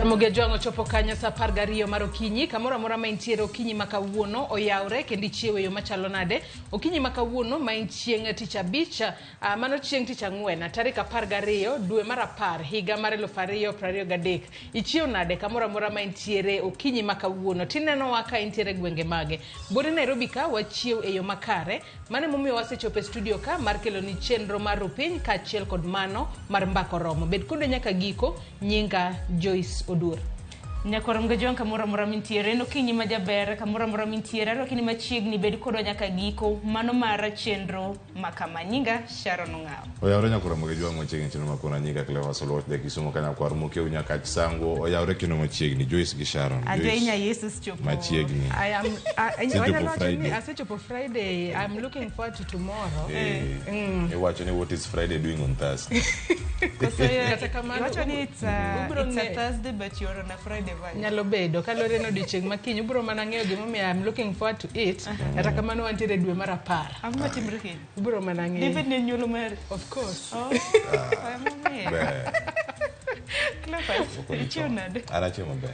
Ramogi Ajwang' ochopo kanyo saa 12 mar okinyi. Kamoro amora ma intiere okinyi ma kawuono oyawre kendo ichiewo e yo machalo nade. Okinyi ma kawuono ma en chieng' tich abich, mano chieng' tich ang'wen, tarik 12 dwe mar 10 higa mar 2023. Ichiewo nade kamoro amora ma intiere okinyi ma kawuono? Tinenowa ka intiere e gwenge mage? Buore Nairobi ka wachiew e yo makare. Mano emomiyo wasechopo e studio ka mar keloni chenro mar Rupiny kaachiel kod mano mar Mbaka Oromo. Bed kodwa nyaka giko. Nyinga Joyce Oduor. Nyakwar Mgajwang' kamoro amora mintiere, en okinyi ma jaber kamoro amora mintiere, arwaki ni machiegni, bed kodwa nyaka giko, mano mar chenro ma kama. Nyinga Sharon Ong'awo. Oyawre nyakwar Mgajwang' machiegni chenro ma kona nyinga Cleophas Oluoch ja Kisumo ka nyakwar Mokeu Nyakach Sango oyawre kendo machiegni Joyce gi Sharon. Ajoy Joyce nya Yesus chopo. machiegni. I am, Asechopo wanyalo wacho ni Friday. asechopo Friday. I'm looking forward to tomorrow. Eh, Iwacho ni what is Friday doing on Thursday? Koso yo- Kata kamano, iwacho ni it's a, ubro it's a ng'e- Thursday but you're on a Friday vibe. Nyalo bedo kaluwore ni odiochieng' ma kiny ubro mana ng'eyo gimomiyo I'm looking forward to it. Kata kamano wantiere dwe mar 10. Ang'o matimre kiny? Ubro mana ng'eyo. David ne nyuolo mari. Of course. Oh, emomiyo. Ber. Cleophas, ichiew nade? An achiew maber.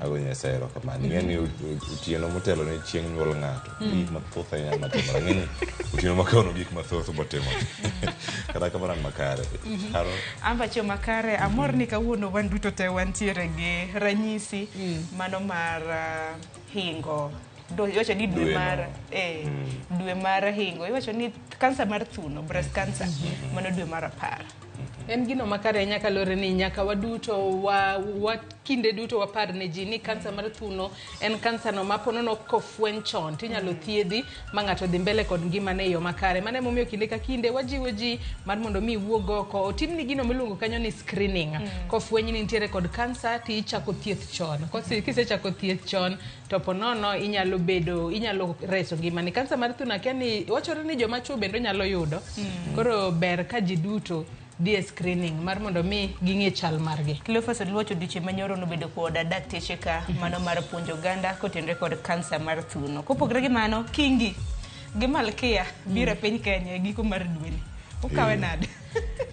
Ago Nyasaye erokamano. Ing'e ni otieno motelo ne chieng' nyuol ng'ato, gik mathoth ahinya matimore. Ang'e ni otieno ma kawuono gik mathoth botimore. Kata kamano an makare. Sharon? An be achiew makare, amor ni kawuono wan duto te wantiere gi ranyisi mano mar hingo. Iwacho ni dwe Dwe mar, no. dwe mar hingo. Iwacho ni kansa mar thuno, breast cancer, mano dwe mar 10. En gino makare ahinya kaluwore ni nyaka waduto wa kinde duto wapar ne ji ni kansa mar thuno en kansa no ma ponono kofweny chon tinyalo thiedhi ma ng'ato dhi mbele kod ngimane e yo makare. Mano emomiyo kinde ka kinde wajiwo ji mar mondo mi iwuog oko otimni gino miluongo kanyo ni screening. Kofweny ni nitiere kod kansa ti ichako thieth chon. Kisechako thieth chon to ponono inyalo bedo, inyalo reso ngimani. Kansa mar thuno akia ni wachore ni joma chuo bende nyalo yudo. Koro ber ka ji duto dhi e screening mar mondo mi ging'e chal margi. Cleophas Oluoch odiochieng' manyoro nobedo kod dakteche ka mano mar puonjo oganda kotenore kod kansa mar thuno. Kopogore gi mano, Kingi gi Malkia biro e piny Kenya e giko mar dweni. Ukawe nade?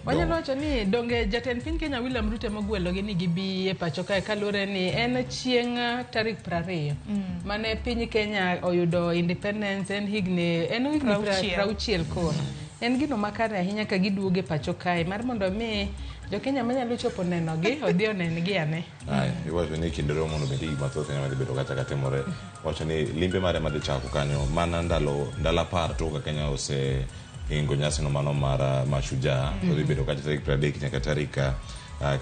Wanyalo wacho ni donge jatend piny Kenya William Ruto ema ogwelogi ni gibi e pacho kae kaluwore ni en chieng' tarik 20 mane piny Kenya oyudo independence en higni en higni 60. 60 koro. En gino makare ahinya ka giduogo e pacho kae mar mondo mi jo Kenya manyalo chopo nenogi odhi onen-gi ane. Aya, iwacho ni kinde romo no bende gik mathoth ahinya madhi bedo kacha katimore. Wacho ni limbe mare madhi chako kanyo mana ndalo 10 tok ka Kenya ose hingo nyasino mano mar Mashujaa. Odhi bedo kacha tarik 30 nyaka tarik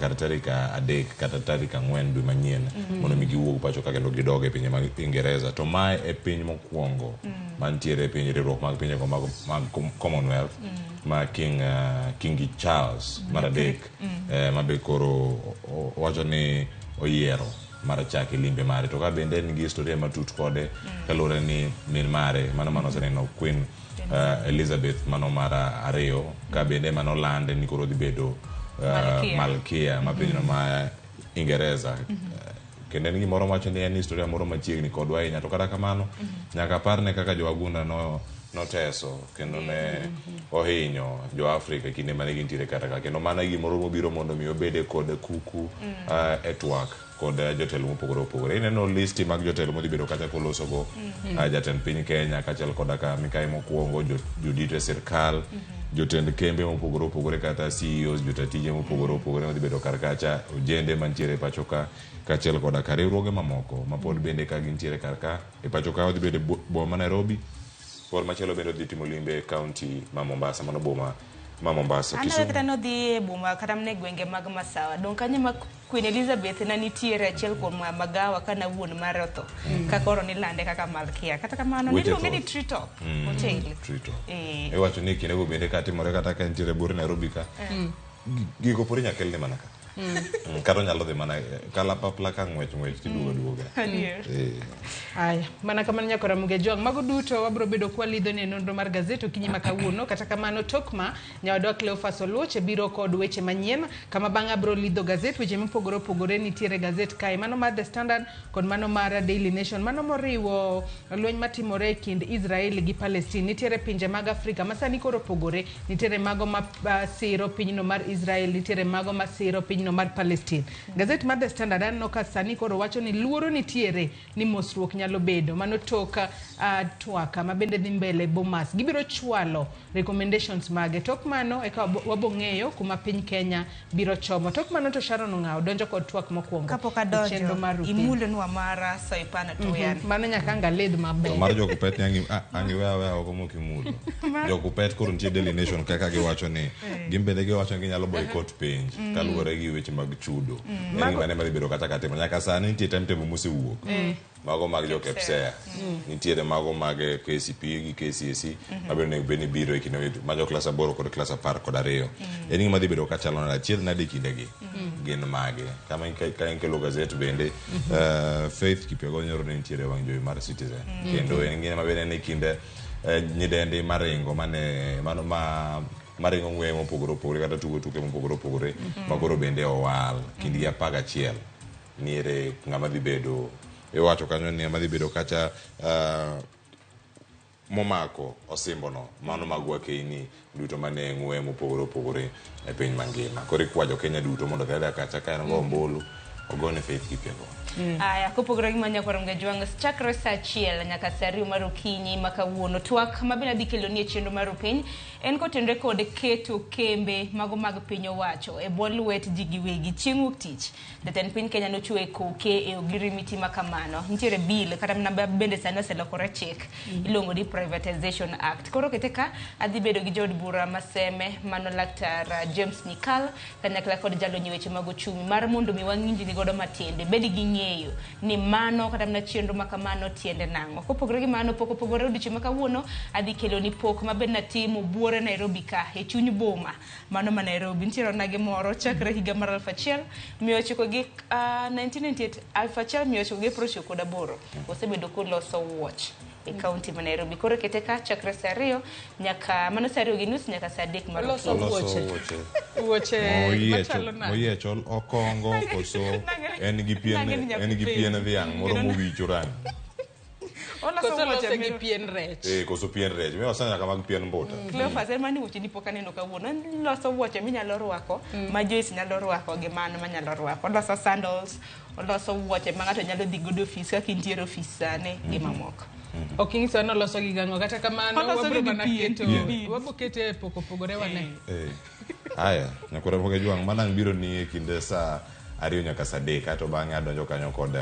kata tarik 3 kata tarik 4 dwe manyien mondo mi giwuog pacho ka kendo gidog e pinje mag Ingereza. To mae e piny mokwongo mantiere e piny riwruok mag pinjego mag Commonwealth ma King Charles mar 3 ma be koro owacho ni oyiero mar chake limbe mare. To ka bende en gi historia matut kode kaluwore ni min mare mano mano oseneno Queen Elizabeth mano mar 2 ka bende mano lande ni koro dhi bedo Malkia ma pinyno ma Ingereza. Kendo en gimoro mawacho ni en historia moro machiegni kodwa ahinya. To kata kamano nyaka parne kaka jo-Wagunda noteso kendo ne ohinyo jo-Afrika kinde mane gintiere kata ka. Kendo mano e gimoro mobiro mondo mi obede kod kuku e twak kod jotelo mopogore opogore. Ineno listi mag jotelo modhi bedo kacha kolosogo jatend piny Kenya kaachiel koda ka mikayi mokwongo, jodito e sirkal, jotend kembe mopogore opogore kata CEOs, jota tije mopogore opogore madhi bedo kar kacha, ojende mantiere e pacho ka kaachiel koda ka riwruoge mamoko mapod bende ka gintiere kar ka e pacho ka odhi bedo e boma ma Nairobi. Pod machielo bende odhi timo limbe e kaunti ma Mombasa, mano boma ma Mombasa. Aneno Kisumu. kata nodhi e boma kata mana e gwenge mag Masawa. Dong' kanyo ma Queen Elizabeth ne nitiere achiel kuom magawa kana wuon mare otho. Ka koro nilande kaka Malkia. Kata kamano Weche niluonge ni thoth. Treetop Hotel. Treetop. Eh. Iwacho ni kindego bende katimore kata ka entiere buore Nairobi ka. Gigo pod inyalo kelne mana ka. Kata onyalo dhi mana kalapapla ka ng'wech ng'wech tiduogo aduoga. Adier. Aya, mana kamano nyakora Muge Jwang'. Mago duto wabro bedo kwalidho ni e nonro mar gazet okinyi ma kawuono. Kata kamano tok ma nyawadwa Cleophas Oluoch biro kod weche manyien kama bang'e abro lidho gazet weche mopogore opogore nitiere gazet kae. Mano mar The Standard kod mano mar Daily Nation. Mano moriwo lweny matimore e kind Israel gi Palestine. Nitiere pinje mag Afrika ma sani koro opogore. Nitiere mago ma siro pinyno mar Israel, nitiere mago ma siro pinyno pinyno mar Palestine. Gazet mar The Standard aneno ka sani koro wacho ni luoro nitiere ni mosruok nyalo bedo mano tok twak ma bende dhi mbele Bomas. Gibiro chwalo recommendations mage. Tok mano eka wabo ng'eyo kuma piny Kenya biro chomo. Tok mano to Sharon Ong'awo donjo kod twak mokwongo. Kapok e adonjo, chenro mar Rupin. imulonwa mara Soipan Tuya. Mano nyaka ang' aledh maber. Mar jokupet ni angi weya aweya oko mokimulo. Jokupet koro nitie Daily Nation kaka giwacho ni gin bende giwacho ni ginyalo boycott penj kaluwore gi weche mag chudo. En gima ne madhi bedo kata katimo. Nyaka sani nitie timetable mosewuok. Mago mag jo KPSEA. Nitiere mago mag KCPE gi KCSE mabende onego bed ni biro e kinde ma jo klas 8 kod klas 12. En gima dhi bedo kachalo nade achiel nade e kindegi gin mage. Kama ka inkelo gazet bende Faith Kipyegon nyoro ne nitiere e wang' jowi mar Citizen. Kendo en gima bende ni kinde nyidendi maringo mane mano ma maringo ng'weye mopogore opogore kata tugo tuke mopogore opogore ma koro bende owal kindgi 11 niere ng'ama dhi bedo iwacho kanyo ni ng'ama dhi bedo kacha momako osimbono mano mag wakeini duto mane ng'weye mopogore opogore e piny mangima. Koro ikwa jo Kenya duto mondo odhi adhiya kacha ka en go ombulu ogone Faith Kipyegon. Aya, kopogore gi manya kwaro Ngejwang', chakre saa 1 nyaka saa 2 mar okinyi ma kawuono. Twak ma bende adhi keloni e chenro mar Rupiny en kotenore kod keto kembe mago mag piny owacho e bwo lwet ji giwegi. Chieng' wuok tich, jatend piny Kenya nochiwo e koke e ogirimiti ma kamano. Nitiere bill kata mana bende sani oselokore chik iluongo ni Privatization Act. Koro kete ka adhi bedo gi jood bura Maseme mano Laktar James Nyikal kanyakla kod jalony e weche mag ochumi mar mondo mi wang'injni godo matiende bed gi ng'eyo ni mano kata mana chenro ma kamano tiende nang'o. Kopogore gi mano, pok opogore odiochieng' ma kawuono adhi kelo ni pok ma bende natimo buore Nairobi ka e chuny boma mano ma Nairobi. Nitiere onagi moro chakre higa mar 1998 1998 osebedo koloso wuoch e kaunti ma Nairobi. Koro kete ka chakre saa 2 nyaka mano saa 2:30 nyaka saa 3 mar Oloso okinyi. wuoche. Oloso Wuoche machalo nade? Moyiecho okongo koso en gi pien Nang'e ni en gi pien dhiang' moro mowicho rangi. Oloso Koso wuoche lose gi miro- pien rech. Koso pien rech. Miwa sana nyaka mag pien mbuta. Cleophas en mani wuoche ni pok aneno kawuono. Oloso wuoche minyalo rwako, ma Joyce nyalo rwako gi mano manyalo rwako. Oloso sandals, oloso wuoche ma ng'ato nyalo dhi godo ofis kaka intiere ofis sani gi mamoko. Ok ing'iso ni oloso gi gang'o kata kamano Oloso wabro gi mana pien. keto Pien. wabo kete e pok opogore wane. Aya, nyakwara Ramogi Ajwang', mana ang' biro ni e kinde saa 2 nyaka saa 3 kaeto bang'e adonjo kanyo kod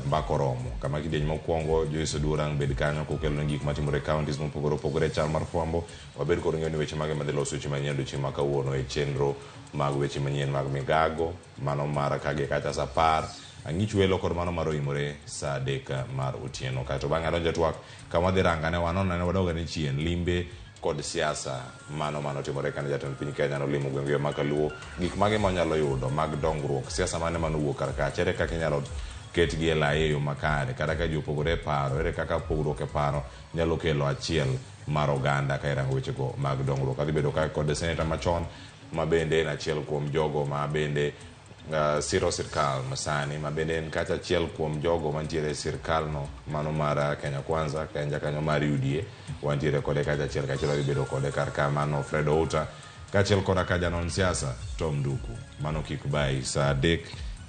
mbaka oromo kama kidieny mokwongo Joyce Oduor ang' bed kanyo kokelo gik matimore e counties mopogore opogore chal mar fwambo wabed kod ng'eyo ni weche mage madhi loso weche manyien odiochieng' ma kawuono e chenro mag weche manyien mag migago mano mar kage kacha saa 10 ang'ich welo kod mano mar oimore saa 3 mar otieno kaeto bang'e adonjo e twak kama wadhi rangane wanonane wadogane chien limbe kod siasa mano manotimore kane jatend piny Kenya nolimo gwenge ma Kaluo gik mage ma wanyalo yudo mag dongruok siasa mane manowuok kar kacha ere kaka inyalo ketgi e lai e yo makare kata ka ji opogore e paro ere kaka pogruok e paro nyalo kelo achiel mar oganda ka irango wechego mag dongruok. Adhi bedo ka kod seneta machon ma bende en achiel kuom jogo ma bende siro sirkal masani ma bende en kata achiel kuom jogo mantiere e sirkal no mano mar Kenya Kwanza ka en jakanyo mar UDA wantiere kode kacha achiel kachiel wadhi bedo kode kar ka mano Fred Outa kaachiel koda ka janon siasa Tom Nduku mano kik bayi saa 3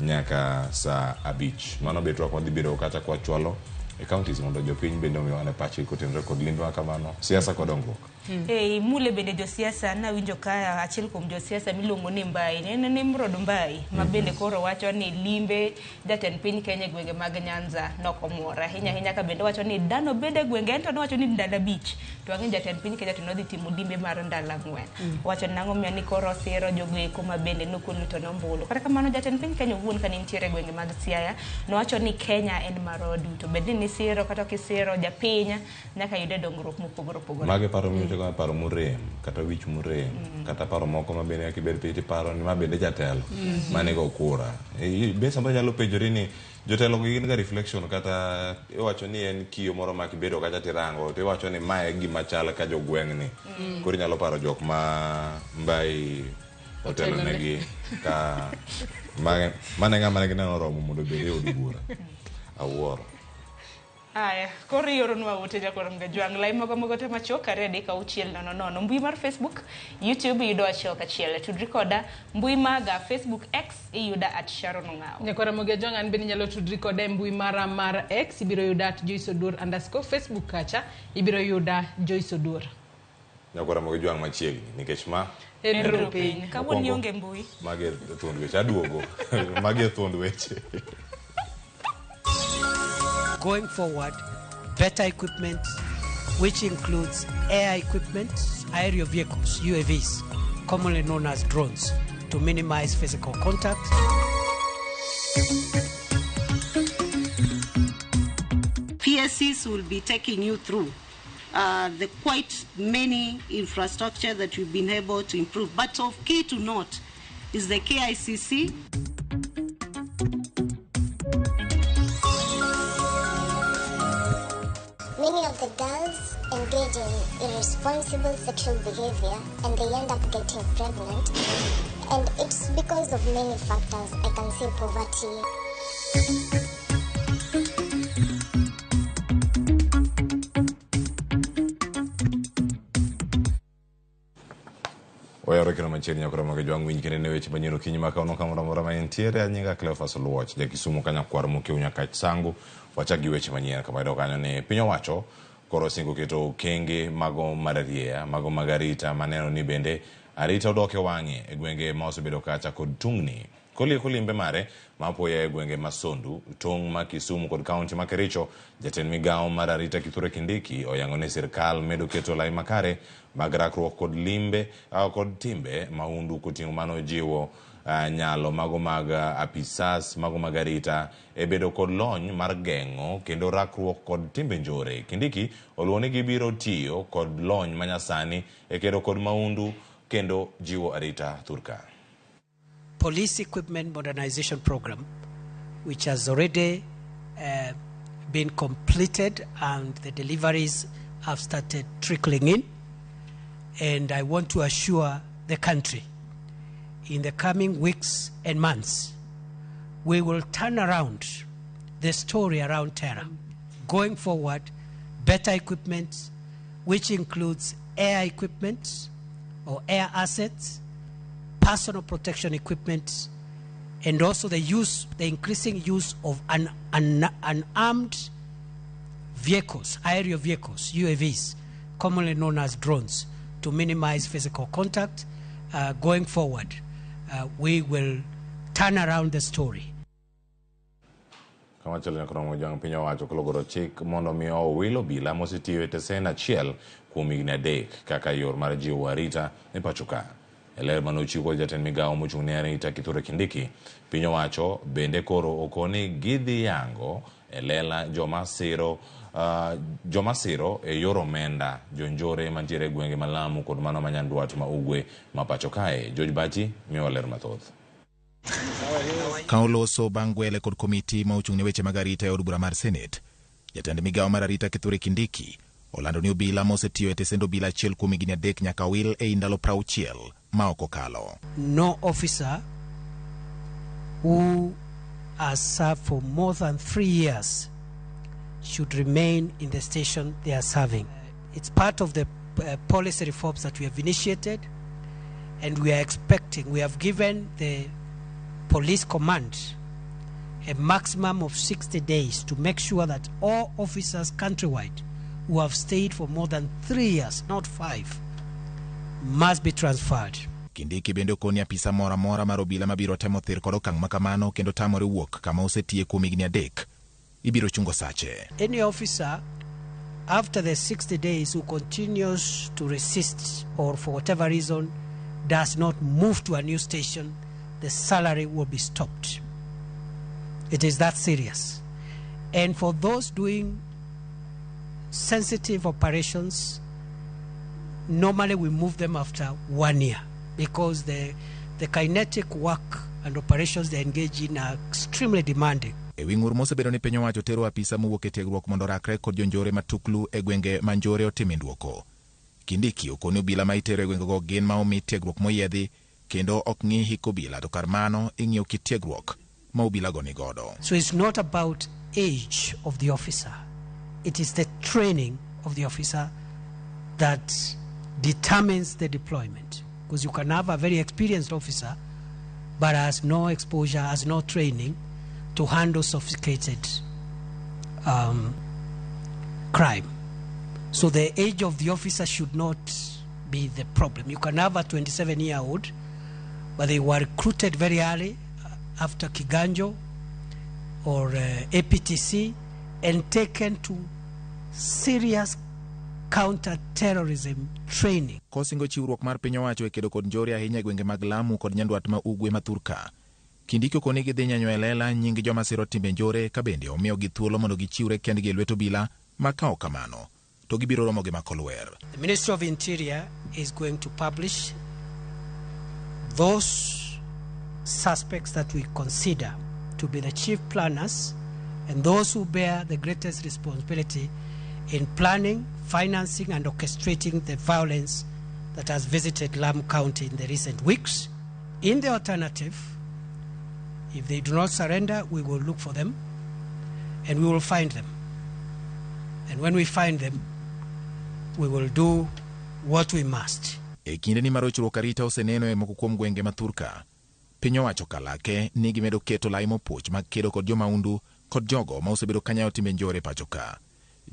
nyaka saa 5 mano be twak wadhi bedo kata kwachwalo e counties mondo jopiny bende omiwa ane pachgi kotenore kod limbe ma kamano siasa kod dongruok. Mule bende josiasa nawinjo ka achiel kuom josiasa miluongo ni Mbai en Nimrod Mbai ma bende koro wacho ni limbe jatend piny Kenya e gwenge mag Nyanza nokomore ahinya ahinya ka bende wacho ni dhano bede e gwenge en to nowacho ni ndalo 5 to wang'e jatend piny Kenya to nodhi timo limbe mar ndalo 4 wacho ni nang'o miyo ni koro osiro jogo eko ma bende nokoluto ne ombulu. Kata kamano jatend piny Kenya owuon kane nitiere e gwenge mag Siaya nowacho ni Kenya en marwa duto bed ni nisiro kata ok isiro japiny nyaka yude dongruok mopogore opogore. Mage paro miwacho paro morem kata wich morem kata paro moko ma bende kibet piny tiparo ni ma bende jatelo manego kura. Be samoro nyalo penjori ni jotelo gi gin ga reflection kata iwacho ni en kiyo moro ma kibedo kacha tirango to iwacho ni mae e gima chal ka jogweng'ni. Koro inyalo paro jok ma Mbai otelonegi ka mane ng'ama ne gineno oromo mondo obed e od bura. Awuoro. Aya, koro ioronwa ote jakwar Mgajwang'. Lai mago mago te machuok 2 3 6 0 0. Mbui mar Facebook, YouTube iyudo achiel kachiel. Tudri koda mbui maga Facebook X iyuda at Sharon Ong'awo. Nyakwara Mogejwang' an bende inyalo tudri koda e mbui mara mar X ibiro yuda at Joyce Oduor underscore Facebook kacha ibiro yuda Joyce Oduor. Nyakwara Mogejwang' machiegni nikech ma En ru piny. Kawuono ionge mbui. Magi e thuond weche aduogo. Magi e thuond weche. Going forward, better equipment, which includes air equipment, aerial vehicles, UAVs, commonly known as drones, to minimize physical contact. PSCs will be taking you through the quite many infrastructure that we've been able to improve. But of key to note is the KICC. Many of the girls engage in irresponsible sexual behavior and they end up getting pregnant. And it's because of many factors. I can say poverty. Wayore kendo machiegni nyakora mag jwang' winj kendo ne weche manyien okinyi ma kawuono kamoro amora ma entiere. Anyinga Cleophas Oluoch, ja Kisumu ka nyakwar Mokeu Nyakach Sangu. Wachak gi weche manyien kama yudo kanyo ni piny owacho koro osingo keto okenge mago mar arieya, mago mag arita maneno ni bende arita odok e wang'e e gwenge ma osebedo kacha kod tungni. Kolieko limbe mare ma apoya e gwenge ma Sondu, tong' ma Kisumu kod kaunti ma Kericho, jatend migawo mar arita Kithure Kindiki oyango ni sirkal medo keto lai makare mag rakruok kod limbe kod timbe mahundu koting'o mano jiwo nyalo mago mag apisas mago mag arita e bedo kod lony mar geng'o kendo rakruok kod timbe njore. Kindiki oluwo ni gibiro tiyo kod lony manyasani e kedo kod mahundu kendo jiwo arita thurka. Police Equipment Modernization Program, which has already been completed and the deliveries have started trickling in. And I want to assure the country, in the coming weeks and months, we will turn around the story around terror. Going forward, better equipment, which includes air equipment or air assets, personal protection equipment, and also the increasing use of unarmed vehicles, aerial vehicles, UAVs, commonly known as drones, to minimize physical contact. Going forward, we will turn around the story. Kamachielo nyaka romo piny owacho kologoro chik mondo mi owil obila mosetiyo e tesen achiel kuom higni 3 kaka yor mar jiwo arita e pacho ka. E ler mane ochiw kod jatend migawo mochung' ne arita Kithure Kindiki, piny owacho bende koro okoni gidhi yango e lela joma siro e yor omenda jonjore mantiere e gwenge ma Lamu kod mano ma Nyandwat ma Ugwe ma pacho kae. George Bachi miyo ler mathoth. Ka oloso bang' gwele kod komiti ma ochung' ne weche mag arita e od bura mar Senate, jatend migawo mar arita Kithure Kindiki olando ni obila mosetiyo e tesend obila achiel kuom higni 3 nyaka wil ei ndalo 60 ma ok okalo. No officer who has served for more than 3 years should remain in the station they are serving. It's part of the policy reforms that we have initiated, and we are expecting, we have given the police command a maximum of 60 days to make sure that all officers countrywide who have stayed for more than 3 years, not 5, must be transferred. Kindiki bende okoni apisa moro amora mar obila mabiro temo thir kod okang' makamano kendo tamore wuok kama osetiye kuom higni 3 ibiro chungo sache. Any officer after the 60 days who continues to resist or for whatever reason does not move to a new station, the salary will be stopped. It is that serious. And for those doing sensitive operations, normally we move them after 1 year because the kinetic work and operations they engage in are extremely demanding. E wi ng'ur mosebedo ni piny owacho tero apisa mowuok e tiegruok mondo orakre kod jonjore matuklu e gwenge ma njore otime duoko. Kindiki okoni obila ma itero e gwengego gin ma omi tiegruok moyiedhi kendo ok ng'i hik obila to kar mano ing'iyo kit tiegruok ma obilago nigodo. So it's not about age of the officer. It is the training of the officer that determines the deployment. Because you can have a very experienced officer, but has no exposure, has no training to handle sophisticated crime. So the age of the officer should not be the problem. You can have a 27-year-old, but they were recruited very early after Kiganjo or APTC and taken to serious counter-terrorism training. Kosingo chiwruok mar piny owacho e kedo kod njore ahinya e gwenge mag Lamu kod Nyandwat ma Ugwe ma thurka. Kindiki okoni gidhi nyanyo e lela nying joma siro timbe njore ka bende omiyogi thuolo mondo gichiwre kendgi e lwet obila ma ka ok kamano to gibiro romo gi mako lwer. The Ministry of Interior is going to publish those suspects that we consider to be the chief planners and those who bear the greatest responsibility in planning, financing, and orchestrating the violence that has visited Lamu County in the recent weeks. In the alternative, if they do not surrender, we will look for them and we will find them. And when we find them, we will do what we must. E kindeni mar rochruok arita oseneno e moko kuom gwenge ma thurka. Piny owacho kalake ni gimedo keto lai mopuch mag kedo kod jomaundu kod jogo ma osebedo kanyayo timbe njore pacho ka.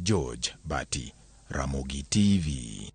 George Bati, Ramogi TV.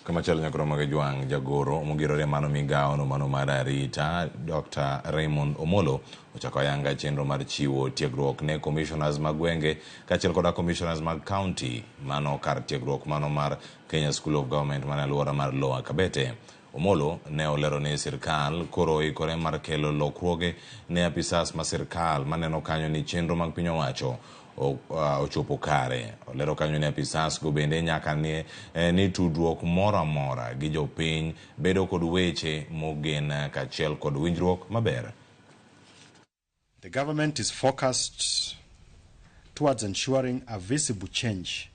Kamachielo nyakoro mag Jwang' jagoro mogirore mano migawo no mano mar arita Dr. Raymond Omolo ochako ayanga chenro mar chiwo tiegruok ne commissioners mag gwenge kaachiel koda commissioners mag county mano kar tiegruok mano mar Kenya School of Government mane alwora mar Lower Kabete. Omolo ne olero ni sirkal koro oikore mar kelo lokruoge ne apisas ma sirkal maneno kanyo ni chenro mag piny owacho ochopo kare. Olero kanyo ni apisas go bende nyaka ni tudruok moro amora gi jopiny bedo kod weche mogen kaachiel kod winjruok maber. The government is focused towards ensuring a visible change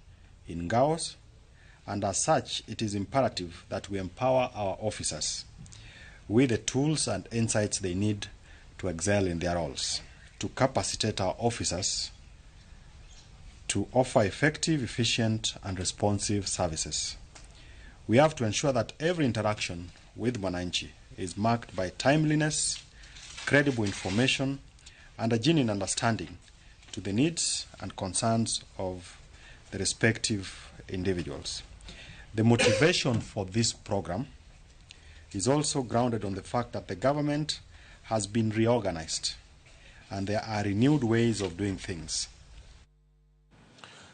in GAOs, and as such, it is imperative that we empower our officers with the tools and insights they need to excel in their roles, to capacitate our officers to offer effective, efficient, and responsive services. We have to ensure that every interaction with Mwananchi is marked by timeliness, credible information, and a genuine understanding to the needs and concerns of the respective individuals. The motivation for this program is also grounded on the fact that the government has been reorganized and there are renewed ways of doing things.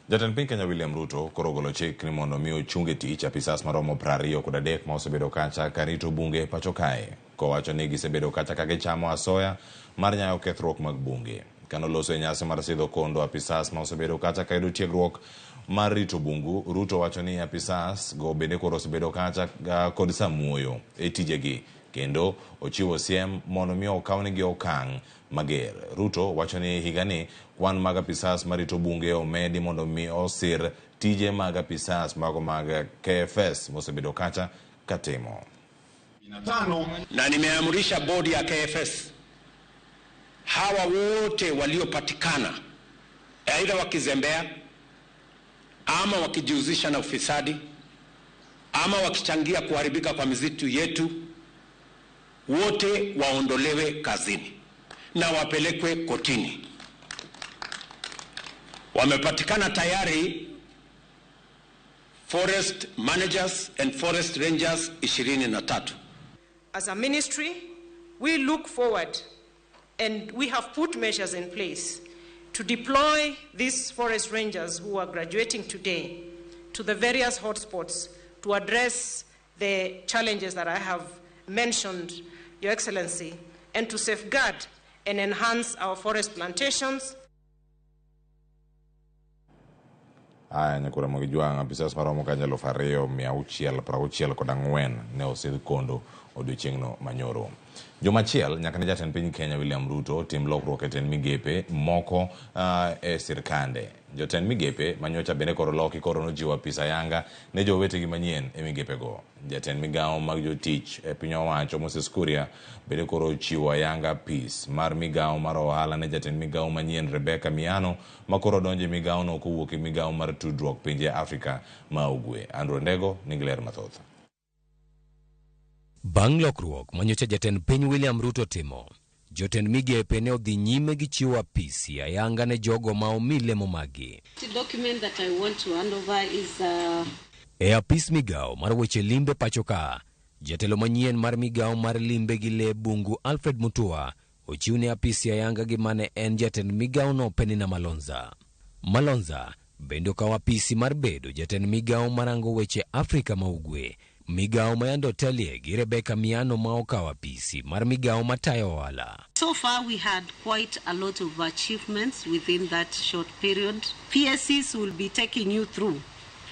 Jatend piny Kenya William Ruto koro ogolo chik ni mondo mi ochung e tich apisas maromo 23 ma osebedo kacha karito bunge pacho kae, kowacho ni gisebedo kacha ka gichamo asoya mar nyayo kethruok mag bunge. Kanoloso e nyasi mar sidho kondo apisas ma osebedo kacha ka yudo tiegruok mar rito bungu, Ruto wacho ni apisas go bende koro osebedo kacha kod samuoyo e tijegi, kendo ochiwo siem mondo mi okawnegi okang' mager. Ruto wacho ni higani kwan mag apisas marito bunge omedi mondo mi osir tije mag apisas mago mag KFS mosebedo kacha katimo. Na nimeamrisha bodi ya KFS hawa wote waliopatikana aidha wakizembea ama wakijihusisha na ufisadi ama wakichangia kuharibika kwa misitu yetu, wote waondolewe kazini na wapelekwe kotini. Wamepatikana tayari forest managers and forest rangers 23. As a ministry, we look forward and we have put measures in place to deploy these forest rangers who are graduating today to the various hotspots to address the challenges that I have mentioned, Your Excellency, and to safeguard and enhance our forest plantations. Aya nyakura mag Jwang' apisas maromo kanyo 2664 ne osidh kondo odiochieng'no manyoro. Jumachiel nyaka ne jatend piny Kenya William Ruto tim lokruok e tend migepe moko e sirkande. Jotend migepe manyocha bende koro loki koro nojiwo apis ayanga ne jowetegi manyien e migepego. Jatend migawo mag jotich e piny owacho Moses Kuria bende koro ochiwo ayanga apis mar migawo mar ohala ne jatend migawo manyien Rebecca Miano ma koro donjo e migawono kowuok e migawo mar tudruok pinje Afrika ma Ugwe. Andrew Ndego nigi ler mathoth. Bang' lokruok manyocha jatend piny William Ruto timo, jotend migepe ne odhi nyime gi chiwo apisi ayanga ne jogo ma omi lemo maggi. The document that I want to hand over is E apis migawo mar weche limbe pacho ka, jatelo manyien mar migawo mar limbe gi lee bungu Alfred Mutua ochiwne apisi ayanga gi mane en jatend migawono Penina Malonza. Malonza bende okawo apisi mar bedo jatend migawo marango weche Afrika ma Ugwe, migawo ma yande otelie gi Rebecca Miano ma okawo apisi mar migawo matayo ohala. So far, we had quite a lot of achievements within that short period. PSCs will be taking you through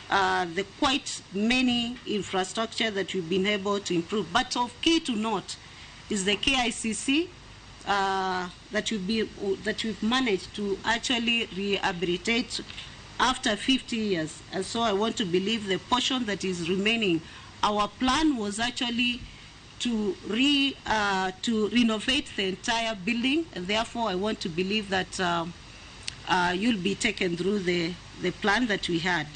the quite many infrastructure that we've been able to improve. But of key to note is the KICC that we've managed to actually rehabilitate after 50 years. And so I want to believe the portion that is remaining. Our plan was actually to renovate the entire building, and therefore I want to believe that you'll be taken through the plan that we had.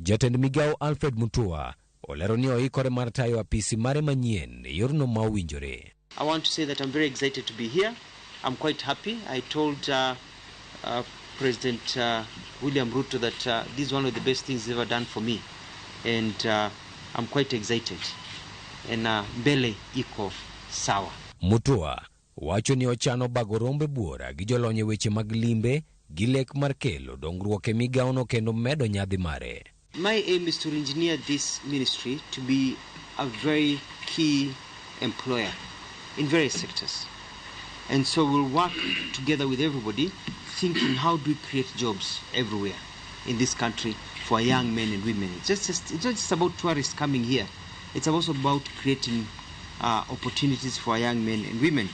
Jatend migawo Alfred Mutua olero ni oikore mar tayo apisi mare manyien e yorno ma owinjore. I want to say that I'm very excited to be here. I'm quite happy. I told President William Ruto that this is one of the best things he's ever done for me. And I'm quite excited. And mbele iko sawa. Mutua wacho ni ochano bago rombe buora gi jolony e weche mag limbe gi lek mar kelo dongruok e migawono kendo medo nyadhi mare. My aim is to engineer this ministry to be a very key employer in various sectors. And so we'll work together with everybody, thinking how do we create jobs everywhere in this country for young men and women. It's not just about tourists coming here. It's also about creating opportunities for young men and women.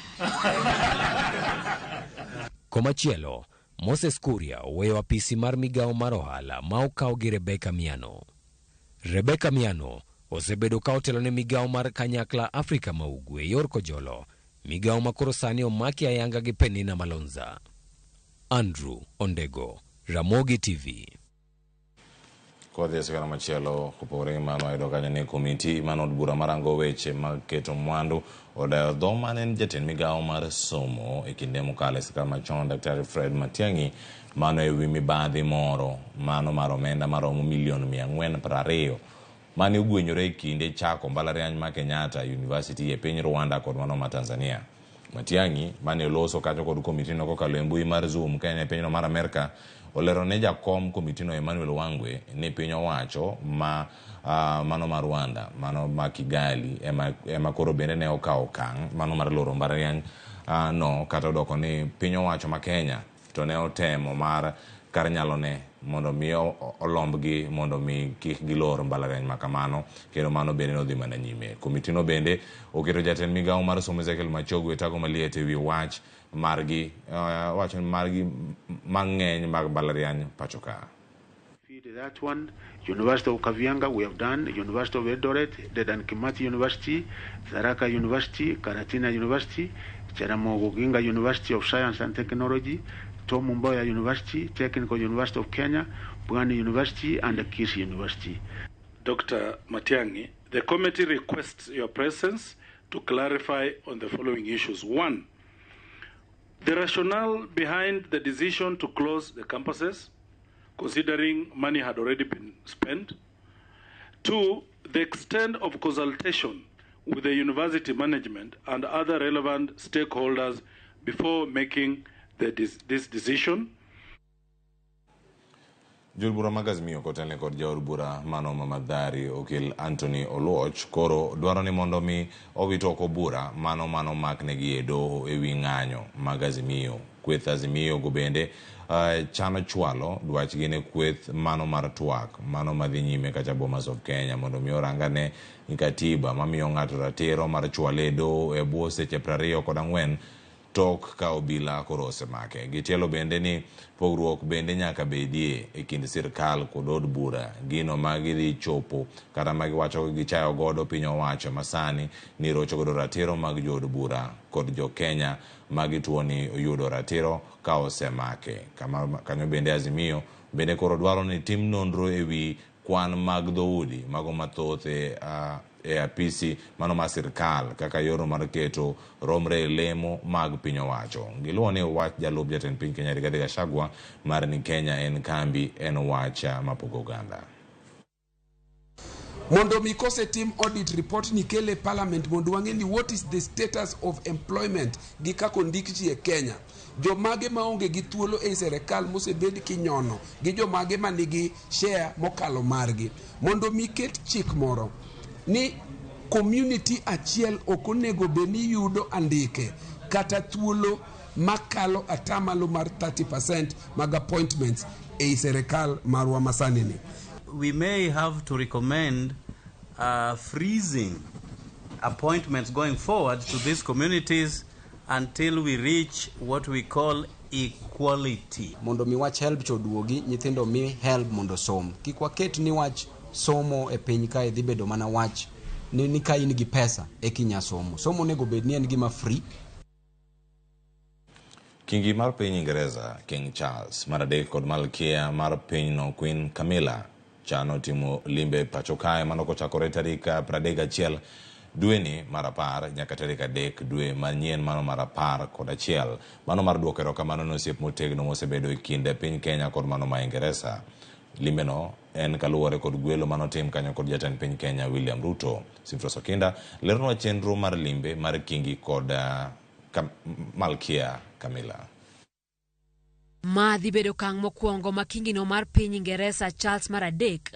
Komachielo, Moses Kuria oweyo apisi mar migawo mar ohala ma okaw gi Rebecca Miano. Rebecca Miano osebedo ka otelo ne migawo mar kanyakla Afrika ma Ugwe yor kojolo, migawo ma koro sani omaki ayanga gi Penina Malonza. Andrew Ondego, Ramogi TV. Kodhi e sigana machielo kopogore gi mano wayudo kanyo ni komiti mar od bura marango weche mag keto mwandu odayo dho mane en jatend migawo mar somo e kinde mokalo e sirkal machon Daktari Fred Matiang'i mano ewi mibadhi moro mano mar omenda maromo milion 420 mane ogwenyore e kinde chako mbalariany ma Kenyatta University e piny Rwanda kod mano ma Tanzania. Matiang'i mane oloso kacho kod komitino kokalo e mbui mar Zoom ka en e pinyno mar Amerka olero ne jakom komitino Emmanuel Wangwe ni piny owacho ma mano ma Rwanda mano ma Kigali ema koro bende ne okawo okang' mano mar loro mbalariany no kata odoko ni piny owacho ma Kenya to ne otemo mar kar nyalone mondo mi olombgi mondo mi kik gilor mbalariany ma kamano kendo mano bende nodhi mana nyime. Komitino bende oketo jatend migawo mar somo Ezekiel Machogu e tago maliet ewi wach margi wach margi mang'eny mag mbalariany pacho ka. That one, University of Kavianga, we have done, University of Eldoret, Dedan Kimathi University, Tharaka University, Karatina University, Jaramogi Oginga University of Science and Technology, Tom Mboya University, Technical University of Kenya, Pwani University, and Kisii University. Dr. Matiang'i, the committee requests your presence to clarify on the following issues. One, the rationale behind the decision to close the campuses, considering money had already been spent. Two, the extent of consultation with the university management and other relevant stakeholders before making this decision. Jood bura mag Azimio kotelne kod jaod bura mano ma Mathari okil Anthony Oluoch koro dwaro ni mondo mi owit oko bura mano mano maknegi e doho ewi ng'anyo mag Azimio. Kweth Azimio go bende chano chwalo dwachgi ne kweth mano mar twak mano madhi nyime kacha Bomas of Kenya mondo mi orangane ni katiba mamiyo ng'ato ratiro mar chwale e doho e bwo seche 24 tok ka obila koro osemake. Gitielo bende ni pogruok bende nyaka bedie e kind sirkal kod od bura, gino ma gidhi chopo kata ma giwacho gichayo godo piny owacho masani ni rocho godo ratiro mag jood bura kod jo Kenya ma gituo ni yudo ratiro ka osemake. Kanyo bende Azimio bende koro dwaro ni tim nonro ewi kwan mag dhoudi mago mathoth e apisi mano mar sirkal kaka yorno mar keto romre e lemo mag piny owacho. Giluwo ni wach jalup jatend piny Kenya Rigathi Gachagua mar ni Kenya en kambi en wach mapogo oganda. Mondo mi kosetim audit report ni kele parliament mondo wang'e ni what is the status of employment gi kaka ondik ji e Kenya. Jomage maonge gi thuolo ei serikal mosebed kinyono gi jomage manigi share mokalo margi. Mondo mi ket chik moro ni community achiel ok onego bed ni yudo andike kata thuolo makalo atamalo mar 30% mag appointments ei serikal marwa masani ni. We may have to recommend freezing appointments going forward to these communities until we reach what we call equality. Mondo mi wach HELB cho duogi, nyithindo mi HELB mondo som. Kik waket ni wach somo e piny kae dhi bedo mana wach ni ka in gi pesa eka inya somo. Somo onego bed ni en gima free. Kingi mar piny Ingereza King Charles mar adek kod malkia mar pinyno Queen Camilla chano timo limbe pacho kae mano kochakore tarik 31 dweni mar 10 nyaka tarik 3 dwe manyien mano mar 11 mano mar duoko erokamano ne osiep motegno mosebedo e kind piny Kenya kod mano ma Ingereza. Limbeno en kaluwore kod gwelo manotim kanyo kod jatend piny Kenya William Ruto. Simfros Okinda leronwa chenro mar limbe mar Kingi kod Malkia Camilla. Ma dhi bedo okang' mokwongo ma kingino mar piny Ingeresa Charles mar adek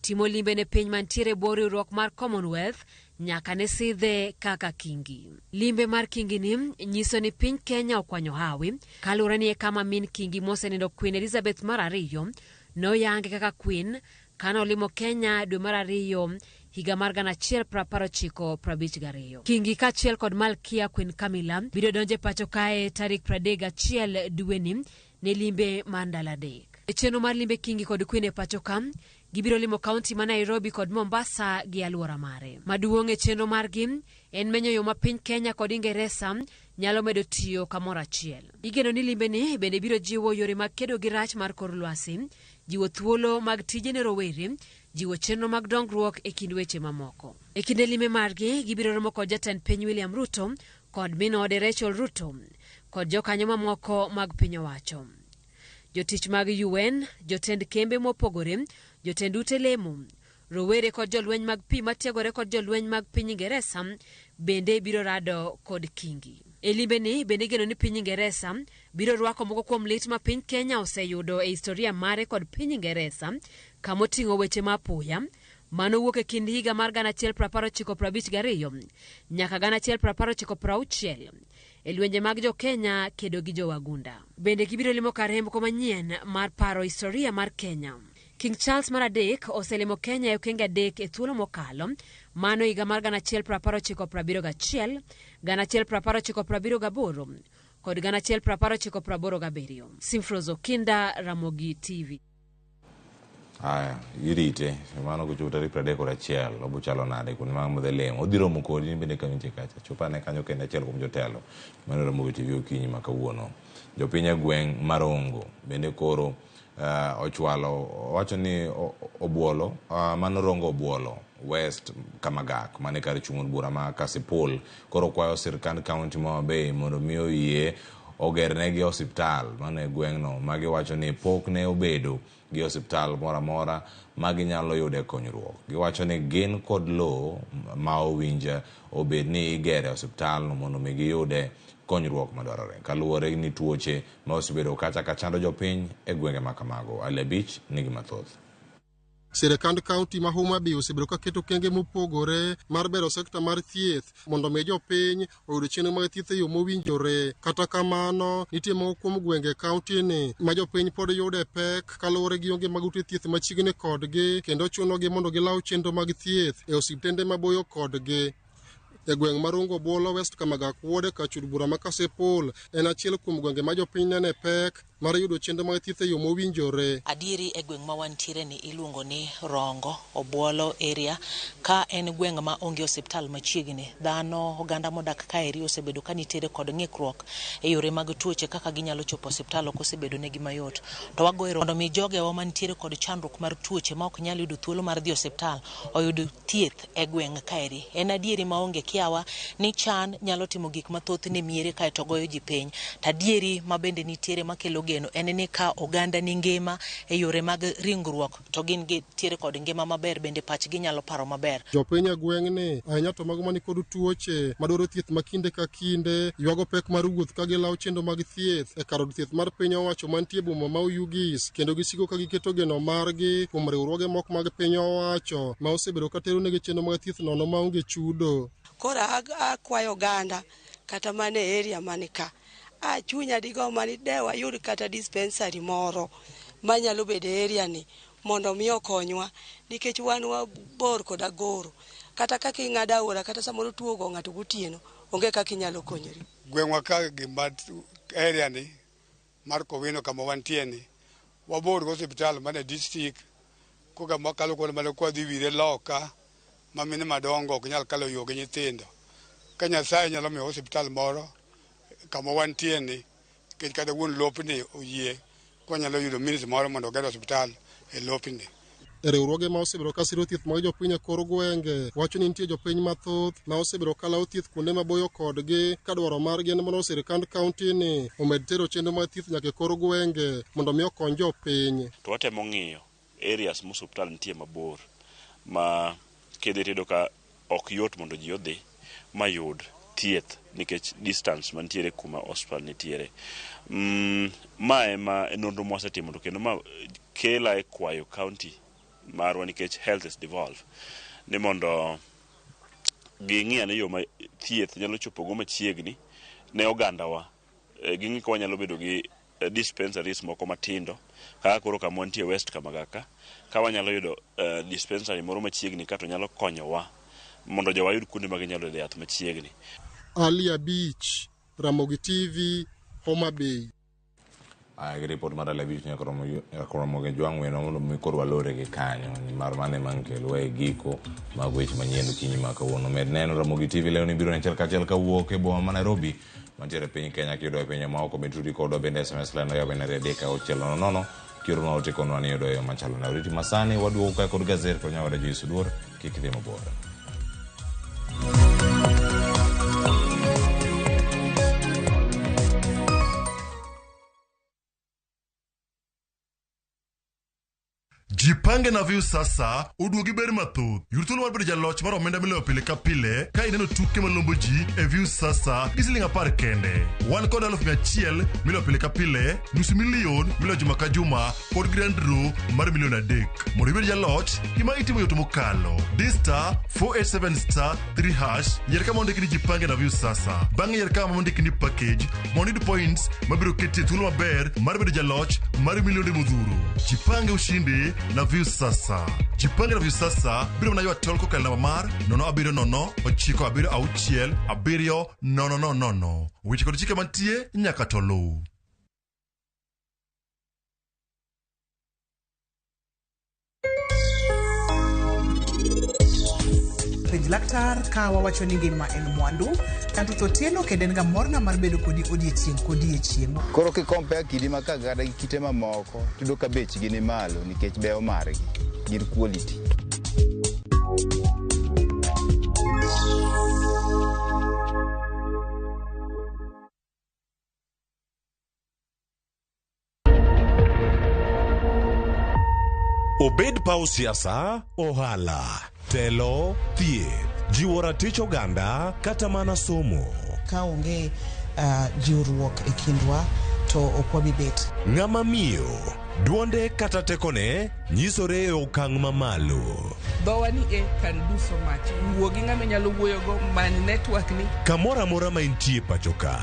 timo limbe ne piny mantiere e bwo riwruok mar Commonwealth nyaka ne sidhe kaka kingi. Limbe mar kingi ni nyiso ni piny Kenya okwanyo hawi kaluwore ni e kama min kingi mosenindo Queen Elizabeth mar ariyo noyange kaka Queen kane olimo Kenya dwe mar ariyo higa mar 1952. Kingi kaachiel kod Malkia Queen Camilla biro donjo e pacho kae tarik 31 dweni ne limbe mar ndalo 3. E chenro mar limbe Kingi kod Queen e pacho ka, gibiro limo kaunti ma Nairobi kod Mombasa gi alwora mare. Maduong' e chenro margi en menyo yo ma piny Kenya kod Ingeresa nyalo medo tiyo kamoro achiel. Igeno ni limbeni bende biro jiwo yore mag kedo gi rach mar kor lwasi, jiwo thuolo mag tije ne rowere, jiwo chenro mag dongruok e kind weche mamoko. E kinde limbe margi, gibiro romo kod jatend piny William Ruto kod min ode Rachel Ruto kod jokanyo mamoko mag piny owacho. Jotich mag UN, jotend kembe mopogore, jotend ute lemo, rowere kod jolweny mag pi matiegore kod jolweny mag piny Ingeresa bende biro rado kod Kingi. E limbeni bende igeno ni piny Ingeresa biro rwako moko kuom lit ma piny Kenya oseyudo e historia mare kod piny Ingeresa kamoting'o weche ma apoya manowuok e kind higa mar 1952 nyaka 1960 e lwenje mag jo Kenya kedo gi jo Wagunda. Bende gibiro limo kar hembko manyien mar paro historia mar Kenya. King Charles mar adek oselimo Kenya e okenge 3 e thuolo mokalo, mano higa mar 1971, 1978 kod 1987. Simfros Okinda, Ramogi TV. Aya, irite mano kochopo tarik 31 obo chalo nade kuonde mag modhi lemo. Odhi romo kodi in bende ka intie kacha. Chop ane kanyo kendo achiel kuom jotelo mane Ramogi TV okinyi ma kawuono. Jopiny e gweng' mar Rongo bende koro ochwalo owacho ni obuolo mano Rongo Obuolo West Kamagak mane kar chung' od bura ma Kasipul koro kwayo sirkand kaunti ma Homa Bay mondo mi oyie ogernegi osiptal mano e gweng'no ma giwacho ni pok ne obedo gi osiptal moro amora ma ginyalo yude konyruok. Giwacho ni gin kod lowo ma owinj obed ni igere osiptal mondo mi giyude konyruok madwarore kaluwore ni tuoche ma osebedo kacha ka chando jopiny e gwenge ma kamago. Ali Abich nigi mathoth. Sirikand kaunti ma Homa Bay osebedo ka keto okenge mopogore mar bero sekta mar thieth mondo mi jopiny oyud chenro mag thieth e yo mowinjore. Kata kamano, nitie moko kuom gwenge e kaunti ni ma jopiny pod yude pek kaluwore gi onge mag ute thieth machiegni kodgi kendo chunogi mondo gilaw chenro mag thieth e osiptende maboyo kodgi. E gweng' mar Rongo Obwolo West Kamagak Ward kachud bura ma Kasipul en achiel kuom gwenge ma jopiny nene pek mar yudo chenro mag thieth e yo mowinjore. Adieri e gweng' ma wantiere ni iluongo ni Rongo Obwolo area ka en gweng' ma onge osiptal machiegni. Dhano oganda modak kaeri osebedo ka nitiere kod ng'ikruok e yore mag tuoche kaka ginyalo chopo osiptal ok osebedo negi mayot. To wagoyo mondo mi jogewa mantiere kod chandruok mar tuoche ma ok nyal yudo thuolo mar dhi osiptal oyud thieth e gweng' kaeri. En adieri maonge kiawa ni chan nyalo timo gik mathoth ne miere kaeto goyo ji piny. To adieri ma bende nitiere makelo geno en ni ka oganda ni ngima e yore mag ringruok to gin nitiere kod ngima maber bende pachgi nyalo paro maber. Jopiny e gweng'ni ahinya to mago mani kod tuoche madwaro thieth ma kinde ka kinde ywago pek mar wuoth ka gilawo chenro mag thieth e kar od thieth mar piny owacho mantie e boma ma Oyugis kendo gisiko ka giketo geno margi kuom riwruoge moko mag piny owacho ma osebedo ka tero negi chenro mag thieth nono maonge chudo. Koro akwayo oganda kata mana e area mani ka a chunya digo mani de wayud kata dispensary moro manyalo bedo e area ni mondo mi okonywa nikech wan wabor kod Agoro. Kata kaka ing'ado aora kata samoro tuo ogo ng'ato gotieno onge kaka inyalo konyori. Gweng'wa ka gima area ni mar Kowino kama wantie ni wabor gi osiptal mane district koka makalo kuonde mane kwadhi wire loka ma mine madongo ok nyal kalo yo gi nyithindo. Ka Nyasaye nyalo miyo osiptal moro kama wantie ni nikech kata wuon lopni oyie kwanyalo yudo minis moro mondo oger osiptal e lopni. E riwruoge ma osebedo ka siro thieth mag jopiny e kor gwenge wacho ni nitie jopiny mathoth ma osebedo ka lawo thieth kuonde maboyo kodgi ka dwaro margi en mondo sirikand kaunti ni omed tero chenro mag thieth nyaka e kor gwenge mondo mi okony jopiny. To watemo ng'iyo areas ma osiptal nitie mabor ma kidhi tiyudo ka ok yot mondo ji odhi mayud thieth nikech distance mantiere kuma osiptal nitiere. Ma ema nonro mwasetimo to kendo ma kela e kwayo county marwa nikech health is devolved ni mondo ging'i ane yo ma thieth nyalo chopogo machiegni ne ogandawa. Ging'i ka wanyalo bedo gi dispensaries moko matindo kaka koro kama wantie West Kamagaka ka wanyalo yudo dispensary moro machiegni ka to nyalo konyowa mondo jowa yud kuonde ma ginyalo yude yath machiegni. Ali Abich, Ramogi TV, Homa Bay. Aya, gi ripot mar Ali Abich nyaka romo gi jwang' weno mondo mi koro walore gi kanyo nimar mano ema kelwa e giko mag weche manyien okinyi ma kawuono. Med neno Ramogi TV leo ni biro ne achiel kachiel kawuok e boma ma Nairobi mantiere e piny Kenya kiyudo e pinje maoko bende tudi kodwa bende SMS line oyaw en 23600 kioronwa ote konwa ni yudo e yo machalo nade. Oriti masani waduogo kae kod gazet kod nyawada Joyce Oduor kik idhi mabor. Jipange na Viusasa oduogi ber mathoth. Yud thuolo mar bedo jaloch mar omenda miloyo pile ka pile ka ineno tuke malombo ji e Viusasa gi siling 10 kende. Wan kod 100,000 miloyo pile ka pile, 500,000 miloyo juma ka juma kod grand draw mar 3 million. Mondo ibed jaloch, gima itimo yot mokalo. Di *487*3# yier kama ondiki ni Jipange na Viusasa. Bang'e yier kama ondiki ni package mondo iyud points mabiro keti e thuolo maber mar bedo jaloch mar milionde modhuro. Jipange ushindi na Viusasa. Jipange na Viusasa biro mana ywa tol kokalo namba mar 070 976 7000. Weche kod chike mantie nyaka to luw. Penj laktar ka wawacho ni ngima en mwandu. Kanto Otieno kendo en ga morna mar bedo kodi odiechieng' kodiechieng'. Koro ki compare kidi ma Kagada gi kite mamoko, tiyudo ka bechgi ni malo nikech beyo margi, gin quality. Obed paw siasa, ohala, telo, thieth, jiwo ratich oganda kata mana somo. Ka onge jiwruok e kindwa to ok wabi bet. Ng'ama miyo, duonde kata tekone nyisore e okang' mamalo. Dhowa ni e can do so much. Wuo gi ng'ama inyalo wuoyogo, many network ni. Kamoro amora ma intie pacho ka,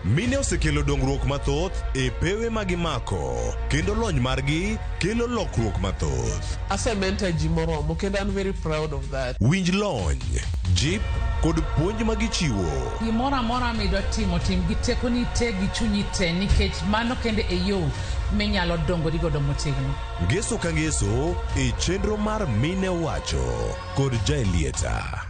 mine osekelo dongruok mathoth e pewe ma gimako kendo lony margi kelo lokruok mathoth. Asementor ji moromo kendo an very proud of that. Winj lony, jip kod puonj ma gichiwo. Gimoro amora midwa timo, tim gi tekoni te gi chunyi te nikech mano kende e yo minyalo dongori godo motegno. Ngeso ka ngeso e chenro mar Mine Wacho kod Jaelieta.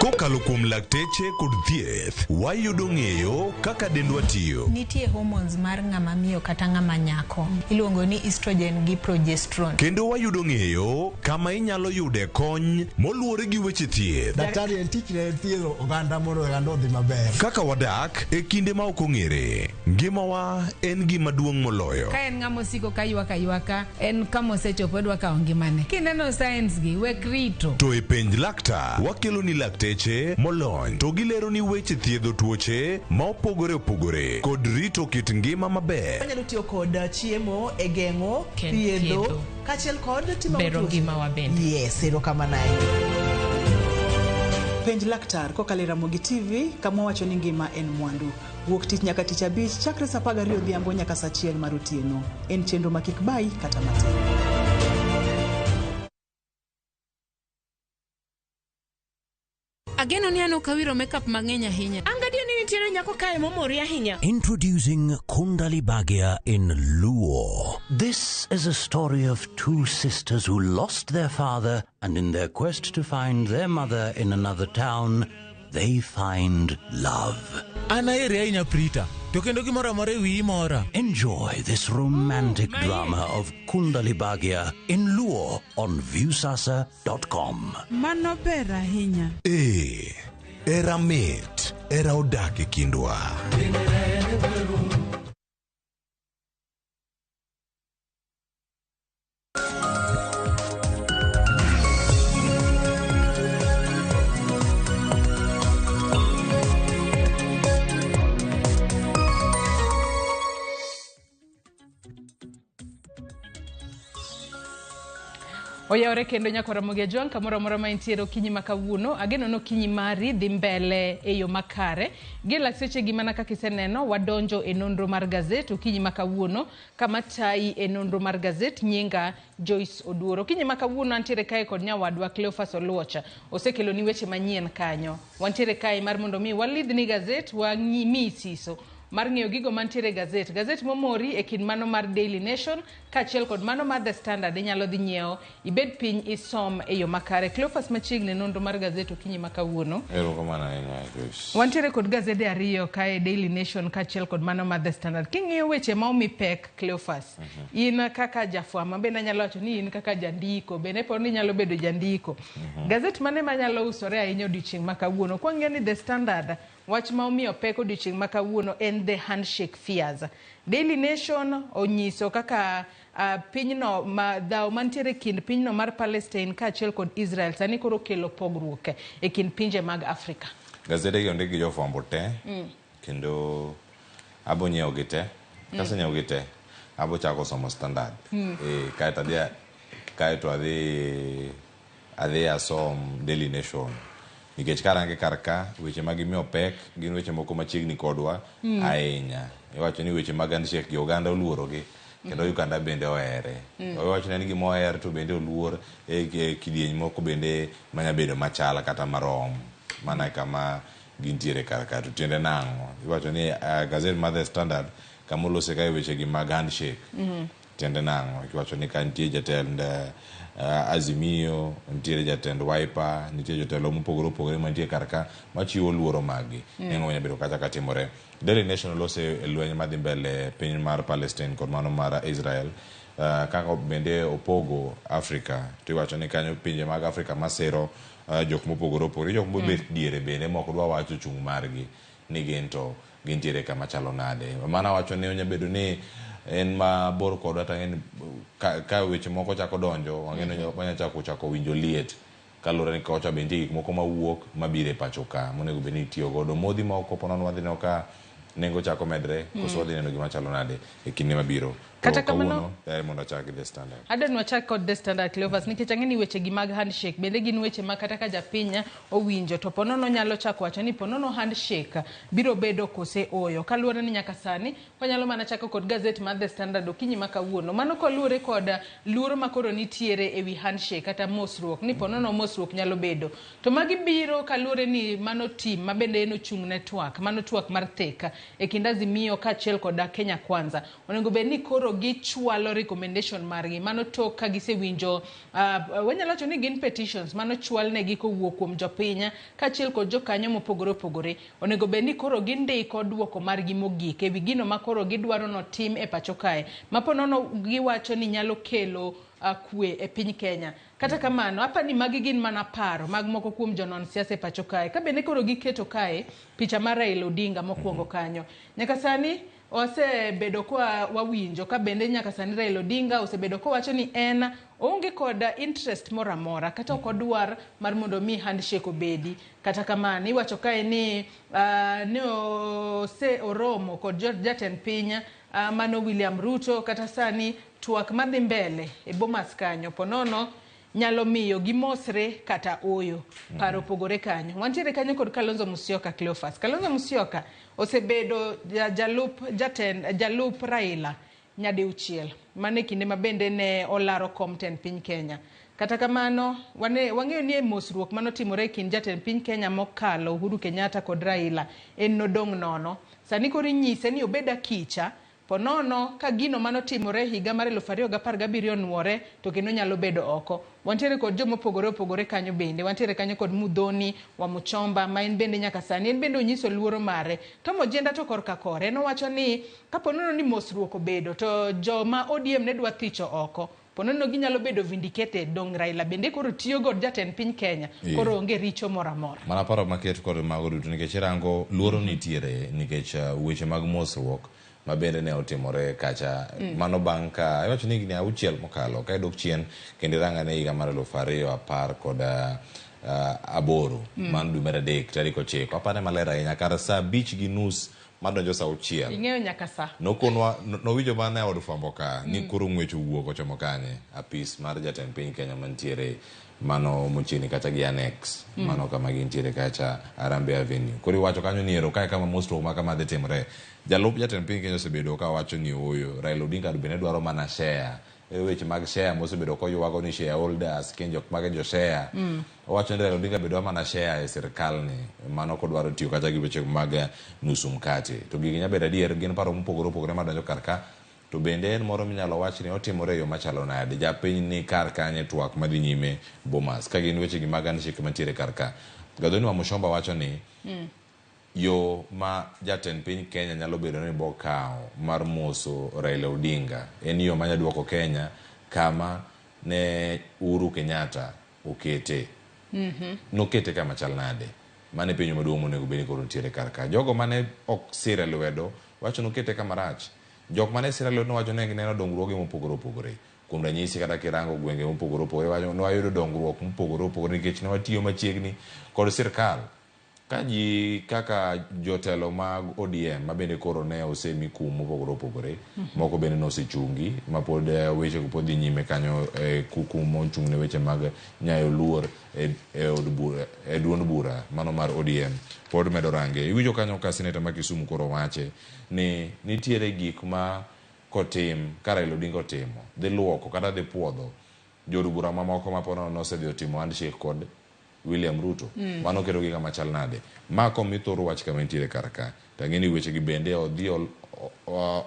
Kokalo kuom lakteche kod thieth, wayudo ng'eyo kaka dendwa tiyo. Nitie hormones mar ng'ama miyo kata ng'ama nyako. Iluongo ni estrogen gi progesterone. Kendo wayudo ng'eyo kama inyalo yude kony moluwore gi weche thieth. Daktari en tichne en thiedho oganda mondo oganda odhi maber. Kaka wadak e kinde ma ok ong'ere, ngimawa en gima duong' moloyo. Ka en ng'ama osiko ka ywak aywaka, en kama osechopo odwa kawo ngimane. Kineno signs gi, wek rito. To e penj laktar, wakelo ni lakteche molony to gilero ni weche thiedho tuoche ma opogore opogore kod rito kit ngima maber. Wanyalo tiyo kod chiemo e geng'o, thiedho, thiedho. kaachiel kod timo Bero tuoche. ngimawa bende. Yes, erokamano ahinya. Penj laktar kokalo e Ramogi TV kama wacho ni ngima en mwandu. Wuok tich nyaka tich abich chakre saa 12 odhiambo nyaka saa 1 mar otieno. En chenro ma kik bayi kata matin. Ageno ni an ok awiro makeup mang'eny ahinya. An gadier ni nitiere nyako kae momori ahinya. Introducing Kundali Bhagya in Luo. This is a story of two sisters who lost their father and in their quest to find their mother in another town, they find love. An aheri ahinya Prita, to kendo gimoro amora e wiyi mora. Enjoy this romantic drama of Kundali Bhagya in Luo on Viusasa.com. Mano ber ahinya. Ee, era mit, era odak e kindwa. Oyawore kendo nyakwa Ramogi Ajwang' kamoro amora ma intiere okinyi ma kawuono. Ageno ni okinyi mari dhi mbele e yo makare. Gi lak sechegi mana kaka iseneno, wadonjo e nonro mar gazet okinyi ma kawuono kama tayi e nonro mar gazet nyinga Joyce Oduor. Okinyi ma kawuono antiere kae kod nyawadwa Cleophas Oluocha. Osekeloni weche manyien kanyo. Wantiere kae mar mondo mi walidhni gazet, wamiyi siso mar ng'eyo gigo mantiere e gazet. Gazet momori e kind mano mar Daily Nation kaachiel kod mano mar The Standard inyalo dhi nyiewo ibed piny isom e yo makare. Cleophas machiegni nonro mar gazet okinyi ma kawuono. Erokamano ahinya Joyce. Wantiere kod gazede ariyo kae Daily Nation kaachiel kod mano mar The Standard. King'iyo weche ma omi pek Cleophas, in kaka jafwambo bende anyalo wacho ni in kaka jandiko bende po ni inyalo bedo jandiko. Gazet mane manyalo usore ahinya odiochieng' ma kawuono? Kwang'iyo ni The Standard wach ma omiyo pek odiochieng' ma kawuono en the handshake fears. Daily Nation onyiso kaka pinyno ma dhaw mantiere kind pinyno mar Palestine kaachiel kod Israel sani koro kelo pogruok e kind pinje mag Afrika. Gazede gi ondik gi jofwambo te kendo abo nyiewo gi te. Kasenyiewo gi te, abo chako somo Standard. Kaeto adhi asom Daily Nation. Nikech karange kar ka, weche ma gimiyo pek gin weche moko machiegni kodwa ahinya. Iwacho ni weche mag handshake gi oganda oluorogi kendo Uganda bende ohere. Iwacho ni gima oher to bende oluor e kidieny moko bende manya bedo machal kata marom mana kama gintiere kar ka. To tiende nang'o? Iwacho ni gazet mar The Standard kama olose kae weche gi mag handshake. Tiende nang'o? Iwacho ni ka nitie jatend Azimio, nitiere jatend Wiper, nitie jotelo mopogore opogore mantie kar ka machiwo luoro maggi. Neng'o manya bedo kacha katimore. Daily Nation lose lweny madhi mbele piny mar Palestine kod mano mar Israel. Kaka bende opogo Afrika to iwacho ni kanyo pinje mag Afrika masero jok mopogore opogore, jok mobet diere bende mok dwa wacho chung' margi ni gin to gintiere kama chalo nade. Mana wacho ni onya bedo ni en mabor kodwa to ang'e ni ka weche moko chako donjo wang'e ni wanya chako winjo liet kaluwore ni kocha be nitie gik moko mawuok mabiro e pacho ka monego bed ni itiyo godo. Modhi moko po nono wadhi neno ka nengo chako medre koso wadhi neno gima chalo nade e kinde mabiro. Kata kamano tayari mondo achak gi The Standard. Adwa wachak kod The Standard, Cleophas, nikech ang'e ni weche gi mag handshake bende gin weche ma kata ka japiny owinjo to ponono nyalo chako wacho ni ponono handshake biro bedo kose oyo. Kaluwore ni nyaka sani wanyalo mana chako kod gazet mar The Standard okinyi ma kawuono. Mano koluwore kod luoro ma koro nitiere ewi handshake kata mosruok ni ponono mosruok nyalo bedo. To magi biro kaluwore ni mano team ma bende en ochung' ne twak, mano twak mar thek e kind Azimio kaachiel kod Kenya Kwanza. Onego bed ni koro gichwalo recommendation margi mano tok ka gisewinjo wanyalo wacho ni gin petitions mano chwal negi kowuok kuom jopiny kaachiel kod jokanyo mopogore opogore. Onego bed ni koro gindiko duoko margi mogik ewi gino ma koro gidwaro notim e pacho kae ma ponono giwacho ni nyalo kelo kwe e piny Kenya. Kata kamano, apa ni magi gin mana paro mag moko kuom jonon siasa e pacho kae. Ka bende koro giketo kae picha mar Raila Odinga mokwongo kanyo. Nyaka sani osebedo kwa wawinjo ka bende nyaka sani Raila Odinga osebedo kowacho ni en oonge kod interest moro amora kata ok odwar mar mondo mi handshake obedi. Kata kamano iwacho kae ni ne ose oromo kod jatend piny mano William Ruto kata sani twak madhi mbele e Bomas kanyo ponono nyalo miyo gimosre kata oyo. Paro opogore kanyo. Wantiere kanyo kod Kalonzo Musyoka, Cleophas. Kalonzo Musyoka osebedo jalup Raila nyadiuchiel. Mano e kinde ma bende ne olaro kom tend piny Kenya. Kata kamano, wang'eyo ni e mosruok manotimore e kind jatend piny Kenya mokalo Uhuru Kenyatta kod Raila en nodong' nono. Sani koro inyise ni obed akicha ponono ka gino manotimore higa mar 2017 onuore to kendo nyalo bedo oko. Wantiere kod jomopogore opogore kanyo bende. Wantiere kanyo kod Muthoni wa Muchomba ma en bende nyaka sani en bende onyiso luoro mare. Tom Ojienda to korka kore en owacho ni kaponono ni mosruok obedo to joma ODM ne dwa thicho oko ponono ginyalo bedo vindicated dong Raila bende koro tiyo kod jatend piny Kenya koro onge richo moro amora. Mana paro maket kod mago duto nikech irango luoro nitiere nikech weche mag mosruok ma bende ne otimore kacha mano bang' ka iwacho ni higni 6 mokalo ka idok chien kendo iranga ne higa mar 2018 mano dwe mar 3 tarik 9 apane maler ahinya kar saa 5:30 madonjo saa 6 ing'eyo nyaka saa nokonwa nowinjo mana e od fwambo ka ni koro ng'wech owuok ochomo kanye apis mar jatend piny Kenya mantiere mano mochiegni kacha gi annex mano kama gintiere kacha Harambee Avenue. Koro iwacho kanyo ni ero kae kama mosruok ma kama dhi timore. Jalup jatend piny Kenya osebedo ka wacho ni ooyo Raila Odinga bende dwaro mana share. E weche mag share mosebedo koywago ni shareholders kendo jok mage jo share. Owacho ni Raila Odinga be dwaro mana share e sirkal ni mano kodwaro tiyo kacha gi weche mag nusu mkate. To gigi nya bedo adier gin paro mopogore opogore madonjo kar ka. To bende en moro minyalo wach ni otimore e yo machalo nade. Japiny ni kar kanye twak madhi nyime Bomas. Ka gin weche gi mag handshake mantiere kar ka. Gathoni wa Muchomba wacho ni yo ma jatend piny Kenya nyalo bedo ni bokawo mar moso Raila Odinga en yo manya duoko Kenya kama ne Uhuru Kenyatta okete. Nokete kama chal nade? Mano e penjo maduong' monego bed ni koro nitiere kar ka. Jogo mane ok sire lwedo wacho nokete kama rach. Jok mane sire lwedo nowacho ni gineno dongruoge mopogore opogore. Kuom ranyisi kata kirango gwenge mopogore opogore wacho ne wayudo dongruok mopogore opogore nikech ne watiyo machiegni kod sirkal. Ka ji kaka jotelo mag ODM ma bende koro ne osemi kum mopogore opogore, moko bende nosechungi ma pod weche go pod dhi nyime kanyo kum mochung' ne weche mag nyayo luor e od bura, e duond bura mano mar ODM pod medo range. Iwinjo kanyo ka seneta ma Kisumu koro wache ni nitiere gik ma kotim ka Raila Odinga otimo dhi luoko kata dhi puodho jood bura mamoko ma pod nosedhi otimo handshake kod William Ruto. Mano keto gi kama chal nade. Ma komi thor wach kama nitiere kar ka. To ang'e ni weche gi bende odhi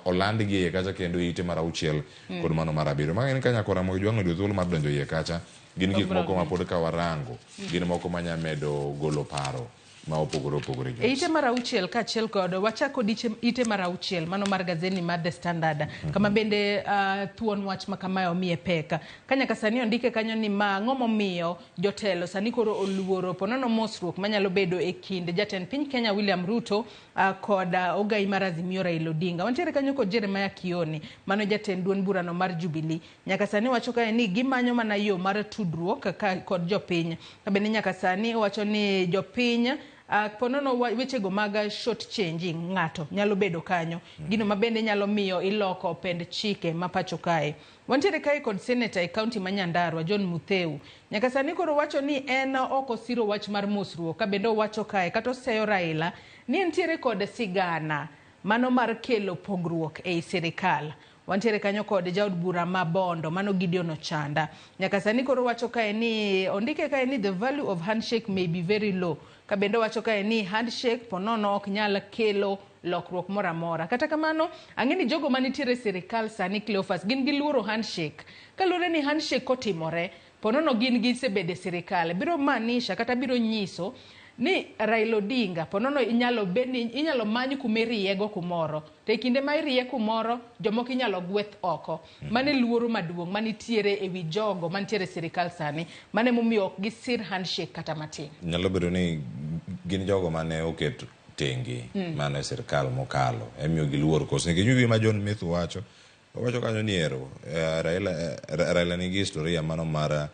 oland gi iye kacha kendo ite mar 6 kod mano mar 7. Ma en ka nyakora Ramogi Jwang' oyudo thuolo mar donjo iye kacha. Gin gik moko ma pod ka warango. Gin moko manya medo golo paro. Ma opogore opogore. E ite mar auchiel kaachiel kod wachako diche ite mar auchiel mano mar gazeti mar The Standard kama bende thuon wach ma kamae omiye pek ka nyaka sani ondike kanyo ni ma ang'o momiyo jotelo sani koro oluoro ponono mosruok manyalo bedo e kind jatend piny Kenya William Ruto kod ogai mar Azimio Raila Odinga. Wantiere kanyo kod Jeremiah Kioni mano jatend duond burano mar Jubilee. Nyaka sani wacho kae ni gimanyo mana yo mar tudruok kod jopiny. Ka bende nyaka sani wacho ni jopiny ponono wechego mag short changing ng'ato nyalo bedo kanyo. Gino ma bende nyalo miyo iloko pend chike ma pacho kae. Wantiere kae kod seneta e kaunti ma Nyandarua John Mutheu. Nyaka sani koro wacho ni en ok osiro wach mar mosruok ka bende owacho kae kata oseyo Raila ni entiere kod sigana mano mar kelo pogruok ei sirikal. Wantiere kanyo kod jaod bura ma Bondo mano Gideon Ochanda. Nyaka sani koro wacho kae ni ondike kae ni the value of handshake may be very low. Ka bende wacho kae ni handshake ponono ok nyal kelo lokruok moro amora. Kata kamano, ang'e ni jogo manitiere e sirikal sani Cleophas gin giluoro handshake. Kaluwore ni handshake kotimore, ponono gin gisebedo e sirikal. Biro maanisha kata biro nyiso ni Raila Odinga ponono inyalo bed ni inyalo many kuma iriyego kumoro. To e kinde ma iriye kumoro, jomoko inyalo gweth oko. Mano e luoro maduong' manitiere ewi jogo mantiere e sirikal sani. Mano emomiyo ok gisir handshake kata matin. Nyalo bedo ni gin jogo mane oket tenge mano e sirikal mokalo emiyo giluor koso nikech gima John Methu wacho owacho kanyo ni ero Raila nigi historia mano mar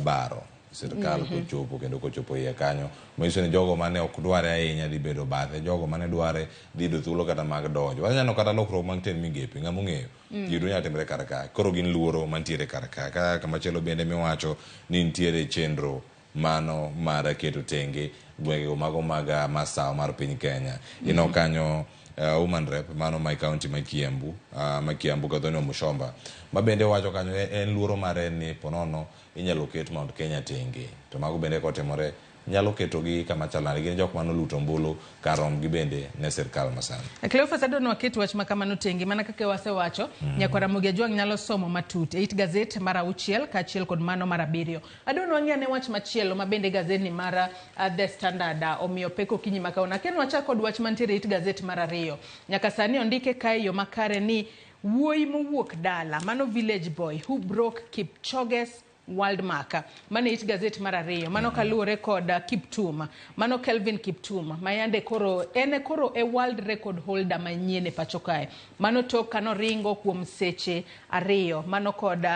baro sirikal kochopo kendo kochopo iye kanyo manyiso ni jogo mane ok dware ahinya dhi bedo bathe jogo mane dware dhi yudo thuolo kata mag donjo waneno kata lokruok mag tend migepe ng'ama ong'eyo gigo nyalo timore kar ka koro gin luoro mantiere kar ka ka kamachielo bende miwacho ni nitiere chenro mano mar keto tenge gwengego mago mag masawa mar piny Kenya. Ineno kanyo woman rep mano ma county ma Kiambu, ma Kiambu Gathoni Wamuchomba ma bende wacho kanyo en luoro mare ni ponono inyalo ket Mount Kenya tenge to mago bende kotimore nyalo ketogi kama chal nade gin jok manoluto ombulu kar romgi bende ne sirkal masani. Cleophas adwa ni waket wach ma kamano tenge mana kaka wasewacho nyakwar Ramogi Ajwang' nyalo somo matut e it gazet mar auchiel kaachiel kod mano mar abiriyo. Adwa ni wang'i ane wach machielo ma bende gazetni mar The Standard omiyo pek okinyi ma kawuono. Akia ni wachak kod wach mantiere e it gazet mar ariyo. Nyaka sani ondike kae e yo makare ni wuoyi mowuok dala mano village boy who broke Kipchoge's world mark. Mano e it gazet mar ariyo. Mano kaluwore kod Kiptum. Mano Kelvin Kiptum ma yande koro en koro e world record holder manyien e pacho kae. Mano tok kanoringo kuom seche 2 mano kod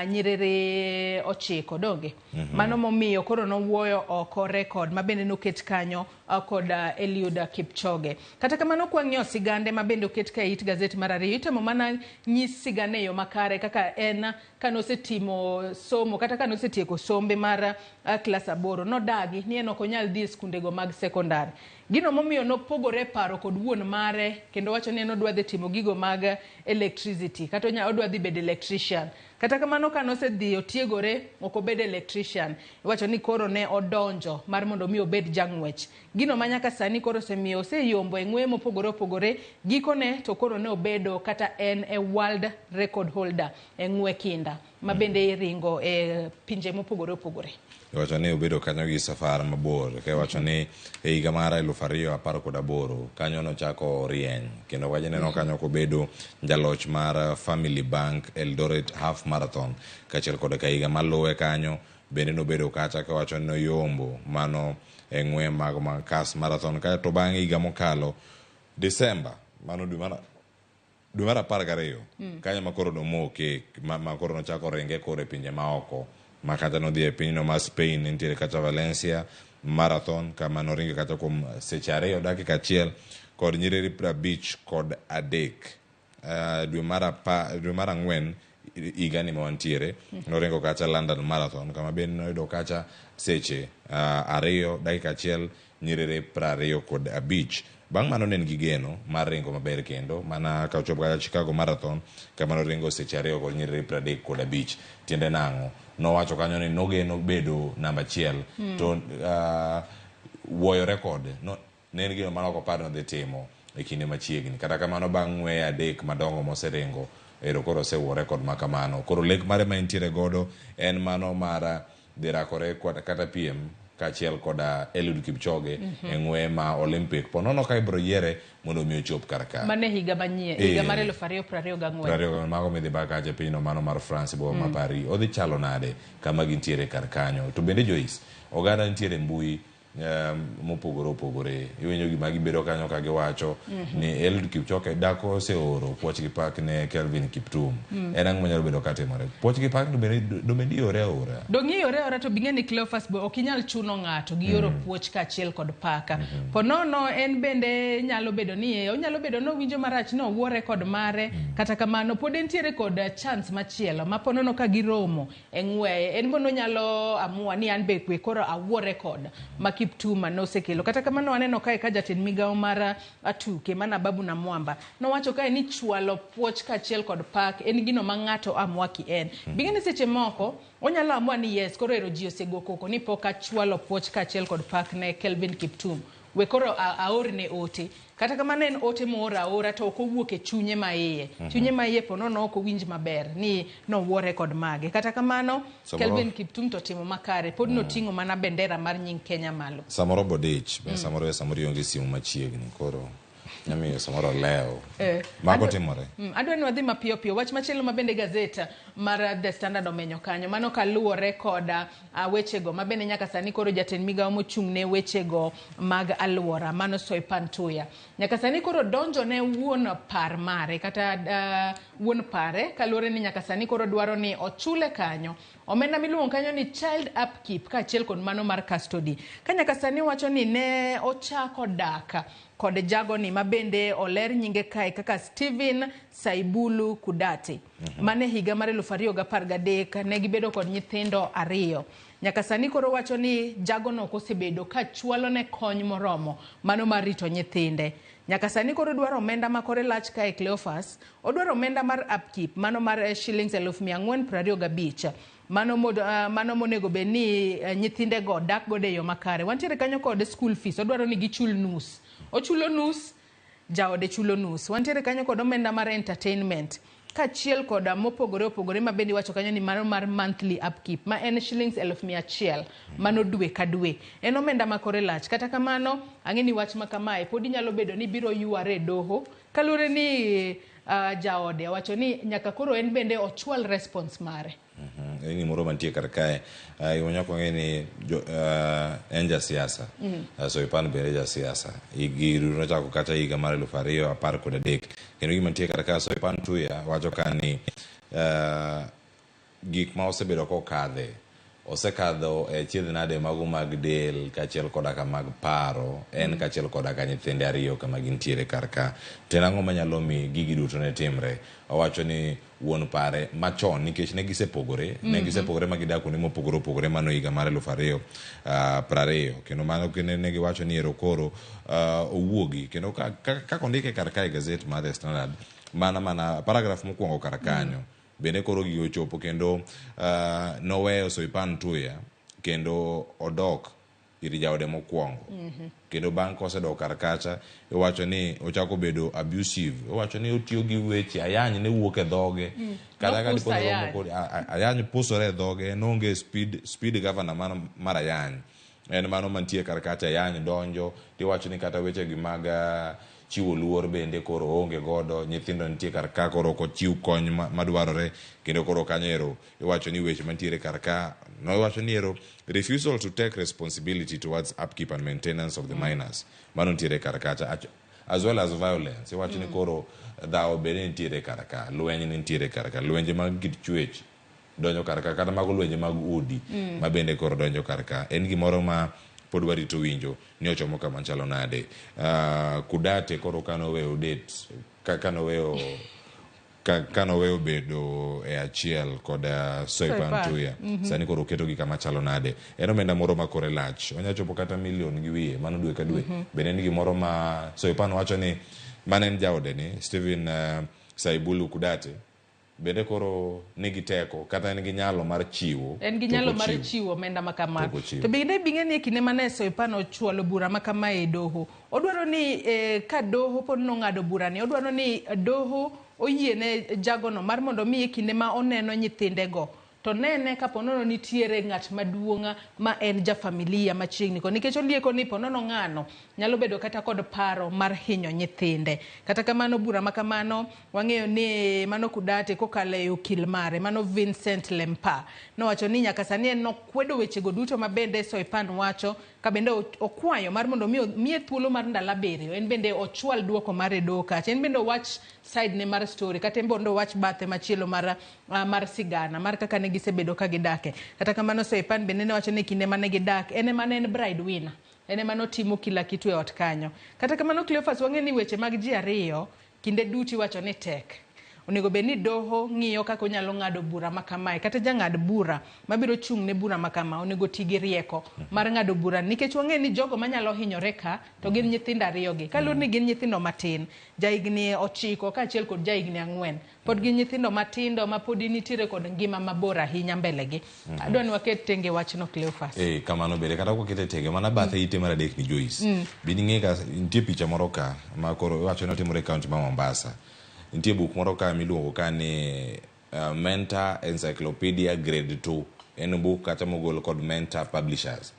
nyiriri 9 donge. Mano momiyo koro nowuoyo oko record ma bende noket kanyo kod Eliud Kipchoge. Kata kamano kwang'iyo sigande ma bende oket ka e it gazet mar ariyo itemo mana nyis sigane e yo makare kaka en kanosetimo somo kata kanosetieko sombe mar klas 8 nodagi ni en ok onyal dhi e skundego mag sekondar. Gino momiyo nopogore paro kod wuon mare kendo wacho ni en odwa dhi timo gigo mag electricity kata odwa dhi bedo electrician. Kata kamano kanosedhi otiegore ok obedo electrician. Iwacho ni koro ne odonjo mar mondo mi obed jang'wech. Gino ma nyaka sani koro osemiyo oseyombo e ng'weye mopogore opogore gikone to koro ne obedo kata en e world record holder e ng'we kinda ma bende iringo e pinje mopogore opogore. Iwacho ni obedo kanyo gi safar mabor ka iwacho ni e higa mar 2018 kanyo nochako rieny kendo wajineno kanyo kobedo jaloch mar Family Bank Eldoret Half Marathon kaachiel kod ka higa maluwe kanyo bende nobedo kacha kawacho ni noyombo mano e ng'we mag Kas Marathon kaeto bang' higa mokalo Desemba mano dwe mar 12 kanyo ma koro nomoke ma koro nochako ringe koro e pinje maoko ma kata nodhi e pinyno mar Spain nitiere kata Valencia Marathon kama noringe kata kuom seche 2 dakika 1 kod nyiriri 53. Dwe mar 4 higani ma wantiere noringo kacha London Marathon kama bende noyudo kacha seche 2 dakika 1 nyiriri 25. Bang' mano ne en gi geno mar ringo maber kendo mana ka ochopo kata Chicago Marathon kama noringo seche 2 kod nyiriri 35. Tiende nang'o? Nowacho kanyo ni nogeno bedo namba 1 to wuoyo record ne en gino mane ok opar ni odhi timo e kinde machiegni. Kata kamano bang' ng'weye 3 madongo moseringo ero koro osewuo record ma kamano. Koro lek mare ma entiere godo en mano mar dhi rakore kata piem kaachiel koda Eliud Kipchoge e ng'we ma Olympic. Po nono ka ibiro yiere mondo mi ochop kar ka. Mano e higa manyien, higa mar 2024. 20 mago midhi ba kacha e pinyno mano mar France e boma ma Paris. Odhi chalo nade kama gintiere kar kanyo? To bende Joyce, oganda nitiere e mbui mopogore opogore. Iwinjo gima gibedo kanyo ka giwacho ni Eliud Kipchoge dak oseoro puoch gi pak ne Kelvin Kiptum. En ang'o manyalo bedo ka timore? Puoch gi pak to bende iore aora. Dong' iore aora to bing'e ni Cleophas bo ok inyal chuno ng'ato gi oro puoch kaachiel kod paka. Po nono en bende nyalo bedo ni onyalo bedo ni owinjo marach ni owuore kod mare kata kamano pod entiere kod chance machielo ma po nono ka giromo e ng'weye en bo nonyalo amua ni an be kwe koro awuore kod ma Kiptum nosekelo. Kata kamano waneno kae ka jatend migawo mar tuke mana Babu Namwamba nowacho kae ni chwalo puoch kaachiel kod pak en gino ma ng'ato amua ki en. Bing'e ni seche moko onyalo amua ni yes koro ero ji osego koko ni pok achwalo puoch kaachiel kod pak ne Kelvin Kiptum. We koro aorne ote. Kata kamano en ote mooro aora to ok owuok e chunye maiye. Chunye maiye po nono ok owinj maber ni nowuore kod mage. Kata kamano Kelvin Kiptum to timo makare. Pod noting'o mana bendera mar nying Kenya malo. Samoro bodich, be samoro samoro ionge simu machiegni koro nyamiyo samoro olewo. Mago timore. Adwa ni wadhi mapiyo piyo. Wach machielo ma bende gazet mar The Standard omenyo kanyo. Mano kaluwore koda wechego ma bende nyaka sani koro jatend migawo mochung' ne wechego mag alwora mano Soipan Tuya. Nyaka sani koro donjo ne wuon par mare kata wuon pare kaluwore ni nyaka sani koro dwaro ni ochule kanyo. Omenda miluongo kanyo ni child upkeep kaachiel kod mano mar custody. Ka nyaka sani wacho ni ne ochako dak kod jagoni ma bende oler nyinge kae kaka Steven Saibulu Kudate. Mane higa mar 2013 ne gibedo kod nyithindo 2. Nyaka sani koro wacho ni jagono ok osebedo ka chwalo ne kony moromo mano mar rito nyithinde. Nyaka sani koro dwaro omenda ma kore lach kae Cleophas, odwaro omenda mar upkeep mano mar shillings 425. Mano monego bed ni nyithindego dak godo e yo makare. Wantiere kanyo kod school fees, odwaro ni gichul nus. Ochulo nus, jaode chulo nus. Wantiere kanyo kod omenda mar entertainment kaachiel kod mopogore opogore ma bende iwacho kanyo ni mano mar monthly upkeep ma en shillings 100,000 mano dwe ka dwe. En omenda ma kore lach. Kata kamano ang'e ni wach ma kamae pod inyalo bedo ni biro yware e doho kaluwore ni jaode owacho ni nyaka koro en bende ochwal response mare. En gimoro mantie kar kae. Gima nyaka wang'e ni en jasiasa. Soipan bende jasiasa. Giru nochako kata higa mar 2013. Kendo gima nitie kar kae Soipan Tuya wacho ka ni gik ma osebedo kokadhe osekadho e achiedh nade mago mag del kaachiel koda ka mag paro en kaachiel koda ka nyithinde 2 kama gintiere kar ka. To en ang'o manyalo mi gigi duto ne timre? Owacho ni wuon pare machon nikech ne gisepogore, ne gisepogore ma gidak kuonde mopogore opogore mano higa mar 2020 kendo mano ne giwacho ni ero koro owuogi kendo kaka ondike kar kae gazet mar The Standard mana paragraph mokwongo kar kanyo bende koro gigo ochopo kendo noweyo Soipan Tuya kendo odok ir jaode mokwongo. Kendo bang' kosedok kar kacha iwacho ni ochako bedo abusive. Iwacho ni otiyo gi weche ayany ne wuok e dhoge. Kata ka dipo ni romo kod ayany pusore e dhoge noonge speed governor mar ayany. En mano mantie kar kacha ayany donjo tiwacho ni kata weche gi mag chiwo luor bende koro onge godo, nyithindo nitie kar ka koro ok ochiw kony madwarore kendo koro kanyo ero iwacho ni weche mantiere kar ka nowacho ni ero refusal to take responsibility towards upkeep and maintenance of the minors mano nitiere kar kacha as well as violence. Iwacho ni koro dhawo bende nitiere kar ka, lweny nitiere kar ka, lwenje mag kit chwech donjo kar ka, kata mago lwenje mag udi ma bende koro donjo kar ka. En gimoro ma pod warito winjo ni ochomo kama chalo nade. Kudate koro kanoweyo date, kanoweyo bedo e achiel kod Soipan Tuya, sani koro oketogi kama chalo nade. En omenda moro ma kore lach, onya chopo kata milion gi wiye mano dwe ka dwe. Bende en gimoro ma Soipan wacho ni mane en jaode ni Steven Saibulu Kudate bende koro nigi teko kata en gi nyalo mar chiwo. En gi nyalo mar chiwo omenda ma kamano. To bende bing'e ni e kinde mane Soipan ochwalo bura ma kama e doho, odwaro ni ka doho pod nong'ado burani, odwaro ni doho oyiene jagono mar mondo mi e kinde ma oneno nyithindego To nene ka ponono nitiere ng'at maduong' ma en ja familia machiegni kode, nikech olieko ni ponono ng'ano nyalo bedo kata kod paro mar hinyo nyithinde. Kata kamano bura ma kamano wang'eyo ni mano Kudate kokalo e okil mare mano Vincent Lempa nowacho ni nyaka sani en nokwedo wechego duto ma bende Soipan wacho ka bende okwayo mar mondo mi miye thuolo mar ndalo 7 en bende ochwal duoko mare e doho kacha, en bende owach side ne mar story kata en bende owach bathe machielo mar sigana mar kaka ne gisebedo ka gidake. Kata kamano Soipan bende ne wacho ni kinde mane gidak en ema ne en breadwinner, en ema notimo kila kitu e ot kanyo. Kata kamano Cleophas wang'e ni weche mag ji ariyo kinde duto iwacho ni tek. Onego bed ni doho ng'iyo kaka onyalo ng'ado bura ma kamae, kata jang'ad bura mabiro chung' ne bura ma kama onego ti gi rieko mar ng'ado bura, nikech wang'e ni jogo manyalo hinyore ka to gin nyithindo ariyogi. Kaluwore ni gin nyithindo matin, jahigni 9 kaachiel kod jahigni 4, pod gin nyithindo matindo ma pod nitiere kod ngima mabor ahinya mbelegi. Adwa ni waket tenge wachno Cleophas. Kamano bende kata kwakete tenge mana bathe ite mar 3 ni Joyce. Bende ing'e ka nitie picha moro ka ma koro iwacho ni otimore e kaunti ma Mombasa. Nitie buk moro ka miluongo ka ni Mentor Encyclopedia Grade 2. En buk kacha mogol kod Mentor Publishers.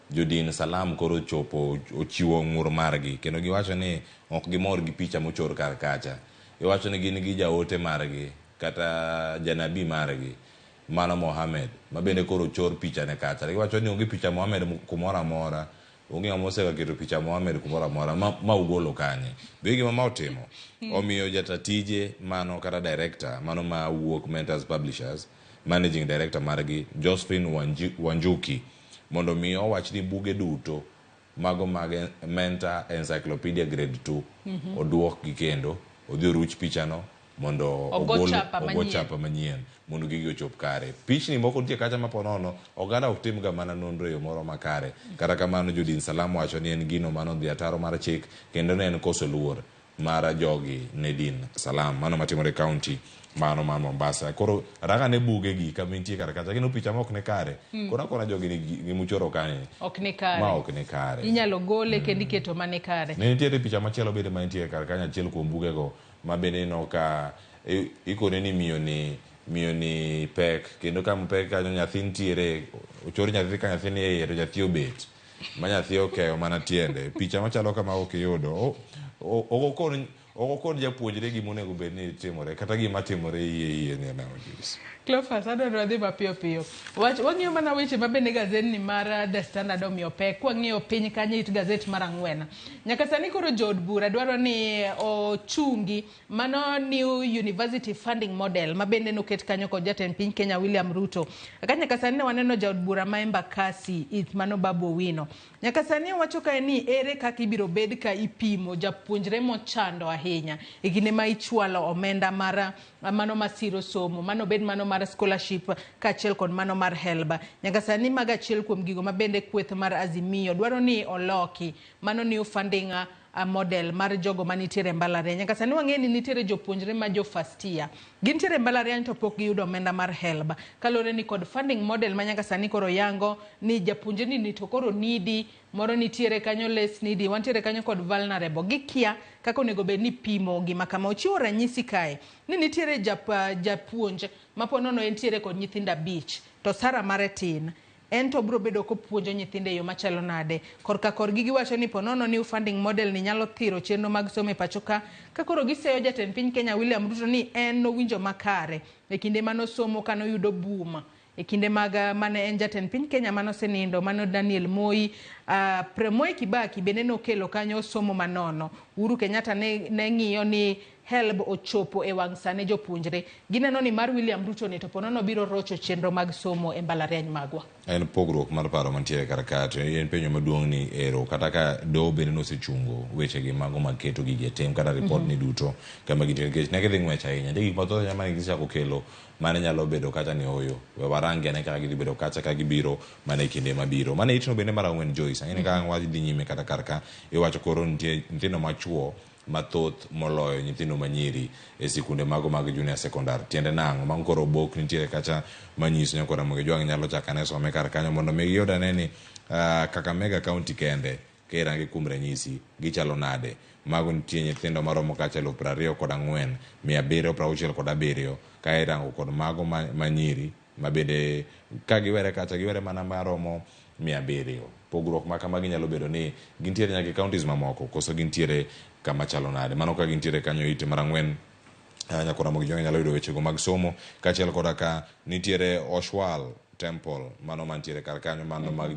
Jodin Salam koro chopo ochiwo ng'ur margi kendo giwacho ni ok gimor gi picha mochor kar kacha. Iwacho ni gin gi jaote margi kata janabi margi mano Mohammed ma bende koro ochor picha ne kacha. Giwacho ni onge picha Mohammed kumoro amora, onge ng'ama osegaketo picha Mohammed kumoro amora ma ugolo kanye. Be gima ma otimo omiyo jatatije mano kata director mano ma wuok Mentors Publishers, managing director margi Josephine Wanjuki mondo mi owach ni buge duto mago mag Mentor Encyclopedia Grade 2 oduokgi kendo odhi oruch pichano mondo ogo chapa manyien mondo gigi ochop kare. Pichni moko nitie kacha ma ponono oganda ok tim ga mana nonro e yo moro makare. Kata kamano jodin Salam wacho ni en gino mano dhi ataro mar chik kendo ne en koso luor mar jogi ne din Salam mano matimore e kaunti mano mar Mombasa. Koro ranga ne buge gi kama nitie kar kacha kendo picha ma ok ni kare. Koro akona jogi ni gimuchoro kanye ok ni kare. Ma ok ni kare. Inyalo gole kendo iketo mane kare. Ne nitiere picha machielo bende ma nitie kar kanyo achiel kuom bugego ma bende ineno ka ikone ni miyo ni pek kendo kama pek kanyo nyathi nitiere ochor nyathi ka nyathi ni e iye to nyathi obet ma nyathi okeyo mana tiende. Picha machalo kama ok iyudo ok okon japuonjre gima onego bed ni timore kata gima timore iye ni nang'o Joyce. Cleophas adwa ni wadhi mapiyo piyo. Wang'iyo mana weche ma bende gazetni mar The Standard omiyo pek. Kwang'iyo piny kanyo it gazet mar 4. Nyaka sani koro jood bura dwaro ni ochungi mano new university funding model ma bende noket kanyo kod jatend piny Kenya William Ruto. Ka nyaka sani ne waneno jaod bura ma Embakasi East mano Babu Owino. Nyaka sani owacho kae ni ere kaka ibiro bed ka ipimo japuonjre mochando ahinya e kinde ma ichwalo omenda mar mano masiro somo, mano bed mano mar scholarship kaachiel kod mano mar HELB. Nyaka sani mago achiel kuom gigo ma bende kweth mar Azimio dwaro ni oloki mano new funding model mar jogo manitiere mbalariany. Nyaka sani wang'e ni nitiere jopuonjre ma jo first year gintiere mbalariany to pok giyudo omenda mar HELB kaluwore ni kod funding model ma nyaka sani koro yango ni japuonjre ni to koro needy moro nitiere kanyo less needy, wantiere kanyo kod vulnerable. Gikia kaka onego bed ni pimo gima kama. Ochiwo ranyisi kae ni nitiere japuonj ma ponono entiere kod nyithindo 5 to sara mare tin, en to biro bedo kopuonjo nyithindo e yo machalo nade. Korka korgi giwacho ni ponono new funding model ni nyalo thiro chenro mag somo e pacho ka koro giseyo jatend piny Kenya William Ruto ni en nowinjo makare e kinde manosomo kanoyudo boom e kinde mag mane en jatend piny Kenya manosenindo mano Daniel Moi. Moi Kibaki bende nokelo kanyo somo manono. Uhuru Kenyatta ne ng'iyo ni HELB ochopo e wang' sane jopuonjre. Gineno ni mar William Ruto ni to ponono biro rocho chenro mag somo e mbalariany magwa. En pogruok mar paro mantiere kar ka to en penjo maduong' ni ero kata ka doho bende nosechungo wechegi mago mag keto gigi e tim kata report ni duto kama gintie nikech ne gidhi ng'wech ahinya. Nitie gik mathoth mane gisechako kelo mane nyalo bedo kacha ni oyo we warangi ane kaka gidhi bedo kacha ka gibiro mana e kinde mabiro. Mane itno bende mar 4 Joyce. Ang'e ni ka ang' wadhi nyime kata kar ka iwacho koro nitie nyithindo machuo mathoth moloyo nyithindo manyiri e sikunde mago mag junior secondary. Tiende nang'o? Mago koro obok nitiere kacha manyiso nyakwa Ramogi Jwang' nyalo chako ane some kar kanyo mondo mi giyud ane ni Kakamega County kende ka irange kuom ranyisi gichalo nade. Mago nitie nyithindo maromo kacha 24,767 ka irango kod mago manyiri Ma bende ka giwere kacha giwere mana maromo 700. Pogruok ma kamagi nyalo bedo ni gintiere nyaka e counties mamoko koso gintiere kama chalo nade. Mano ka gintiere kanyo ite mar 4 Nyakor Ramogi Jwang' nyalo yudo wechego mag somo kaachiel koda ka nitiere Oshwal Temple mano mantiere kar kanyo mano mag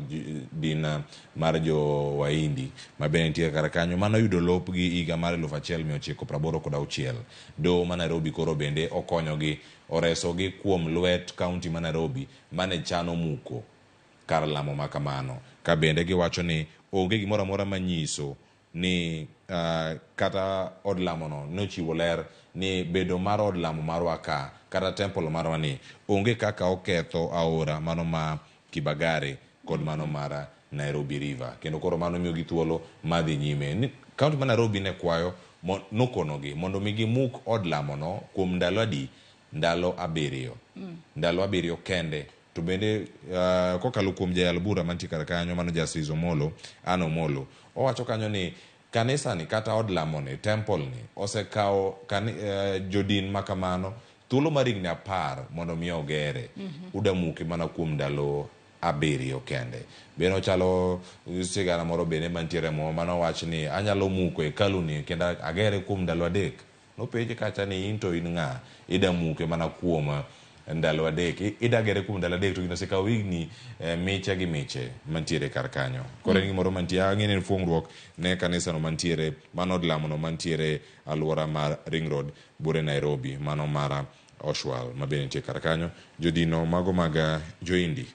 din mar jo Wahindi ma bende nitiere kar kanyo mano yudo lopgi higa mar 1986. Doho ma Nairobi koro bende okonyogi oresogi kuom lwet kaunti ma Nairobi mane chano muko kar lamo ma kamano ka bende giwacho ni onge gimoro amora manyiso ni kata od lamono nochiwo ler ni bedo mar od lamo marwa ka kata temple marwa ni onge kaka oketho aora mano ma Kibagare kod mano mar Nairobi River kendo koro mano miyogi thuolo mar dhi nyime. Ni kaunti ma Nairobi ne kwayo nokonogi mondo mi gimuk od lamono kuom ndalo adi? Ndalo 7. Ndalo 7 kende. To bende kokalo kuom jayal bura mantie kar kanyo mano Justice Omollo, Anne Omollo, owacho kanyo ni kanisa ni kata od lamo ni, temple ni, osekawo jodin ma kamano thuolo mar higni 10 mondo mi ogere. Udamuke mana kuom ndalo 7 kende. Bende ochalo sigana moro bende mantiere mo mano wach ni anyalo muko hekalu ni kendo agere kuom ndalo 3. Nopenje kacha ni in to in ng'a? Idamuke mana kuom ndalo 3. Idagere kuom ndalo 3 to gino osekawo higni miche gi miche mantiere kar kanyo. Koro en gimoro mantie, ang'e ni en fuong'ruok ne kanisano mantiere, mano od lamono mantiere alwora mar Ring Road bure Nairobi, mano mar Oshwal ma bende nitie kar kanyo. Jodino mago mag Joindi.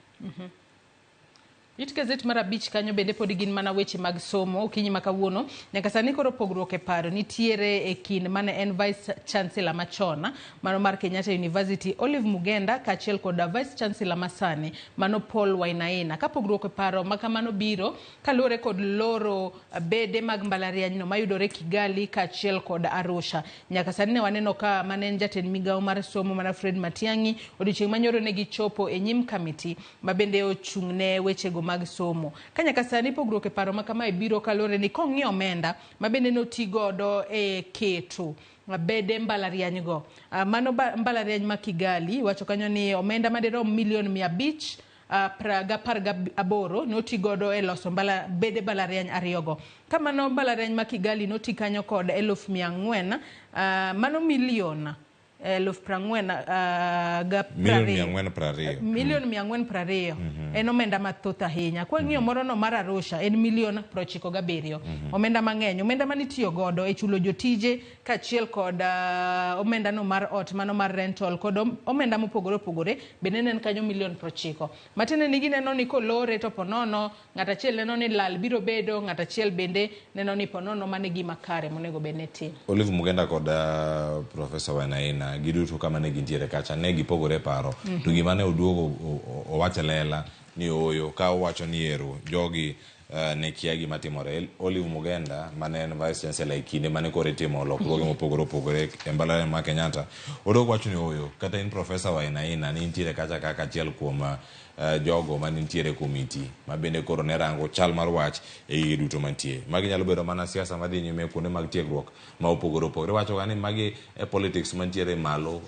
It gazet mar 5 kanyo bende pod gin mana weche mag somo okinyi ma kawuono. Nyaka sani koro pogruok e paro nitiere e kind mane en Vice Chancellor machon mano mar Kenyatta University Olive Mugenda kaachiel kod Vice Chancellor masani mano Paul Wainaina. Ka pogruok e paro ma kamano biro kaluwore kod loro bede mag mbalariany no mayudore Kigali kaachiel kod Arusha. Nyaka sani ne waneno ka mane en jatend migawo mar somo mana Fred Matiang'i odiochieng' manyoro ne gichopo e nyim kamiti ma bende ochung' ne wechego mag somo. Ka nyaka sani pogruok e paro ma kamae biro kaluwore ni kong'i omenda ma bende noti godo e keto bede mbalariany go. Mano mbalariany ma Kigali wacho kanyo ni omenda madirom milion 518 noti godo e loso bede mbalariany 2 go. Ka mano mbalariany ma Kigali noti kanyo kod 400,000 mano milion 420. Milion 420. En omenda mathoth ahinya. Kwa ng'iyo moro no mar Arusha en milion 97. Omenda mang'eny, omenda manitiyo godo e chulo jotije kaachiel kod omenda no mar ot mano mar rental kod omenda mopogore opogore bende en kanyo milion 90. Matiende ni gineno ni kolore to ponono ng'at achiel neno ni lal biro bedo, ng'at achiel bende neno ni ponono mane gima kare monego bed ni timo. Olive Mugenda kod Professor Wainaina giduto kama ne gintiere kacha ne gipogore paro. To gima ne oduogo owacho lela ni ooyo ka owacho ni ero jogi ne kia gima timore. Olive Mugenda mane en Vice Chancellor e kinde mane koro itimo lokruoge mopogore opogore e mbalariany ma Kenyatta oduogo wacho ni ooyo kata in Professor Wainaina ni nitiere kacha kaka achiel kuom jogo manitiere komiti ma bende koro ne rango chal mar wach e gige duto mantie. Magi nyalo bedo mana siasa madhi nyime kuonde mag tiegruok ma opogore opogore. Iwacho ga ni magi e politics mantiere malo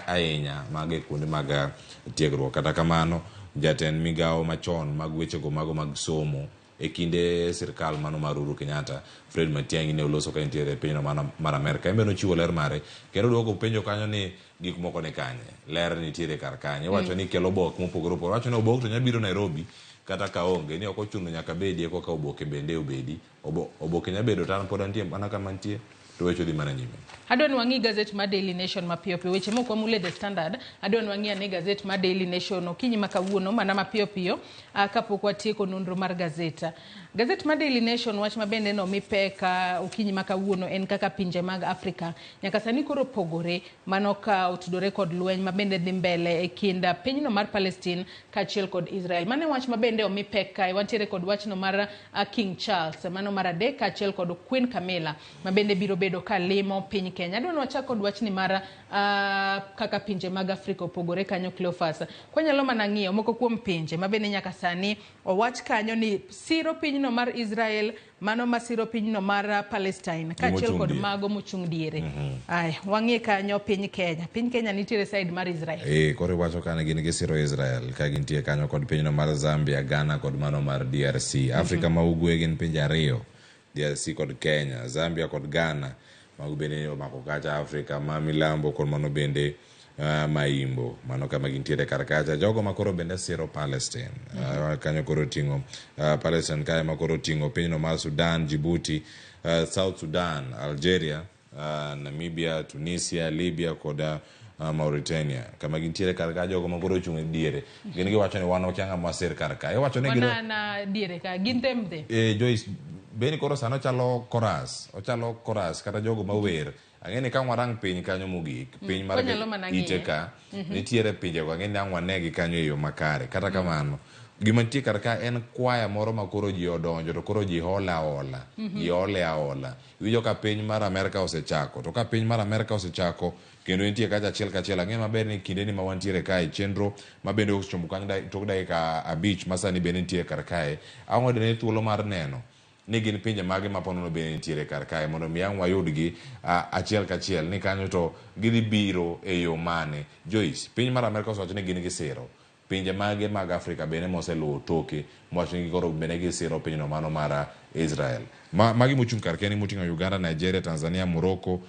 ahinya magi kuonde mag tiegruok. Kata kamano jatend migawo machon mag wechego mago mag somo e kinde sirkal mano mar Uhuru Kenyatta Fred Matiang'i ne oloso ka entiere e pinyno mar Amerka. En bende nochiwo ler mare kendo duoko penjo kanyo ni gik moko ni kanye, ler nitiere kar kanye. Iwacho ni kelo obok mopogore opogore. Iwacho ni obok to nyalo biro Nairobi kata ka onge ni ok ochuno nyaka bedie koka oboke bende obedi. Oboke nyalo bedo to an pod antie mana kama antie to weche dhi mana nyime. Adwa ni wang'i gazet mar Daily Nation mapiyo piyo. Weche mok wamule The Standard, adwa ni wang'i ane gazet mar Daily Nation okinyi ma kawuono mana mapiyo piyo kapok watieko nonro mar gazeta. Gazet mar Daily Nation wach mabende nomi pek okinyi ma kawuono en kaka pinje mag Afrika nyaka sani koro pogore mano ka otudore kod lweny mabende dhi mbele e kind pinyno mar Palestine kaachiel kod Israel. Mano wach mabende omi pek kae wantiere kod wachno mar King Charles mano mar 3 kaachiel kod Queen Camilla mabende biro bedo bedo ka limo piny Kenya. Adwa ni wachak kod wachni mar kaka pinje mag Afrika opogore kanyo Cleophas. Kwanyalo mana ng'iyo moko kuom pinje ma bende nyaka sani owach kanyo ni siro pinyno mar Israel, mano masiro pinyno mar Palestine kaachiel kod mago mochung' diere. Aya, wang'i kanyo piny Kenya. Piny Kenya nitiere side mar Israel. Koro iwacho kane gin gisiro Israel ka gintie kanyo kod pinyno mar Zambia, Ghana kod mano mar DRC. Afrika ma ugwe gin pinje ariyo, DRC kod Kenya, Zambia kod Ghana mago bende omako kacha Afrika ma milambo kod mano bende maimbo mano kama gintiere kar kacha. Jogo ma koro bende siro Palestine kanyo koro oting'o Palestine kae ma koro oting'o pinyno mar Sudan, Djibouti, South Sudan, Algeria, Namibia, Tunisia, Libya kod Mauritania. Kama gintiere kar ka jogo ma koro ochung' e diere gin giwacho ni wan wakia ng'ama wasir kar ka. Iwacho ni Wana diere ka gin temte. Joyce, beni koro sano ochalo chorus, ochalo chorus kata jogo mawer. Ang'e ni ka warang piny kanyo mogik, piny mar ite ka, nitiere pinjego, ang'e ni ang' wanegi kanyo e yo makare. Kata kamano, gima nitie kar ka en kwaya moro ma koro ji odonjo to koro ji hole aola, ji hole aola. Iwinjo ka piny mar Amerka osechako, to ka piny mar Amerka osechako, kendo nitie kacha achiel kachiel, ang'e maber ni kindeni ma wantiere kae, chenro ma bende osechomo kanyo tok dakika 5 ma sani bende nitie kar kae, ang' wayudo ni thuolo mar neno ni gin pinje mage ma ponono bende nitiere kar kae mondo mi ang' wayudgi achiel kachiel ni kanyo to gidhi biro e yo mane. Joyce, piny mar Amerka osewacho ni gin gisiro pinje mage mag Afrika bende moseluwo toke mowacho ni koro bende gisiro pinyno mano mar Israel. Magi mochung' kar kende moting'o Uganda, Nigeria, Tanzania, Morocco,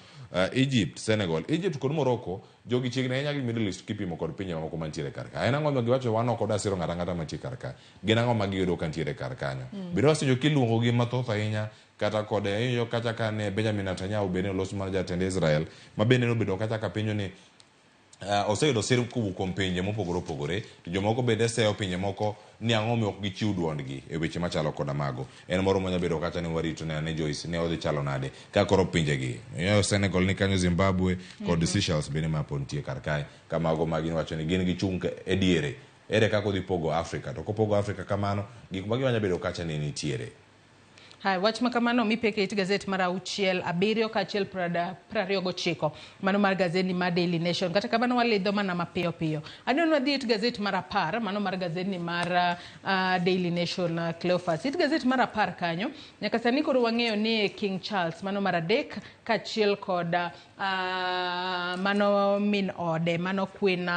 Egypt, Senegal. Egypt kod Morocco jogi chiegni ahinya gi Middle East kipimo kod pinje mamoko mantiere kar ka. En ang'o ma giwacho wan ok wadwa siro ng'ato ang'ata mantie kar ka. Gin ang'o ma giyudo kantiere kar kanyo. Bende wasewinjo kiluongo gi mathoth ahinya kata kod iwinjo kacha ka ne Benjamin Netanyahu bende oloso mar jatend Israel ma bende nobedo kacha ka penjo ni oseyudo sir kowuok kuom pinje mopogore opogore to jomoko bende seyo pinje moko ni ang'o omiyo ok gichiw duondgi e weche machalo koda mago. En moro manya bedo kacha ni warito ne ane Joyce ne odhi chalo nade ka koro pinjegi Senegal ni kanyo, Zimbabwe kod Seychelles bende ma pod nitie kar kae ka mago ma gin wacho ni gin gichung' e diere. Ere kaka odhi pogo Afrika? To kopogo Afrika kamano, gik magi manya bedo kacha ni nitiere. Hai, wach ma kamano mi peke it gazet mar 6, 7 kaachiel 29 mano mar gazeti mar Daily Nation. Kata kamano walidho mana mapiyo piyo. Adwa wadhi it gazet mar 10 mano mar gazeti mar Daily Nation Cleophas. It gazet mar 10 kanyo nyaka sani koro wang'eyo ni King Charles mano mar 3 kaachiel kod mano min ode mano Queen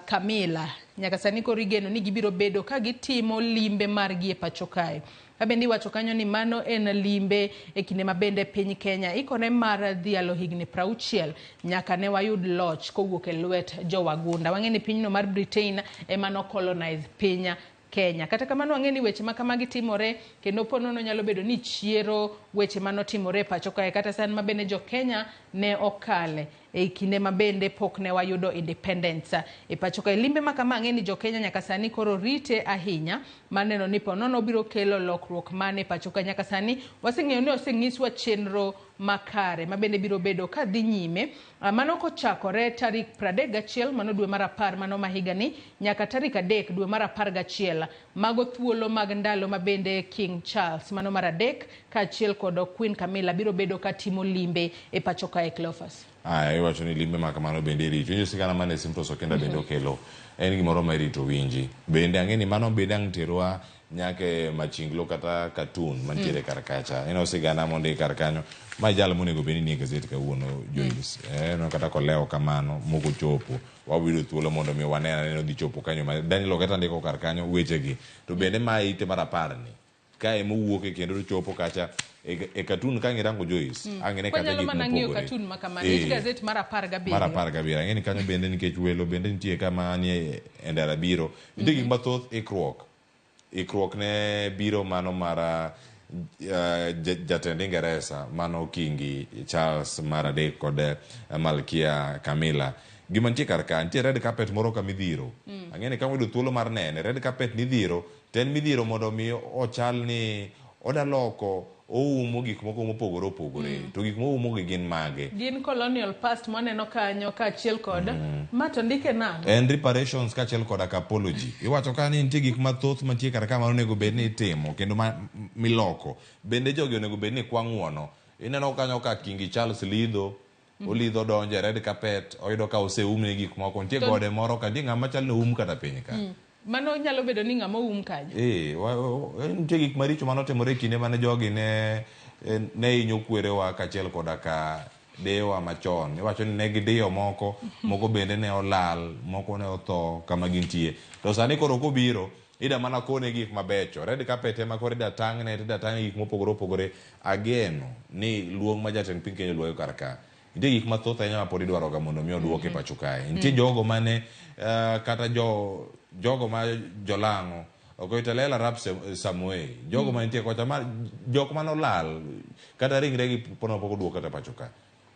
Camilla nyaka sani koro igeno ni gibiro bedo ka gitimo limbe margi e pacho kae. Kabende iwacho kanyo ni mano en limbe e kinde ma bende piny Kenya ikore mar dhialo higni 60 nyaka ne wayud loch kowuok e lwet jowagunda. Wang'e ni pinyno mar Britain ema no colonize piny Kenya. Kata kamano wang'e ni weche ma kamagi timore kendo ponono nyalo bedo ni chiero weche manotimore e pacho kae kata san ma bende jo Kenya ne okale e kinde ma bende pok ne wayudo independence e pacho kae. Limbe ma kama ang'e ni jo Kenya nyaka sani koro rite ahinya maneno ni ponono biro kelo lokruok mane pacho kae. Nyaka sani waseng'eyo ni oseng'iswa chenro makare ma bende biro bedo ka dhi nyime mano kochakore tarik 31 mano dwe mar 10 mano ma higani nyaka tarik 3 dwe mar 11 mago thuolo mag ndalo ma bende King Charles mano mar 3 kaachiel kod Queen Camilla biro bedo ka timo limbe e pacho kae. Cleophas. Aya, iwacho ni limbe ma kamano bende irito. Winjo sigana mane Simtos Okenda bende okelo. En gimoro ma irito winji. Bende ang'e ni mano bende ang' terwa nyaka e machinglo kata cartoon mantiere kar kacha. Ineno sigana mondik kar kanyo. Ma jal monego bed ni nie gazet kawuono Joyce. No kata kolewo kamano moko chopo. Wawiro thuolo mondo mi wane aneno dhi chopo kanyo. Daniel Ogeta ndiko kar kanyo wechegi. To bende ma ite mar 10 ni. Kae mowuoke kendo chopo kacha e cartoon ka ngirango Joyce. Ang'e kacha gik mopogore. Cartoon ma kamano. It gazet mar 17. Mar 17. Ang'e ni kanyo bende nikech welo bende nitie kama nie e ndara biro. Nitie gik mathoth ikruok. Ikruok ne biro mano mar jatend Ingeresa mano Kingi Charles mar 3 kod Malkia Camilla. Gima nitie kar ka nitie red carpet moro ka midhiro. Ang'e ni ka wayudo thuolo mar nene red carpet nidhiro to en midhiro mondo mi ochal ni odaloko oumo gik moko mopogore opogore. To gik moumo gi gin mage? Gin colonial past mwaneno kanyo kaachiel kod ma to ndike nang'o? En reparations kaachiel kod apology. Iwacho ka ni nitie gik mathoth mantie kar ka ma onego bed ni itimo kendo ma miloko. Bende jogi onego bed ni kwa ng'uono. Ineno kanyo ka Kingi Charles lidho, olidho donjo e red carpet, oyudo ka oseumne gik moko. Nitie gode moro ka, nitie ng'ama chal ni oum kata piny ka. Mano nyalo bedo ni ng'ama oum kanyo. Eh, nitie gik maricho manotimore e kinde mane jogi ne ne hinyo kwerewa kaachiel koda ka deyewa machon. Iwacho ni ne gidiyo moko, moko bende ne olal, moko ne otho kama gintie. To sani koro kobiro, ida mana kone gik mabecho. Red carpet ema koro ida tang'ne, ida tang'ne gik mopogore opogore. Ageno ni luong ma jatend piny Kenya oluonge kar ka, nitie gik mathoth ahinya ma pod idwaroga mondo mi oduok e pacho kae. Nitie jogo mane kata jo jogo ma jolang'o Koitalel Arap Samoei, jogo mantie kocha ma jok mane olal kata ringregi pod pok oduok kata pacho ka.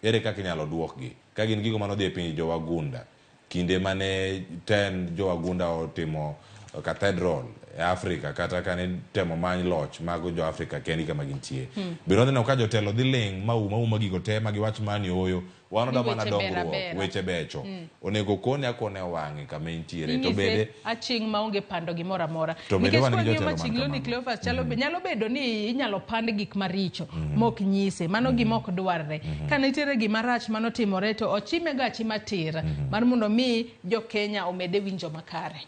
Ere kaka inyalo duokgi ka gin gigo mane odhi e piny jowagunda kinde mane tend jowagunda otimo cathedral e Afrika kata kane temo many loch mag jo Afrika kendgi kama gintie. Bende wadhi neno ka jotelo dhi ling' ma um auma gigo te ma giwach mani ooyo wan Ni oda mana weche ber dongruok abera. weche becho. Onego kone akona e wang'e kama entiere to Inyise bende aching' maonge pando gimoro amora. To bende Nikech wan gi kwang'iyo jotelo man maching' Loni kamano. Cleophas chalo nyalo bedo ni inyalo pand gik maricho mok nyise. Mano gima ok dwarre. Ka nitiere gima rach manotimore to ochime ga achima tir mar mondo mi jo Kenya omede winjo makare.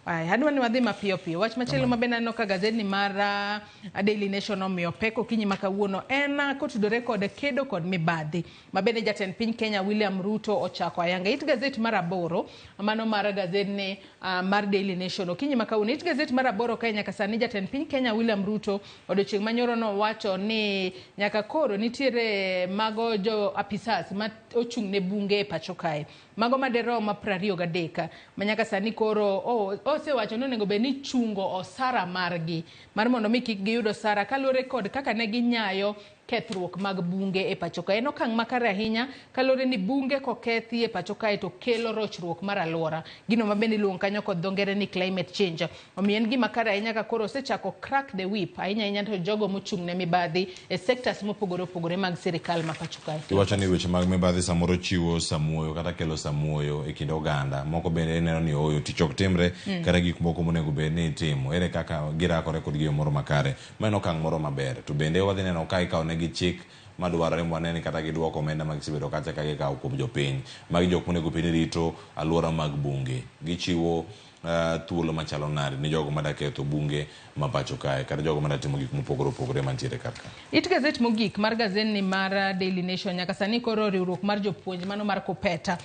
Aya, adwa ni wadhi mapiyo piyo. Wach machielo ma bende aneno ka gazetni mar Daily Nation omiyo pek okinyi ma kawuono en kotudore kod kedo kod mibadhi ma bende jatend piny Kenya William Ruto ochako ayanga. It gazet mar aboro, mano mar gazetni mar Daily Nation okinyi ma kawuono. It gazet mar aboro kae nyaka sani jatend piny Kenya William Ruto odiochieng' manyoro nowacho ni nyaka koro nitiere mago jo apisas ma ochung' ne bunge e pacho kae. Mago maderom 23 ma nyaka sani koro osewacho ni onego bed ni chungo osara margi mar mondo mi kik giyud osara kaluwore kod kaka ne ginyayo kethruok mag bunge e pacho kae. En okang' makare ahinya kaluwore ni bunge kokethi e pacho kae to kelo rochruok mar alwora. Gino ma bende iluongo kanyo kod dho ngere ni climate change. Omiyo en gima kare ahinya ka koro osechako crack the whip ahinya ahinya to jogo mochung' ne mibadhi e sectors mopogore opogore mag sirikal ma pacho kae. Iwacho ni weche mag mibadhi samoro chiwo samuoyo kata kelo samuoyo e kind oganda. Moko bende ineno ni ooyo tich ok timre kata gik moko monego bed ni itimo. Ere kaka girakore kodgi e yo moro makare. Ma en okang' moro maber. To bende wadhi neno ka ikawo negi chik madwarore mwane ni kata giduoko omenda ma gisebedo kacha ka gikawo kuom jopiny. Magi jok monego bed ni rito alwora mag bunge. Gichiwo thuolo machalo nade ne jogo mada ketho bunge ma pacho kae kata jogo mada timo gik mopogore opogore mantiere kar ka. It gazet mogik mar gazetni mar Daily Nation nyaka sani koro riwruok mar jopuonj mano mar Kopeta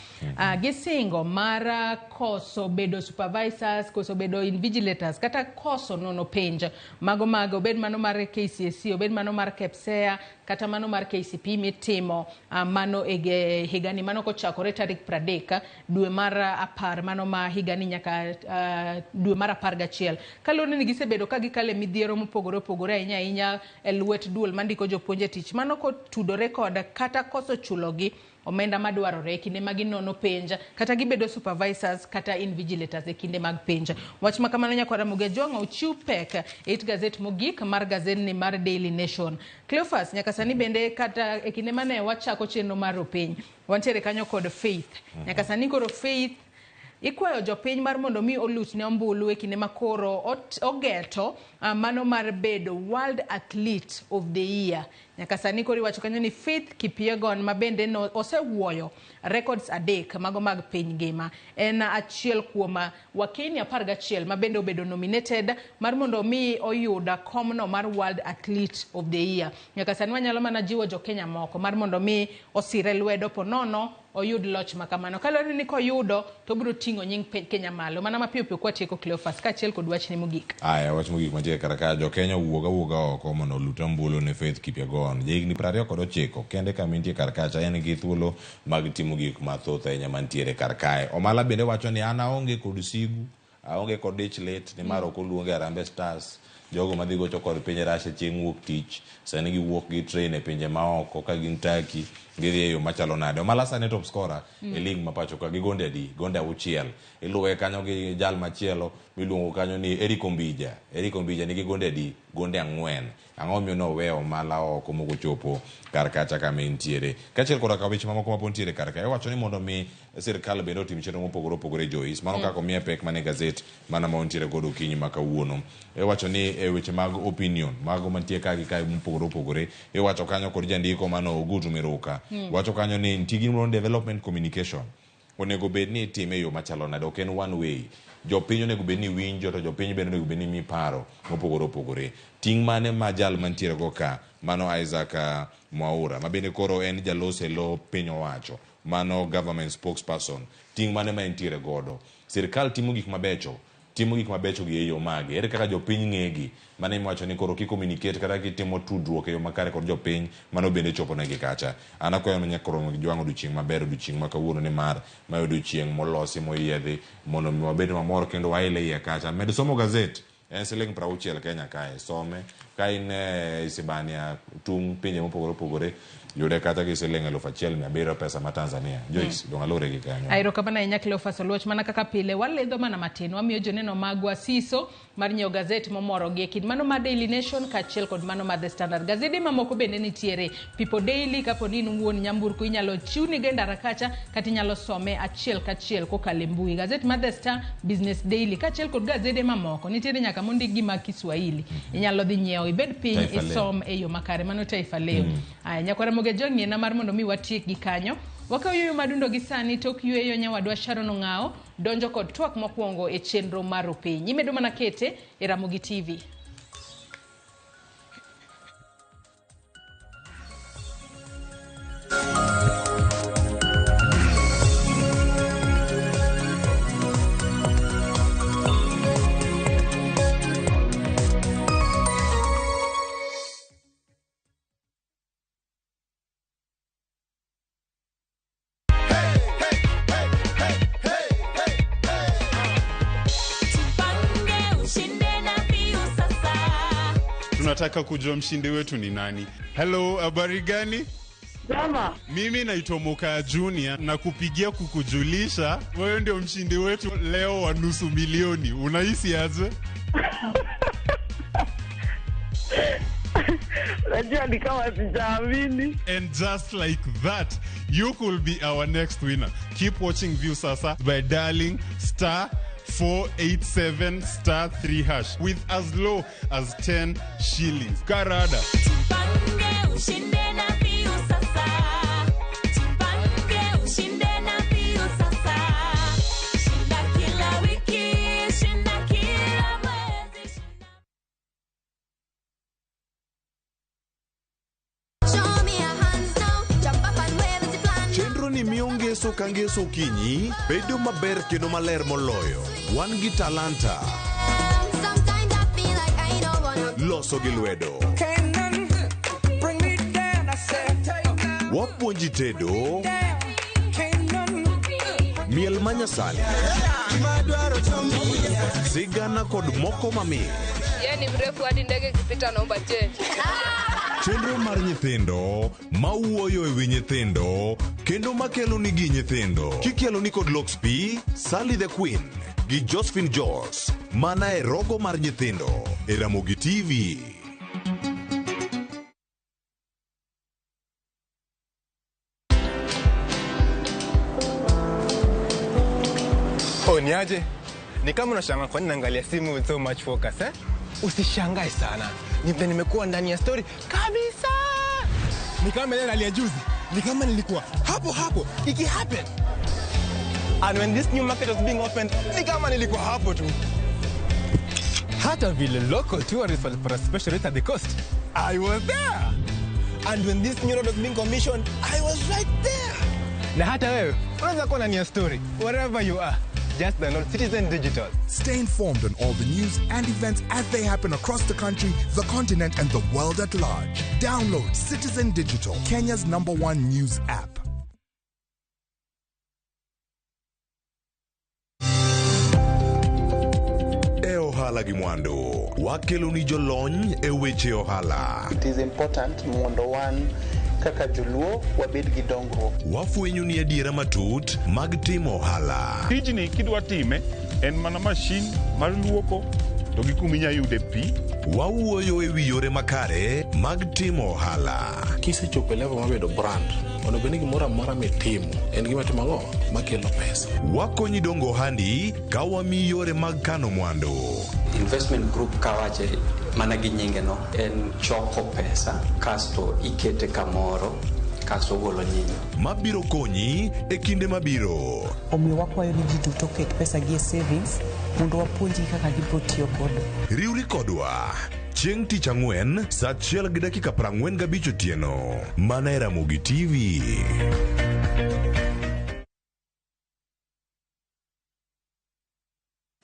gisingo mar koso bedo supervisors, koso bedo invigilators kata koso nono penj mago mag obed mano mar KCSE, obed mano mar KPSEA kata mano mar KCPE mitimo mano e higani mano kochakore tarik 30 dwe mar 10 mano ma higani nyaka dwe mar 11. Kaluwore ni gisebedo ka gikale midhiero mopogore opogore ahinya ahinya e lwet duol mandiko jopuonj e tich mano kotudore kod kata koso chulogi omenda madwarore e kinde ma ginono penj kata gibedo supervisors kata invigilators e kinde mag penj. Wach ma kamano nyakwara Ramogi Ajwang' ochiw pek e it gazet mogik mar gazetni mar Daily Nation. Cleophas nyaka sani bende kata e kinde mane wachako chenro mar ropiny wantiere kanyo kod Faith. Nyaka sani koro Faith ikwayo jopiny mar mondo mi olut ne ombulu e kinde ma koro ogeto mano mar bedo World Athlete of the Year. Nyaka sani koro iwacho kanyo ni Faith Kipyegon ma bende no osewuoyo records 3 mago mag piny ngima. En achiel kuom Wakenya 11 ma bende obedo nominated mar mondo mi oyud komno mar World Athlete of the Year. Nyaka sani wanyalo mana jiwo jo Kenya moko mar mondo mi osire lwedo ponono oyud loch makamano. Kaluwore ni koyudo to obiro ting'o nying Kenya malo. Mana mapiyo piyo kwatieko Cleophas kaachiel kod wachni mogik. Aya, wach mogik mantie kar ka jo Kenya owuog awuoga oko mondo olut ombulu ne Faith Kipyegon. Jahigni 29 kende kama entie kar kacha en gi thuolo mag timo gik mathoth ahinya mantiere kar kae. Omala bende wacho ni an aonge kod sigu, aonge kod dich lit nimar ok oluonge Harambee Stars. Jogo madhi gocho kod piny Russia chieng' wuok tich, sani giwuok gi train e pinje maoko ka gin Turkey, gidhi e yo machalo nade. Omala sani top scorer e league ma pacho ka gi gonde adi? Gonde 6. Iluwe kanyo gi jal machielo miluongo kanyo ni Eric Ombija. Eric Ombija nigi gonde adi? Gonde 4. Ang'o miyo noweyo Omala oko mokochopo kar kacha kama entiere? Kaachiel koda ka weche mamoko mapod nitiere kar ka, iwacho ni mondo mi sirkal bende otim chenro mopogore opogore Joyce. Mano kaka omiye pek mane gazet mana ma wantiere godo okinyi ma kawuono. Iwacho ni e weche mag opinion mago mantie ka gi kae mopogore opogore iwacho kanyo kod jandiko mano Ogutu Miruka. Wacho kanyo ni nitie gimoro ni development communication onego bed ni itime e yo machalo nade, ok en one way. Jopiny onego bed ni winjo to jopiny bende onego bed ni mi paro mopogore opogore. Ting' mane ma jal mantiere go ka mano Isaac Mwaura ma bende koro en jaloso e lo piny owacho mano government spokesperson, ting' mane ma entiere godo? Sirkal timo gik mabecho, timo gik mabecho gi e yo mage? Ere kaka jopiny ng'egi? Mano ema iwacho ni koro ki communicate kata kitimo tudruok e yo makare kod jopiny, mano bende chopo negi kacha. An akwayo ni nyaka romo gi jwang' odiochieng' maber odiochieng' ma kawuono nimar mae odiochieng' molosi moyiedhi mondo mi wabed mamor kendo wail e iye kacha. Med somo gazet en siling' 60 Kenya kae, some ka in e Isibania tung' pinje mopogore opogore yude kata gi siling' 1700 pesa ma Tanzania. Joyce, dong' alure gi kanyo. Erokamano ahinya Cleophas Oluoch, mana kaka pile walidho mana matin, wamiyo joneno magwa siso mar nyiewo gazet momorogi e kind mano mar Daily Nation kaachiel kod mano mar The Standard. Gazede mamoko bende nitiere People Daily, kapo ni in wuon nyamburko inyalo chiwni go e ndara kacha kata inyalo some achiel kachiel kokalo e mbui. Gazet mar The Star, Business Daily kaachiel kod gazede mamoko nitiere nyaka mondik gi mag Kiswahili. Inyalo dhi nyiewo ibed piny Taifa Leo. isom e yo makare. Mano Taifa Leo. Aya, nyakwara Moge jong'iena mar mondo mi watiek gi kanyo. Wakawo yueyo madundo gi sani tok yueyo nyawadwa Sharon Ong'awo donjo kod twak mokwongo e chenro mar Opiny. Imedo mana kete e Ramogi TV. Tunataka kujua mshindi wetu ni nani. Hello, habari gani? Jama. Mimi naitwa Mokaya Junior na kupigia kukujulisha wewe ndio mshindi wetu leo wa 500,000. Unahisi aje? Unajua ni kama sijaamini. And just like that, you could be our next winner. Keep watching Viusasa by dialing star 487 star 3 hash with as low as 10 shillings. Karada. Ushinde na Viusasa. Jipange ushinde na Viusasa. Shinda kila wiki, shinda kila mwezi. Show me your hands now. Jump up and wave as you plan. Chenro ni miyo ngeso ka ngeso okinyi bedo maber kendo maler moloyo. Wan gi talanta, Sometimes I feel like I don't wanna. loso gi lwedo. Wapuonji tedo, miel manyasani, sigana kod moko mamit. Yeye ni mrefu hadi ndege ikipita naomba change. Chenro mar nyithindo mawuoyo e wi nyithindo kendo makelo nigi nyithindo kikelo ni kod Lox P, Sally the Queen gi Josephine Jos mana e rogo mar nyithindo e Ramogi TV. Oh, niaje? Ni kama unashangaa kwa nini naangalia simu with so much focus, eh? Usishangae sana. Ni vile nimekuwa ndani ya story kabisa. Ni kama ile hali ya juzi. Ni kama nilikuwa hapo hapo iki happen. And when this new market was being opened, ni kama nilikuwa hapo tu. Hata vile local tourists walipata special rate at the coast, I was there. And when this new road was being commissioned, I was right there. Na hata wewe unaweza kuwa ndani ya story wherever you are. Just download Citizen Digital. Stay informed on all the news and events as they happen across the country, the continent, and the world at large. Download Citizen Digital, Kenya's #1 news app. E ohala gi mwandu, wakelo ni jolony e weche ohala. It is important mondo wan kaka joluo wabed gi dongruok. Wafwenyo ni adiera matut mag timo ohala. Tijni kidwa time en mana mashin mar luoko to gi kuma inya yude pi. Wawuoyo e wi yore makare mag timo ohala. Kisechopo e level mar bedo brand, Onego bed ni gimoro amora mitimo en gima timo ang'o makelo pesa. Wakonyi dongo ohandi ka wamiyi yore mag kano mwandu. Investment group kawache mana gi nyinge no en choko pesa kasto ikete kamoro kasto ogolo nyinyo. Mabiro konyi e kinde mabiro. Omiyo wakwayo ni ji duto oket pesa gi e savings mondo wapuonjgi kaka gibiro tiyo godo. Riwri kodwa chieng' tich ang'wen saa 1:45 otieno mana e Ramogi TV.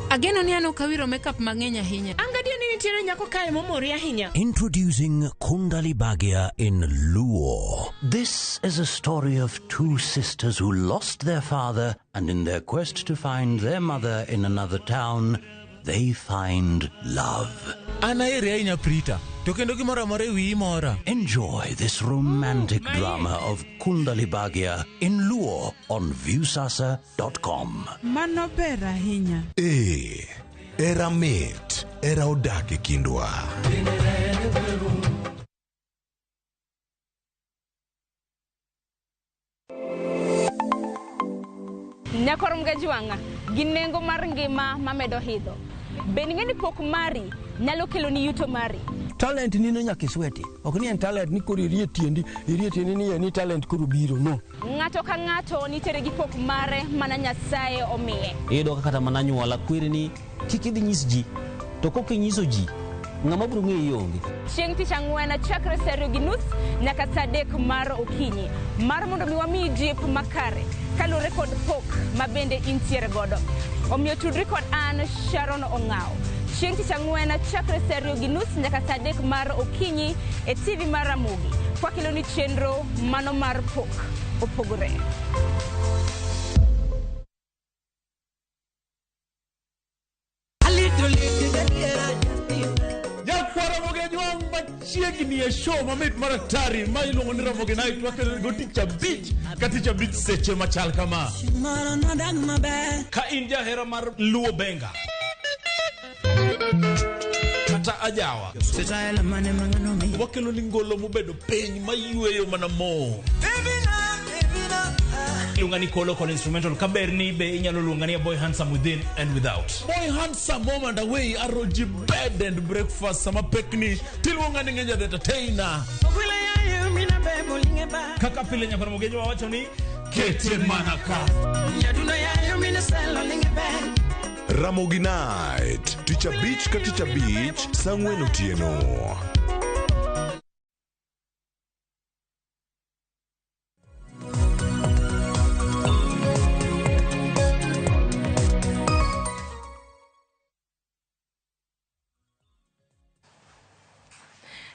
Ageno ni an ok awiro makeup mang'eny ahinya. An gadier ni nitiere nyako kae momori ahinya. Introducing Kundali Bhagia in Luo. This is a story of two sisters who lost their father and in their quest to find their mother in another town, they find love. An aheri ahinya Prita, to kendo gimoro amora e wiyi mora. Enjoy this romantic drama of Kundali Bhagia in Luo on Viewsasa.com. Mano ber ahinya. Ee, era mit, era odak e kindwa. Nyakor Mgajwang'a gi nengo mar ngima mamedo hidho. Be ing'e ni pok mari nyalo keloni yuto mari? Talent nino nyaka isweti. Ok ni en talent ni koro irie tiendi, irie tiendi ni ni talent koro biro. No. Ng'ato ka ng'ato nitiere gi pok mare mana Nyasaye omiye. Iyudo ka kata mana anyuola kweri ni kik idhi nyis ji, to kok inyiso ji, ng'ama biro ng'eyi onge. Chieng' tich ang'wen chakre saa 2:30 nyaka saa 3 mar okinyi mar mondo mi wamiyi jip makare kaluwore kod pok ma bende intiere godo. Omiyo tudri kod an Sharon Ong'awo. Chieng' tich ang'wen chakre saa 2:30 nyaka saa 3 mar okinyi e TV mar Ramogi. Kwakeloni chenro mano mar pok opogore. Nyakwara Ramogi machiegni e show mamit mar atari ma iluongo ni Ramogi Night wakelo go tich abich ka tich abich seche machal kama. Ka in jahera mar Luo Benga kata ajawa wakelo ni ngolo mobedo piny mayweyo mana mo. Iluonga ni Kolo kod instrumental kaber ni be inyalo luonga ni a boy handsome within and without. Boy handsome home and away aroji bed and breakfast sama pekni tiluonga ni ng'enya the entertainer. Kaka pile nyakwar Ramogi wawacho ni kete mana ka. Ramogi Night, tich abich ka tich abich, saa 4 otieno.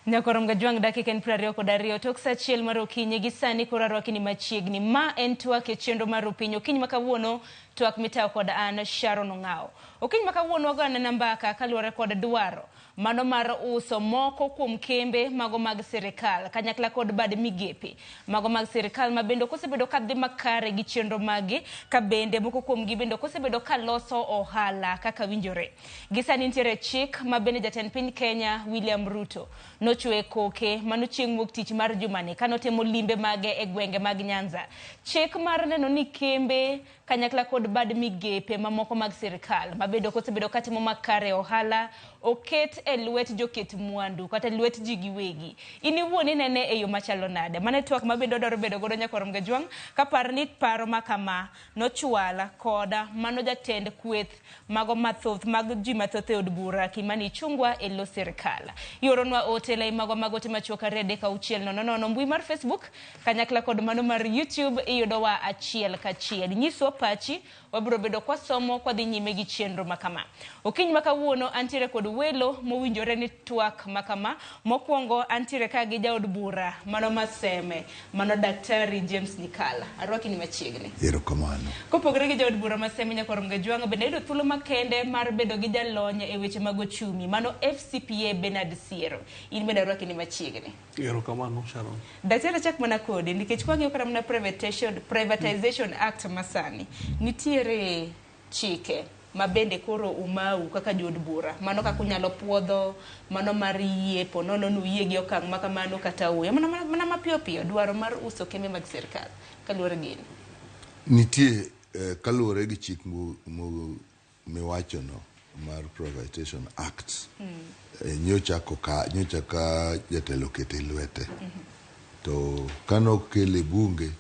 Nyakwar Mgajwang' dakika en 22 tok saa 1 mar okinyi gi sani koro arwaki ni machiegni. Ma en twak e chenro mar Opiny. Okinyi ma kawuono twak mitayo kod an Sharon Ong'awo. Okinyi ma kawuono wagoyo anena mbaka kaluwore kod dwaro mano mar uso moko kuom kembe mago mag sirikal kanyakla kod bad migepe mago mag sirikal ma bende ok osebedo ka dhi makare gi chenro magi ka bende moko kuomgi bende ok osebedo ka loso ohala kaka winjore. Gi sani nitiere chik ma bende jatend piny Kenya William Ruto nochwe koke mano chieng' wuok tich mar jumani kanotemo limbe mage e gwenge mag Nyanza. Chik mar neno ni kembe kanyakla kod bad migepe mamoko mag sirikal ma bende ok osebedo ka timo makare ohala oket e lwet joket mwandu kata lwet ji giwegi. In iwuon inene e yo machalo nade? Mano e twak ma bende odwaro bedo godo nyakwar Mgajwang' kapar ni paro ma kama nochwala koda mano jatend kweth mago mathoth mag ji mathoth e od bura Kimani Ichung'wa e lo sirikal. Ioronwa ote lai mago mag ote machuok 2 3 6 0 0 mbui mar Facebook kanyakla kod mano mar YouTube iyudowa achiel kachiel. Nyiswa pachi, wabiro bedo kwasomo kwadhi nyime gi chenro makama. Okinyi ma kawuono antiere kod welo mowinjore ni twak makama. Mokwongo antiere ka gi jaod bura mano Maseme, mano Daktari James Nyikala. Arwaki ni machiegni. Erokamano. Kopogore gi jaod bura Maseme nyakwar Mgajwang' bende ayudo thuolo makende mar bedo gi jalony e weche mag ochumi mano FCPA Bernard Siero. In bende arwaki ni machiegni. Erokamano Sharon. Daktari achak mana kodi nikech kwang'iyo kata mana Privatization Act masani nitiere chike ma bende koro umau kaka jood bura mano kaka unyalo puodho mano mar yie po nono ni uyie gi okang' ma kamano kata ooyo mana, mana mapiyo piyo dwaro mar uso kembe mag sirkal kaluwore gi in. Nitie kaluwore gi chik miwachono mar Privatization Act nyocha ka jatelo okete lwete to kane okele bunge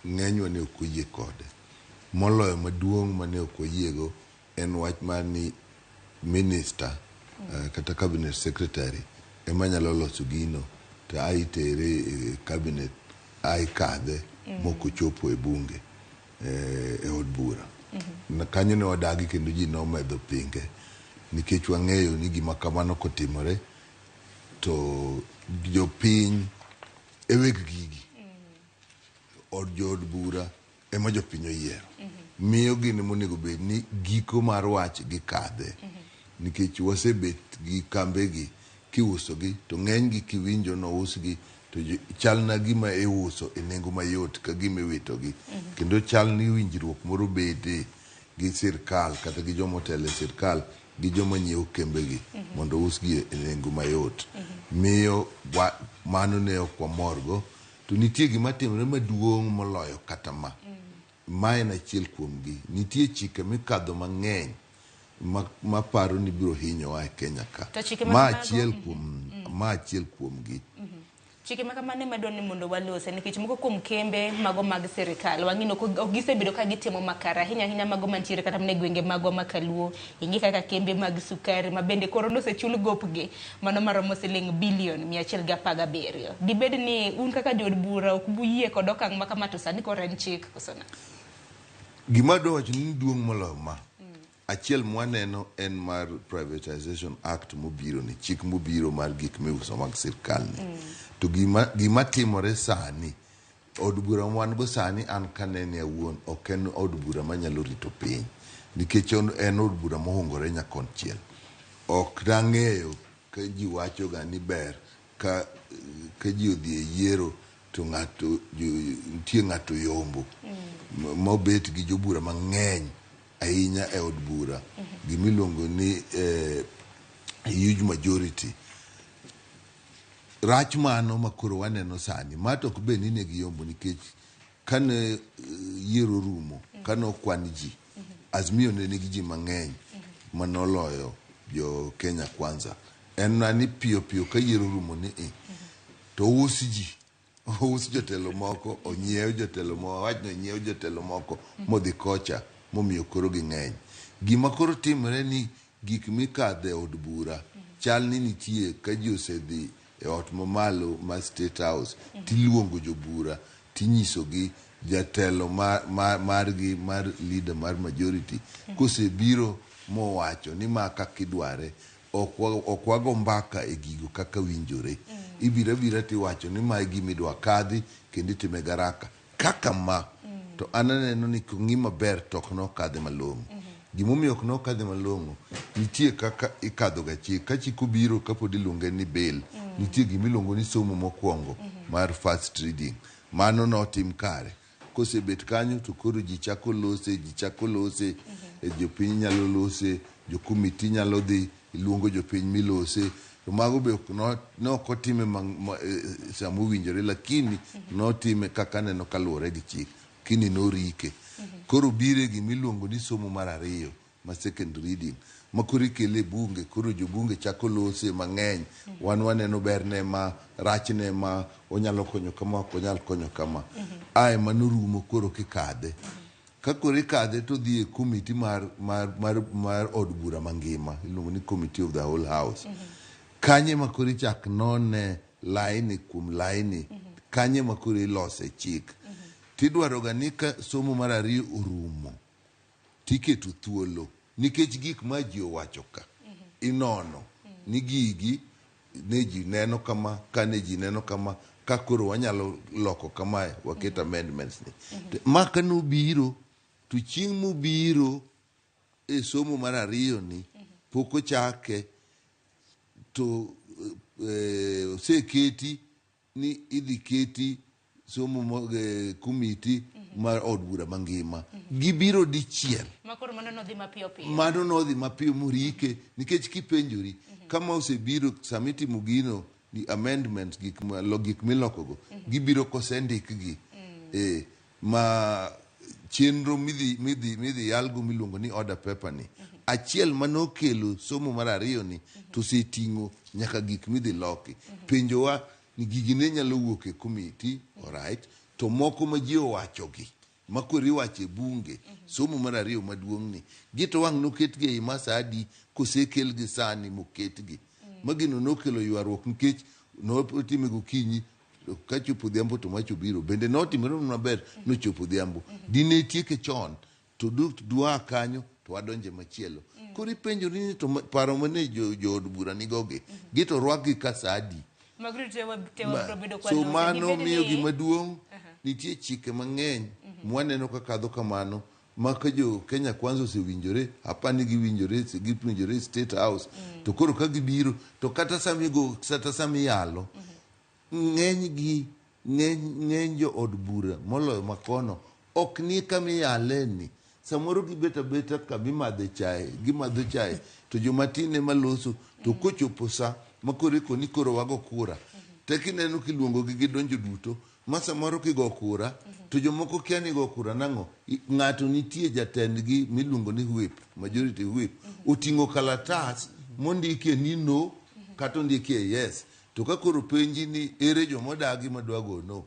ng'enywa ne ok oyie kode. Moloyo maduong' mane ok oyiego en wach mar ni minister kata cabinet secretary ema nyalo loso gino to a itere e cabinet a ikadhe mok ochopo e bunge e od bura. Kanyo ne wadagi kendo ji nomedo pinge nikech wang'eyo ni gima kamano kotimore to jopiny e weg gigi od jood bura ema jopiny oyiero. Miyo gin monego bed ni giko mar wach gikadhe nikech wasebet gi kambegi kiusogi to ng'enygi kiwinjo nousgi to chal na gima iuso e nengo mayot ka gima iwitogi. Kendo chal ni winjruok moro bede gi sirkal kata gi joma otelo e sirkal gi joma nyiewo kembegi mondo ousgi e nengo mayot. Miyo mano ne ok wamorgo. To nitie gima timore maduong' moloyo kata ma. Ma en achiel kuomgi. Nitie chike mikadho mang'eny maparo ni biro hinyowa e Kenya ka. Ma achiel kuom ma achiel kuomgi. Chike ma kamano ema dwaro ni mondo walose nikech moko kuom kembe mago mag sirikal wang'ino ok gisebedo ka gitimo makare ahinya ahinya mago mantiere kata mana e gwenge magwa ma Kaluo ing'i kaka kembe mag sukari ma bende koro nosechul gopgi mano maromo siling bilion 117. Dibed ni un kaka jood bura ok buyie kod okang' ma kama to sani koro en chik koso nang'o? Gima adwa wacho ni duong' moloyo ma. Achiel mwaneno en mar Privatization Act mobiro ni, chik mobiro mar gik miuso mag sirkal ni. To gima timore sani, od bura ma wan go sani an kanene awuon ok en od bura manyalo rito piny. Nikech en od bura mohungore nyakonchiel. Ok dang'eyo ka ji wacho ga ni ber ka ji odhi e yiero to ng'ato nitie ng'ato yombo mobet gi jobura mang'eny ahinya e od bura gimiluongo ni huge majority. Rach mano makoro waneno sani ma to ok bed ni ne giyombo nikech kane yiero rumo kane okwan ji Azimio ne nigi ji mang'eny manoloyo jo Kenya Kwanza. En na ni piyo piyo ka yiero rumo ni to us ji ous jotelo moko onyiew jotelo moko wach ni onyiew jotelo moko modhi kocha momiyo koro ging'eny. Gima koro timore ni gik mikadhe od bura chal ni nitie ka ji osedhi e ot mamalo mar State House tiluongo jobura tinyisogi jatelo margi mar leader mar majority kosebiro mowacho ni ma kaka idware ok wago mbaka e gigo kaka winjore. Ibiro abira tiwacho ni ma e gima idwa kadhi kendo itime garaka kaka ma to an aneno ni kong'i maber to ok nokadhe malong'o. Gimomiyo ok nokadhe malong'o nitie kaka ikadho ga chik ka chik obiro kapod iluonge ni bill nitie gimiluongo ni somo mokwongo mar first reading mano notim kare kosebet kanyo to koro ji chako lose jopiny nyalo lose jo komiti nyalo dhi iluongo jopiny milose to mago be ne ok otime sama owinjore lakini notime kaka aneno kaluwore gi chik kini norike. Koro bire gimiluongo ni somo mar ariyo ma second reading ma koro ikele e bunge koro jobunge chako lose mang'eny wan waneno berne ma rachne ma onyalo konyo kama ok onyal konyo kama ae mano rumo koro kikadhe ka koro ikadhe to dhi e komiti mar od bura mangima iluongo ni committee of the whole house kanye ma koro ichak none laini kuom laini kanye ma koro ilose chik tidwaro ga ni ka somo mar ariyo orumo tiketo thuolo nikech gik ma ji owacho ka inono ni gigi ne ji neno kama ka ne ji neno kama ka koro wanyalo loko kamae waket amendments ni. Ma kanobiro to chieng' mobiro e somo mar ariyo ni pok ochake to oseketi ni idhi keti somo komiti mar od bura mangima gibiro dichiel Ma koro mano nodhi mapiyo piyo. mano nodhi mapiyo morike nikech kipenjori kama osebiro sama itimo gino ni amendments gik ma, lo, gik milokogo gibiro kosendikgi eh, ma chenro midhi, midhi, midhi yalgo miluongo ni order paper ni achiel manokelo somo mar ariyo ni to oseting'o nyaka gik midhi loki penjowa ni gigi ne nyalo wuok e committee alright to moko ma ji owachogi ma koro iwacho e bunge somo mar ariyo maduong' ni gi to wang' noketgi ei ma sa adi kosekelgi sani moketgi ma gino nokelo ywaruok nikech notime gokinyi to kachopo odhiambo to mach obiro bende notimore maber nochopo odhiambo dine tieke chon to dwa kanyo to wadonje machielo koro ipenjori ni to paro mane jood bura nigogi gi to rwakgi ka sa adi Mago duto te wabiro bedo kwa so lose. mano Dibed miyo ni- gima duong' nitie chike mang'eny mwaneno ka kadho kamano ma ka jo Kenya Kwanza osewinjore apani giwinjore giwinjore State House to koro ka gibiro to kata samigo kata samiyalo ng'eny gi ng'eny ng'eny jo od bura moloyo makono ok ni kamiyale ni samoro gibet abeta kamimadhe chae gimadho chae to jomatin ema loso to kochopo sa ma koro ikoni koro wago kura tek ineno kiluongogi gidonjo duto ma samoro kigo kura to jomoko kia ni go kura nang'o ng'ato nitie jatendgi miluongo ni whip majority whip oting'o kalatas mondikie ni no kata ondikie yes to ka koro penji ni ere jomodagi madwa go no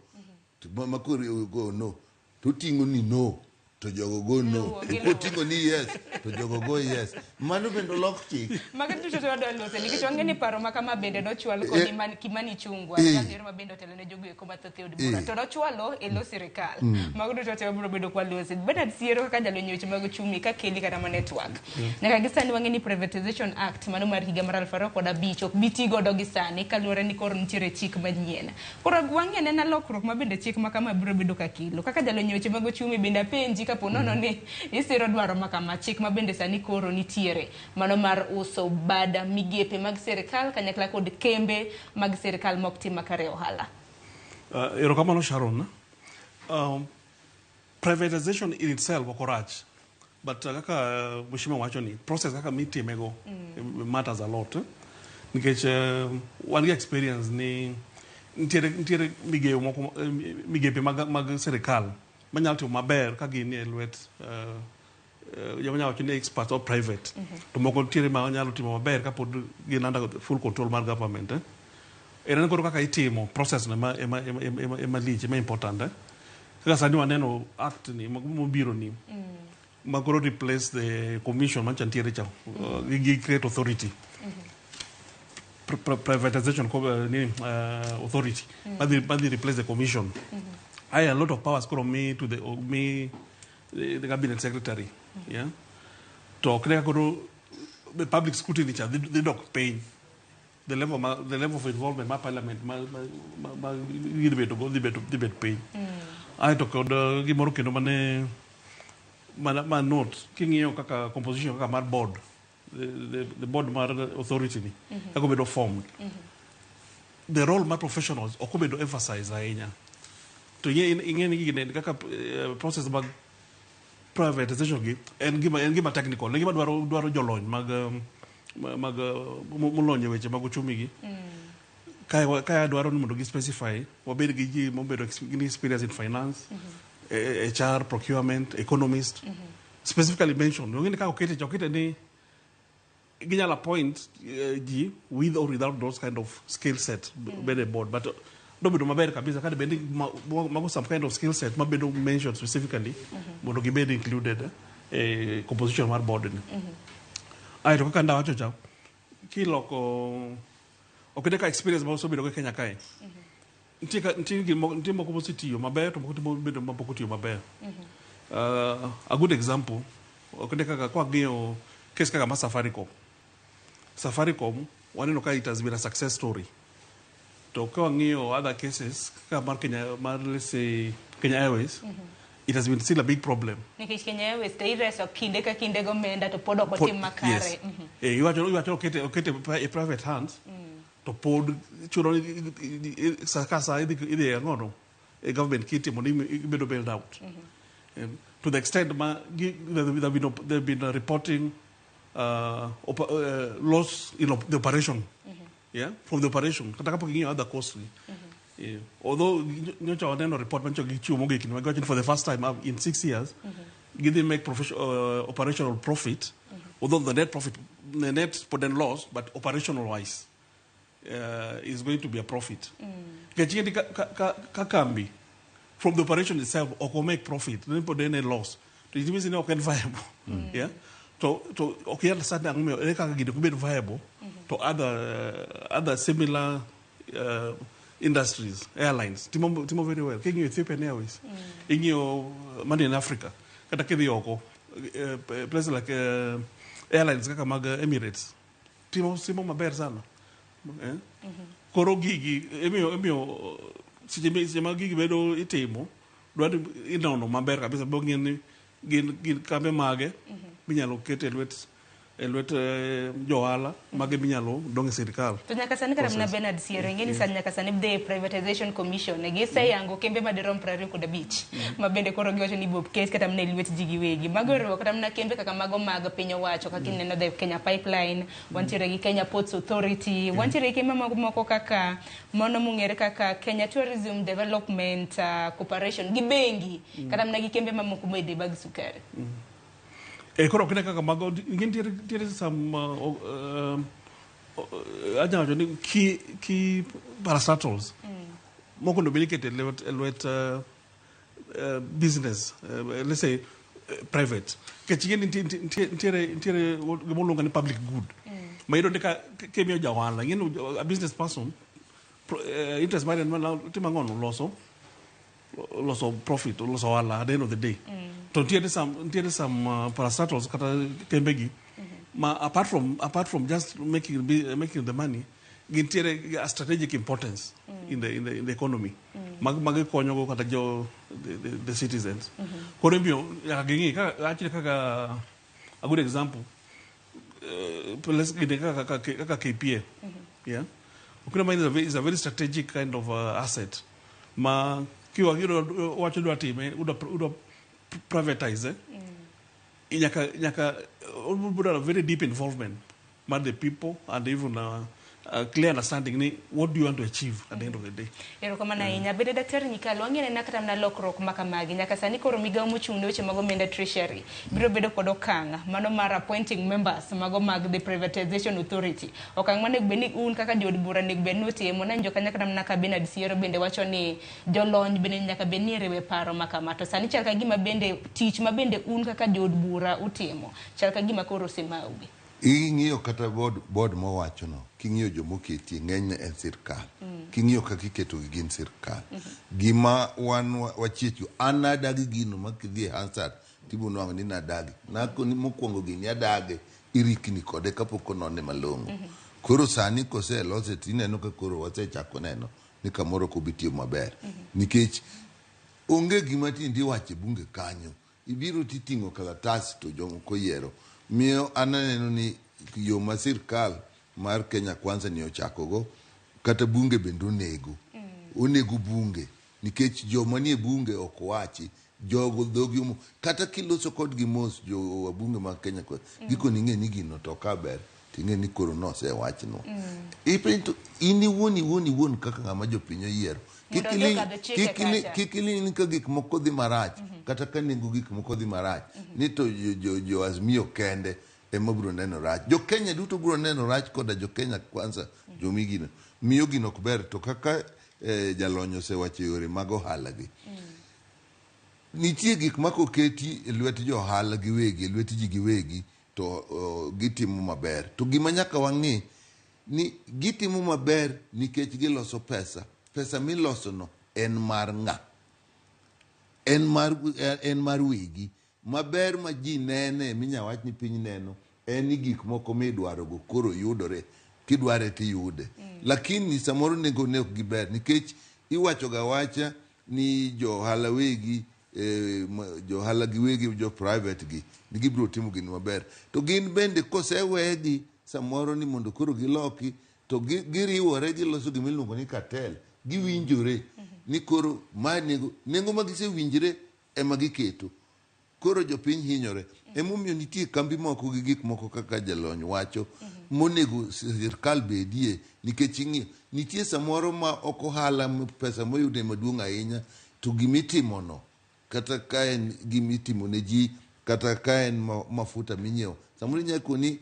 to ma koro go no to oting'o ni no to jogo go no Luwo, giluwo. oting'o ni yes to jogo go yes mano bende olok chik Mago duto te wadwa lose nikech wang'e ni paro ma kama bende nochwal kod Kimani Ichung'wa jal ma bende otelo ne jogo eko mathoth e od bura to nochwalo e lo sirikal. Mago duto te wabiro bedo kwa lose. Bernard Siero kaka jalony e weche mag uchumi ka keli kata mana e twak. Nyaka gi sani wang'e ni Privatization Act mano mar higa mar 2005 ok bi ti godo gi sani kaluwore ni koro nitiere chik manyien. Koro wang'e anena lokruok ma bende chik ma kama biro bedo ka kelo. Kaka jalony e weche mag uchumi bende apenji kapo nono ni isiro dwaro ma kama chik ma bende sani koro nitiere mano mar uso bada migepe mag sirikal kanyakla kod kembe mag sirikal mok tim makare e ohala. Erokamano Sharon. Privatization in itself ok orach but kaka mheshimiwa wacho ni process kaka mitimego matters a lot eh? Nikech wan gi experience ni nitiere migewo moko migepe mag sirikal manyalo timo maber ka gin e lwet joma nyalo wacho ni expert or private to moko nitiere ma nyalo timo maber kapod gin under full control mar government eh? En koro kaka itimo process no ema lich ema important eh? Kaka sani waneno act ni mobiro ni ma koro replace the commission mancha nitiere cha gi create authority privatization nini, authority madhi replace the commission. I a lot of powers koro mi to the mi the cabinet secretary yeah to ok ne kaka koro the public scrutiny cha dhi dok piny the level ma, the level of involvement ma parliament ma gidhi bedo go dhi bet piny. Aeto kod gimoro kendo mane ma note king'iyo kaka composition kaka mar board the board mar authority ni kaka obedo formed the role mar professionals ok obedo emphasize ahinya to ing'e ni gini kaka process mag privatization gi en gima technical en gima dwaro jolony mag molony e weche mag uchumi gi kae dwaro ni mondo gi specify wabed gi ji mobedo gi experience in finance HR procurement economist specifically mentioned ong'e ni kaka okete cha okete ni ginyalo appoint ji with or without those kind of skill set bede board but dobedo maber kabisa ka dibed ni mago some kind of skill set mabedo mentioned specifically mondo gibed included e composition mar board ni. Aeto kaka ndawacho cha kiloko ok ka experience ma osebedo go e Kenya kae nitie nitie moko mosetiyo maber to moko bedo mapok otiyo maber. A good example ok ne kaka kwang'iyo case kaka mar Safaricom. Safaricom waneno ka it has been a success story to ka wang'iyo other cases kaka mar Kenya mar let's say Kenya Airways it has been still a big problem. Nikech Kenya Airways to ireso kinde ka kinde gomenda to pod ok otim makare. Yes. Iwacho okete e private hands to pod chuno ni sa ka sa idhi e ang'ono e government kitty mondo ibedo bailed out. To the extent ma they've been reporting loss in the operation. Yeah, from the operation. Kata kapok ing'iyo other costly. Yeah. Although nyocha waneno report mancho gichiwo mogik ni magiwacho ni for the first time in 6 years gidhi make operational profit, although the net profit, the net pod en loss, but operational wise is going to be a profit. Nikech ing'e ni ka kambi from the operation itself ok o make profit, then pod en e loss, to it means ni ok en viable. Yeah, to ok i understand ang'o momiyo ere kaka gini ok bed viable to other similar industries. Airlines timo very well. King'iyo Ethiopian Airways, ing'iyo mani in Africa, kata kidhi oko, places like airlines kaka mag Emirates timo maber sana, eh? Koro gigi imiyo seche ma gigi bedo itimo, dwaro ni inono maber kabisa bong'e ni gin kambe mage minyalo ket e lwet johala mage minyalo dong' e sirikal. To nyaka sani kata mana Process. Bernard Siero, ing'e ni sani nyaka sani the privatization commission giseyango kembe madirom 25 ma bende koro giwacho ni ibiro ket kata mana e lwet ji giwegi. Mago oriwo kata mana kembe kaka mago mag piny owacho kaka ineno the Kenya Pipeline, wantiere gi Kenya Ports Authority, wantiere gi kembe moko moko kaka mano mong'ere kaka Kenya Tourism Development Corporation gi bengi kata mana gi kembe mamoko bende mag sukari. E koro ok ine kaka mago ing'e nitiere some anya wacho ni key parastatals moko onego bed ni iketo e lwet business, let's say private, nikech ing'e ni nitiere gima oluongo ni public good ma iyudo ni ka kimiyo ja ohala, ing'e ni a business person interest mare en mana timo ang'ono loso profit, loso ohala at the end of the day. To nitiere some parastatals kata kembe gi ma apart from just making the money, gintiere a strategic importance in the economy mag gikonyogo kata jo the citizens. Koro imiyo nyaka ging'i kaka actually kaka a good example, let's gine kaka KPA. Yeah, Okina Mine is a very strategic kind of asset ma kiwa yudo wacho dwa time udwa privatize, eh? Nyaka udwa a very deep involvement mar the people and even a clear understanding ni what do you want to achieve at the end of the day. Erokamano ahinya. Bende Daktari Nyikal, wang'e nena kata mana lokruok ma kamagi. Nyaka sani koro migawo mochung' ne weche mag omenda, Treasury, biro bedo kod okang' mano mar appointing members mago mag the privatization authority. Okang' manego bed ni un kaka jood bura onego bed ni utimo. Nanjo kanyo kata mana ka Bernard Siero bende wacho ni jolony bende nyaka bed ni iriwe paro ma kama. To sani chal ka gima bende tich ma bende un kaka jood bura utimo chal ka gima koro osemaugi. Ing'iyo kata board mowachono, king'iyo jomoketie, ng'enyne en sirkal. King'iyo kaka iketogi gin sirkal. Gima wan wachiechgo, an nadagi gino ma kidhi e Hansard tibiro nwang'o ni nadagi. Nakoni mokwongo gini adage, irikni kode kapok onone malong'o. Koro sani koselose tineno ka koro wasechako neno ni kamoro ok obi tiyo maber. Nikech onge gima tinde iwacho e bunge kanyo. Ibiro titing'o kalatas to jomoko oyiero. Miyo an aneno ni yo ma sirkal mar Kenya Kwanza ni ochakogo, kata bunge bende onego bunge, nikech joma nie bunge ok wachi, jogo dhogi omo kata kiloso kodgi mos. Jo wabunge mag Kenya Kwanza gikoni ing'e ni gino to ka ber ting'e ni koro nosewachnwa. Ipenjo to in iwuon kaka ng'ama jopiny oyiero, Mondo odhi okadh chike kacha. Kik iling' ni ka gik moko dhi marach, kata ka nengo gik moko dhi marach, ni to jo Azimio kende ema biro neno rach. Jo Kenya duto biro neno rach koda jo Kenya Kwanza jomigino miyo gino ok ber. To kaka jalony osewacho, yore mag ohala gi nitie gik ma koketi e lwet jo ohala giwegi, e lwet ji giwegi, to gitimo maber. To gima nyaka wang'i ni gitimo maber nikech giloso pesa. Pesa milosono en mar ng'a? En mar wegi. Maber ma ji nene minya wach ni piny neno en ni gik moko midwarogo koro yudore, kidware tiyude. Lakini samoro nengo ne ok giber, nikech iwacho ga wacha ni jo ohala wegi, jo ohala giwegi, jo private gi ni gibiro timo gini maber, to gin bende kosewegi samoro ni mondo koro giloki to giriwore giloso gima iluongo ni cartel. Giwinjore ni koro ma nengo ma gisewinjre ema giketo. Koro jopiny hinyore. Emomiyo nitie kambi moko gi gik moko kaka jalony wacho monego sirkal bedie nikech ing'iyo nitie samoro ma ok ohala pesa moyude maduong' ahinya to gimitimono kata ka en gimitimo ne ji kata ka en mafuta minyiewo samoro inyalo koni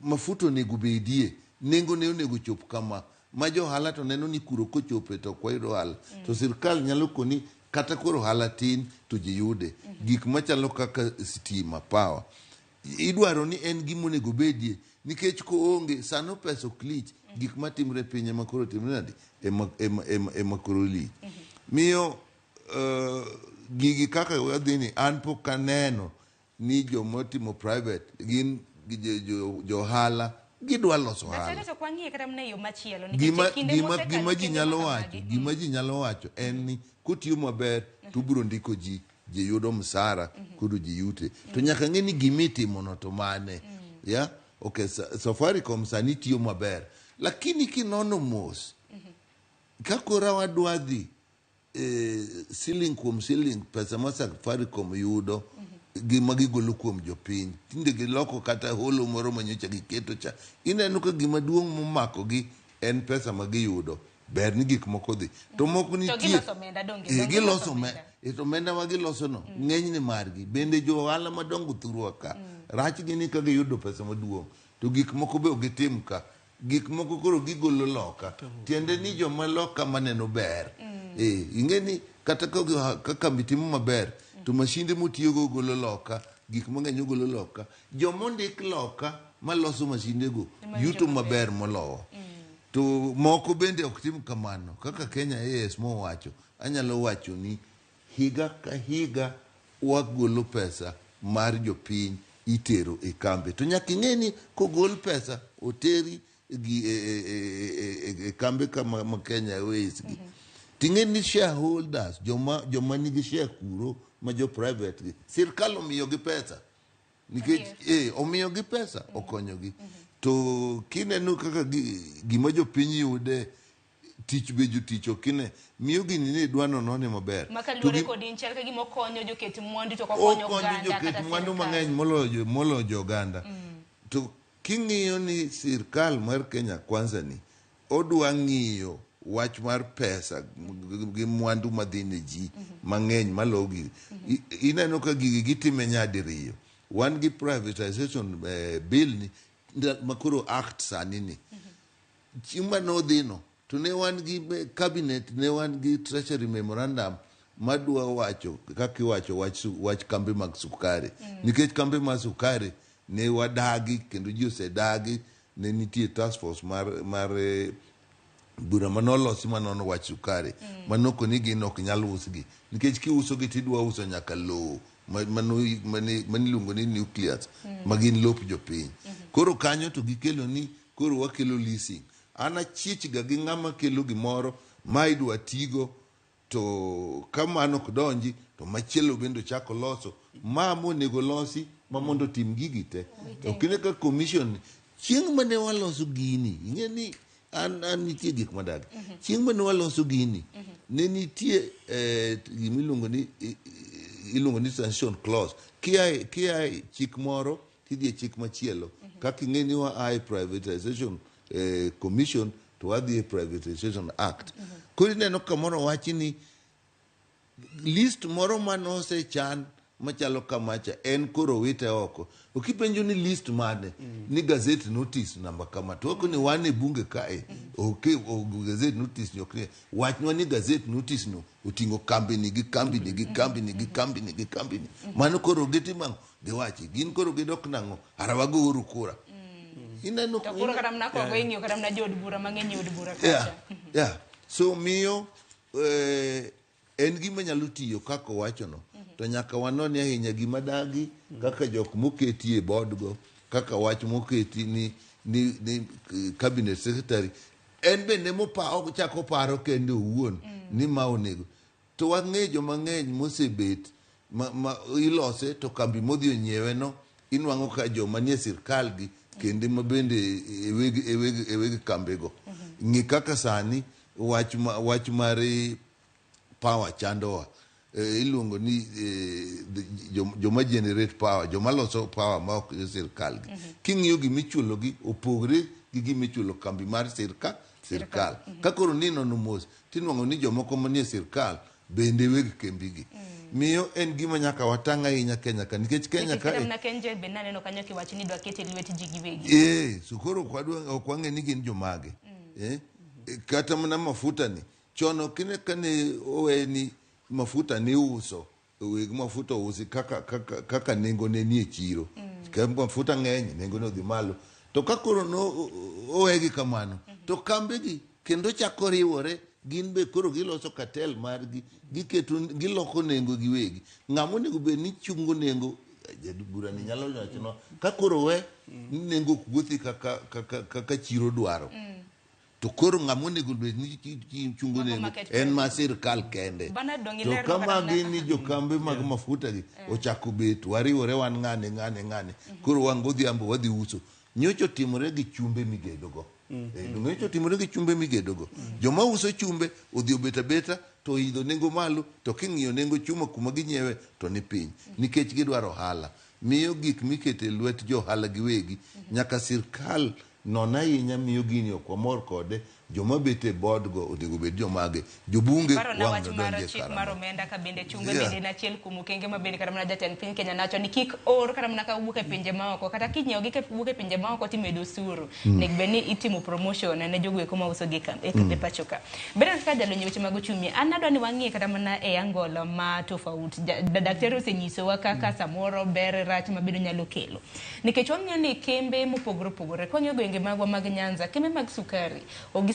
mafuta onego bedie nengone onego chop kama ma jo ohala to neno ni kuro kochope to ok wayud ohala to sirkal nyalo koni kata koro ohala tin to ji yude gik machalo kaka stima power idwaro ni en gima onego bedie nikech koonge sano pesa ok lich gik matimre e piny ema koro timre nade ema koro lich miyo gigi kaka wadhi ni an pok aneno ni joma timo private gin jo ohala gidwa loso ohala. Daktari to kwang'iye kata mana e yo machielo nikech e kinde mosekalo Gima ji kinde nyalo ma wacho kamagi. gima ji nyalo wacho en ni kotiyo maber to ubiro ndiko ji ji yudo msara koro ji yute to nyaka ng'e ni gimitimono to mane ya okay Safaricom sani tiyo maber lakini kinono mos ka koro wadwa dhi siling kuom siling pesa ma Safaricom yudo gima gigolo kuom jopiny tinde giloko kata holo moro manyocha giketo cha ineno ka gima duong' momakogi en pesa ma giyudo ber ni gik moko dhi to moko To nitie giloso omenda donge? Donge giloso giloso to omenda ma giloso no ng'enyne margi bende jo ohala madongo thurwa ka rachgi ni ka giyudo pesa maduong' to gik moko be ok gitim ka gik moko koro gigolo loka tiende ni joma loka maneno ber ing'e ni kata ka kambi timo maber to mashinde motiyogo golo loka gik mang'eny ogolo loka jomondik loka maloso mashindego yuto maber molowa to moko bende ok tim kamano kaka Kenya Airways mowacho anyalo wacho ni higa ka higa wagolo pesa mar jopiny itero e kambi to nyaka ing'e ni kogol pesa oteri gi e kambe kama ma Kenya Airways gi ting'e ni shareholders joma nigi share kuro ma jo private gi sirkal omiyogi pesa nikech omiyogi pesa okonyogi to kineno kaka gima jopiny yude tich be jotich ok ine miyo gini ni idwa nonone maber Ma To kaluwore kod in chal ka gima okonyo joket mwandu to ok okonyo okonyo oganda joket kata mwandu sirkal. mang'eny moloyo jo oganda to king'iyo ni sirkal mar Kenya Kwanza ni odwa ng'iyo wach mar pesa gi mwandu madhi ne ji mang'eny maloyo gigi ineno ka gigi gitime nyadiriyo wan gi privatization bill ni makoro act sani ni chieng' mane odhino to ne wan gi cabinet ne wan gi treasury memorandum madwa wacho kaka iwacho wach kambe mag sukari nikech kambe mag sukari ne wadagi kendo ji osedagi ne nitie task force mar bura manolosi manono wach sukari manoko ni gin ok nyal usgi nikech kiusogi tidwa uso nyaka lowo maniluongo ni nucleus ma gin lop jopiny koro kanyo to gikelo ni koro wakelo leasing an achich ga gi ng'ama kelo gimoro ma idwa tigo to ka mano ok donji to machielo bende ochako loso ma monego losi ma mondo otim gigi te ok ine ka commission chieng' mane waloso gini ing'e ni an nitie gik madagi chieng' mane waloso gini ne nitie gimiluongo ni iluongo ni sanction clause kia chik moro tidhi e chik machielo kaka ing'e ni wa a e privatization commission to wadhi e privatization act koro ineno kamoro wachi ni list moro manosechan machalo kamacha en koro wite oko okipenjo ni list mane ni gazette notice namba kama to wako ni wan e bunge kae ok gazette notice ni ok ni wachnwa ni gazette notice no oting'o kambini gi kambini gi kambini gi kambini gi kambini mano koro gitimo ang'o giwachi gin koro gidok nang'o ara wagouru kura ineno To koro kata mana kogo ing'iyo kata mana jood bura mang'eny e od bura kacha. So miyo en gima nyalo tiyo kaka owachono to nyaka wanon ahinya gima dagi kaka jok moketi e board go kaka wach moketi ni cabinet secretary en bende chako paro kende owuon ni ma onego to wang'e joma ng'eny mosebet ma ilose to kambi modhi onyiewe no inwang'o ka joma nie sirkal gi kende ma bende e weg kambego ng'i kaka sani wach mar power chandowa iluongo ni joma generate power, joma loso power ma ok sirkal gi. King'iyo gimichulo gi opogre gi gimichulo kambi mar sirkal. Ka koro ninono mos tinwang'o ni jomoko manie sirkal bende weg kembigi. Miyo en gima nyaka watang' ahinya Kenya ka, nikech Kenya ka Nikech kata KenGen be naneno kanyo kiwacho ni idwa ket e lwet ji giwegi. So koro ok wang'e ni gin jomage. Kata mana mafuta ni chon kine kane owe ni mafuta ni uso, weg mafuta ousi kaka nengo ne nie chiro. Ka mafuta ng'eny nengo ne odhi malo. To ka koro no owegi kamano, to kambegi kendo chako riwore, gin be koro giloso cartel margi, giketo, giloko nengo giwegi. Ng'ama onego bed ni chungo nengo, bura ni nyalo wachonwa, ka koro we nengo ok wuothi kaka chiro dwaro. To koro ng'ama onego bed ni chungo nengo en ma sirkal kende. To kama gin ni jokambe mag mafuta gi ochako bet, wariwore wan ng'ane, koro wan godhiambo wadhi uso. Nyocha timore gi chumbe migedogo. Nyocha timore gi chumbe migedogo. Joma uso chumbe odhi obet abeta to idho nengo malo, to king'iyo nengo chuma kuma ginyiewe to ni piny, nikech gidwaro ohala. Miyo gik mikete lwet jo ohala giwegi nyaka sirkal non ahinya, miyo gini ok wamor kode. Joma bet e board go onego bed jomage, jobunge wang' nodonje chik mar omenda ka bende chumbe bende en achiel kuom okenge ma bende kata mana jatend piny Kenya nacho ni kik or kata mana ka wuok e pinje maoko, kata kinyiewo gi wuok e pinje maoko timedo osuru. Nego bed ni itimo promotion ne jogo eko mauso gi e pacho ka. Bende kaka jalony e weche mag uchumi, an adwa ni wang'iye kata mana e angle ma tofauti. Daktari osenyisowa kaka samoro ber rach ma bende nyalo kelo, nikech wang'iyo ni kembe mopogore opogore, kwang'iyo gwenge magwa mag Nyanza, kembe mag sukari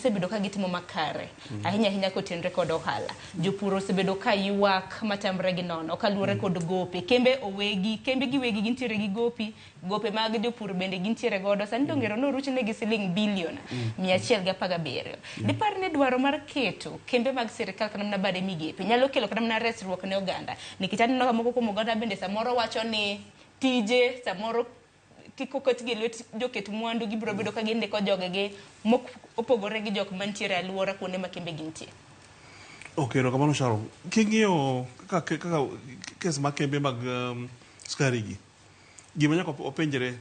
gisebedo ka gitimo makare ahinya ahinya kotenre kod ohala. Jopur osebedo ka ywak matamre gi nono kaluwore kod gope. Kembe owegi, kembe giwegi gintiere gi gopi, gope mag jopur bende gintiere godo. Sani to ngero noruch negi siling bilion 117. Dipar ni dwaro mar keto kembe mag sirikal kata mana bade migepe nyalo kelo kata mana resruok ne oganda, nikech aneno ka moko kuom oganda bende samoro wacho ni tije samoro kik oketgi e lwet joket mwandu, gibiro bedo ka gindiko jogegi mok opogore gi jok mantiere e alwora kuonde ma kembe gintie. Okay, erokamano Sharon. King'iyo kaka kes mag kembe mag sukari gi, gima nyaka openjre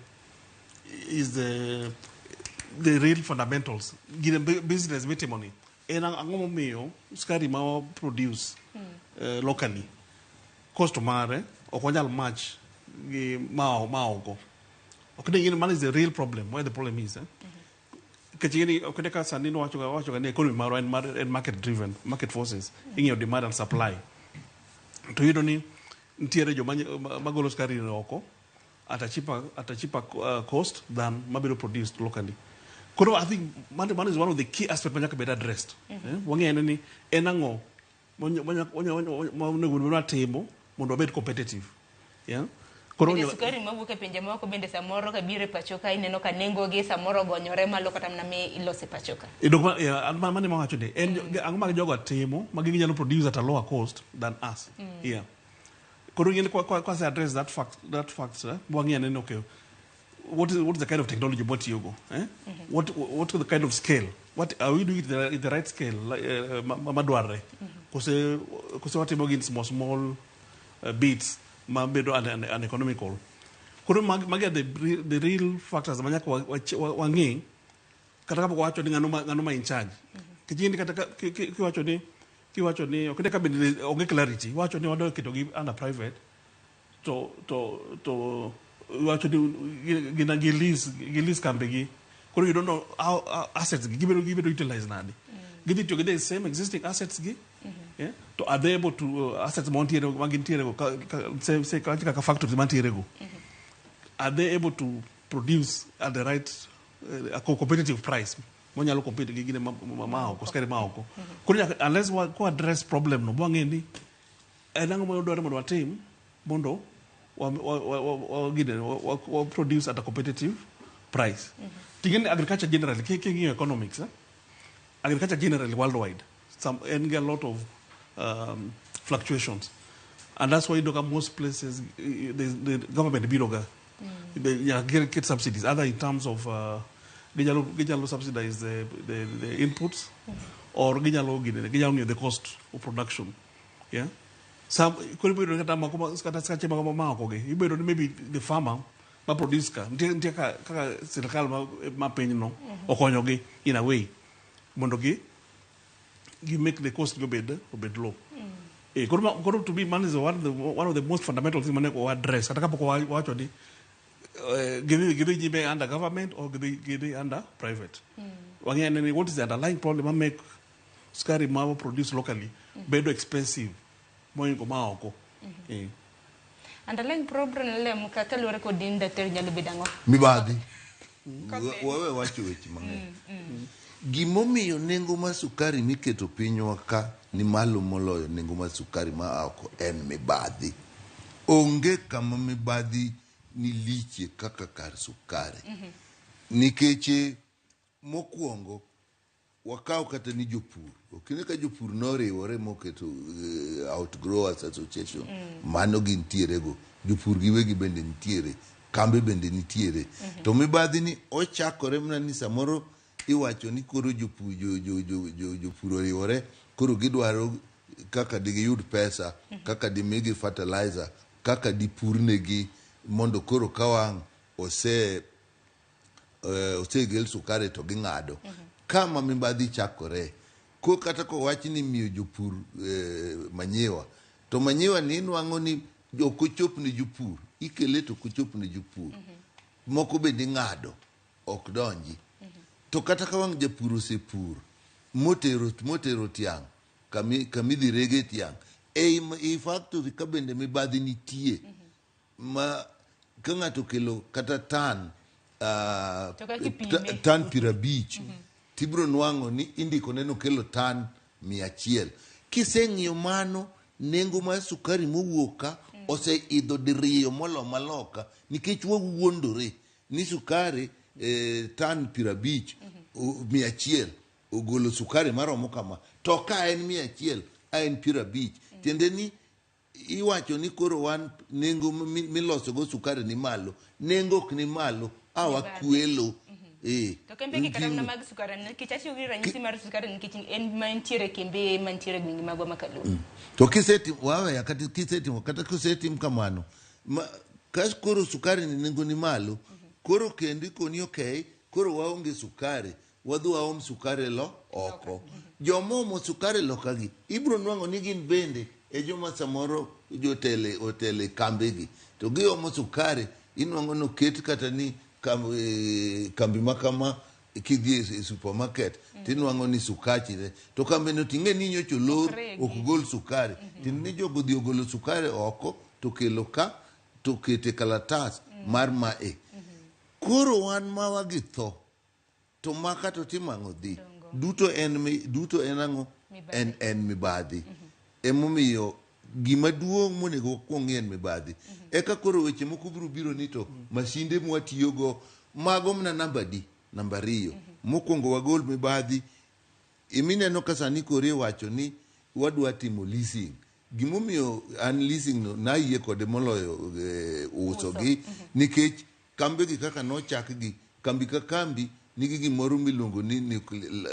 is the real fundamentals. Gine business mitimo ni, en ang'o momiyo sukari ma wa produce locally cost mare ok wanyal match gi ma oko. Okay, man is the real problem. Where the problem is, Kachini, okay, sani no wacho ni economy marwa en market driven, market forces, ing'iyo demand and supply. To yudo ni nitiere joma magolo sukari oko at a cheaper cost than mabiro produced locally. Koro I think man is one of the key aspects manyaka bed addressed. Wang'eyo ni en ang'o monego timo mondo wabed competitive. Yeah. Bende sukari mawuok e pinje maoko bende samoro ka biro e pacho ka ineno ka nengo gi samoro ogonyore malo kata mana mi ilose pacho ka. Mano ema awacho ni en ang'o ma jogo timo ma ginyalo produce at a lower cost than us. Yeah. Koro ing'e ni kwa se address that fact, wang'eyo ni okay, what is the kind of technology mwatiyogo? What is the kind of scale? What are we doing it in the right scale madwarre? Kose watimo gi in small bits ma bedo uneconomical. Koro magi are the real factors ma nyaka wang'e kata kapok wawacho ni ng'ano ma in charge. Nikech kata kiwacho ni ok ka bende onge clarity, iwacho ni wadwa keto gi under private to iwacho ni gina gi lease kambe gi. Koro you don't know how assets gi gibedo utilize nade. Gidhi tiyo gi the same existing assets gi. Yeah? To are they able to assets mantiere magintiere go say kaka factories mantiere go, are they able to produce at the right a competitive price monyalo compete gi gine ma oko sukari ma oko. Koro nyaka unless wa ko address problem no bwang'e ni en ang'o ma dwarore mondo watim mondo wa produce at a competitive price. Ting'e ni agriculture generally king'iyo economics, agriculture generally worldwide some en gi a lot of fluctuations, and that's why you look at most places the government biro ga they get subsidies either in terms of ginyalo subsidize the inputs or ginyalo ng'iyo the cost of production. Yeah. Some koro ibedo kata moko kata skache moko ma oko gi ibedo ni maybe the farmer ma produce ka nitie nitie ka kaka sirkal ma, ma piny no okonyogi in a way mondo gi gi make the cost gi obed obed low. Eh, koro, koro to me man is one of the most fundamental things mane wa address kata kapok wacho ni gidhi gidhi nyime under government or gidhi gidhi under private. Wang'eyo ni what is the underlying problem ma make sukari ma wa produce locally bedo expensive moingo ma oko. Eh. Underlying problem lem ka kaluwore kod in daktari nyalo bedo ang'o? Mibadhi. Wawe wacho weche mang'eny. Gimomiyo nengo mar sukari miketo pinywa ka ni malo moloyo nengo mar sukari ma oko en mibadhi. Onge kama mibadhi ni liche kaka kar sukari. Nikech mokwongo wakaw kata ni jopur. Okine ka jopur noriwore moketo Outgrowers Association, mano gintiere go. Jopur giwegi bende nitiere, kambe bende nitiere. To mibadhi ni ochakore mana ni samoro iwacho ni koro jopur jo, jo, jo, jo, jopur oriwore koro gidwaro kaka digiyud pesa, kaka dimigi fertilizer, kaka dipurnegi mondo koro ka wang' ose osegel sukari to ging'ado. Kama mibadhi chakore ko kata kowach ni miyo jopur manyiwa to manyiwa ni inwang'o ni ok ochop ne jopur ikele to ok ochop ne jopur moko bende ing'ado ok donji to kata ka wang' japur osepur motero motero tiang' kami kamidhi rege tiang' ei ei factory ka bende mibadhi nitie ma ka ng'ato okelo kata tan To kaka ipime. Tan 50 tibiro nwang'o ni indiko ne nokelo tan 100. Kiseng'iyo mano nengo mar sukari mowuok ka oseidho diriyo molo maloka nikech wawuondore ni sukari tan 50 100 ogolo sukari maromo kama to ka en 100 a en 50 tiende ni iwacho ni koro wan nengo miloso go sukari ni malo nengo ok ni malo a wakwelo To kembe gi kata mana mag sukari nikech atiyo gi ranyisi mar sukari nikech en mantiere kembe mantiere gwenge magwa ma Kaluo. To kisetim waweya kata kisetimo kata kisetim kamano ma, ka koro sukari ni nengo ni malo koro kendo ikoni okay koro waonge sukari wadhi waom sukari lo oko joma omo sukari loka gi ibiro nwang'o ni gin bende e joma samoro jotele otele kambegi to giomo sukari inwang'o noket kata ni kambi ma kama kidhi e supermarket tinwang'o ni sukachi ne to kambi no ting'e ni nyocha olor ok gol sukari tiende ni jogo odhi ogolo sukari oko to kelo ka to kete kalatas mar mae koro wan mawa gi tho to maka to timo ang'o dhi duto en duto en ang'o en en mibadhi emomiyo gima duong' monego wakwong ng'i en mibadhi eka koro weche moko biro biro ni to masinde mwatiyogo mago mana namba di namba ariyo mokwongo wagol mibadhi imineno ka sani koro iwacho ni wadwa timo leasing gimomiyo an leasing no nayie kode moloyo uso gi nikech kambe gi kaka nochak gi kambi ka kambi nigi gimoro miluongo ni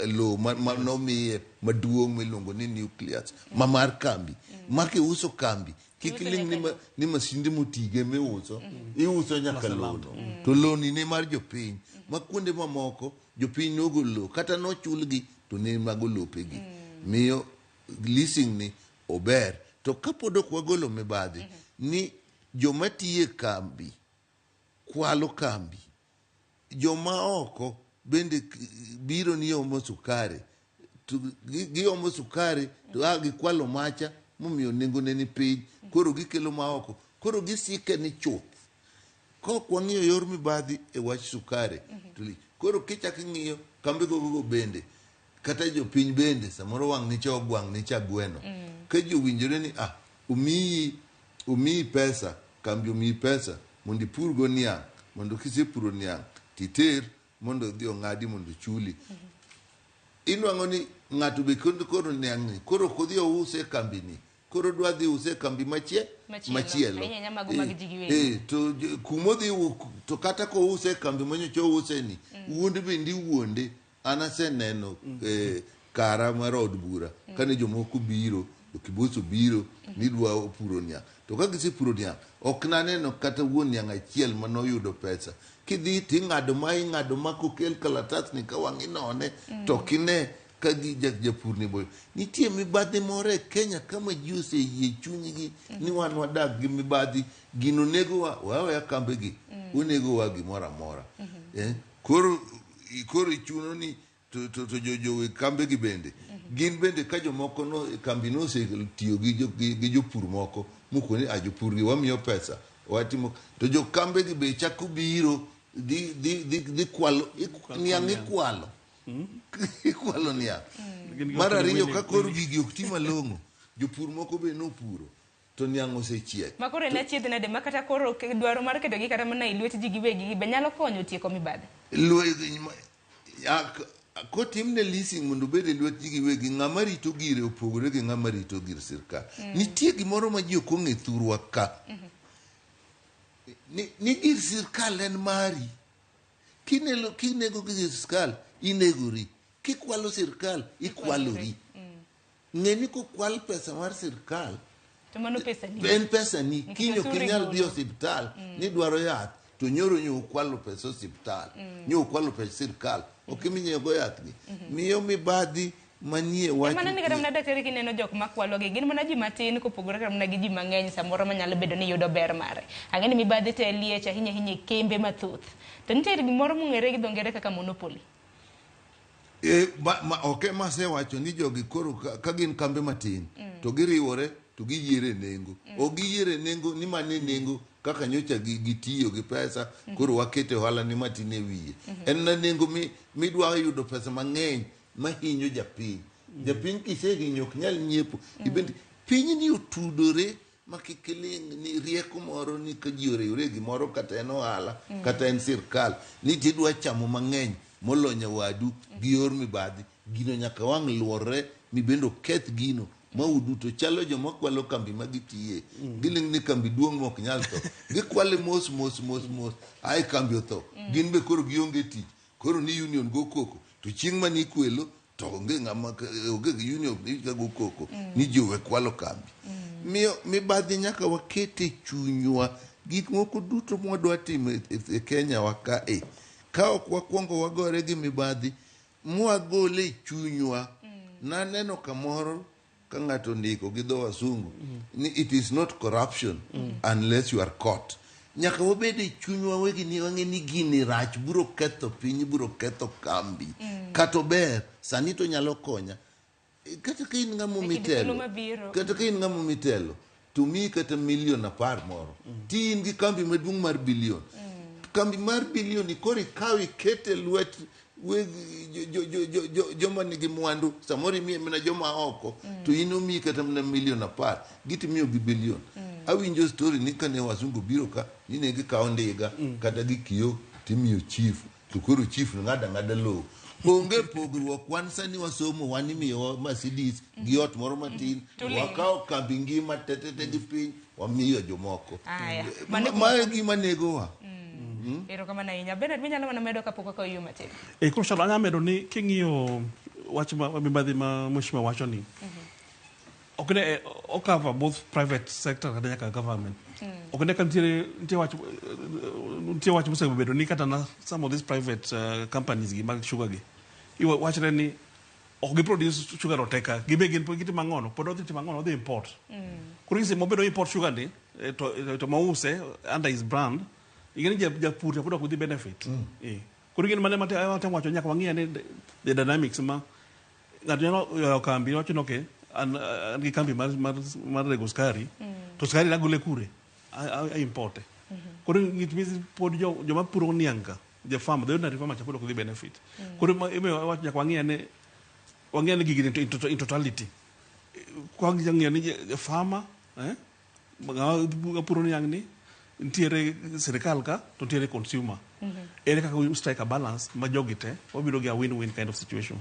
lowo ma nomiye maduong' miluongo ni nucleus ma mar kambi ma kiuso kambi kik ling ni masinde motige miuso iuso nyaka lono to loni ne mar jopiny ma kuonde mamoko jopiny nogolo lowo kata nochulgi to ne mago lopegi miyo leasing ni ober to kapod ok wagolo mibadhi ni joma tiye kambi kwalo kambi joma oko bende biro ni omo sukari to giomo sukari to a gikwalo macha momiyo nengone ni piny koro gikelo ma oko koro gisike ni chuth kok wang'iyo yor mibadhi e wach sukari to koro kichak ing'iyo kambe gogo bende kata jopiny bende samoro wang' nicha ogwang' nicha gweno ka ji owinjore ni ah omiyi omiyi pesa kambi omiyi pesa mondo ipurgo niang' mondo kisepuro niang' titer mondo odhi ong'adi mondo ochuli inwang'o ni ng'ato be koro niang' ni koro ok odhi ouse e kambi ni koro dwa dhi use e kambi machielo to kumodhi to kata kouse e kambi manyocha ouse ni wuond bende iwuonde an aseneno kara mar od bura kane jomoko biro Jokiboso biro ni dwa puro niang'. To ka gisepuro niang', ok naneno kata wuon niang' achiel manoyudo pesa. Kidhi ting'ado ma ing'ado ma kokel kalatas ni ka wang' inone to ok ine ka gi japur ni boyo. Nitie mibadhi moro e Kenya kama ji oseyie chunygi ni wan wadak gi mibadhi, gino negowa, waweya kambegi, onegowa gimoro amora. Koro koro ichuno ni to jo kambe gi bende gin bende ka jomoko no kambi no osetiyo gi jopur moko mokoni a jopur gi wamiyo pesa watimo to jo kambe gi be chako biro dhi kwalo niang' ikwalo ikwalo niang'. Mar ariyo ka koro gigi ok ti malong'o jopur moko be nopuro to niang' osechiek. Ma koro en achiedh nade ma kata koro dwaro mar keto gi kata mana e lwet ji giwegi be nyalo konyo tieko mibadhi? Kotimne leasing mondo obed e lwet ji giwegi, ng'ama rito gire opogore gi ng'ama rito gir sirkal. Nitie gimoro ma ji ok ong'e thurwa ka. Ni gir sirkal en mari. Kinego gir sirkal, inegori. Kikwalo sirkal, ikwalori. Ng'e ni kokwal pesa mar sirkal, to mano pesa ni. En pesa ni. Kiny ok inyal dhi osiptal, ni dwaro yath, to nyoro nyo okwalo pesa osiptal, nyo okwalo pesa sirkal, ok iminyiewo yath ni. Miyo mibadhi manie wach. Mano ni kata mana daktari kineno jok makwalo gi, gin mana ji matin kopogore kata mana gi ji mang'eny samoro manyalo bedo ni yudo ber mare. Ang'e ni mibadhi te liech ahinya ahinya e kembe mathoth. To nitie gimoro mong'ere gi dho ngere kaka monopoly. Ok ema asewacho ni jogi koro ka gin kambe matin to giriwore to giyiere nengo. Ok giyiere nengo ni mane nengo kaka nyocha gitiyo gi pesa koro wakete ohala ni matin e wiye. En na nengo midwa yudo pesa mang'eny mahinyo japiny. Japiny kisehinyo ok nyal nyiepo. Ibende piny ni otudore ma kik iling' ni rieko moro ni ka ji oriwre gimoro kata en ohala kata en sirkal ni tidwa chamo mang'eny molo nyawadu gi yor mibadhi gino nyaka wang' luorre mibende oketh gino ma uduto chalo joma kwalo kambi ma gitiye giling' ni kambi duong' ma ok nyal tho gikwale mos mos mos mos ae kambi otho gin be koro gionge tich koro ni union go koko to chieng' mane ikwelo to onge ng'ama onge union ka go koko ni ji owe kwalo kambi miyo mibadhi nyaka waket e chunywa gik moko duto mwadwa timo e Kenya wa kae ka ok wakwongo wagore gi mibadhi mwagole e chunywa naneno kamoro ka ng'ato ondiko gi dho wasungu ni it is not corruption unless you are caught nyaka wabed e chunywa wegi ni wang'e ni gini rach biro ketho piny biro ketho kambi kata ober sani to nyalo konya kata ka in ng'ama E kinde mitelo thuolo mabiro. kata ka in ng'ama mitelo to miyi kata milion 10 moro ti in gi kambi maduong' mar bilion kambi mar bilion ni koro ikaw ikete lwet weg joma nigi mwandu samoro imiye mana joma oko to in omiyi kata mana milion 10 gitimiyo gi bilion awinjo story ni kane wazungu biro ka ni ne gikawo ndiga kata gi kiyo timiyo chief to koro chief ng'ado ang'ada lowo onge pogruok wan sani wasomo wan imiyowa Mercedes gi ot moro matin Tuling. wakawo kambi ngima tetete gi piny wamiyo jomoko Aya, mano mae gima negowa Erokamano ahinya. Bernard, minyalo mana medo kapok wakawo yueyo matin. E koro Shalo, anya medo ni king'iyo wach ma mibadhi ma mheshimiwa wacho ni ok ne o cover both private sector kata nyaka government. Ok ne ka nitie wach mosebedo ni kata na some of these private companies gi mag sugar gi wachre ni ok gi produce sugar oteka gibe gin gitimo ang'ono pod odhi timo ang'ono odhi import koro ng'ise mobedo import sugar ni to mouse under his brand ing'e ni japur cha pod ok dhi benefit. Koro gin mane matemo wacho nyaka wang'i ane the dynamics ma ng'ato nyalo yawo kambi wacho ni okay an gi kambi mar rego skari to skari nagole kure a importe koro it means pod joma puro niang' ka the farm the ordinary farmer cha pod ok dhi benefit koro imiyo wacho nyaka wang'i ane gigi in totality kwa ng'iyo ni farmer ng'ama puro niang' ni nitiere sirikal ka to nitiere consumer ere kaka we strike a balance ma jogi te wabiro gi a win-win kind of situation.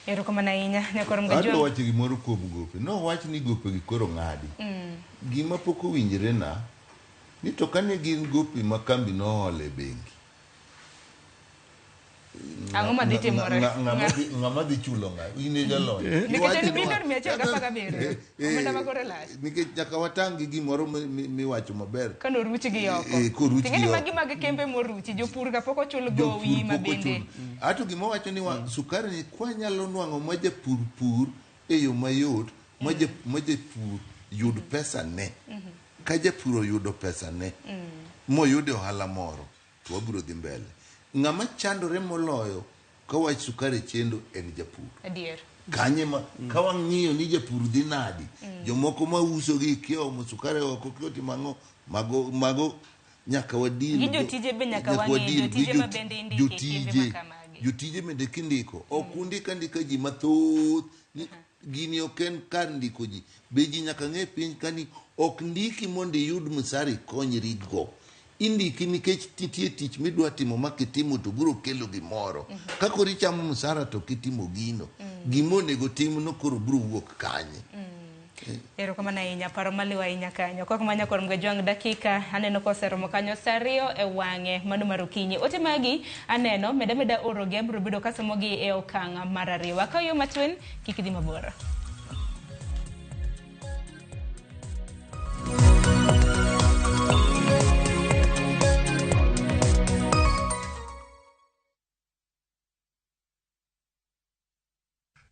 Erokamano ahinya nyakwar Adwa Mgajwang'. wacho gimoro kuom gope nowach ni gope gi koro ng'adi gima pok owinjre na ni to kane gin gope ma kambi noholo e bengi. Ang'o madhi timore? Ng'ama dhi chulo ng'a? In e jalony. Nikech en bilion 117. Omenda ma kore lach. Nikech nyaka watang' gi gimoro miwacho maber. Kano ruch gi oko. Koruch gi Ting'eni oko. magi mag kembe moruchi, jopur ka pok ochul gowi ma bende. Ato gima wacho ni sukari ni kwanyalo nwang'o ma japur pur e yo mayot ma japur yud pesa ne. Ka japur oyudo pesa ne moyude ohala moro to wabiro dhi mbele. Ng'ama chandore moloyo ka wach sukari chendo en japur. Adier. Kanye ma ka wang'iyo ni japur dhi nadi, jomoko ma uso gi kiomo sukari oko kiotimo ang'o, mago nyaka wadil Gi jotije be nyaka wang'i, jotije ma bende indiko e kembe ma kamagi. Jotije bende kindiko, ok undik andika ji mathoth, gini ok en kar ndiko ji. Be ji nyaka ng'e piny ka ni ok ndiki mondo iyud msara ikonyrigo. Indiki nikech nitie tich midwa timo ma kitimo to biro kelo gimoro. Ka koro ichamo msara to kitimo gino, gima onego timno koro biro wuok kanye. Erokamano ahinya, paro maliw ahinya kanyo. Kok manya kor Mgajwang' dakika aneno koseromo kanyo saa 2 e wang'e mano mar okinyi. Ote magi aneno meda meda orogi abiro bedo kasomogi e okang' mar 2. Wakaw yo matin kik idhi mabor.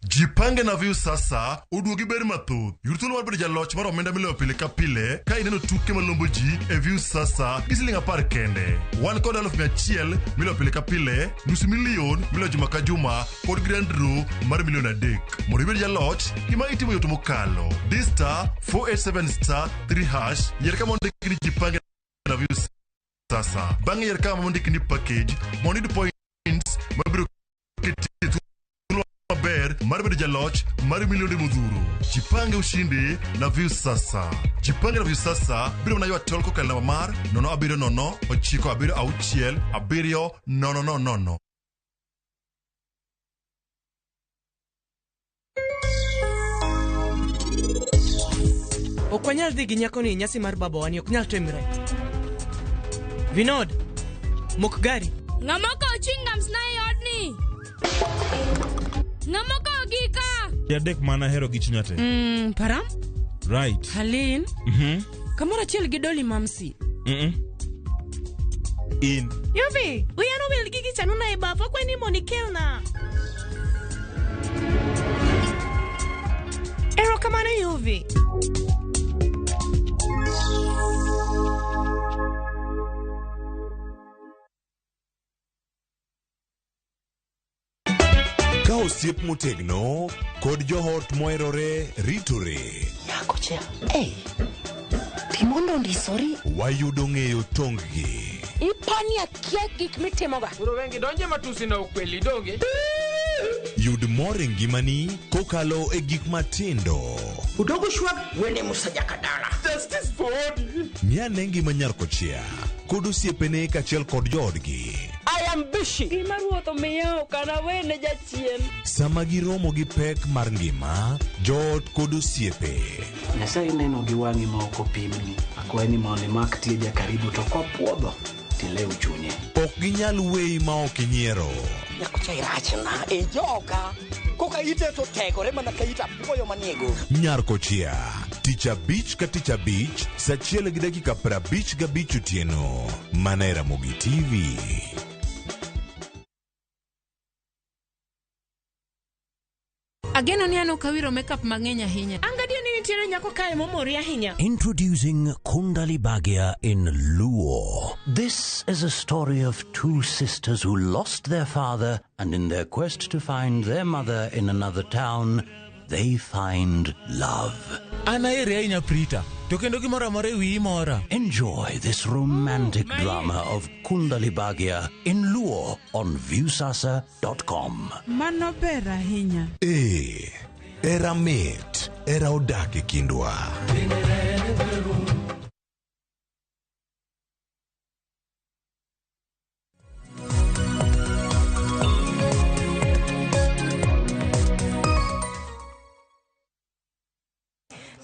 Jipange na Viusasa oduogi ber mathoth. Yud thuolo mar bedo jaloch mar omenda miloyo pile ka pile ka ineno tuke malombo ji e Viusasa gi siling 10 kende. Wan kod 100,000 miloyo pile ka pile, 500,000 miloyo juma ka juma kod grand draw mar 3 million. Mondo ibed jaloch, gima itimo yot mokalo. Di *487*3# yier kama ondiki ni Jipange na Viusasa. Bang'e yier kama ondiki ni package mondo iyud points mabiro keti maber mar bedo jaloch mar milionde modhuro. Jipange ushindi na Viusasa. Jipange na Viusasa biro mana ywa tol kokalo namba mar 070 976 7000. Ok wanyal dhi gi nyakoni e nyasi mar babawani, ok nyal timre. Vinod, mok gari. Ng'ama okawo chewing-gums na e odni? Ng'ama okawo gika? Ji adek mana ahero gi chunya te. Param? Right. Halin? Kamoro achiel gi Dolly Mamsi. In. Yuvi, wiya nowil gi gichanuna e baf, akwayi ni mondo ikelna. Erokamano Yuvi. Ka osiep motegno kod joot moherore ritore. Nyako cha, hey, pi mondo ondisori. Wayudo ng'eyo tong-gi. Ipani akia gik mitimoga. Koro wengi donje matusi na ukweli donge. Yud mor e ngimani kokalo e gik matindo. Udogo shwag wene Musa Jakadala. Justice for Odi. Ng'i ngima nyar kochia kod osiepene kaachiel kod joodgi. I am busy. Gima ruoth omiya ok anawene jachien. Sama giromo gi pek mar ngima, joot kod osiepe. Nyasaye neno gi wang'i ma ok opimni. Akwayi ni mondo imak tieja karibu to kopuodho tilew chunye. Ok ginyal weyi ma ok inyiero. Nyakocha irachna e joka. Koka ite to tegore mana ka it apuoyo manie go. Nyar kochia, tich abich ka tich abich, saa 1:55 otieno. Mana e Ramogi TV. Ageno ni an ok awiro makeup mang'eny ahinya. An gadier ni nitiere nyako kae momori ahinya. Introducing Kundali Bhagya in Luo. This is a story of two sisters who lost their father and in their quest to find their mother in another town, they find love. An aheri ahinya Prita, to kendo gimoro amora e wiyi mora. Enjoy this romantic drama of Kundali Bhagya in Luo on Viusasa.com. Mano ber ahinya. Ee, era mit, era odak e kindwa.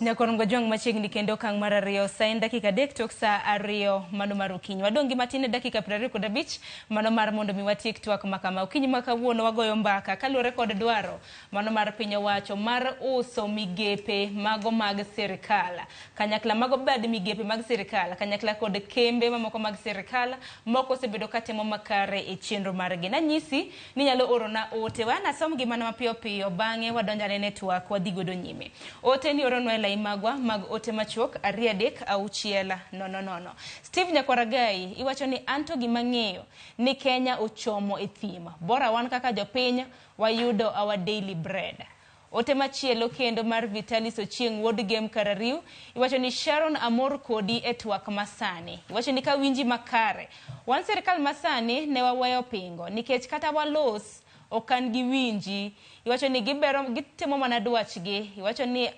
Nyakorongo Jwang' machiegni kendo okang' mar ariyo sa en dakika 3 tok saa 2 mano mar okinyi. Wadong' gi matin e dakika 25 mano mar mondo mi watiek twak ma kama. Okinyi ma kawuono wagoyo mbaka kaluwore kod dwaro mano mar piny owacho mar uso migepe mago mag sirikal. Kanyakla mago bad migepe mag sirikal kanyakla kod kembe mamoko mag sirikal moko osebedo katimo makare e chenro margi. Nanyisi ni inyalo orona ote, we anasomgi mana mapiyo piyo bang'e wadonjo anene twak wadhi godo nyime. Ote ni oronwa e lai magwa mag ote machuok 2 3 6 0 0. Steve Nyakwaragai iwacho ni anto gima ng'eyo ni Kenya ochomo e thim. Bora wan kaka jopiny wayudo our daily bread. Ote machielo kendo mar Vitalis Ochieng' wuod Gem Karariu iwacho ni Sharon amor kodi e twak masani. Iwacho ni kawinji makare, wan sirikal masani ne waweyo pingo nikech kata walos ok an giwinji. Iwacho ni gibero gitimo mana dwachgi. Iwacho ni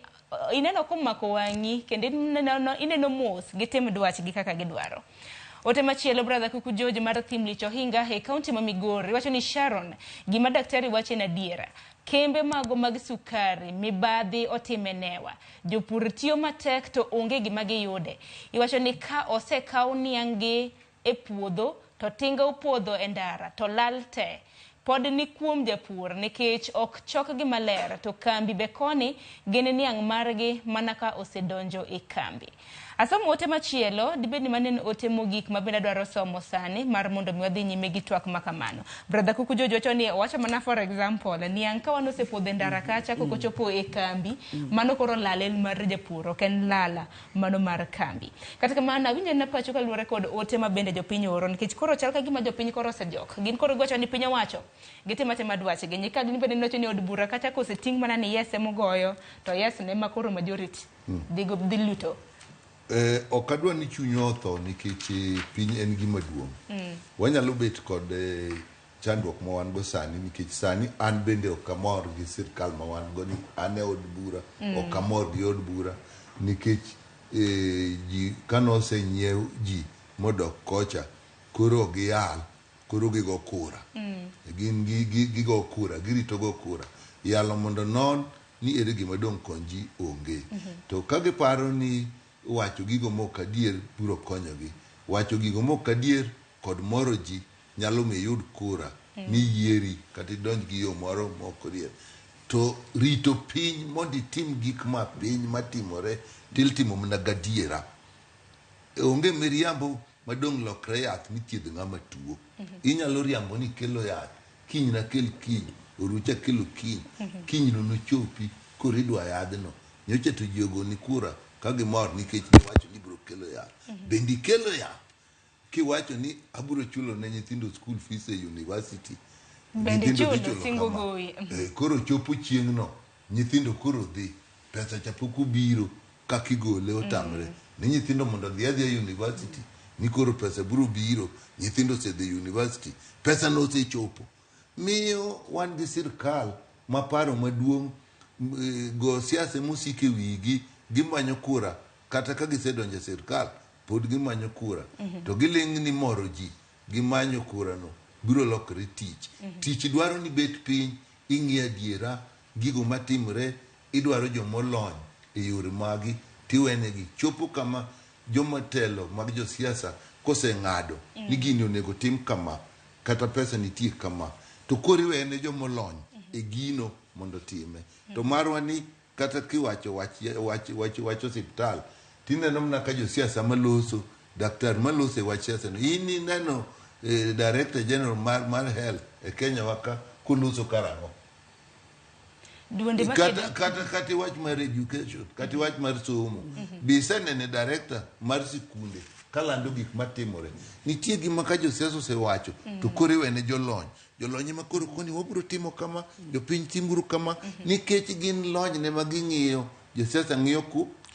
ineno komako wang'i kendo ineno mos gitim dwachgi kaka gidwaro. Ote machielo brother Kuku George mar Thimlich Ohinga e kaunti ma Migori iwacho ni Sharon gima daktari wacho en adiera. Kembe mago mag sukari mibadhi otime newa. Jopur tiyo matek to onge gima giyude. Iwacho ni ka osekaw niang' gi e puodho to tinga opodho e ndara to lal te. Pod ni kuom japur nikech ok chokgi maler to kambi be koni gin niang' margi mana ka osedonjo e kambi. Asomo ote machielo, dibed ni mano en ote mogik ma bende adwaro somo sani mar mondo mi wadhi nyime gi twak ma kamano. Brother Kuku George wacho ni owacho mana for example, niang' ka wan osepodho e ndara kacha kok ochopo e kambi, mano koro lal en mar japur, ok en lala mano mar kambi. Kata kamano awinjo na pacho kaluwore kod ote ma bende jopiny oro nikech koro chal ka gima jopiny koro osejok. Gin koro giwacho ni piny owacho gitimo atima dwachgi. Nyika gin bende giwacho ni od bura kacha koseting' mana ni yes emogoyo to yes ne ma koro majority dhi luto. Ok adwa ni chunywa otho nikech piny en gima duong'. Wanyalo bet kod chandruok ma wan go sani nikech sani an bende ok amor gi sirkal ma wan go ni an e od bura, ok amor gi od bura nikech ji kane osenyiew ji modok kocha koro giyal, koro gigo kura. Gin gigo kura, girito go kura. Yalo mondo non ni ere gima dong' kony ji onge. To ka giparo ni wacho gigo mok adier biro konyogi, wacho gigo mok adier kod moro ji nyalo miyo iyud kura mi yieri kata idonj gi yo moro mok adier. To rito piny mondo itim gik ma piny matimore tiltimo mana gadiera. Onge miriambo madong' lokre yath mithiedho ng'ama tuo. Inyalo riambo ni kelo yath, kiny nakel kiny, orucha kelo kiny, kiny no nochopi koro idwa yadhno. Nyocha to ji ogoni kura ka gimor nikech niwacho ni ibiro kelo yath. Bende ikelo yath kiwacho ni abiro chulo ne nyithindo school fees e university. Bende Nyithindo dhi chulo chulo singo kama. gowi. Koro chopo chieng'no, nyithindo koro dhi, pesa cha pok obiro, kaka igole otamre. Ni nyithindo mondo odhi adhiya e university, ni koro pesa biro biro, nyithindo osedhi e university, pesa no osechopo. Miyo wan gi sirkal ma paro maduong' go siasa mosiko e wigi, gimanyo kura, kata ka gisedonjo e sirkal, pod gimanyo kura. To giling' ni moro ji, gimanyo kura no, biro lokore tich. Tich dwaro ni bet piny, ing'i adiera, gigo matimore, idwaro jomolony e yore magi, tiwenegi. Chopo kama jomatelo mag josiasa koseng'ado ni gini onego tim kama, kata pesa nitie kama, to koro iwene jomolony e gino mondo time. To marwa ni kata kiwacho wach osiptal, tineno mana ka josiasa maloso, daktari maloso e wach siasa no. In ineno Director General mar Health e Kenya wa ka koloso karang'o? Duonde Kata wach mar education, kata wach mar somo. Be isenene director mar sikunde kalando gik matimore. Nitie gima ka josiasa osewacho, to koro iwene jolony. Jolony ema koro koni wabiro timo kama, jopiny timuru kama, nikech gin lony ne ma ging'iyo, josiasa ng'iyo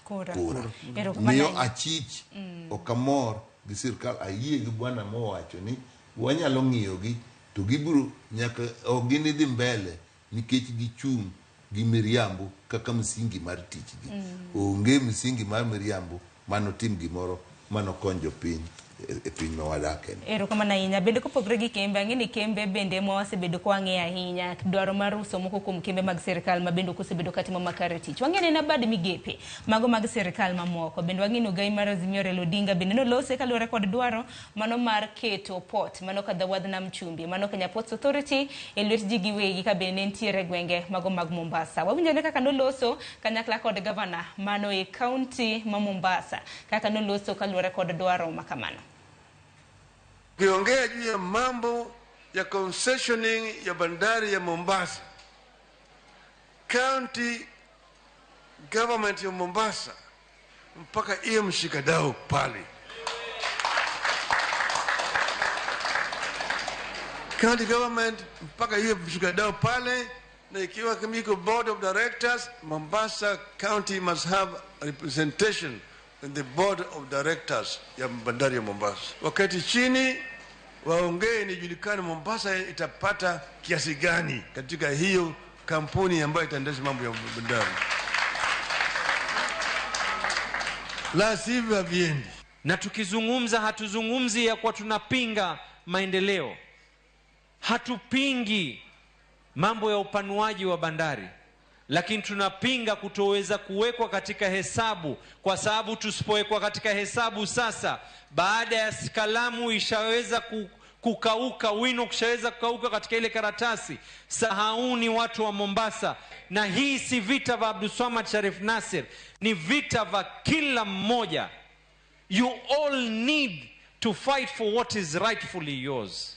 Kura. kura. Erokamano Miyo ahinya. achich ok amor gi sirkal, ayie gi bwana mowacho ni wanyalo ng'iyogi to gibiro nyaka ok ginidhi mbele nikech gichung' gi miriambo kaka msingi mar tichgi. Onge msingi mar miriambo manotim gimoro manokony jopiny e piny ma wadake ni. Erokamano ahinya. Bende kopogore gi kembe, ang'e ni kembe bende ma wasebedo ka wang'iyo ahinya dwaro mar uso moko kuom kembe mag sirikal ma bende ok osebedo katimo makare tich. Wang'e ni en bad migepe mago mag sirikal mamoko. Bende wang'e ni ogai mar Azimio Raila Odinga bende nolose kaluwore kod dwaro mano mar keto port mano kadho wadh nam chumbi mano Kenya Ports Authority e lwet ji giwegi ka bende ne nitiere gwenge mago mag Mombasa. Wawinjo ne kaka noloso kanyakla kod gavana mano e kaunti ma Mombasa kaka noloso kaluwore kod dwaro makamano. Ukiongea juu ya mambo ya concessioning ya bandari ya Mombasa, county government ya Mombasa mpaka iye mshikadau pale. County government mpaka iye mshikadau pale, na ikiwa kama iko board of directors, Mombasa County must have representation in the board of directors ya bandari ya Mombasa. Wakati chini waongee, nijulikane Mombasa itapata kiasi gani katika hiyo kampuni ambayo itaendesha mambo ya bandari, la sivyo haviendi. Na tukizungumza hatuzungumzi ya kuwa tunapinga maendeleo, hatupingi mambo ya upanuaji wa bandari, lakini tunapinga kutoweza kuwekwa katika hesabu, kwa sababu tusipowekwa katika hesabu sasa, baada ya kalamu ishaweza kukauka, wino kushaweza kukauka katika ile karatasi, sahauni watu wa Mombasa. Na hii si vita vya Abdulswamad Sharif Nassir, ni vita vya kila mmoja. You all need to fight for what is rightfully yours.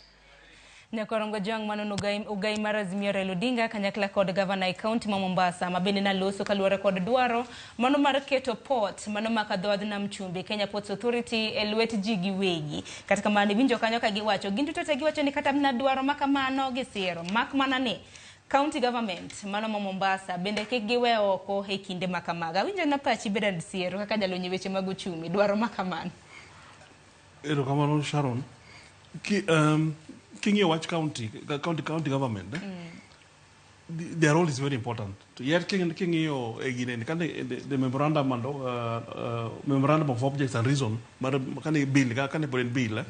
Nyakorongo Jwang' mano ogai mar Azimio Raila Odinga kanyakla kod gavana e kaunti ma Mombasa ma bende naloso kaluwore kod dwaro mano mar keto port mano ma kadho nam chumbi Kenya Ports Authority e lwet ji giwegi. Kata kamano iwinjo kanyo ka giwacho gin duto te giwacho ni kata mana dwaro ma kamano gisiero mak mana ni county government mano ma Mombasa bende kik giwe oko e kinde ma kamago. Awinjo na pachi Bernard Siero kaka jalony e weche mag uchumi dwaro ma kamano. Erokamano Sharon. King'iyo wach county government, their role is very important. Yet king'iyo e ginene kane the memorandum and memorandum of objects and reason mar kane bill kane pod en bill,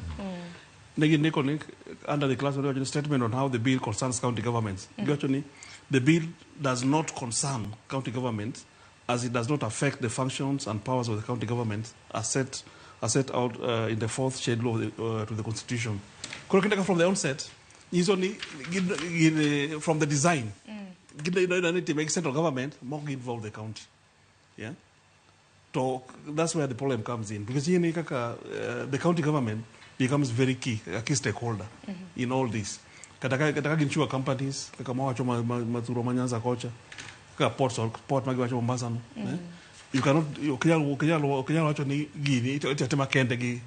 ne gindiko ni under the class of statement on how the bill concerns county governments. Giwacho ni the bill does not concern county governments as it does not affect the functions and powers of the county government as set out in the fourth schedule of the, to the constitution. Koro kinda from the onset, nyiso ni from the design, gin to make central government more involve the county. Yeah? So that's where the problem comes in. Because kaka, the county government becomes very key, a key stakeholder in all this. Kata ka gin chiwo companies, kaka mawacho mathuro ma Nyanza kocha, kaka ports or port magiwacho Mombasa no. Eh? You cannot, ok inyal wacho ni gini itiyo kende gi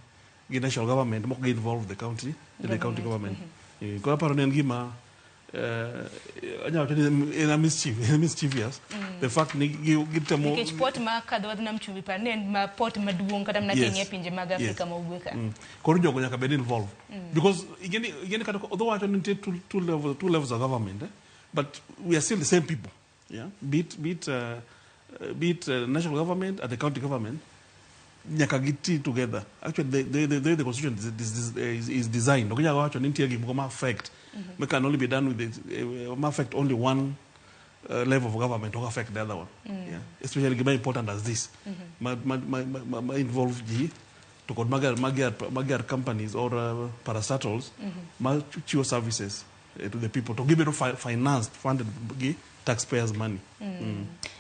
national government mok gi involve the county government. Koro aparo ni en gima anyalo wacho ni en a mischief, en mischievous. The fact ni gitemo nikech port ma kadho nam chumbi par ni en ma port maduong' kata mana king'iyo pinje mag Afrika ma ugwe ka. Koro jogo nyaka bed involved. Because again kata although wacho ni nitie two levels of government, but we are still the same people. Yeah, be it national government and the county government, nyaka giti together. Actually, the way the constitution is designed, ok inyal wacho ni nitie gik moko ma affect, ma can only be done with the, ma affect only one level of government or affect the other one. Yeah? Especially gima important as this, ma involve ji to kod magyar companies or parastatals ma chiwo services to the people to give it financed, funded gi taxpayers money.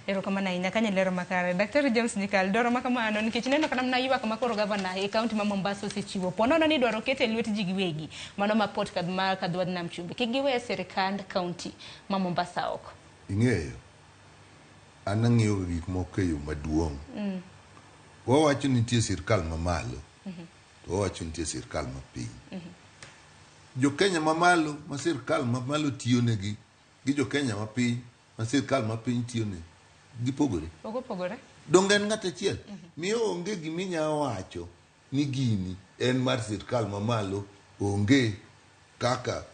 Erokamano ahinya kanyo lero makare. Dr. James Nyikal, dwaro ma kamano nikech ineno kata mana ywak ma koro gavana e kaunti ma Mombasa osechiwo. Po nono ni dwaro kete e lwet ji giwegi mano ma port mar kadho nam chumbi kik giwe sirikand kaunti ma Mombasa oko. Ing'eyo, an ang'iyo gik moko e yo maduong'. Wawacho ni nitie sirikal mamalo, to wawacho nitie sirikal mapiny. Jo Kenya mamalo ma sirikal mamalo tiyonegi gi jo Kenya mapiny ma sirikal mapiny tiyone gipogore. Opogore. Donge en ng'at achiel? Miyo onge gima inyalo wacho ni gini en mar sirikal mamalo, onge kaka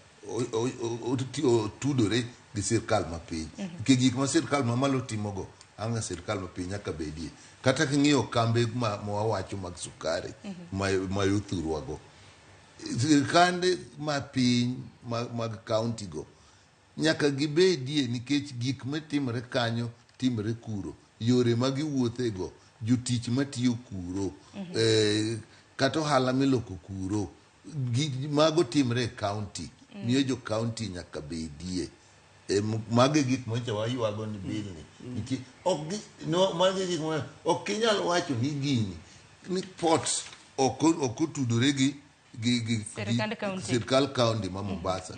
otudore gi sirikal mapiny. Nikech gik ma sirikal mamalo timogo Ang' sirkal mapiny nyaka bedie. Kata king'iyo kambe ma ma wawacho mag sukari ma yothurwago, sirkande mapiny mag county go nyaka gibedie nikech gik matimore kanyo timore kuro, yore ma giwuothego, jotich matiyo kuro, kata ohala miloko kuro, mago timre e county. Miyo jo county nyaka bedie. Mago e gik manyocha waywago ni bill ni nitie ok no, mago e gik ma ok inyal wacho ni gini ni ports ok otudore gi Sirkand county. Sirkal county ma Mombasa.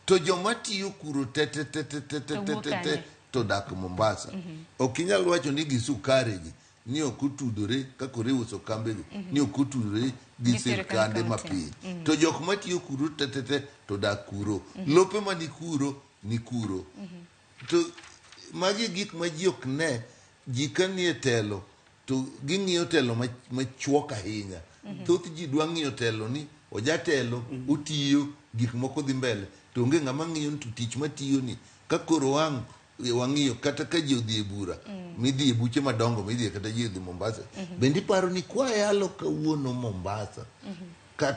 To joma tiyo kuro te te te te te te To te wuok te te kanye? To dak Mombasa. Ok inyal wacho ni gi sukari gi ni ok otudore kaka oriuso kambego ni ok otudore gi Gi sirkand sirkande county. mapiny. To jok matiyo kuro te te te to dak kuro, lope mani kuro ni kuro. To magi e gik ma ji ok ne. Ji ka nie telo to ging'iyo telo machuok ahinya. Thoth ji dwa ng'iyo telo ni ojatelo otiyo gik moko dhi mbele, to onge ng'ama ng'iyo ni to tich matiyo ni ka koro wang' wang'iyo kata ka ji odhi e bura midhi e buche madongo midhi kata ji odhi Mombasa. Bende iparo ni kwayalo kawuono Mombasa kat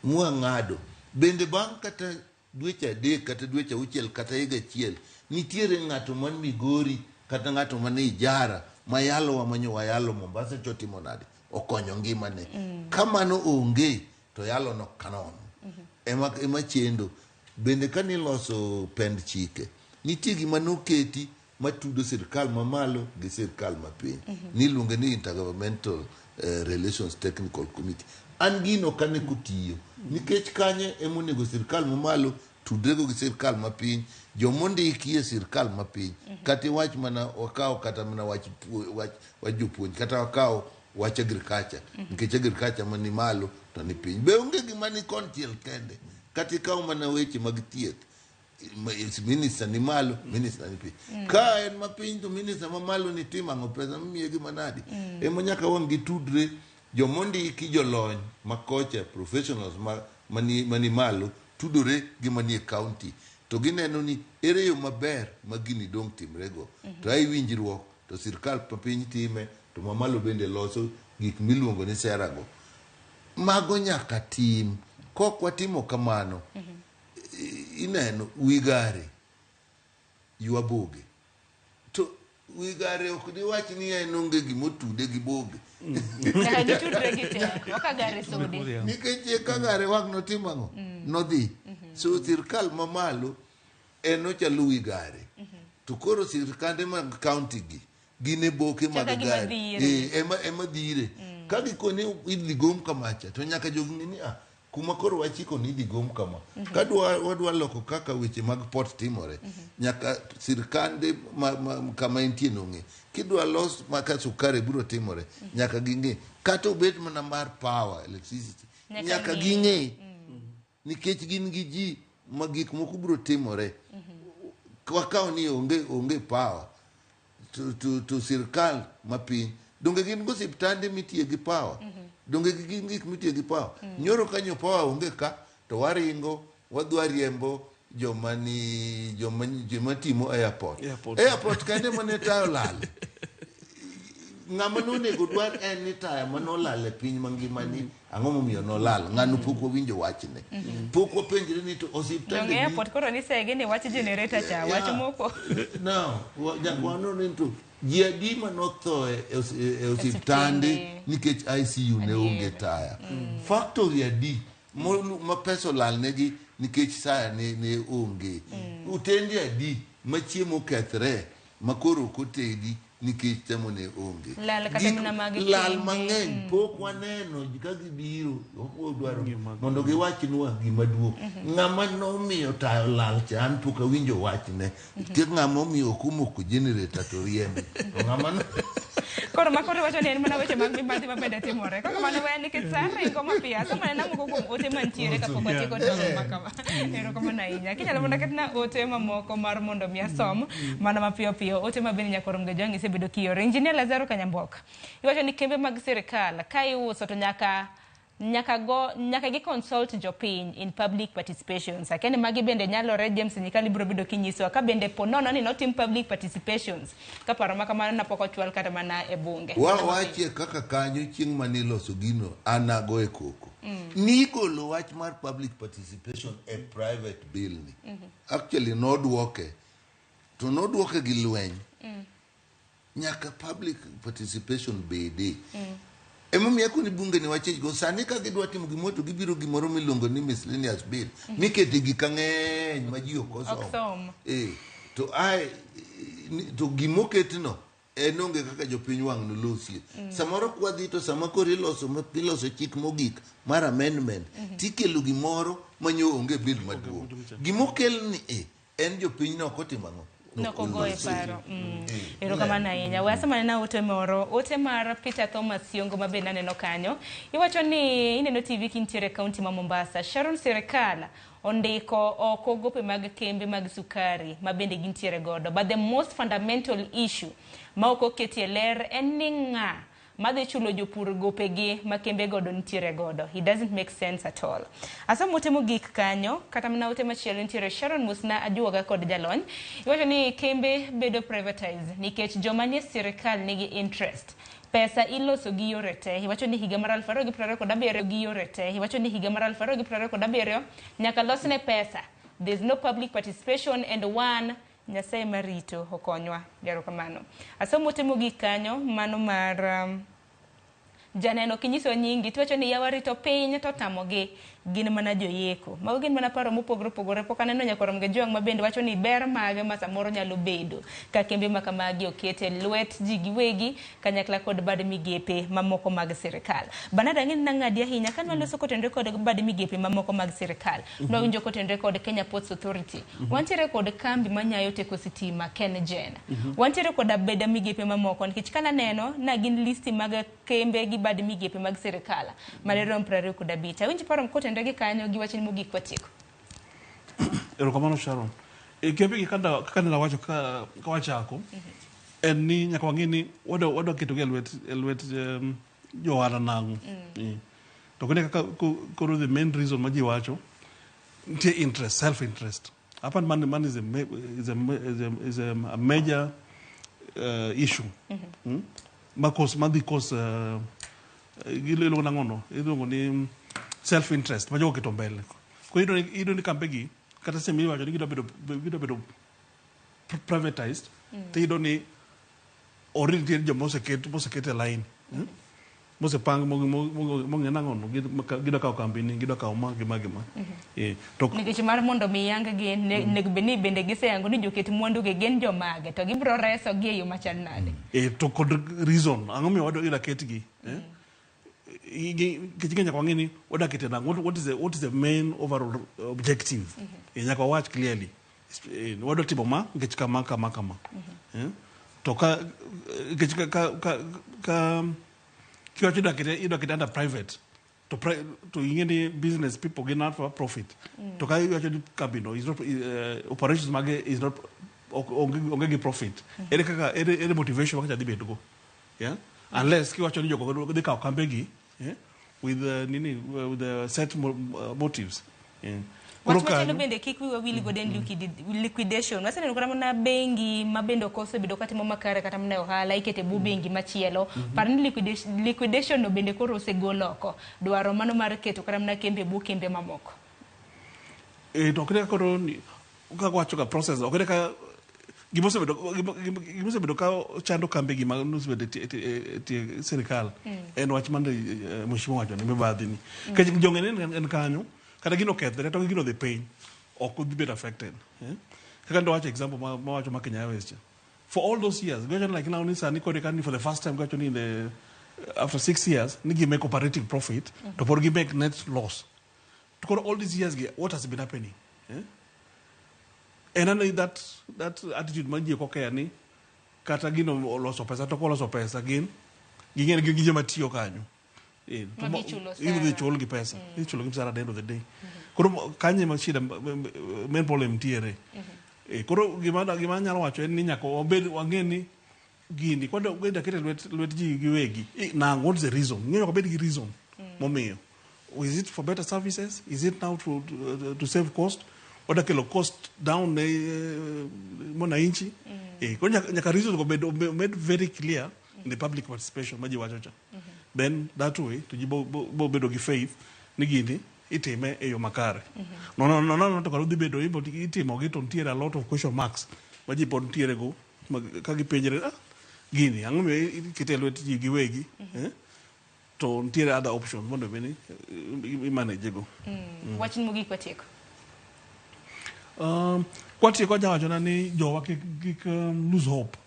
mwang'ado bende bang' kata dweche 3 kata dweche 6 kata higa achiel nitiere ng'ato man Migori kata ng'ato man Ijara mayalo wamanyo wayalo Mombasa chotimo nade okonyo ngimane. Ka mano onge to yalo no kanono ema chendo. Bende kaniloso pend chike nitie gima noketi matudo sirkal mamalo gi sirkal mapiny. Niluonge ni Intergovernmental Relations Technical Committee. An gino kane kotiyo nikech kanye emonego sirkal mamalo tudrego gi sirkal mapiny, jomondiki e sirkal mapiny. Kata iwach mana wakaw kata mana wach wach jopuonj kata wakaw wach agriculture nikech agriculture mani malo to ni piny be onge gima ni konchiel kende. Kata ikaw mana weche mag thieth, minister ni malo, minister ni piny. Ka en mapiny to minister mamalo ni timo ang'o, pesa mimiye gi manadi. Ema nyaka wang' gitudre jomondiki jolony makocha professionals ma, mani malo tudore gi manie county to gineno ni ere yo maber ma gini dong' timrego. To ai winjruok to sirkal mapiny time to mamalo bende loso gik miluongo ni sera go. Mago nyaka tim. Kok watimo kamano, ineno wigare ywa boge to wigare ok diwach ni en onge gimotude gi boge. Nyaka gitudre gi te, ok agare sode. Nikech ka gare wang' notimo ang'o nodhi. So sirkal mamalo en ochalo wi gare to koro sirkande mag county gi gin e boke mag Chaka gima gare. dhire. Ema dhire ka gikoni idhi gom kamacha to nyaka jogi ng'e ni ah, kuma koro wachiko ni idhi gom kama. Ka wadwa loko kaka weche mag port timore nyaka sirkande ma kama entie no ng'e. Kidwa los ma ka sukari biro timore nyaka ging'e kata obed mana mar power electricity Nyaka nyaka ng'e. ging'e nikech gin gi ji ma gik moko biro timore. Wakaw ni onge power to sirkal mapiny donge gin go osiptande mitiye gi power, donge gin gik mitiye gi power. Nyoro kanyo power onge ka to waringo wadwa riembo joma ni joma timo airport. Airport. Airport kende mane taya olale. Ng'ama nonego dwar en ni taya manolal e piny mangima ni ang'o momiyo nolal ng'ano pok wawinjo wachne pok wapenjre ni to osiptande Donge airport koro ni sege ni wach generator cha, wach moko. No, nyaka wanon ni to ji adi manotho e osiptande nikech ICU ne onge taya. Factory adi ma pesa olalnegi nikech taya ne onge. Otende adi ma chiemo okethre ma koro ok otedi nikech chiemo ne onge. Lal kata mana mag lal kembe. Mang'eny pok waneno ji ka gibiro ok wadwaro mondo giwachnwa gima duong'. Ng'ama nomiyo taya olal cha an pok awinjo wachne. Nitie ng'ama omiyo ok omoko generator to riembe to ng'ama Koro ma koro iwacho ni en mana weche mag mibadhi ma bende timore. Kaka mano weya nikech sa ringo mapiyo. Asomo anena moko kuom ote mantiere kapok watieko twak ma kama. Erokamano ahinya. Kinyalo mondo aketna ote mamoko mar mondo mi asom mana mapiyo piyo. Ote ma bende nyakwar Mgajwang' isebedo kioro. Engineer Lazaro Kanyambok. Iwacho ni kembe mag sirikal ka iuso to nyaka Nyaka go nyaka gi consult jopiny in public participations. Akia ni magi bende nyalore James Nyikal ibiro bedo kinyisowa ka bende po nono ni notim public participations ka paro ma kamano na pok ochwal kata mana e bunge. Wawachie kaka kanyo chieng' mane iloso gino an agoye koko. Nigolo wach mar public participation e private bill ni. Actually nodwoke to nodwoke gi lweny. Nyaka public participation bede. Emomiyo akoni bunge ni wachechgo sani ka gidwa timo gimoro to gibiro gimoro miluongo ni miscellaneous bill mikete gik ang'eny ma ji ok Ok osomo. som. Eh, to ae to gimoketno en onge kaka jopiny wang' nolosie. Samoro kwadhi to sama koro iloso iloso chik mogik mar amendment tikelo gimoro manyo onge bill maduong'. Gimokel ni e en jopiny no ok otimo ang'o? Nokogoye Nolosie. paro. Eh, Erokamano ahinya. We asoma nena ote moro, ote mar Peter Thomas Siongo ma bende aneno kanyo. Iwacho ni ineno TV kintiere e kaunti ma Mombasa. Sharon sirikal ondiko oko gope mag kembe mag sukari ma bende gintiere godo. But the most fundamental issue ma ok oketie ler en ni ng'a madhi chulo jopur gopegi ma kembe godo nitiere godo. It doesn't make sense at all. Asomo ote mogik kanyo, kata mana ote machielo nitiere Sharon Musna ajuoga kod jalony. Iwacho ni kembe bedo privatized nikech joma nie sirikal nigi interest. Pesa iloso gi yore te. Iwacho ni higa mar 2027 gi yore te. Iwacho ni higa mar 2027 nyaka losne pesa. There's no public participation and one Nyasaye marito okonywa. Erokamano. Asomo ote mogik kanyo mano mar janeno kinyiso nyingi tiwacho ni yawa rito piny to tamogi gin mana joyeko. Mago gin mana paro mopogore opogore. Pok aneno nyakwar Mgejwang' ma bende wacho ni ber mage ma samoro nyalo bedo ka kembe ma kamagi oket e lwet ji giwegi kanyakla kod bad migepe mamoko mag sirikal. Bernard ang'e ni nang'adi ahinya ka nwaloso kotenore kod bad migepe mamoko mag sirikal. Nwawinjo kotenore kod Kenya Ports Authority. Wantiere kod kambi manyayo teko sitima KenGen. Wantiere kod abeda migepe mamoko nikech kananeno na gin listi mag kembe gi bad migepe mag sirikal madirom 25. Awinj paro kotenore gi kanyo gi wachni mogik watieko. Erokamano Sharon. E kembe gi kaka kaka ne awacho ka ka wachako en ni nyaka wang'e ni wadwa ketogi e lwet jo ohala nang'o. To kone kaka koro the main reason ma ji wacho nitie interest, self interest. Hapa man is a is a is a, is a major issue. Ma cause ma dhi cause iluongo nang'o no? Iluongo ni self interest ma jogo oketo mbele. Koro iyudo ni kambe gi kata seche miwacho ni gidwa bedo privatized to iyudo ni already nitie joma oseket e line. Mosepang mong'e nang'o no gidwa kawo kambi ni gidwa kawo ma gi ma gi ma. To nikech mar mondo mi yang gi nego bed ni bende giseyango ni joket mwandu gi gin jomage to gibiro reso gi e yo machal nade. To kod reason ang'o miyo wadwa idwa ketgi? Nikech nyaka wang'e ni wadwa kete nang'o, what is the main overall objective? Nyaka wawach clearly. Wadwa timo ma nikech kama kama kama. To ka nikech ka kiwacho idwa kete under private to ing'e ni business people gin out for profit. To ka iwacho ni kambi no is not operations mage is not onge gi profit. Ere kaka ere motivation maka dhi bedogo? Yeah? Unless kiwacho ni jogo dhi kawo kambe gi with nini with the set motives. Wach machielo bende kik wiwa wil godo en liquidation. Waseneno kata mana bengi ma bende ok osebedo katimo makare kata mana e ohala ikete bwo bengi machielo. Par ni liquidation no bende koro osegol oko. Dwaro mano mar keto kata mana kembe e bwo kembe mamoko. To ok ne koro ni kaka wacho ga process ok ne ka gimosebedo ka chando kambe gi ma nosebedo e tie sirikal en wach mane mheshimiwa wacho ni mibadhi ni. Nikech jong'e ni en kanyo kata gino okethre to gino dhi piny ok dhi bedo affected. Kaka ndo wacho example ma wacho ma Kenya Airways cha. For all those years, giwacho ni like now ni sani koro eka ni for the first time giwacho ni in the after 6 years ni gi make operating profit to pod gi make net loss. To koro all these years gi what has been happening? En ane that attitude ma ji ok okeya ni kata gino oloso pesa to ok oloso pesa gin ging'e ni gin joma tiyo kanyo. Ma gichulo Idhi chul gi pesa. Idhi chulo gi msara at the end of the day. Koro kanyo ema shida main problem nitiere. Koro gima anyalo wacho en ni nyaka wabed wang'e ni gini kwadwa kete lwet ji giwegi. Nang'o, what is the reason? Ng'eyo nyaka wabed gi reason momiyo. Is it for better services? Is it now to save cost? Oda kelo cost down ne mwananchi? Koro nyaka reasons go bed made very clear in the public participation ma ji wacho cha. Then that way to ji bo bedo gi faith ni gini itime e yo makare. No, to kar odhi bedo ibo itimo gi to nitiere a lot of question marks ma ji pod nitiere go ka gipenjre, gini ang'o miyo ikete e lwet ji giwegi, eh? To nitiere other options mondo bed ni imanage go. Wachni mogik watieko. Kwatieko ajawachona ni jowa kik lose hope.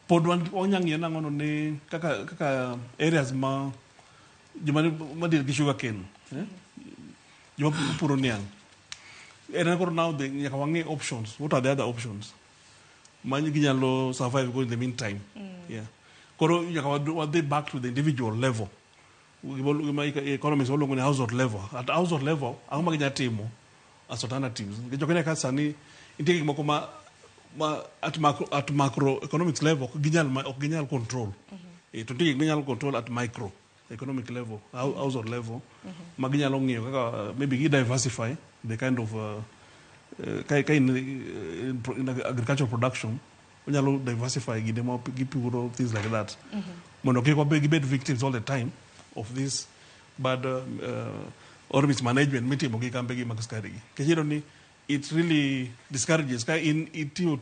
Pod wanya ng'iyo nang'ono ni kaka areas ma joma ma deal gi sugar cane, eh? Joma puro niang', en koro now nyaka wang'i options. What are the other options ma ginyalo survive go in the meantime? Yeah, koro nyaka wadhi back to the individual level. Gima economists waluongo ni household level. At household level, ang'o ma ginyalo timo as alternatives? Nikech ok ka sani nitie gik moko ma at macroeconomics level ok ginyal control. To nitie gik minyalo control at micro economic level, household level, ma ginyalo ng'iyo kaka maybe gi diversify the kind of ka in agricultural production, onyalo diversify gine ma gipuro, things like that, mondo kik wabed gibed victims all the time of this bad or mismanagement mitimo gi kambe gi mag sukari gi. Nikech iyudo ni it really discourages ka in itiyo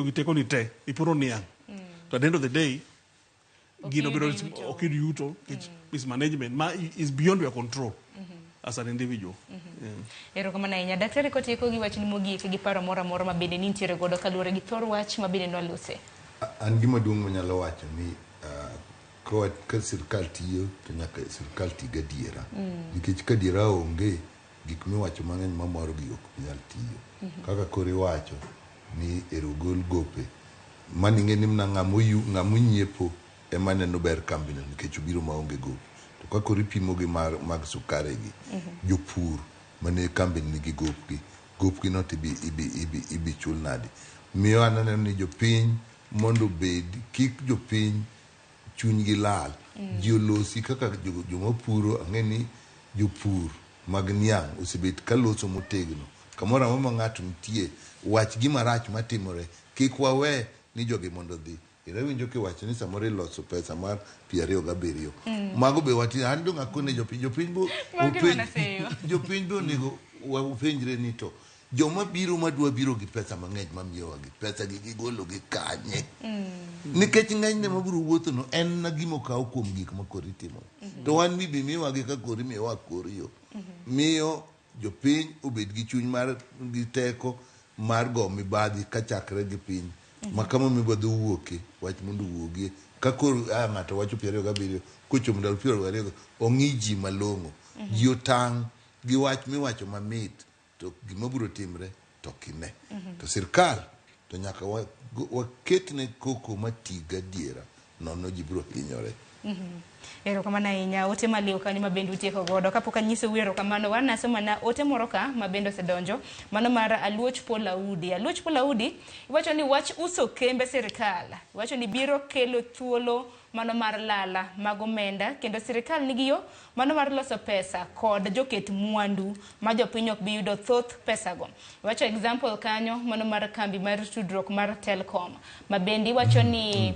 gi tekoni te ipuro niang', to at the end of the day gino bedo yuto. Ok iyud yuto nikech mismanagement ma is beyond your control as an individual. Yeah. Erokamano ahinya. Daktari, kotieko gi wachni mogik gi paro moro amora ma bende nintiere godo kaluwore gi thor wach ma bende nwalose. An gima duong' manyalo wacho ni ka sirkal tiyo to nyaka sirkal ti gadiera, nikech ka adiera onge, gik miwacho mang'eny mamoro gi ok nyal tiyo. Kaka koro iwacho ni ero gol gope mano, ing'e ni mana ng'ama onyiepo ema neno ber kambino nikech obiro maonge gope. To ka koro ipimo gi mag sukari gi, jopur mane kambi nigi gopgi, gopgi no to ibi chul nade? Miyo an aneno ni jopiny mondo obed, kik jopiny chunygi lal. Ji olosi kaka joma puro. Ang'e ni jopur mag niang' osebet ka loso motegno. Kamoro amora ma ng'ato nitie, wach gima rach matimore. Kik wawe ni jogi mondo odhi. Kendo awinjo kiwacho ni samoro iloso pesa mar 27. Mago be wati an dong' akone jopiny, jopiny bo Mago ema naseyo. Jopiny be onego wapenjre ni to joma biro madwa biro gi pesa mang'eny mamiyowa gi pesa gi gigolo gi kanye? Nikech ng'enyne mabiro wuotho no en na gima okaw kuom gik ma koro itimo. To wan mibi miwa gi ka koro imiyowa kor yo. Miyo jopiny obed gi chuny mar gi teko mar go mibadhi kachakre gi piny. Ma kama mibadhi owuoke, wach mondo owuogie. Ka koro ng'ato wacho 27, kochopo ndalo 22, ong'i ji malong'o. Ji otang' gi wach miwacho mamit, to gima biro timre to ok ine. To sirkal to nyaka waketne koko mati gadiera, nono ji biro hinyore. Erokamano ahinya. Ote maliw kanyo ma bende utieko godo. Kapok anyisou erokamano, wanaso mana ote moro ka ma bende osedonjo. Mano mar Aluoch Paul Audi. Aluoch Paul Audi iwacho ni wach uso kembe sirikal. Iwacho ni biro kelo thuolo mano mar lala mag omenda, kendo sirikal nigi yo mano mar loso pesa kod joket mwandu ma jopiny ok bi yudo thoth pesago. Iwacho example kanyo mano mar kambi mar tudruok mar Telcom ma bende iwacho ni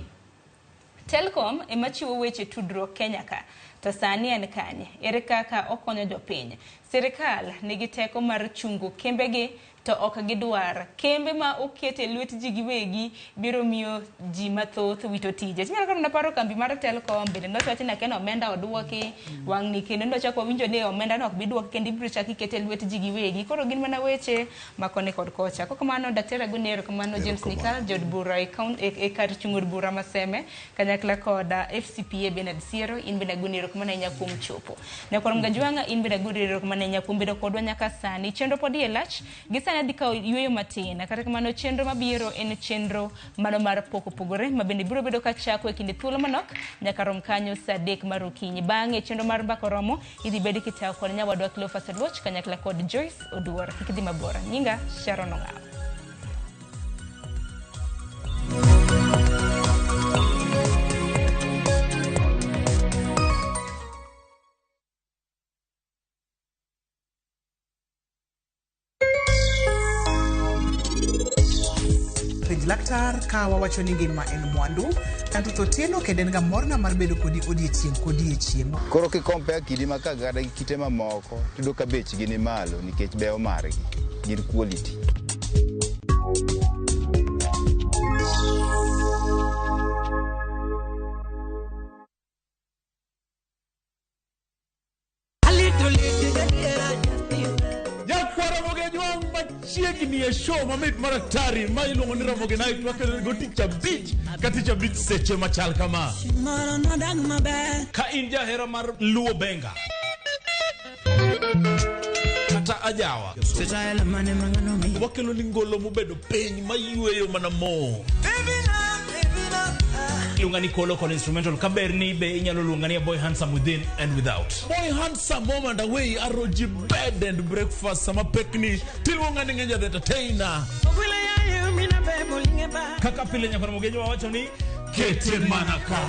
Telcom ema chiwo weche tudruok Kenya ka. To sani en kanye? Ere kaka okonyo jopiny? Sirikal nigi teko mar chungo kembegi to ok gidwar. Kembe ma oket e lwet ji giwegi biro miyo ji mathoth wito tije. Tinyalo kata mana paro kambi mar Telcom bende nochwachi ni akia omenda oduoki wang'ni, kendo nochak wawinjo ni omenda no ok bi duoki kendo ibiro chak ikete e lwet ji giwegi. Koro gin mana weche ma koni kod kocha. Kokamano Daktari Agoni, erokamano. James Nyikal, jaod bura e kar chung' od bura ma Seme kanyakla kod FCPA Bernard Siero, in bende Agoni erokamano ahinya kuom chopo. Nyakwar Mgajwang'a, in bende Agoni erokamano ahinya kuom bedo kodwa nyaka sani. Chenro pod iye lach, gi sani adhi kawo yueyo matin. Kata kamano chenro mabiro en chenro mano mar pok opogore ma bende biro bedo kachako e kinde thuolo manok nyaka rom kanyo saa 3 mar okinyi. Bang'e chenro mar mbaka oromo idhi bed kitayo kod nyawadwa Cleophas Oluoch kanyakla kod Joyce Oduor. Kik idhi mabor. Nyinga Sharon Ong'awo. Laktar ka wawacho ni ngima en mwandu. An Ruth Otieno kendo en ga morna mar bedo kodi odiechieng' kodiechieng'. Koro kikompea kidi ma Kagada gi kite mamoko, tiyudo ka bechgi ni malo nikech beyo margi, gin quality. Nyakwara Mogejwang' machiegni e show mamit mar atari ma iluongo ni Ramogi Night wakelo go tich abich ka tich abich seche machal kama. Ka in jahera mar Luo Benga kata ajawa wakelo ni ngolo mobedo piny mayweyo mana mo. Iluonga ni Kolo kod instrumental kaber ni be inyalo luonga ni a boy handsome within and without. Boy handsome home and away aroji bed and breakfast sama pekni tiluonga ni ng'enya the entertainer. Kaka pile nyakwar Mogejo wawacho ni kete mana ka.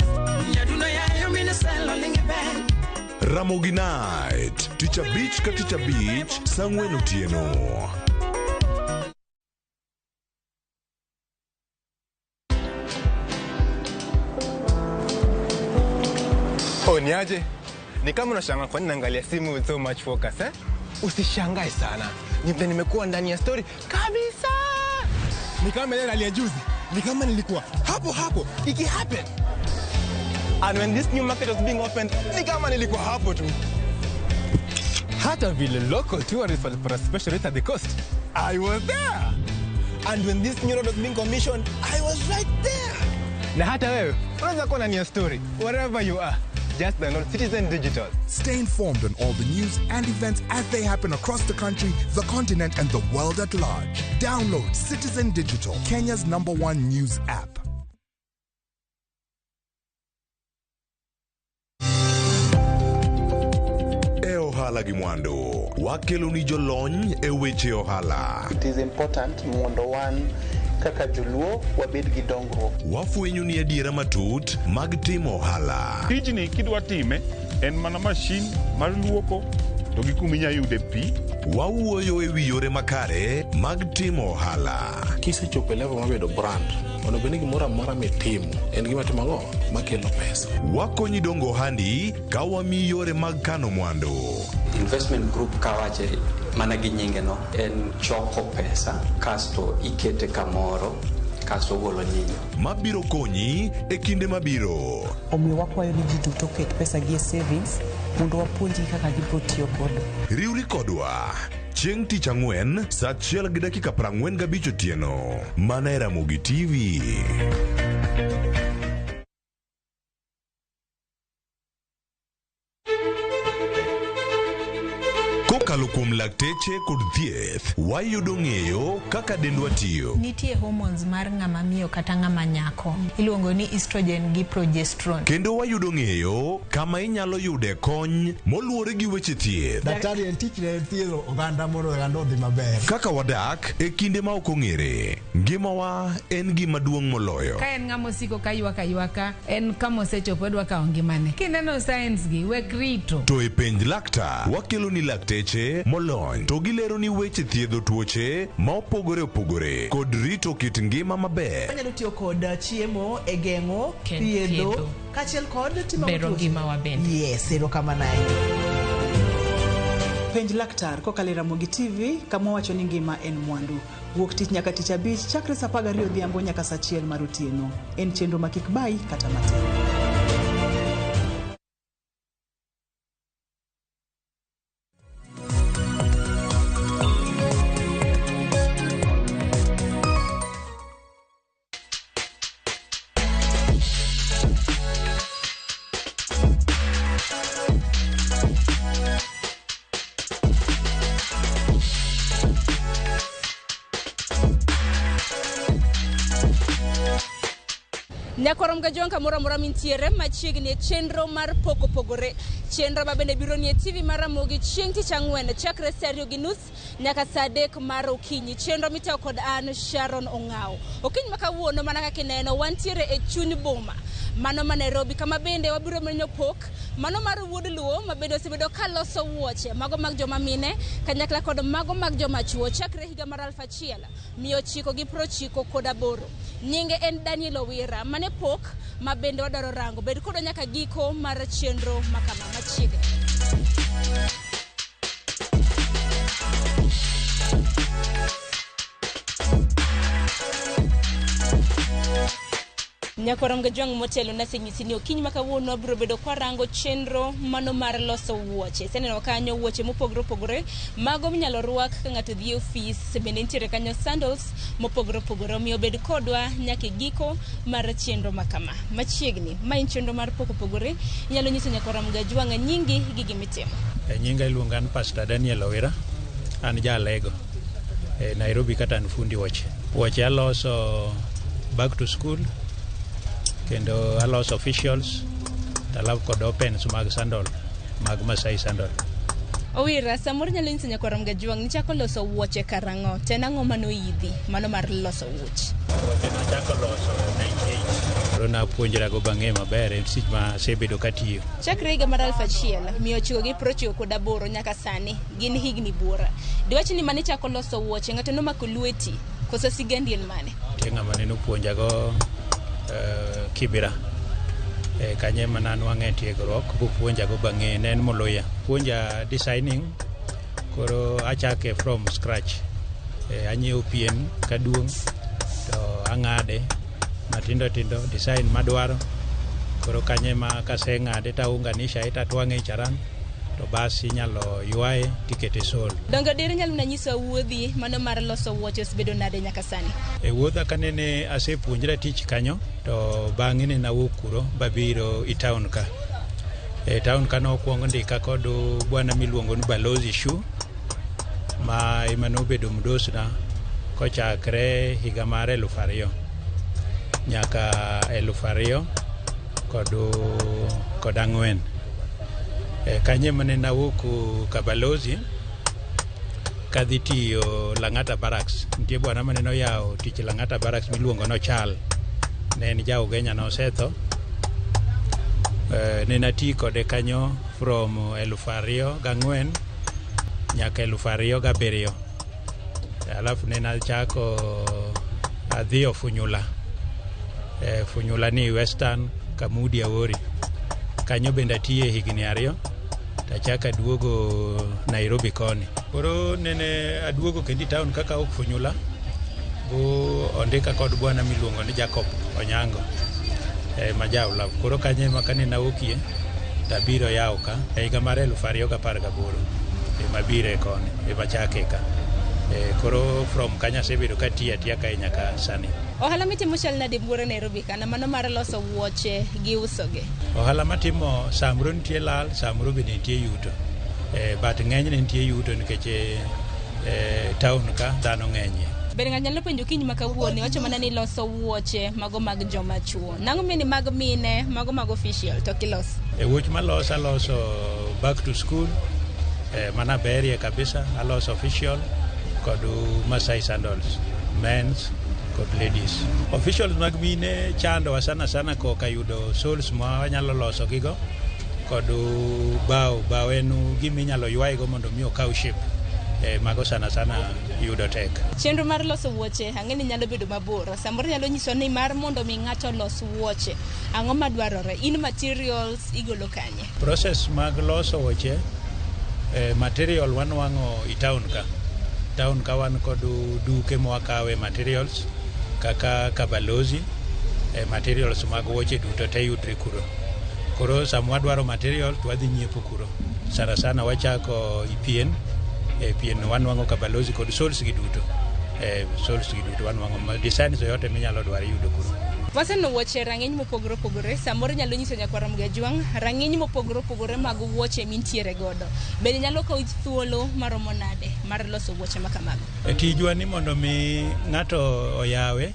Ramogi Night, tich abich ka tich abich, saa ang'wen otieno. Oh, niaje? Ni kama unashangaa kwa nini naangalia simu with so much focus, eh? Usishangae sana. Ni vile nimekuwa ndani ya story kabisa. Ni kama ile rally ya juzi. Ni kama nilikuwa hapo hapo iki happen. And when this new market was being opened, ni kama nilikuwa hapo tu. Hata vile local tourists walipata special rate at the coast. I was there. And when this new road was being commissioned, I was right there. Na hata wewe unaweza kuwa ndani ya story wherever you are. Just download Citizen Digital. Stay informed on all the news and events as they happen across the country, the continent, and the world at large. Download Citizen Digital, Kenya's number one news app. E ohala gi mwandu, wakelo ni jolony e weche ohala. It is important mondo wan kaka joluo wabed gi dongruok. Wafwenyo ni adiera matut mag timo ohala. Tijni kidwa time en mana mashin mar luoko to gi kuma inya yude pi. Wawuoyo e wi yore makare mag timo ohala. Kisechopo e level mar bedo brand, onego bed ni gimoro amora mitimo en gima timo ang'o makelo pesa. Wakonyi dongo ohandi ka wamiyi yore mag kano mwandu. Investment group kawache mana gi nyinge no en choko pesa kasto ikete kamoro kasto ogolo nyinyo. Mabiro konyi e kinde mabiro. Omiyo wakwayo ni ji duto oket pesa gi e savings mondo wapuonjgi kaka gibiro tiyo godo. Riwri kodwa chieng' tich ang'wen saa 1:45 otieno mana e Ramogi TV. Kokalo kuom lakteche kod thieth, wayudo ng'eyo kaka dendwa tiyo. Nitie hormones mar ng'ama miyo kata ng'ama nyako iluongo ni estrogen gi progesterone. Kendo wayudo ng'eyo kama inyalo yude kony moluwore gi weche thieth. Daktari en tich ne thiedho oganda mondo oganda odhi maber. Kaka wadak e kinde ma ok ong'ere, ngimawa en gima duong' moloyo. Ka en ng'ama osiko ka ywak aywaka, en kama osechopo odwa kawo ngimane. Kineno signs gi, wek rito. To e penj laktar, wakelo ni lakteche molony to gilero ni weche thiedho tuoche ma opogore opogore kod rito kit ngima maber. Wanyalo tiyo kod chiemo e geng'o, thiedho, thiedho. kaachiel kod timo Bero tuoche. ngimawa bende. Yes, erokamano ahinya. Penj laktar kokalo e Ramogi TV kama wacho ni ngima en mwandu. Wuok tich nyaka tich abich chakre saa 12 odhiambo nyaka saa 1 mar otieno. En chenro ma kik bayi kata matin. Nyakwar Mgajwang' kamoro amora mintiere machiegni e chenro mar pok opogore. Chenro ma bende biro nie TV mar Ramogi chieng' tich ang'wen chakre saa 2:30 nyaka saa 3 mar okinyi. Chenro mitayo kod an Sharon Ong'awo. Okinyi ma kawuono mana kaka ineno wantiere e chuny boma. Mano ma Nairobi kama bende wabiro menyo pok mano mar wuod Luo ma bende osebedo ka loso wuoche mago mag joma mine kanyakla kod mago mag joma chuo chakre higa mar 1998. Nyinge en Daniel Owira mane pok ma bende wadwaro rango. Bed kodwa nyaka giko mar chenro makama machiegni. Nyakwarom Gajwang' motelo nasenyisi ni okinyi ma kawuono wabiro bedo kwarango chenro mano mar loso wuoche. Iseneno kanyo wuoche mopogore opogore, mago minyalo rwak ka ng'ato dhi e ofis, bende nitiere kanyo sandals mopogore opogore. Omiyo bed kodwa nyaka e giko mar chenro ma kama. Machiegni, ma en chenro mar pok opogore, inyalo nyiso Nyakwarom Gajwang' nyingi gi gimitimo. Nyinga iluonga ni Pastor Daniel Owira, an ja Alego e Nairobi kata an fundi wuoche. Wuoche aloso back to school kendo aloso officials alafu kod opens mag sandal mag Masai sandal. Owira, samoro nyalo nyiso Nyakwarom Gajwang' nichako loso wuoche karang'o? To en ang'o manoidhi mano mar loso wuoche? Wuoche nachako loso 98. Koro napuonjra go bang'e maber en tich ma asebedo katiyo. Chakre higa mar 1998 nyaka sani gin higni buora. Diwach ni mane chako loso wuoche ng'ato nomako lweti koso sigandi en mane? Nitie ng'ama nene opuonjago Kibira. Kanyo ema nanwang'e tiegruok bopuonjago bang'e ne en Moluya. Puonja designing koro achake from scratch. Anyiewo pien kaduong' to ang'ade matindo tindo design madwaro. Koro kanyo ema kaseng'ade taunganisha tatwang'e e charan to bas inyalo ywaye tikete sole. Donge adier inyalo mana nyisowa wuodhi mano mar loso wuoche osebedo nade nyaka sani? E wuodha kanene asepuonjra tich kanyo to bang'e ne nawuok kuro babiro i town ka. E town ka nokwong ndika kod bwana miluongo ni Balozi Shu ma ema nobedo mdosna kochakre higa mar 2000 nyaka 2004. Kanyo ema ne nawuok ka Balozi kadhi tiyo Lang'ata Barracks. Nitie bwana mane noyawo tich Lang'ata Barracks miluongo ni Ochal. Ne en ja Ugenya nosetho. Ne ati kode kanyo from 2004 nyaka 2007. Alafu ne nachako adhi Funyula. Funyula ni Western Kamudi Awori. Kanyo bende atiye higni 2 tachako aduogo Nairobi koni. Koro nene aduogo kendo i town kaka ok Funyula bo ondika kod bwana miluongo ni Jacob Onyango ma ja Olav. Koro kanyo ema kane nawuokie tabiro yawo ka e higa mar 2018 ema bire koni ema chake ka. Koro from kanyo asebedo katiyo atiya kae nyaka sani. Ohala mitimo chal nade buore Nairobi kana mano mar loso wuoche gi usogi? Ohala matimo samoro nitie lal, samoro bende nitie yuto. But ng'enyne nitie yuto nikech town ka dhano ng'enyie. Bende ng'ato nyalo penjo kiny ma kawuono iwacho mana ni loso wuoche mago mag joma chuo. Nang'o mini mag mine mago mag official to kilos? E wuoch maloso aloso back to school mana berie kabisa aloso official kod Masai sandals men's kod ladies. Officials mag mine chandowa sana sana koka yudo soles ma wanyalo loso gigo kod bao. Bao en gima inyalo ywaye mondo mi okaw shape. Mago sana sana yudo tek. Chenro mar loso wuoche ang'e ni nyalo bedo mabor. Samoro nyalo nyiso ni mar mondo mi ng'ato olos wuoche, ang'o madwarore? In materials igolo kanye? Process mag loso wuoche material wanwang'o i town ka. Town ka wan kod duke mwakawe materials kaka Kabalozi, materials mag wuoche duto te yudre kuro. Koro sama wadwaro material to wadhi nyiepo kuro. Sana sana wachako i pien, pien wanwang'o Kabalozi kod soles gi duto. Soles gi duto wanwang'o designs yoyote minyalo dwaro iyudo kuro. Waseneno wuoche rang'iny mopogore opogore. Samoro nyalo nyiso Nyakwarom Gajwang' rang'iny mopogore opogore mag wuoche mintiere godo. Bende nyalo kawo thuolo maromo nade mar loso wuoche ma kamago? E tijwa ni mondo mi ng'ato oyawe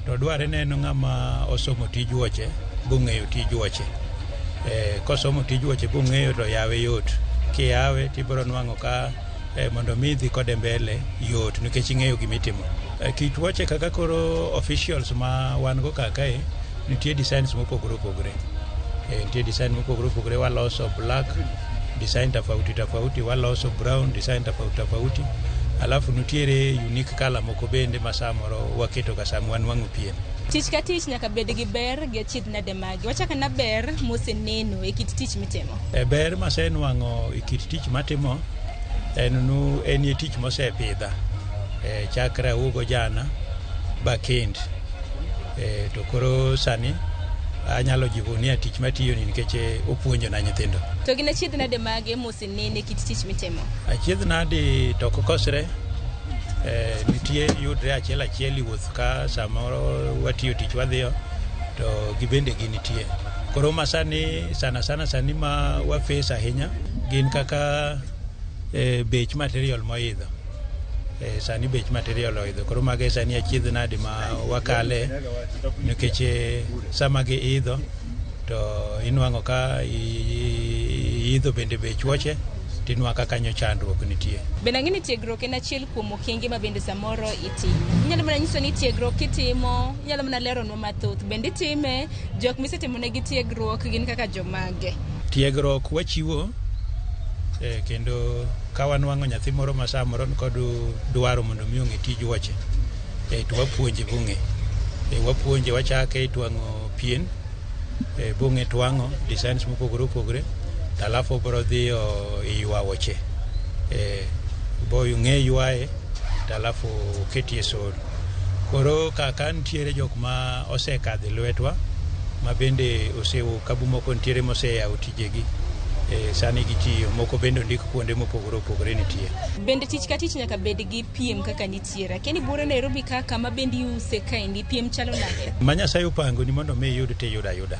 to dware neno ng'ama osomo tij wuoche bong'eyo tij wuoche. Kosomo tij wuoche bong'eyo to yawe yot. Kiyawe tibiro nwang'o ka mondo mi idhi kode mbele yot nikech ing'eyo gimitimo. Kit wuoche kaka koro officials ma wan go kar kae Nitie designs mopogore opogore. Nitie design mopogore opogore, waloso black design tofauti tofauti, waloso brown design tofauti tofauti, alafu nitiere unique color moko bende ma samoro waketo ga sama wanwang'o pien. Tich ka tich nyaka bed gi ber gi achiedh nade mage. Wachak ana ber moseneno e kit tich mitimo. E ber masenwang'o e kit tich matimo en nu enie tich mosepidha chakre awuog ojana bakend to koro sani anyalo jivunia tich matiyoni nikech opuonjona nyithindo. To gin achiedh nade mage moseneno e kit tich mitimo? Achiedh nade to ok kosre, nitie yudre achiel achiel e wuoth ka samoro watiyo tich wadhiyo to gibende ginitie. Koro masani sana sana sani ma wa face ahinya gin kaka bech material moidho. Sani bech material oidho, koro mago e sani achiedh nade ma wakale nikech sama giidho to inwang'o ka iidho bende bech wuoche tinwang'o ka kanyo chandruok nitie. Bende ang'e ni tiegruok en achiel kuom okenge ma bende samoro itimo. Inyalo mana nyiso ni tiegruok kitimo, inyalo mana leronwa mathoth. Bende itime, jok misetimonegi tiegruok gin kaka jomage? Tiegruok wachiwo kendo ka wanwang'o nyathi moro ma samoro nikod dwaro mondo mi ong'e tij wuoche, to wapuonje bong'e. Wapuonje wachake e twang'o pien, bong'e twang'o designs mopogore opogore, to alafu obiro dhiyo e ywa wuoche. Bo ng'e ywaye to alafu oketie sole. Koro kaka nitiere jok ma osekadho e lwetwa ma bende osewuok kabu moko nitiere moseyawo tijegi. Sani gitiyo, moko bende ondik kuonde mopogore opogore nitie. Bende tich ka tich nyaka bed gi piem kaka nitiere. Akia ni buore Nairobi ka kama bende iuse kaendi piem chalo nade? Ma Nyasaye opangoni mondo mi iyud tiyudo ayuda.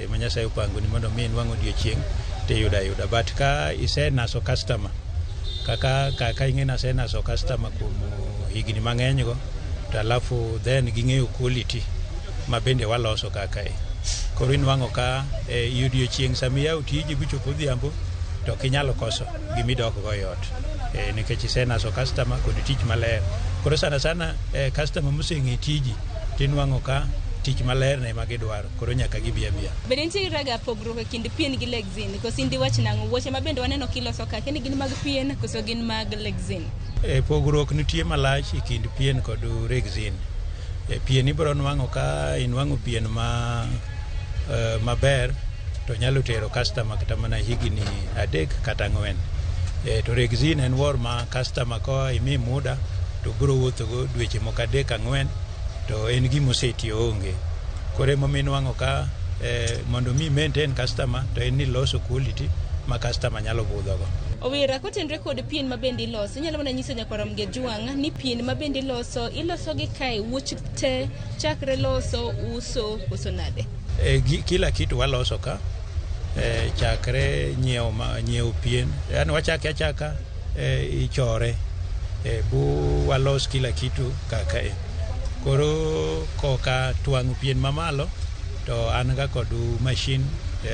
Ma Nyasaye opangoni mondo mi inwang' odiochieng' tiyudo ayuda. But ka isenaso customer, kaka ing'e ni asenaso customer kuom higni mang'eny go, to alafu then ging'eyo quality ma bende waloso kaka e. Koro inwang'o ka odiochieng' sama iyawo tiji bichopo odhiambo to ok inyal koso gimidok go e ot. Nikech isenaso customer kod tich maler. Koro sana sana customer moseng'e tiji tinwang'o ka tich maler ne ema gidwaro, koro nyaka gibi abiya. Bende nitiere ga pogruok e kind pien gi lexin, koso in diwach nang'o? Wuoche ma bende waneno kiloso ka, akia ni gin mag pien koso gin mag lexin? Pogruok nitie malach e kind pien kod rexin. Pien ibiro nwang'o ka inwang'o pien ma maber to nyalo tero customer kata mana higni 3 kata 4. To rexin en wor ma customer ko imi muda to biro wuothogo dweche moko 3 4 to en gima osetiyo onge. Koro emomiyo inwang'o ka mondo mi maintain customer to en ni loso quality ma customer nyalo budhogo. Owira, kotenore kod pien ma bende iloso, inyalo mana nyiso nyakwar Ramogi Ajwang' ni pien ma bende iloso, iloso gi kae wuoch te chakre loso, uso, koso nade? Kila kitu waloso ka, chakre nyiewo pien, yani wachake achaka ichore, bu walos kila kitu kaka e. Koro koka twang'o pien mamalo to an ga kod machine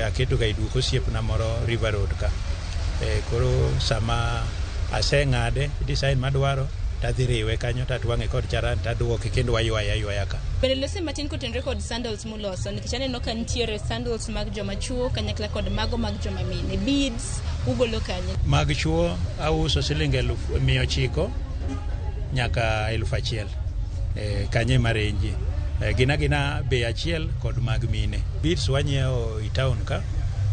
aketo ga e duka osiepna moro River Road ka. Koro sama aseng'ade design madwaro tadhi riwe kanyo tatwang'e kod charan taduoke kendo waywaye aywaya ka. Bende lose matin kotenore kod sandals muloso, nikech aneno ka nitiere sandals mag joma chuo kanyakla kod mago mag joma mine. Beads ugolo kanye? Mag chuo auso siling 900 nyaka 1000. Kanye marenji. Gin agina bei achiel kod mag mine. Beads wanyiewo e town ka,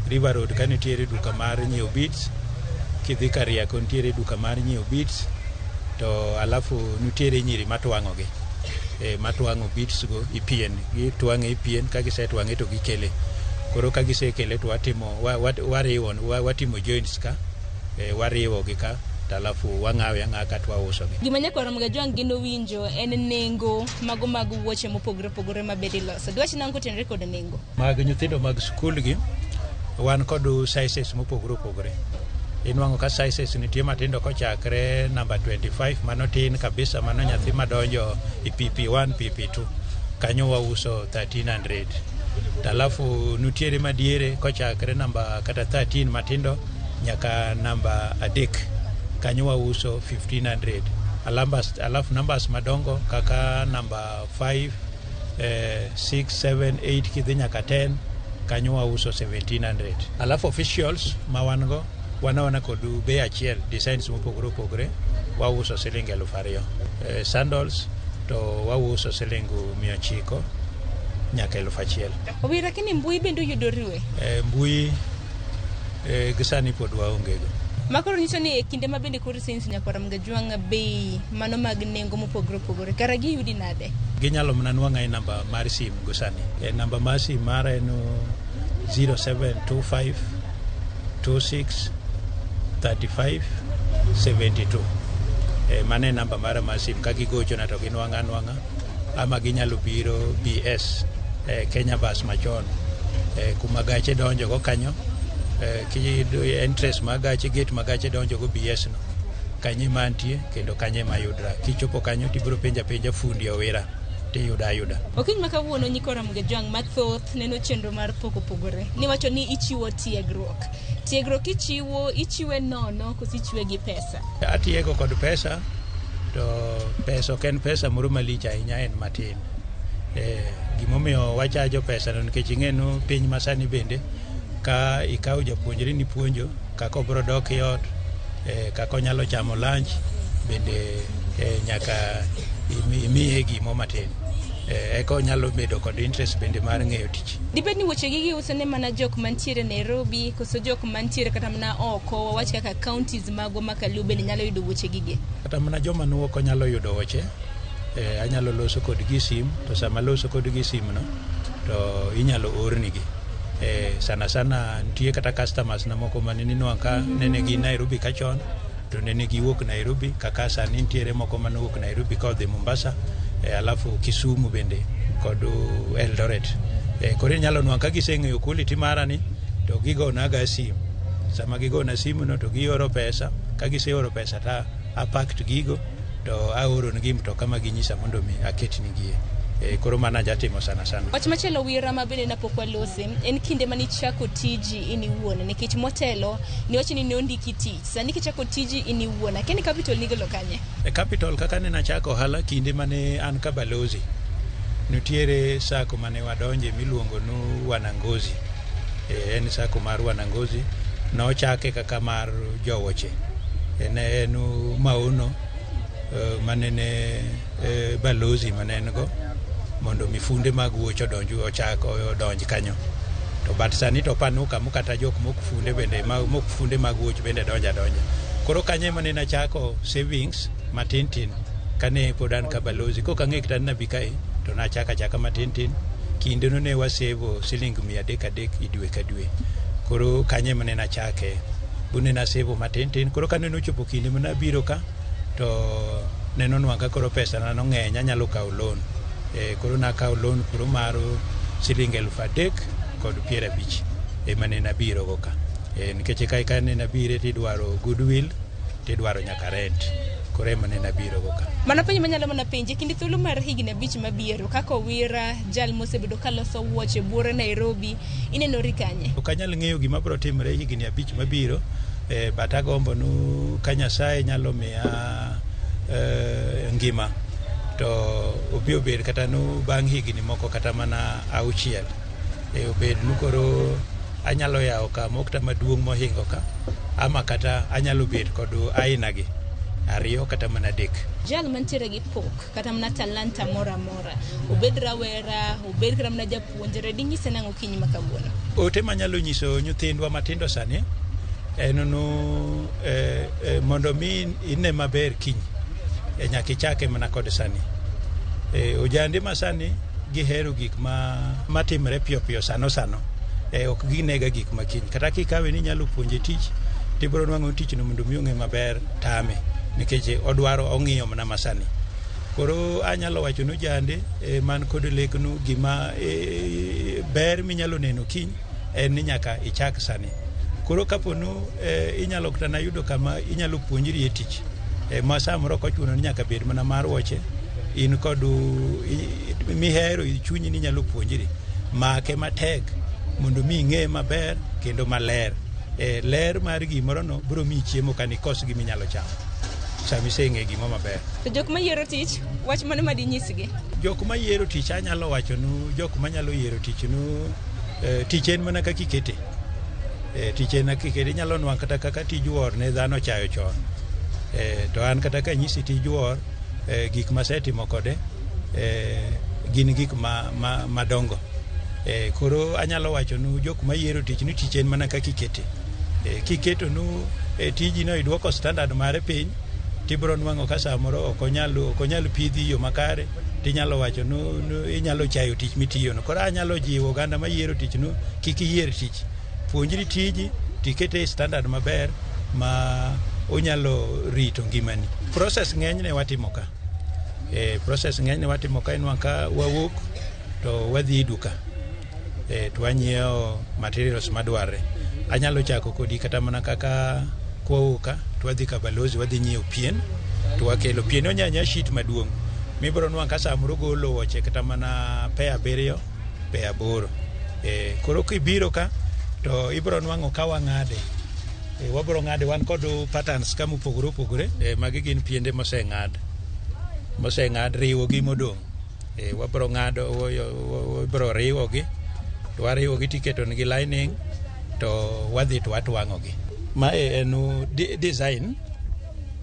River Road ka nitiere duka mar nyiewo beads, kidhi Kariako nitiere duka mar nyiewo beads, to alafu nitiere nyiri matwang'o gi. Matwang'o beads go e pien, gitwang'e e pien, ka gisetwang'e to gikele. Koro ka gisekele to watimo wariwo, watimo joints ka, wariwo gi ka, to alafu wang'awe ang'awa ka to wauso gi. Gima nyakwar Ramogi Ajwang' gino winjo en nengo mago mag wuoche mopogore opogore ma bende iloso. Diwach nang'o kotenore kod nengo? Mag nyithindo mag skul gi, wan kod sizes mopogore opogore. Inwang'o ka sizes nitie matindo kochakre namba 25, mano tin kabisa, mano nyathi madonjo e PP1, PP2. Kanyo wauso 1300. To alafu nitiere madiere kochakre namba kata 13 matindo nyaka namba 3. Kanyo wauso 1500. Alafu numbers madongo kaka namba 5, 6 7 8 kidhi nyaka 10 kanyo wauso 1700. Alafu officials ma wan go wan kod bei achiel, designs mopogore opogore wauso siling 2000. Sandals to wauso siling 900 nyaka 1000. Owira, lakini mbui bende uyudoriwe? Mbui gi sani pod waongego. Makoro nyiso ni e kinde ma bende koro isenyiso nyakwar Mgajwang' bei mano mag nengo mopogore opogore, kara giyudi nade? Ginyalo mana nwang'a e namba mar sim go sani. Namba mar sim mara en 0725 26 35 72. Mano e namba mara mar sim. Ka gigochona to ginwang'a anwang'a, ama ginyalo biro BS, Kenya Bus machon, kuma gache donjo go kanyo, entrance mar gache, gate ma gache donjo go BS no, kanyo ema antie kendo kanyo ema yudra. Kichopo kanyo tibiro penjo apenja fundi Owira tiyuda ayuda. Okinyi ma kawuono nyikwa Ramogi Ajwang' mathoth neno chenro mar pok opogore. Niwacho ni ichiwo tiegruok. Tiegruok ichiwo, ichiwe nono koso ichiwe gi pesa? Atiego kod pesa, to pesa ok en pesa moro malich ahinya, en matin. Gimomiyo wachajo pesa no nikech ing'e no piny masani bende ka ikawo japuonjre ni puonjo kaka obiro dok e ot, kaka onyalo chamo lunch bende, nyaka imiye gimo matin, eka onyalo bedo kod interest bende mar ng'eyo tich. Dibed ni wuoche gi giuso ne mana jok mantiere Nairobi koso jok mantiere kata mana oko, wawach kaka counties magwa ma Kaluo bende nyalo yudo wuoche gigi? Kata mana joma ni oko nyalo yudo wuoche. Anyalo loso kodgi sim, to sama loso kodgi sim no to inyalo ornigi. Sana sana nitie kata customers na moko mane ninwang' ka nene gin Nairobi ka chon to nene giwuok Nairobi, kaka sani nitiere moko manowuok Nairobi ka odhi Mombasa, alafu Kisumu bende kod Eldoret. Koro inyalo nwang' ka giseng'eyo quality mara ni to gigonaga sim. Sama gigona simu no to gioro pesa. Ka giseoro pesa ta apack gigo to aoro negi mtoka ma ginyisa mondo mi aketnigie. Koro mano ajatimo sana sana. Wach machielo Wira ma bende napok walose en kinde manichako tiji in iwuon, nikech motelo niwacho ni ne ondiki tich, sani kichako tiji in iwuon, akia ni capital nigolo kanye? E capital kaka ne nachako ohala kinde mane an ka balozi, nitiere sacco mane wadonje miluongo ni Wanangozi. En sacco mar Wanangozi, nochake kaka mar jowuoche. Ne en maono manene balozi mane en go mondo mi funde mag wuoch odonj, ochak odonj kanyo. To but sani to panuka mokata jok mok funde bende mok funde mag wuoch bende donjo adonja. Koro kanyo ema ne nachako savings matin tin kane pod an ka balozi. Kok ang'e kata ni nabi kae to nachako achaka matin tin. Kindeno ne wasevo siling 300 300 i dwe ka dwe. Koro kanyo ema ne nachake. Bu ne nasevo matin tin. Koro kane nochopo kinde mane abiro ka to neno nwang' ka koro pesa na nong'eny, anyalo kawo loan. Koro nakawo loan koro mar siling 3,050 ema ne nabiro go ka. Nikech kae kane nabire tidwaro goodwill, tidwaro nyaka rent. Koro ema ne nabiro go ka. Mano penjo manyalo mana penje kinde thuolo mar higni 5 mabiro kaka Owira jal mosebedo kaloso wuoche buore Nairobi, inenori kanye? Ok anyal ng'eyo gima biro timore higni 5 mabiro, but agombo nu ka Nyasaye nyalo miya ngima to obi obed kata nu bang' higni moko kata mana 6, obed nu koro anyalo yawo kama kata maduong' mohingo ka, ama kata anyalo bet kod aina gi 2 kata mana 3. Jal mantiere gi pok kata mana talanta moro amora, obed rawera, obed kata mana japuonjre, ding'ise nang'o okinyi ma kawuono? Ote manyalo nyiso nyithindwa matindo sani en nu mondo mi ine maber kiny, nyaka ichake mana kod sani. Ojande ma sani gihero gik ma matimre piyo piyo sano sano, ok ginega gik ma kiny. Kata kikawe ni inyalo puonje tich, tibiro nwang'o tich no mondo mi ong'e maber tame, nikech odwaro ong'iyo mana masani. Koro anyalo wacho ni ojande man kod lekno gima ber minyalo neno kiny en ni nyaka ichak sani. Koro kapo nu inyalo kata na yudo kama inyalo puonjri e tich, ma samoro ok ochuno ni nyaka bed mana mar wuoche, in kod mihero e chunyi ni inyalo puonjri, make matek mondo mi ing'e maber kendo maler. Ler mar gimoro no biro miyi chiemo ka nikos gima inyalo chamo. Sama iseng'e gimo maber. To jok mayiero tich, wach mane ma dinyisgi? Jok mayiero tich anyalo wacho nu, jok manyalo yiero tich nu, tich en mana kaka ikete. Tich en kaka ikete, inyalo nwang' kata kaka tij wuor ne dhano chayo chon. To an kata kanyisi tij wuor, gik masetimo kode, gin gik madongo. Koro anyalo wacho nu jok mayiero tich ni tich en mana kaka ikete. Kiketo nu tiji no iduoko standard mare piny, tibiro nwang'o ka samoro ok onyal pidhi yo makare, tinyalo wacho nu inyalo chayo tich mitiyo no. Koro anyalo jiwo oganda mayiero tich nu kik iyier tich. Puonjri tiji tikete standard maber ma onyalo rito ngimani. Process ng'enyne watimo ka. Process ng'enyne watimo ka inwang' ka wawuok to wadhi duka. To wanyiewo materials madwarre. Anyalo chako kodi kata mana kaka kwawuok ka to wadhi ka balozi wadhi nyiewo pien to wakelo pien onyanya sheet maduong' mibiro nwang' ka samoro golo wuoche kata mana pe 7 pe 8. Koro kibiro ka to ibiro nwang'o ka wang'ade. Wabiro ng'ade wan kod patterns ka mopogore opogore. Magi gin piende moseng'ad. Moseng'ad riwo gi modong'. Wabiro ng'ado wabiro riwo gi to wariwo gi tiketo nigi lining to wadhi to watwang'o gi. Mae en design,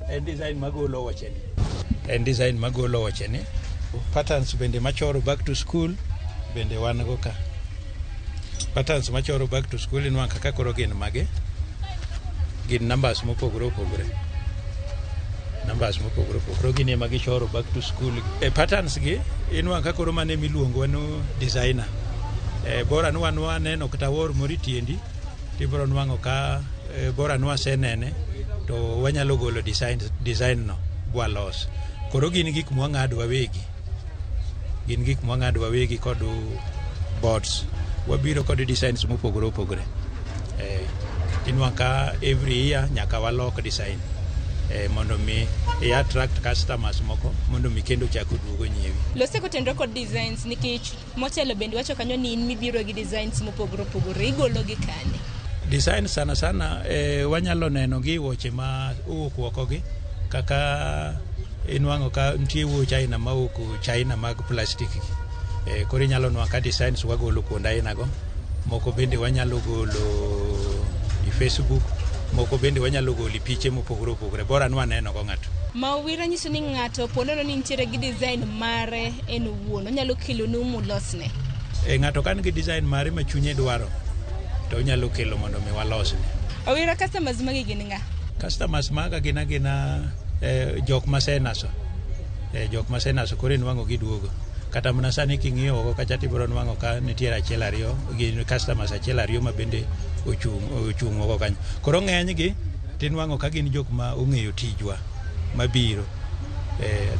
en design magolo wuoche ni. En design magolo wuoche ni. Patterns bende machoro back to school bende wan go ka. Patterns machoro back to school inwang' kaka koro gin mage. Gin numbers mopogore opogore. Numbers mopogore opogore. Gin ema gichoro back to school. Patterns gi inwang' ka koro mane miluongo nu designer. Bora ni wan waneno kata wor moro e tiendi tibiro nwang'o ka bora ni wasenene to wanyalo golo design no bwalos. Koro gin gik mwang'ado wawegi. Gin gik mwang'ado wawegi kod boards. Wabiro kod designs mopogore opogore. Inwang' ka every year nyaka walok design. Mondo mi i attract customers moko mondo mi kendo chak oduogo nyiewi. Lose kotenore kod designs nikech motelo bende wacho kanyo ni in mibiro gi designs mopogore opogore, igolo gi kanye? Design sana sana wanyalo neno gi wuoche ma owuok oko gi kaka inwang'o ka nitie wuoche aina mawuok China mag plastic gi. Koro inyalo nwang'o ka designs wagolo kuonde aina go. Moko bende wanyalo golo e Facebook, moko bende wanyalo golo e piche mopogore opogore. Bora ni waneno go ng'ato. Mawira nyiso ni ng'ato ponono ni nitiere gi design mare en owuon, onyalo kelonu mulosne. Ng'ato ka nigi design mare ma chunye dwaro to onyalo kelo mondo mi walosne. Owira, customers magi gin ng'a? Customers maga gin agina jok masenaso. Jok masenaso koro inwang'o giduogo. Kata mana sani king'iyo oko kacha tibiro nwang'o ka nitiere achiel ariyo gin customers achiel ariyo ma bende ochung' oko kanyo. Koro ng'enygi tinwang'o ka gin jok ma ong'eyo tijwa mabiro.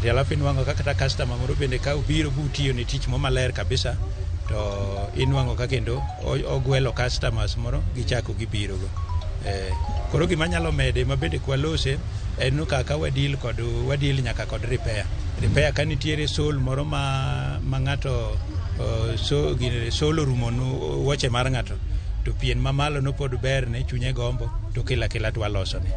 Alafu inwang'o ka kata customer moro bende ka obiro butiyo ne tich mo maler kabisa to inwang'o ka kendo ogwelo customers moro gichako gibiro go. Koro gima anyalo mede ma bende kwalose en ni kaka wadil kod wadil nyaka kod repair. Repair ka nitiere sole moro ma ng'ato sole orumo nu wuoche mar ng'ato to pien mamalo no pod berne chunye gombo to kelo akela to walosone.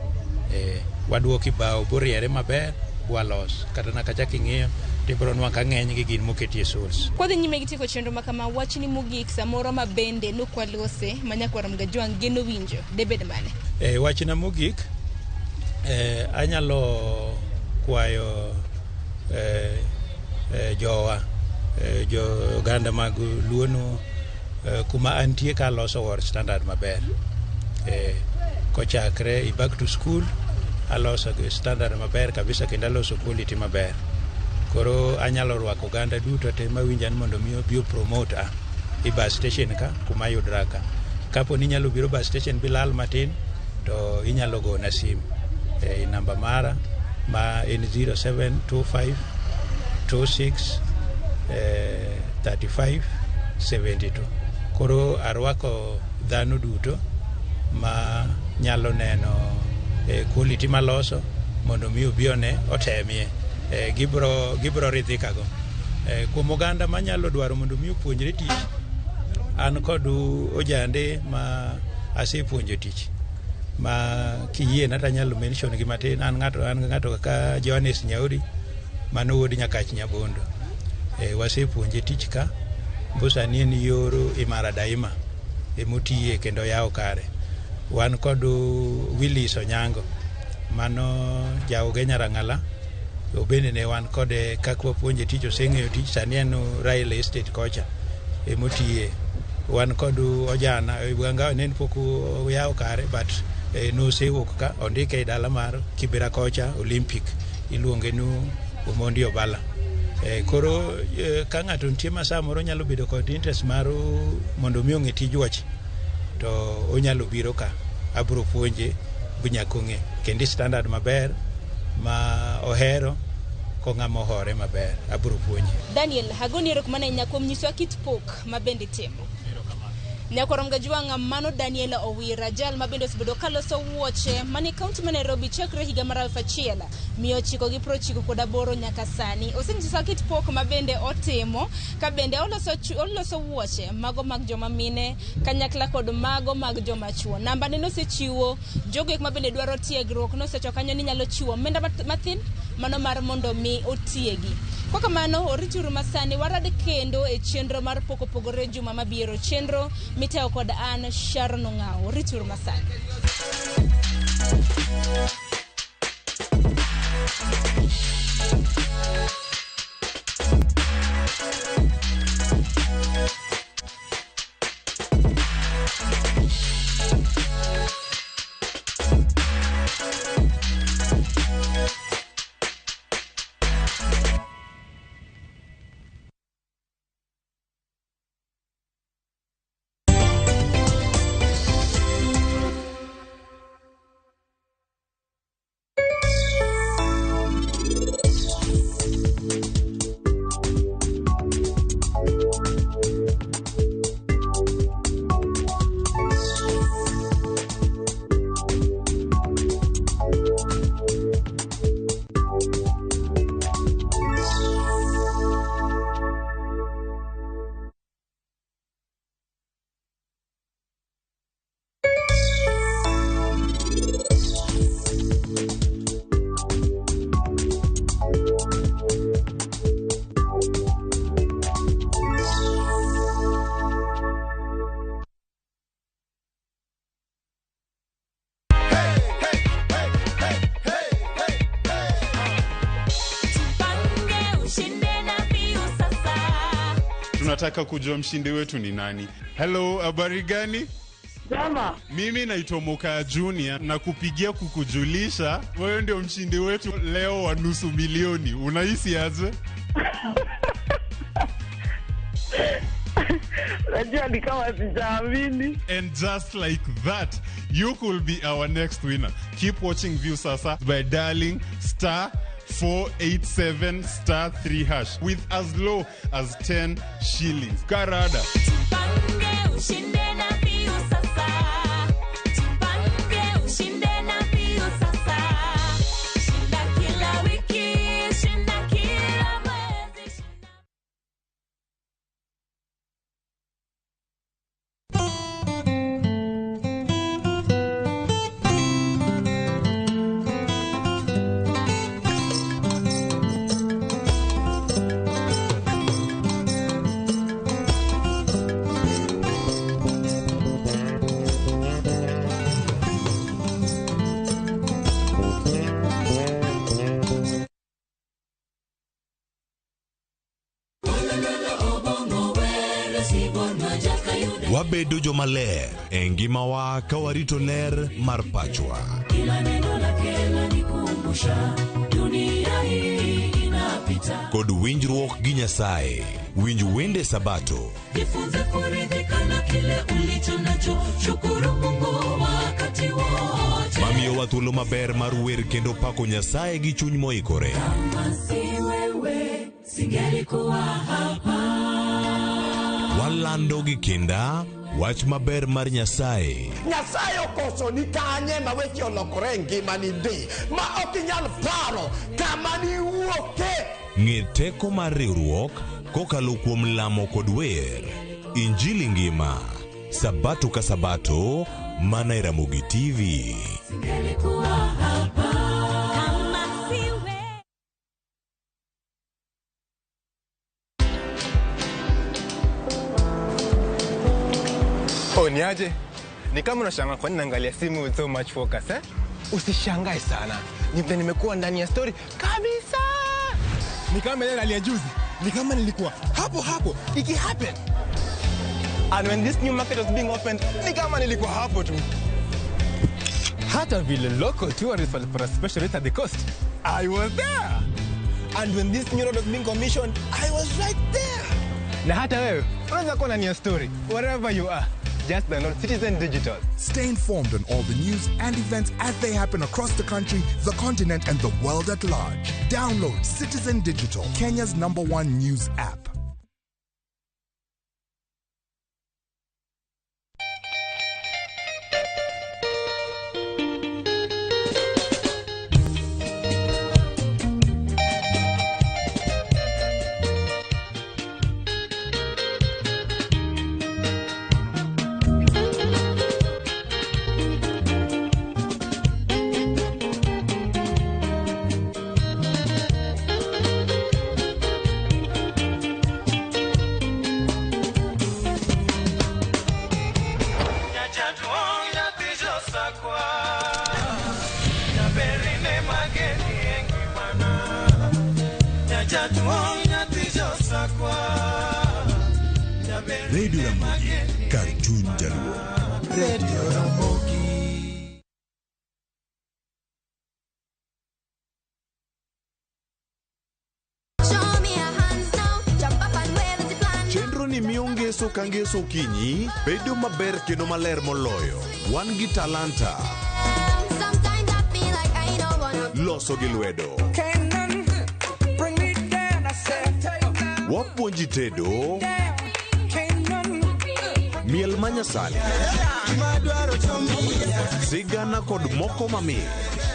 Waduoki bao boriere maber bwalos. Kata na kacha king'iyo tibiro nwang'o ka ng'enygi gin moketie soles. Kwadhi nyime gi tieko chenro ma kama, wachni mogik samoro ma bende nokwalose ma nyakwar Mgajwang' geno winjo, debed mane? Wachna mogik, anyalo kwayo jowa, jo oganda mag Luo no kuma antie ka aloso war standard maber. Kochakre i back to school aloso standard maber kabisa kendo aloso quality maber. Koro anyalo rwako oganda duto te mawinja ni mondo mi obi opromote a i bus station ka kuma yudra ka. Kapo ni inyalo biro bus station bilal matin to inyalo gona sim e namba mara ma en 0725 26 35 72. Koro arwako dhano duto ma nyalo neno quality maloso mondo mi obi one otemie. Gibiro ridhika go. Kuom oganda manyalo dwaro mondo mi opuonjre tich, an kod ojande ma asepuonjo tich. Ma kiyie na tanyalo mention gi matin an ng'ato kaka Johannes Nyauri mano wuod Nyakach Nyabondo. Wasepuonje tich ka bo sani en yoro Imara Daima emotiye kendo yawo kare. Wan kod Willis Onyango mano jaoge Nyarang'ala obende ne wan kode kaka wapuonje tich oseng'eyo tich sani en Raila Estate kocha emotiye. Wan kod Ojana Wanga ne pok oyawo kare but nosewuok ka ondike e dala mar Kibera kocha Olympic iluonge ni Omondi Obala. Koro ka ng'ato nitie ma samoro nyalo bedo kod interest mar mondo mi ong'e tij wuoche to onyalo biro ka abro puonje nyaka ong'e kendo standard maber ma ohero ko ng'ama ohore maber abro puonje. Daniel, agoni erokamano ahinya kuom nyisowa kit pok ma bende itimo. Nyakwarom Gajwang' mano Daniel Owira, jal ma bende osebedo kaloso wuoche mane kaunti ma Nairobi chakre higa mar 1998 nyaka sani. Osenyisowa kit pok ma bende otimo ka bende oloso wuoche mago mag joma mine kanyakla kod mago mag joma chuo. Namba ne nosechiwo jogo ek ma bende dwaro tiegruok nosecho kanyo ni nyalo chiwo omenda mathin mano mar mondo mi otiegi. Kwa kamano orituru masani warad kendo e chenro mar pok opogore juma mabiro, chenro mitayo kod an Sharon Ong'awo. Orituru masani. Tunataka kujua mshindi wetu ni nani. Hello, habari gani? Jama. Mimi naitwa Moka Junior na kupigia kukujulisha wewe ndio mshindi wetu leo wa 500,000. Unahisi aje? Najua ni kama sijaamini. And just like that, you could be our next winner. Keep watching Viusasa by dialing star 487 star 3 hash with as low as 10 shillings. Karada. Wabedo jomaler e ngimawa ka warito ler mar pachwa. Kila neno lake lanikumbusha dunia hii inapita. Kod winjruok gi Nyasaye, winj wende Sabato. Jifunze kuridhika na kile ulicho nacho, shukuru Mungu wakati wote. Mamiyowa thuolo maber mar wer kendo pako Nyasaye gi chuny moikore. Kama si wewe, singelikuwa hapa. Walando gi kinda wach maber mar Nyasaye. Nyasaye okoso ni kanye ma weche olokore e ngimani ndi ma ok inyal paro kama niwuoke. Ng'e teko mar riwruok kokalo kuom lamo kod wer. Injili ngima, Sabato ka Sabato, Mana e Ramogi TV. Singelikuwa hapa kama siwe. Oh, ni aje? Ni kama unashangaa kwa nini naangalia simu with so much focus, eh? Usishangae sana. Ni vile nimekuwa ndani ya story kabisa. Ni kama ile hali ya juzi. Ni kama nilikuwa hapo hapo iki happen. And when this new market was being opened, ni kama nilikuwa hapo tu. Hata vile local tourists walipata special rate at the coast, I was there. And when this new road was being commissioned, I was right there. Na hata wewe unaweza kuwa ndani ya story wherever you are. Just download Citizen Digital. Stay informed on all the news and events as they happen across the country, the continent, and the world at large. Download Citizen Digital, Kenya's number one news app. Radio Ramogi, Cartoon Jaluo. Radio Ramogi. Chenro ni miyo ngeso ka ngeso okinyi bedo maber kendo maler moloyo. Wan gi talanta. Loso gi lwedo. Wapuonji tedo. Miel manyasani. Sigana kod moko mamit.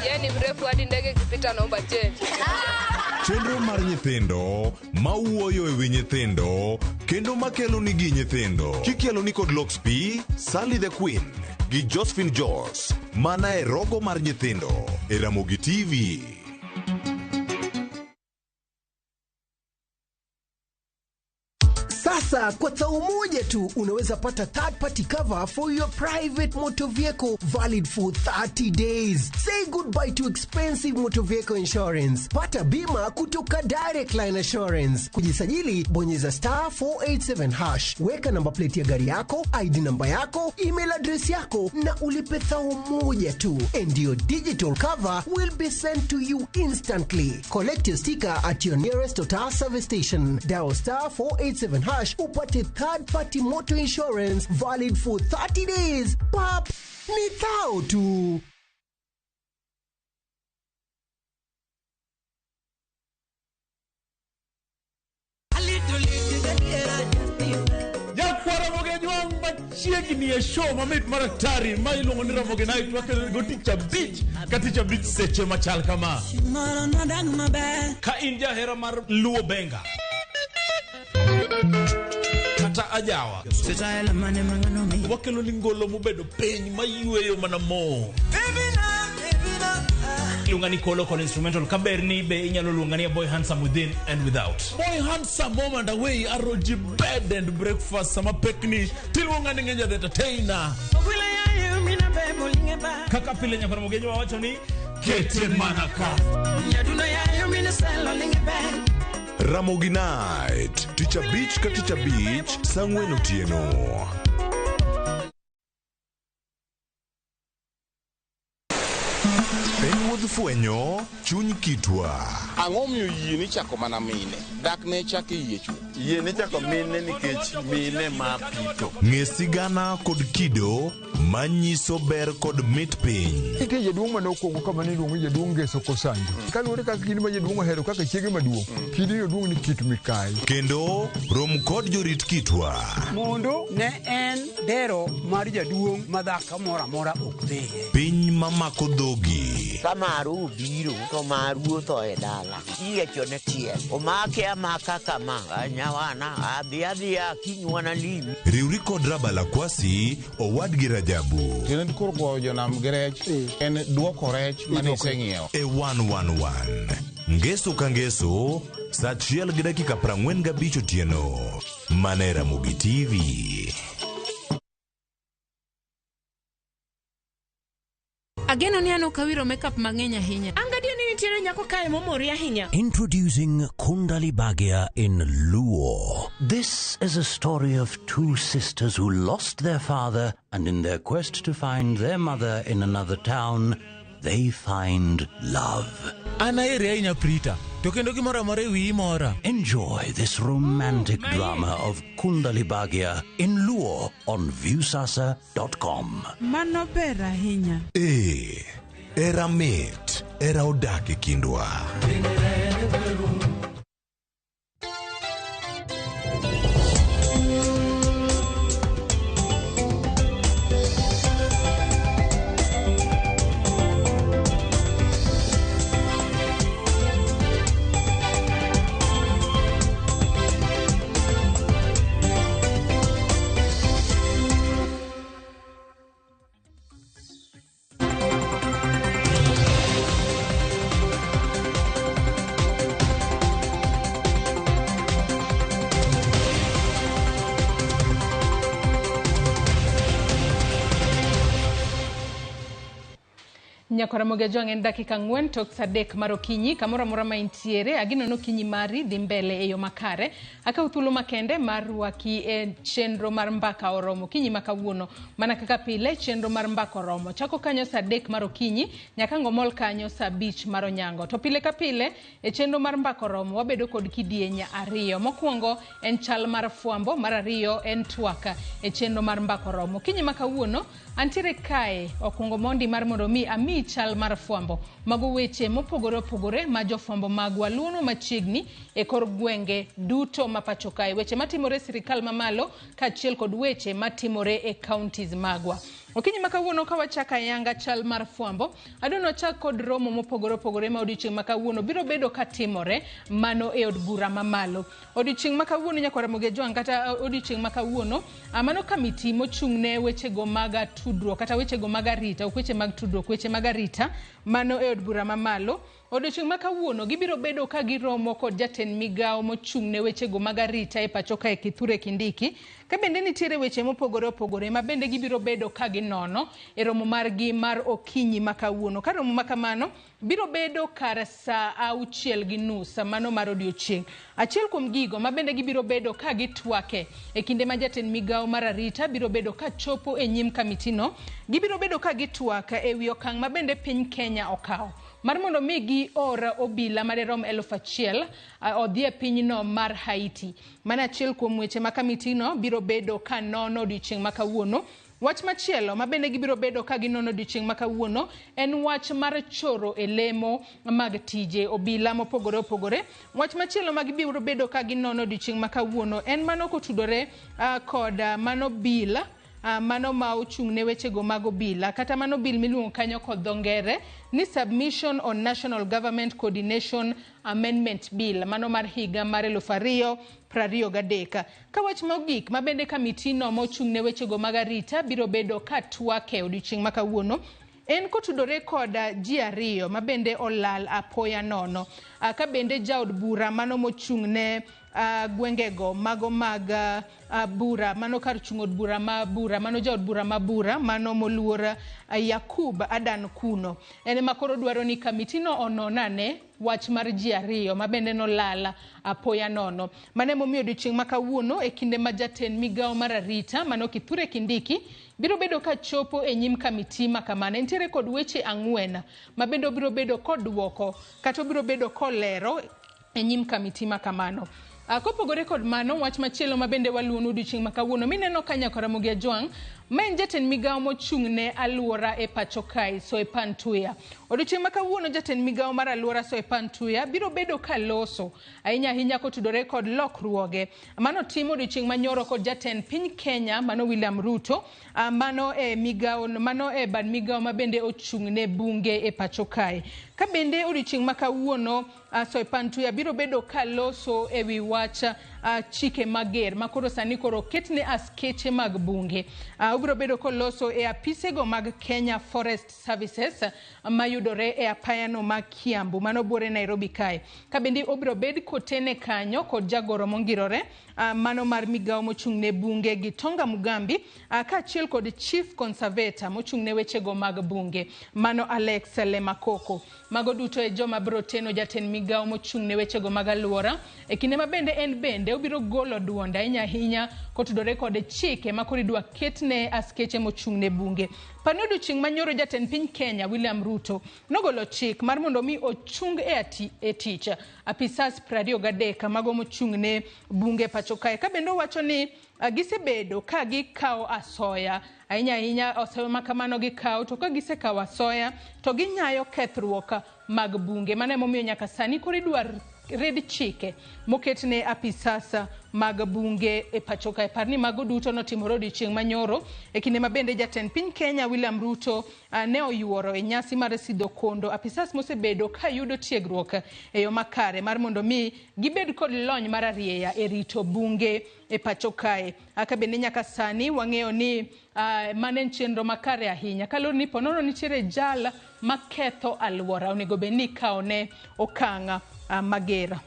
Yeye ni mrefu hadi ndege ikipita naomba change. Chenro mar nyithindo mawuoyo e wi nyithindo kendo makelo nigi nyithindo. Kikelo ni kod Lox P, Sally the Queen gi Josephine Jos. Mana e rogo mar nyithindo e Ramogi TV. Sasa kwa thao moja tu unaweza pata third party cover for your private motor vehicle valid for 30 days. Say goodbye to expensive motor vehicle insurance. Pata bima kutoka Direct Line Assurance. Kujisajili, bonyeza star 487 hash. Weka namba plate ya gari yako, ID namba yako, email address yako na ulipe thao moja tu. And your digital cover will be sent to you instantly. Collect your sticker at your nearest Total service station. Dial star 487 hash upate third party motor insurance valid for 30 days. Pap, ni thao tu. Nyakwara Mogejwang' machiegni e show mamit maratari ma iluongo ni Ramogi Night wakelo go tich abich ka tich abich seche machal kama. Ka in jahera mar Luo Benga kata ajawa, wakelo ni ngolo mobedo piny mayweyo mana mo. Iluonga ni Kolo kod instrumental kaber ni be inyalo luonga ni Boy Handsome within and without. Boy Handsome home and away aroji bed and breakfast sama pekni tiluonga ni Ng'enya the entertainer. Kaka pile nyakwar Mogenyo wawacho ni kete mana ka. Ramogi Night, tich abich ka tich abich, saa ang'wen otieno. En wuodh fwenyo chuny kitwa. Ang'o miyo yie ni chako mana mine? Dak ne chak e yie chwo. Yie ni chako mine nikech mine ma pito. Ng'e sigana kod kido manyiso ber kod mit piny. Nitie jaduong' mane okwongo kama ne iluongo ni jaduong' Ngeso Kosanjo. Kaluwore kaka kidi ma jaduong' ohero kaka chiege maduong', kidi no duong' ni Kit Mikayi. Kendo rom kod jorit kitwa. Mondo ne en dero mar jaduong' ma dhako moro amora ok dhiye. Piny mamako dhogi. Ka maru obiro to maru otho e dala. dala Iyiecho ne tiel. Omake amaka kama. Anyawana adhi adhiya kiny wanalimi. Riwri kod Rabala Kwasi, owadgi Rajabu. Tiende koro goyo jonam gi rech en duoko rech mane iseng'iewo. E 111. Ngeso ka ngeso, saa 1:45 otieno. Mana e Ramogi TV. Ageno ni an ok awiro makeup mang'eny ahinya. An gadier ni nitiere nyako kae momori ahinya. Introducing Kundali Bhagya in Luo. This is a story of two sisters who lost their father and in their quest to find their mother in another town, they find love. An aheri ahinya Prita, to kendo gimoro amora e wiyi mora. Enjoy this romantic drama of Kundali Bhagya in Luo on Viusasa.com. Mano ber ahinya. Ee, era mit, era odak e kindwa. Nyakwaramogi Ajwang' en dakika 4 tok saa 3 mar okinyi kamoro amora ma intiere ageno ni okinyi mari dhi mbele e yo makare. Akawo thuolo makende mar rwaki e chenro mar mbaka oromo okinyi ma kawuono. Mana kaka pile chenro mar mbaka oromo chako kanyo saa 3 mar okinyi nyaka ngomol kanyo saa 5 mar onyango. To pile ka pile e chenro mar mbaka oromo wabedo kod kidieny ariyo. Mokwongo en chal mar fwambo, mar ariyo en twak e chenro mar mbaka oromo. Okinyi ma kawuono antiere kae okwongo mondi mar mondo mi ami chal mar fwambo. Mago weche mopogore opogore ma jofwambo magwa luono machiegni e kor gwenge duto ma pacho kae. Weche matimore e sirikal mamalo kaachiel kod weche matimore e counties magwa. Okinyi ma kawuono ka wachako ayanga chal mar fwambo, adwa ni wachak kod romo mopogore opogore ma odiochieng' ma kawuono biro bedo katimore mano e od bura mamalo. Odiochieng' ma kawuono nyakwar Ramogi Ajwang' kata odiochieng' ma kawuono, mano kamiti mochung' ne wechego mag tudruok kata wechego mag arita, ok weche mag tudruok, weche mag arita mano e od bura mamalo. Odiochieng' ma kawuono gibiro bedo ka giromo kod jatend migawo mochung' ne wechego mag arita e pacho kae Kithure Kindiki. Ka bende nitiere weche mopogore opogore ma bende gibiro bedo ka ginono e romo margi mar okinyi ma kawuono. Ka romo ma kamano biro bedo kar saa 6:30 mano mar odiochieng'. Achiel kuom gigo ma bende gibiro bedo ka gitwake e kinde ma jatend migawo mar arita biro bedo ka chopo e nyim kamitino, gibiro bedo ka gitwak e wi okang' ma bende piny Kenya okawo mar mondo mi gior obila maderom 1000 odhi e pinyno mar Haiti. Mano achiel kuom weche ma kamitino biro bedo ka nono odiochieng' ma kawuono. Wach machielo ma bende gibiro bedo ka ginono odiochieng' ma kawuono en wach mar choro e lemo mag tije obila mopogore opogore. Wach machielo ma gibiro bedo ka ginono odiochieng' ma kawuono en mano kotudore kod mano bill mano ma ochung' ne wechego mag obila kata mano bill miluongo kanyo kod dho ngere ni Submission on National Government Coordination Amendment Bill mano mar higa mar 2023. Ka wach mogik ma bende kamitino mochung' ne wechego mag arita biro bedo ka twake odiochieng' ma kawuono en kotudore kod ji ariyo ma bende olal apoya nono. Ka bende jaod bura mano mochung' ne gwengego mago mag bura mano kar chung' od bura ma bura mano jaod bura ma bura mano moluor Yakub Adan Kuno. En ema koro dwaro ni kamitino onon ane wach mar ji ariyo ma bende nolal apoya nono. Mano emomiyo odiochieng' ma kawuono e kinde ma jatend migawo mar arita mano Kithure Kindiki biro bedo ka chopo e nyim kamiti ma kamano. Entiere kod weche 4 ma bende obiro bedo koduoko kata obiro bedo kolero e nyim kamiti ma kamano. Kopogore kod mano, wach machielo ma bende waluono odiochieng' ma kawuono mineno ka nyakwar Ramogi Ajwang' ma en jatend migawo mochung' ne alwora e pacho kae Soipan Tuya. Odiochieng' ma kawuono jatend migawo mar alwora Soipan Tuya biro bedo ka loso ahinya ahinya kotudore kod lokruoge mano timo odiochieng' manyoro kod jatend piny Kenya mano William Ruto mano e migawo mano e bad migawo ma bende ochung' ne bunge e pacho kae. Ka bende odiochieng' ma kawuono Soipan Tuya biro bedo ka loso e wi wach chike mager ma koro sani koro oketne askeche mag bunge. Obiro bedo koloso e apisego mag Kenya Forest Services mayudore e apayano ma Kiambu mano buore Nairobi kae. Ka bende obiro bed kotene kanyo kod jagoro mongirore mano mar migawo mochung' ne bunge gi Tonga Mugambi kaachiel kod Chief Conservator mochung' ne wechego mag bunge mano Alex Lemakoko. Mago duto e joma biro teno jatend migawo mochung' ne wechego mag alwora e kinde ma bende en bende obiro golo duonde ahinya ahinya kotudore kod chike ma koro idwa ketne askeche mochung' ne bunge. Par ni odiochieng' manyoro jatend piny Kenya William Ruto nogolo chik mar mondo mi ochung e tich apisas 23 mago mochung' ne bunge pacho kae. Ka bende owacho ni gisebedo ka gikawo asoya ahinya ahinya asoya ma kamano gikawo to ka gisekawo asoya to ginyayo kethruok mag bunge. Mano emomiyo nyaka sani koro idwa red chike moketne apisas mag bunge e pacho kae. Par ni mago duto notimore odiochieng' manyoro e kinde ma bende jatend piny Kenya William Ruto ne oyuoro e nyasi mar sidho kondo apisas mosebedo ka yudo tiegruok e yo makare mar mondo mi gibed kod lony mar arieya e rito bunge e pacho kae. Ka bende nyaka sani wang'eyo ni mano en chenro makare ahinya kaluwore ni ponono nitiere jal maketho alwora onego bed ni ikawone okang' mager.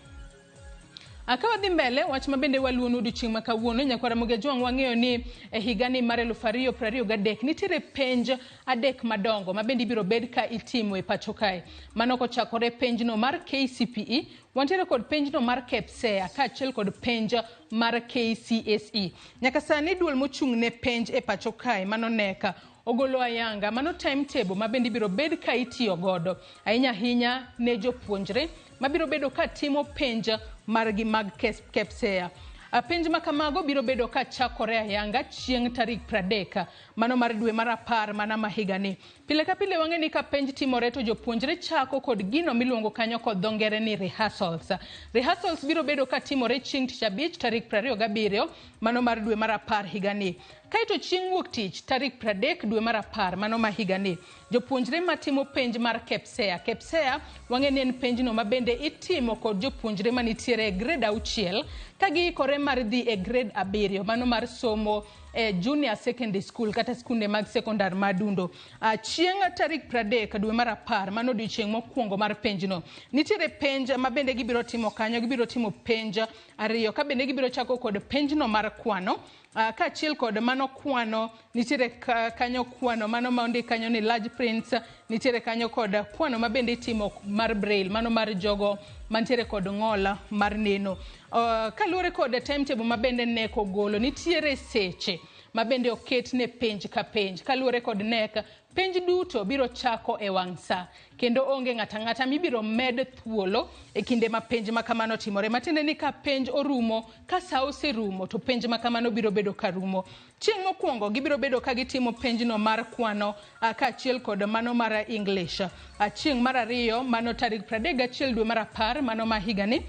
Ka wadhi mbele, wach ma bende waluonu odiochieng' ma kawuono, nyakwar Ramogi Ajwang' wang'eyo ni e higani mar 2023 nitiere penj adek madongo ma bende ibiro bed ka itimo e pacho kae. Mano kochakore penjno mar KCPE, wantiere kod penjno mar KPSEA kaachiel kod penj mar KCSE. Nyaka sani duol mochung' ne penj e pacho kae mano NEC ogolo ayanga mano timetable ma bende ibiro bed ka itiyo godo ahinya ahinya ne jopuonjre mabiro bedo ka timo penj margi mag KPSEA. Penj ma kamago biro bedo ka chakore ayanga chieng' tarik 30 mano mar dwe mar 10 mana ma higani. Pile ka pile wang'e ni ka penj timore to jopuonjre chako kod gino miluongo kanyo kod dho ngere ni rehearsals. Rehearsals biro bedo ka timore chieng' tich abich tarik 27 mano mar dwe mar 10 higani. Kaeto chieng' wuok tich tarik 30 dwe mar 10 mano ma higani. Jopuonjre matimo penj mar KPSEA. KPSEA wang'e ni en penjno ma bende itimo kod jopuonjre manitiere e grade 6 ka giikore mar dhi e grade 7 mano mar somo e junior secondary school kata skunde mag sekondar madundo. Chieng' tarik 30 dwe mar 10 mano odiochieng' mokwongo mar penjno. Nitiere penj ma bende gibiro timo kanyo, gibiro timo penj ariyo ka bende gibiro chako kod penjno mar kwano. Kaachiel kod mano kwano, nitiere kanyo kwano mano ma ondik kanyo ni large prints, nitiere kanyo kod kwano ma bende itimo mar braille, mano mar jogo mantiere kod ng'ol mar neno. Kaluwore kod timetable ma bende NEC ogolo, nitiere seche ma bende oket ne penj ka penj. Kaluwore kod NEC, penj duto biro chako e wang' sa kendo onge ng'ata ng'ata mibiro med thuolo e kinde ma penj ma kamano timore. Matiende ni ka penj orumo, ka sa oserumo, to penj ma kamano biro bedo ka rumo. Chieng' mokwongo gibiro bedo ka gitimo penjno mar kwano kaachiel kod mano mar English. Chieng' mar ariyo, mano tarik 31 dwe mar 10 mano ma higani,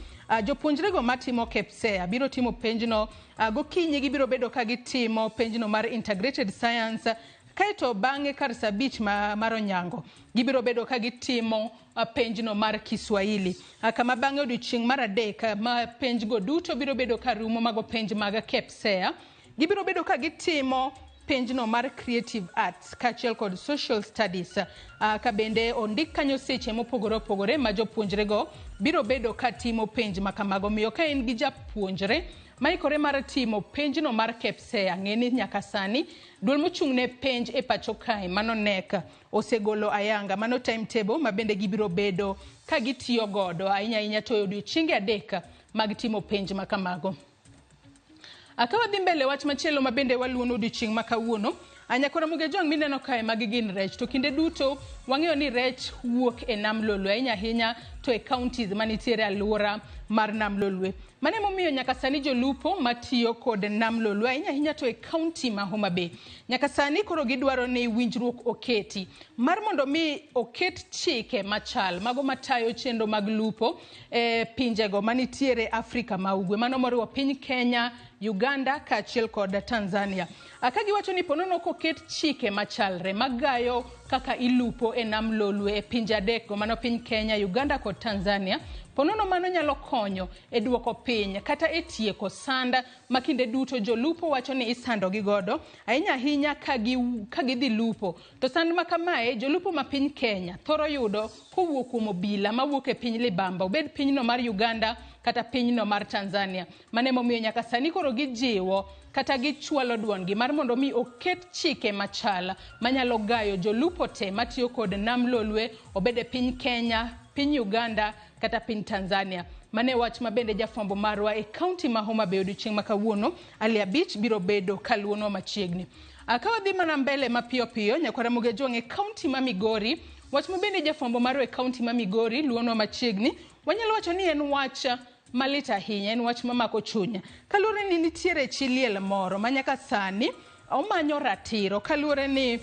jopuonjrego matimo KPSEA biro timo penjno gokinyi gibiro bedo ka gitimo penjno mar Integrated Science. Kaeto bang'e kar saa 5 mar onyango gibiro bedo ka gitimo penjno mar Kiswahili. Kama bang'e odiochieng' mar 3 ma penjgo duto biro bedo ka rumo mago penj mag KPSEA, gibiro bedo ka gitimo penjno mar Creative Arts kaachiel kod Social Studies. Ka bende ondik kanyo seche mopogore opogore ma jopuonjrego biro bedo ka timo penj ma kamago. Omiyo ka in gi japuonjre maikore mar timo penjno mar KPSEA, ng'e ni nyaka sani duol mochung' ne penj e pacho kae mano NEC osegolo ayanga mano timetable ma bende gibiro bedo ka gitiyo godo ahinya ahinya to e odiochienge 3 mag timo penj ma kamago. Ka wadhi mbele, wach machielo ma bende waluono odiochieng' ma kawuono, nyakwar Ramogi Ajwang' mineno kae magi gin rech, to kinde duto wang'eyo ni rech wuok e nam Lolwe ahinya ahinya to e counties manitiere alwora mar nam Lolwe. Mano emomiyo nyaka sani jolupo matiyo kod nam Lolwe ahinya ahinya to e county ma Homa Bay nyaka sani koro gidwaro ni winjruok oketi mar mondo mi oket chike machal mago matayo chenro mag lupo e pinjego manitiere Afrika ma Ugwe, mano moriwo piny Kenya, Uganda kaachiel kod Tanzania. Ka giwacho ni ponono koket chike machalre magayo kaka ilupo e nam Lolwe e pinje adekgo, mano piny Kenya, Uganda kod Tanzania, ponono mano nyalo konyo e duoko piny kata e tieko sanda ma kinde duto jolupo wacho ni isando gi godo ahinya ahinya ka gidhi lupo. To sand ma kamae jolupo ma piny Kenya thoro yudo kowuok kuom obila mawuok e piny Libamba, obed pinyno mar Uganda kata pinyno mar Tanzania. Mano emomiyo nyaka sani koro gijiwo kata gichwalo duondgi mar mondo mi oket chike machal manyalo gayo jolupo te matiyo kod nam Lolwe, obed e piny Kenya, piny Uganda kata piny Tanzania. Mane wach ma bende jafwambo marwa e kaunti ma Homa Bay odiochieng' ma kawuono Ali Abich biro bedo kaluonwa machiegni. Ka wadhi mana mbele mapiyo piyo, nyakwar Ramogi Ajwang' e kaunti ma Migori, wach ma bende jafwambo marwa e kaunti ma Migori luonwa machiegni, wanyalo wacho ni en wach malit ahinya, en wach mamako chuny. Kaluwore ni nitiere chi liel moro ma nyaka sani omanyo ratiro, kaluwore ni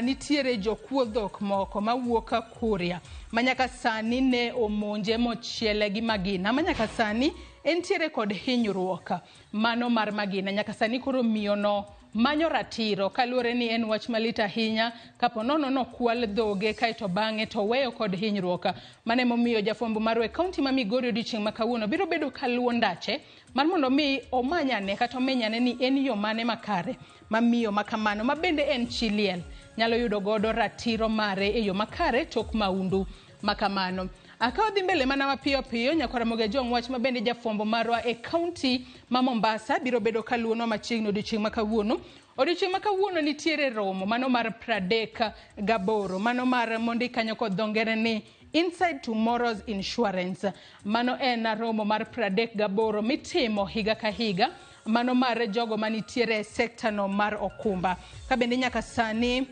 nitiere jokuo dhok moko mawuok Kuria ma nyaka sani ne omonje mochiele gi magina, ma nyaka sani entiere kod hinyruok mano mar magina. Nyaka sani koro miyono manyo ratiro, kaluwore ni en wach malit ahinya kapo nono nokwal dhoge kaeto bang'e to weyo kod hinyruok. Mano emomiyo jafwambo marwa e kaunti ma Migori odiochieng' ma kawuono biro bedo kaluwo ndache mar mondo mi omanyane kata omenyane ni en yo mane makare ma miyo makamano ma bende en chi liel nyalo yudo godo ratiro mare e yo makare tok maundu makamano. Ka wadhi mbele mana mapiyo piyo, nyakwar Ramogi Ajwang' wach ma bende jafwambo marwa e kaunti ma Mombasa biro bedo kaluonwa machiegni odiochieng' ma kawuono. Odiochieng' ma kawuono nitiere romo mano mar 38 mano mar mondik kanyo kod dho ngere ni Inside Tomorrow's Insurance. Mano en romo mar 38 mitimo higa ka higa, mano mar jogo manitiere e sekta no mar okumba. Ka bende nyaka sani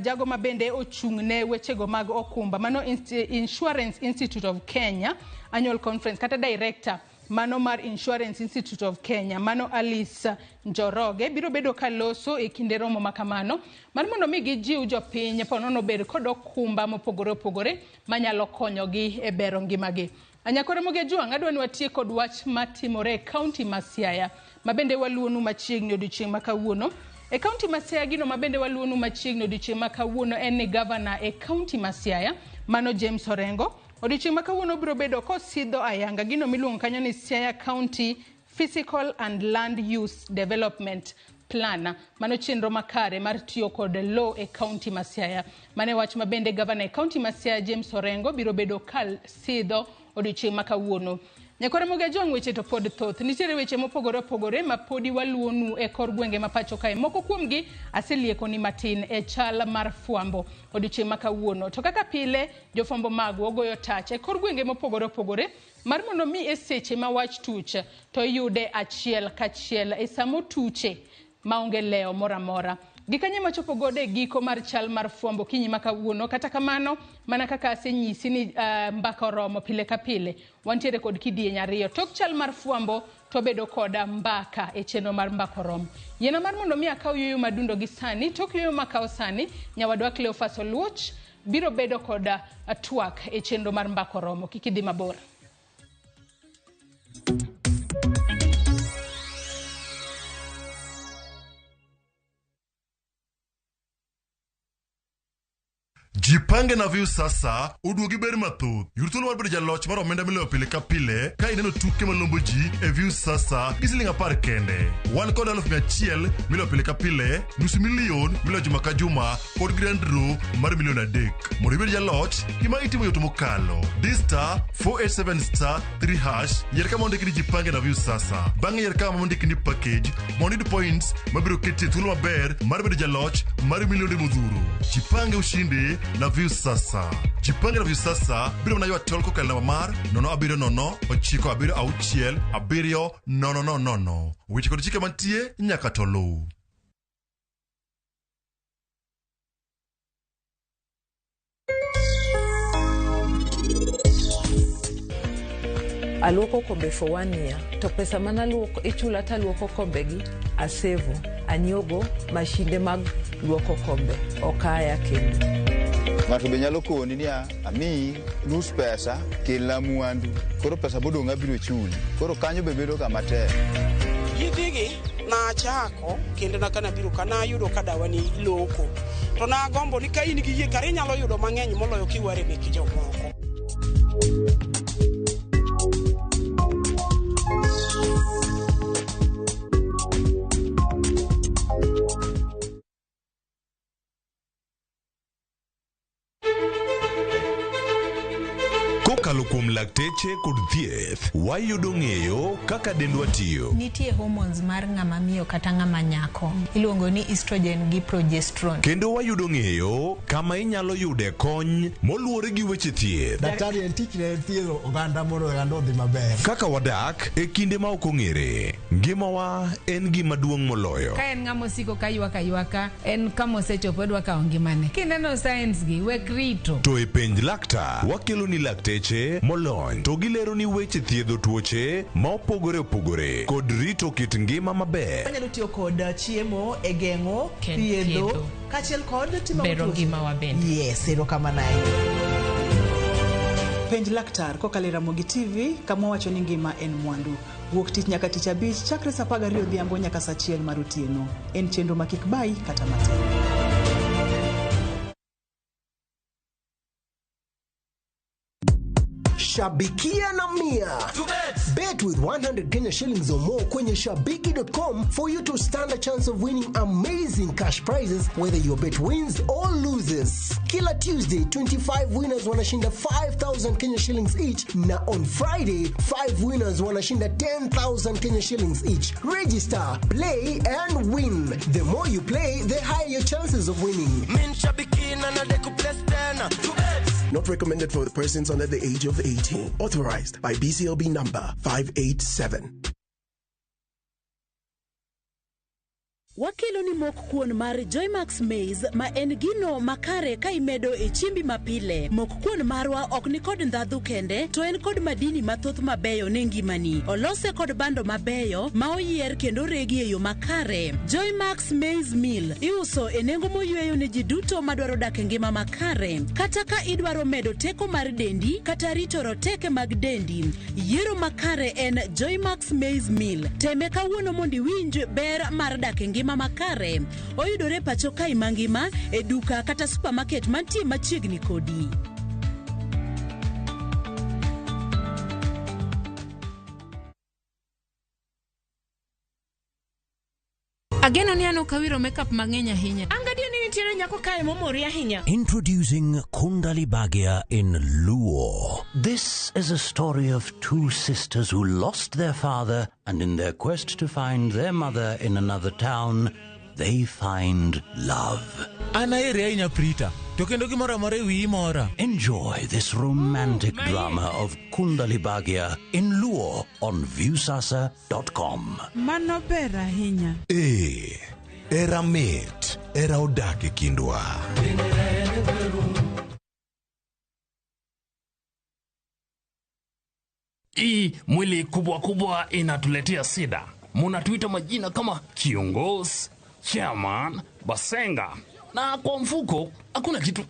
jago ma bende ochung' ne wechego mag okumba, mano Insurance Institute of Kenya Annual Conference kata director mano mar Insurance Institute of Kenya, mano Alice Njoroge biro bedo kaloso e kinde romo makamano mar mondo mi gijiw jopiny ponono bed kod okumba mopogore opogore manyalo konyogi e bero ngimagi. Nyakwar Ramogi Ajwang', adwa ni watiek kod wach matimore e kaunti ma Siaya ma bende waluonu machiegni odiochieng' ma kawuono. E kaunti ma Siaya gino ma bende waluonu machiegni odiochieng' ma kawuono en ni gavana e kaunti ma Siaya mano James Orengo odiochieng' ma kawuono biro bedo kosidho ayanga gino miluongo kanyo ni Siaya County Physical and Land Use Development Plan, mano chenro makare mar tiyo kod lowo e kaunti ma Siaya. Mane wach ma bende gavana e kaunti ma Siaya James Orengo biro bedo kasidho odiochieng' ma kawuono. Nyakwar Ramogi Ajwang', weche to pod thoth. Nitiere weche mopogore opogore ma podi waluonu e kor gwenge ma pacho kae. Moko kuomgi aseliekoni matin e chal mar fwambo odiochieng' ma kawuono. To kaka pile, jofwambo magwa ogoyo tach e kor gwenge mopogore opogore mar mondo mi e seche ma wach tuch to iyude achiel kachiel e sama otuche maonge lewo moro amora. Gikanye machopo godo e giko mar chal mar fwambo kinyi ma kawuono. Kata kamano, mana kaka asenyisi ni mbaka oromo pile ka pile, wantiere kod kidieny ariyo. Tok chal mar fwambo to bedo kod mbaka e chenro mar mbaka oromo. Yiena mar mondo mi akaw yueyo madundo gi sani. Tok yueyo makaw sani, nyawadwa Cleophas Oluoch biro bedo kod twak e chenro mar mbaka oromo. Kik idhi mabor. Jipange na View sasa oduogi ber mathoth. Yud thuolo mar bedo jaloch mar omenda miloyo pile ka pile ka ineno tuke malombo ji e View sasa gi siling 10 kende. Wan kod 100,000 miloyo pile ka pile, 500,000 miloyo juma ka juma kod grand draw mar 3 million. Mondo ibed jaloch, gima itimo yot mokalo. Di *487*3# yier kama ondiki ni Jipange na View sasa. Bang'e yier kama ondiki ni package mondo iyud points mabiro keti e thuolo maber mar bedo jaloch mar milionde modhuro. Jipange ushindi na View sasa. Jipange na View sasa biro mana ywa tol kokalo namba mar 070 976 7 0 0 0. Weche kod chike mantie nyaka to luw. Aluoko kombe for one year to pesa manaluoko ichula taluoko kombegi asevo anyiewogo mashinde mag luoko kombe okaya kendo. Ng'ato be nyalo koni niya, amiyi nus pesa, kelna mwandu, koro pesa modong' abiro chuli. Koro kanyo be bedo ga matek. Yidhigi nachako kendo na kanabiro ka nayudo ka dawa ni loko. To nagombo ni ka in gi yie kare inyalo yudo mang'eny moloyo kiware mek jomoko. Kokalo kuom lakteche kod thieth, wayudo ng'eyo kaka dendwa tiyo. Nitie hormones mar ng'ama miyo kata ng'ama nyako iluongo ni estrogen gi progesterone. Kendo wayudo ng'eyo kama inyalo yude kony moluwore gi weche thieth. Daktari en tichne en thiedho oganda mondo oganda odhi maber. Kaka wadak e kinde ma ok ong'ere, ngimawa en gima duong' moloyo. Ka en ng'ama osiko ka ywak aywaka, en kama osechopo odwa kawo ngimane. Kineno signs gi, wek rito. To e penj laktar, wakelo ni lakteche molony to gilero ni weche thiedho tuoche ma opogore opogore kod rito kit ngima maber. Wanyalo tiyo kod chiemo e geng'o, Ken- thiedho, thiedho. kaachiel kod timo Bero tuoche. ngimawa bende. Yes, erokamano ahinya. Penj laktar kokalo e Ramogi TV kama wawacho ni ngima en mwandu. Wuok tich nyaka tich abich chakre saa 12 odhiambo nyaka saa 1 mar otieno. En chenro ma kik bayi kata matin. Shabikia na Mia. Bet with 100 Kenya shillings or more kwenye shabiki.com for you to stand a chance of winning amazing cash prizes whether your bet wins or loses. Kila Tuesday, 25 winners wanashinda 5,000 Kenya shillings each na on Friday, 5 winners wanashinda 10,000 Kenya shillings each. Register, play and win. The more you play, the higher your chances of winning. Not recommended for persons under the age of 18. Authorized by BCLB number 587. Wakelo ni mok kuon mar Joymax Maize ma en gino makare ka imedo e chiembi mapile. Mok kuon marwa ok ni kod ndhadhu kende, to en kod madini mathoth mabeyo ne ngimani. Olose kod bando mabeyo ma oyier kendo oregi e yo makare. Joymax Maize Meal iuso e nengo moyweyo ne ji duto madwaro dak e ngima makare. Kata ka idwaro medo teko mar dendi kata rito roteke mag dendi, yiero makare en Joymax Maize Meal. Teme kawuono mondo iwinj ber mar dak e ngima makare. Oyudore pacho kae mangima e duka kata supermarket mantie machiegni kodi. Ageno ni an ok awiro makeup mang'eny ahinya. An gadier ni nitiere nyako kae momori ahinya. Introducing Kundali Bhagya in Luo. This is a story of two sisters who lost their father and in their quest to find their mother in another town, they find love. An ahere ahinya Prita, to kendo gimoro amora e wiyi mora. Enjoy this romantic drama of Kundali Bhagya in Luo on Viewsasa.com. Mano ber ahinya. Ee, era mit, era odak e kindwa. Hii mwili kubwa kubwa inatuletea sida. Munatuita majina kama kiongozi, chairman, basenga, na kwa mfuko hakuna kitu.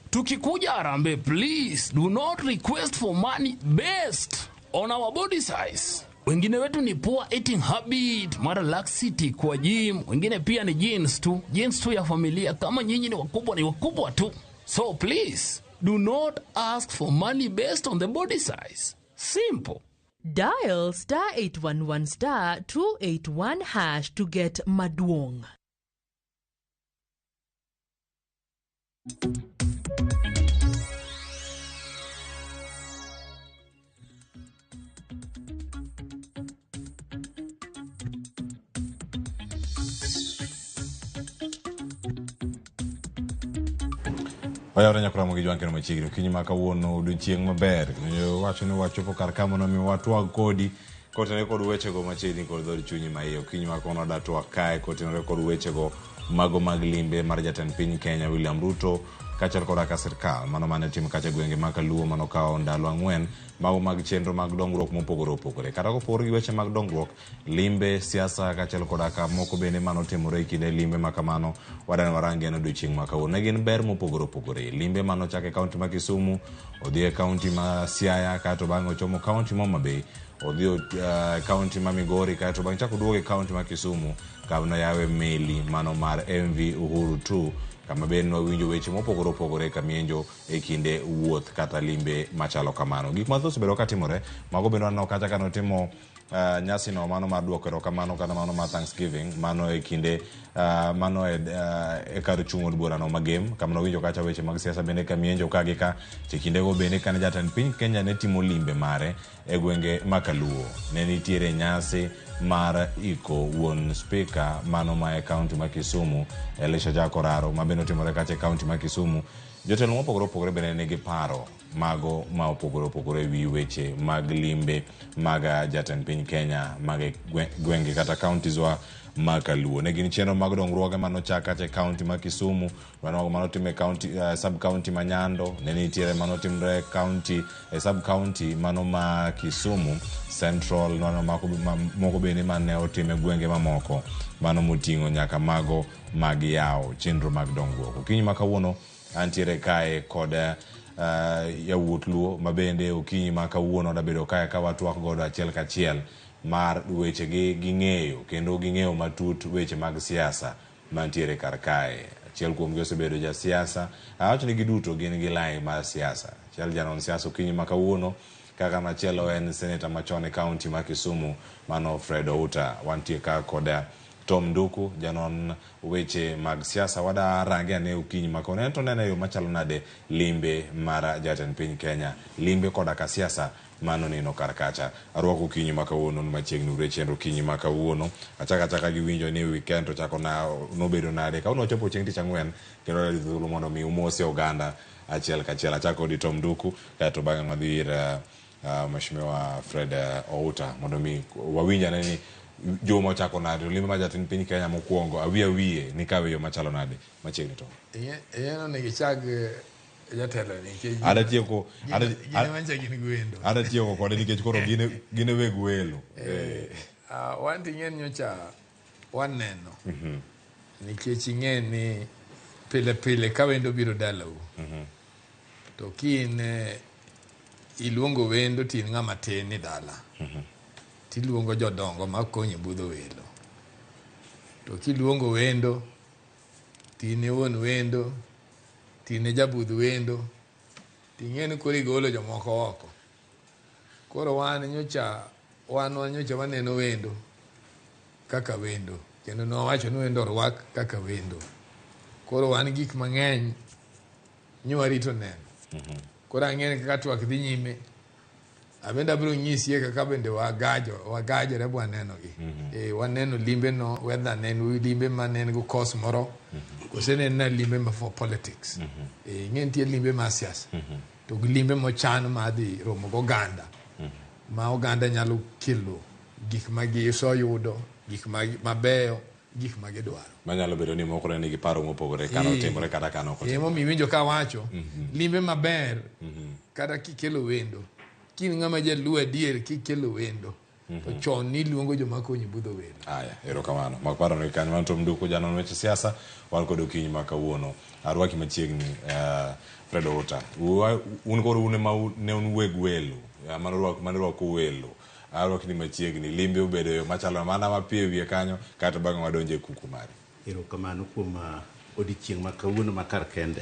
Tukikuja Harambee, please do not request for money based on our body size. Wengine wetu ni poor eating habit, mara laxity kwa gym, wengine pia ni genes tu, genes tu ya familia. Kama nyinyi ni wakubwa, ni wakubwa tu. So please do not ask for money based on the body size. Simple. Dial star 811 star 281 hash to get Maduong. Wayawre nyaka Ramogi Jwang' kendo machiegni okinyi ma kawuono odiochieng' maber kendo wacho ni wachopo kar ka mondo mi watwag kodi kotenore kod wechego machiegni kod dhood chunyi ma iye okinyi ma kawuono wadwa twak kae kotenore kod wechego mago mag limbe mar jatend piny Kenya William Ruto kaachiel koda ka sirkal mano mane otim kacha e gwenge ma Kaluo manokawo ndalo ang'wen mago mag chenro mag dongruok mopogore opogore kata kopogore gi weche mag dongruok limbe siasa kaachiel koda ka moko bende manotimore e kinde limbe ma kamano wadani warangi en odiochieng' ma kawuono ne gin ber mopogore opogore limbe manochak e kaunti ma Kisumu odhi e kaunti ma Siaya kaeto bang'e ochomo kaunti ma Homa Bay Odhi e kaunti ma Migori kaeto bang' chako duogo e kaunti ma Kisumu kama noyawe meli mano mar MV Uhuru 2 kama bende nwawinjo weche mopogore opogore kamienjo e kinde wuoth kata limbe machalo kamano. Gik mathoth osebedo katimore, mago bende waneno kacha ka notimo nyasi no mano mar duoko erokamano kata mano mar Thanksgiving mano e kinde mano e kar chung' od burano ma Gem kama nowinjo kacha weche mag siasa bende kamienjo ka gi ka. E kindego bende kane jatend piny Kenya ne timo limbe mare e gwenge ma Kaluo, ne nitiere nyasi mar iko wuon spika mano ma e kaunti ma Kisumu Elisha Jack Oraro ma bende otimore kacha e kaunti ma Kisumu. Jotelo mopogore opogore bende nigi paro mago ma opogore opogore e wi weche mag limbe mag jatend piny Kenya mag e gwenge kata counties wa ma Kaluo. Ne gin chenro mag dongruoge manochak kacha e kaunti ma Kisumu, mano manotim e county, sub county ma Nyando, ne nitiere manotimre county e sub county mano ma Kisumu Central, mano moko bende mane otim e gwenge mamoko mano moting'o nyaka mago mag yawo chenro mag dongruok. Okinyi ma kawuono antiere kae kod yawuot Luo ma bende okinyi ma kawuono dabedo kae ka watwak godo achiel kachiel mar weche gi ging'eyo kendo ging'eyo matut weche mag siasa mantiere kar kae. Achiel kuomgi osebedo jasiasa, awacho ni giduto gin gi lai mar siasa. Achiel janon siasa okinyi ma kawuono, kaka machielo en seneta machon e kaunti ma Kisumu mano Fred Outa. Wantie ka kod Tom Nduku, janon weche mag siasa. Wada range ane okinyi ma kawuono. En to neno e yo machalo nade limbe mar jatend piny Kenya, limbe koda ka siasa mano neno kar kacha. Arwako okinyi ma kawuono machiegni ure chenro okinyi ma kawuono. Achaka achaka giwinjo ni weekend to chako na nobedo nade. Kawuono wachopo chieng' tich ang'wen kendo wadhi thuolo mondo mi umose oganda achiel kachiel. Achako kodi Tom Nduku kaeto bang'e wadhi ir Mheshimiwa Fred Outa mondo mi wawinj ane ni juma ochako nade, to limbe mar jatend piny Kenya mokwongo awiye awiye ni kawe yo machalo nade machiegni to. Ing'e onego ichak jatelo nikech Ada tieko gin mancha gin gi wendo. Ada tieko kode nikech koro gin e weg welo. Wan to ing'e ni nyocha waneno nikech ing'e ni pile pile ka wendo biro dalau to kin iluongo wendo to in ng'ama tin e dala tiluongo jodongo makonyi budho welo to kiluongo wendo to in e wuon wendo to in e jabudh wendo ting'e ni koro igolo jomoko oko. Koro wan nyocha wan nyocha waneno wendo kaka wendo kendo nwawacho ni wendo orwak kaka wendo. Koro wan gik mang'eny nyowarito neno. Koro ang'e ni kaka twak dhi nyime abende abiro nyisie kaka bende wagajore bwaneno gi. Waneno limbe no whether ne en limbe mane en go cause moro kose ne en na limbe ma for politics. Ing'e nitie limbe mar siasa to gi limbe mochan mar dhi romo goganda ma oganda nyalo kelo gik ma giseyudo, gik mabeyo, gik ma gidwaro. Manyalo bedo ni moko ne nigi paro mopogore kane otimore kata kane ok otimore. Emomiyo iwinjo kawacho limbe maber kata kikelo wendo kin ng'ama jaluo adier kikelo wendo to chon niluongo joma konyi budho wendo. Aya, erokamano. Mak paro ni kanyo man Tom Nduku janon weche siasa wan kod okinyi ma kawuono. Arwaki machiegni Fred Outa. Un koro un ema ne un weg welo. Mano rwako welo. Arwaki ni machiegni. Limbe obedo yo machalo mana mapiyo e wiye kanyo kaeto bang'e wadonjo e kuku mari. Erokamano kuom odiochieng' ma kawuono ma kar kende.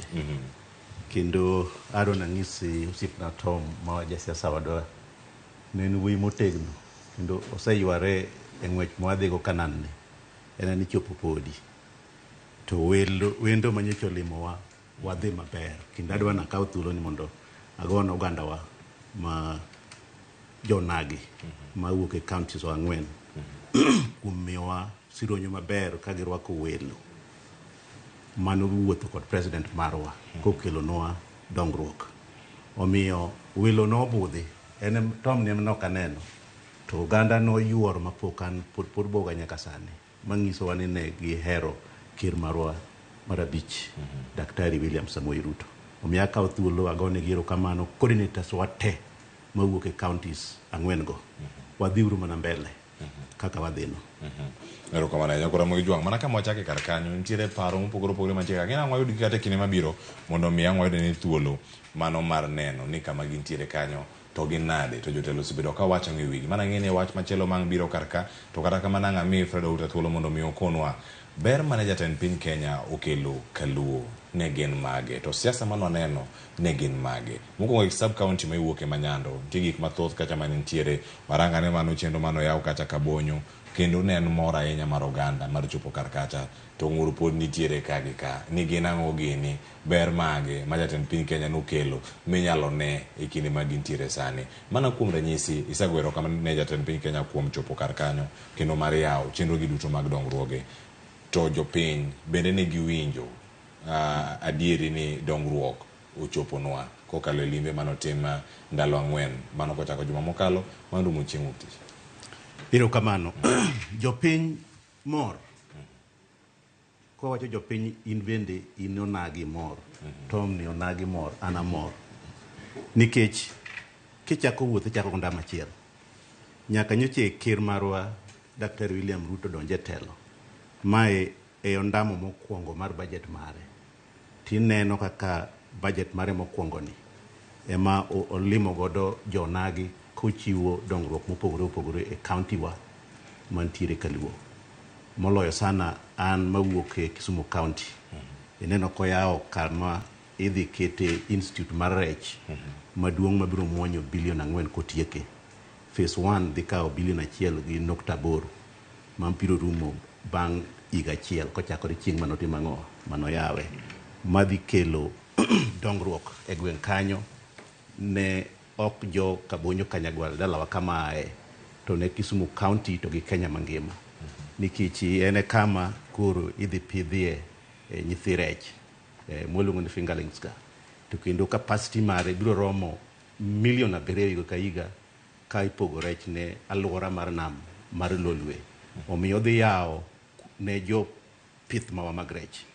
Kendo adwa nang'isi osiepna Tom ma jasiasa wadwa ne en wuoyi motegno kendo oseyware e ng'wech mwadhigo Kanan ni en ni chopo podi to wendo manyocha olimowa wadhi maber kendo adwa nakaw thuolo ni mondo agone ogandawa ma jonagi mawuok e counties ang'wen kuom miyowa sironyo maber ka girwako welo mano wuotho kod president marwa kokelonwa dongruok. Omiyo welo nobudhi en Tom ne nok aneno to oganda noyuoro mapok an pod boga nyaka sani manyisowa ni ne gihero ker marwa mar abich Daktari William Samoei Ruto. Omiyo akawo thuolo agonegi erokamano coordinators wa te mawuok e counties ang'wen go. Wadhiuru mana mbele kaka wadhino. Erokamano ahinya koro Ramogi Jwang'. Mana kama wachake kar kanyo nitiere paro mopogore opogore mantie ka. Ang' wayudgi kata e kinde mabiro mondo mi ang' wayud ni thuolo mano mar neno ni kama gintiere kanyo to gin nade to jotelo osebedo ka wacho e wigi. Mana ng'e ni wach machielo mang' biro kar ka to kata kamano ang' ami Fred Outa thuolo mondo mi okonwa ber mane jatend piny Kenya okelo kaluo ne gin mage to siasa mane waneno ne gin mage. Mokwongo e sub county ma iwuoke ma Nyando nitie gik mathoth kacha mane nitiere waranga ne mano chenro mane oyaw kacha Kabonyo kendo ne en mor ahinya mar oganda mar chopo kar kacha to ng'ur pod nitiere ka gi ka ni gin ang'o gini ber mage ma jatend piny Kenya nokelo minyalo ne e kinde ma gintiere sani. Mana kuom ranyisi isego erokamano ne jatend piny Kenya kuom chopo kar kanyo kendo mar yawo chenro gi duto mag dongruoge to jopiny bende ne giwinjo adieri ni dongruok ochoponwa kokalo e limbe manotim ndalo 4 mano kochako juma mokalo mano rumo chieng' wuok tich. Erokamano. Jopiny mor. Kwawacho jopiny in bende in onagi mor. Tom ni onagi mor, an amor. Nikech kichako wuoth ichako gi ndama achiel. Nyaka nyocha ker marwa Daktari William Ruto donje telo. Mae e ondamo mokwongo mar budget mare. Tineno kaka budget mare mokwongo ni ema olimo godo jonagi kochiwo dongruok mopogore opogore e county wa mantiere Kaluo. Moloyo sana an mawuok e Kisumu County. Ineno koyawo kama idhi kete institute mar rech maduong' mabiro muonyo bilion 4 kotieke. Phase 1 dhi kawo bilion 1.8 mabiro rumo bang' higa achiel kochakore chieng' manotimo ang'o manoyawe. Madhi kelo dongruok e gweng' kanyo ne ok jo Kabonyo Kanyagwal dalawa kama ae to ne Kisumu County to gi Kenya mangima. Nikech en e kama koro idhi pidhie nyithi rech mwaluongo ni fingerlings ka. To kendo capacity mare biro romo milion 7 higa ka higa ka ipogo rech ne alwora mar nam mar Lolwe. Omiyo odhi yawo ne jo pith mawa mag rech.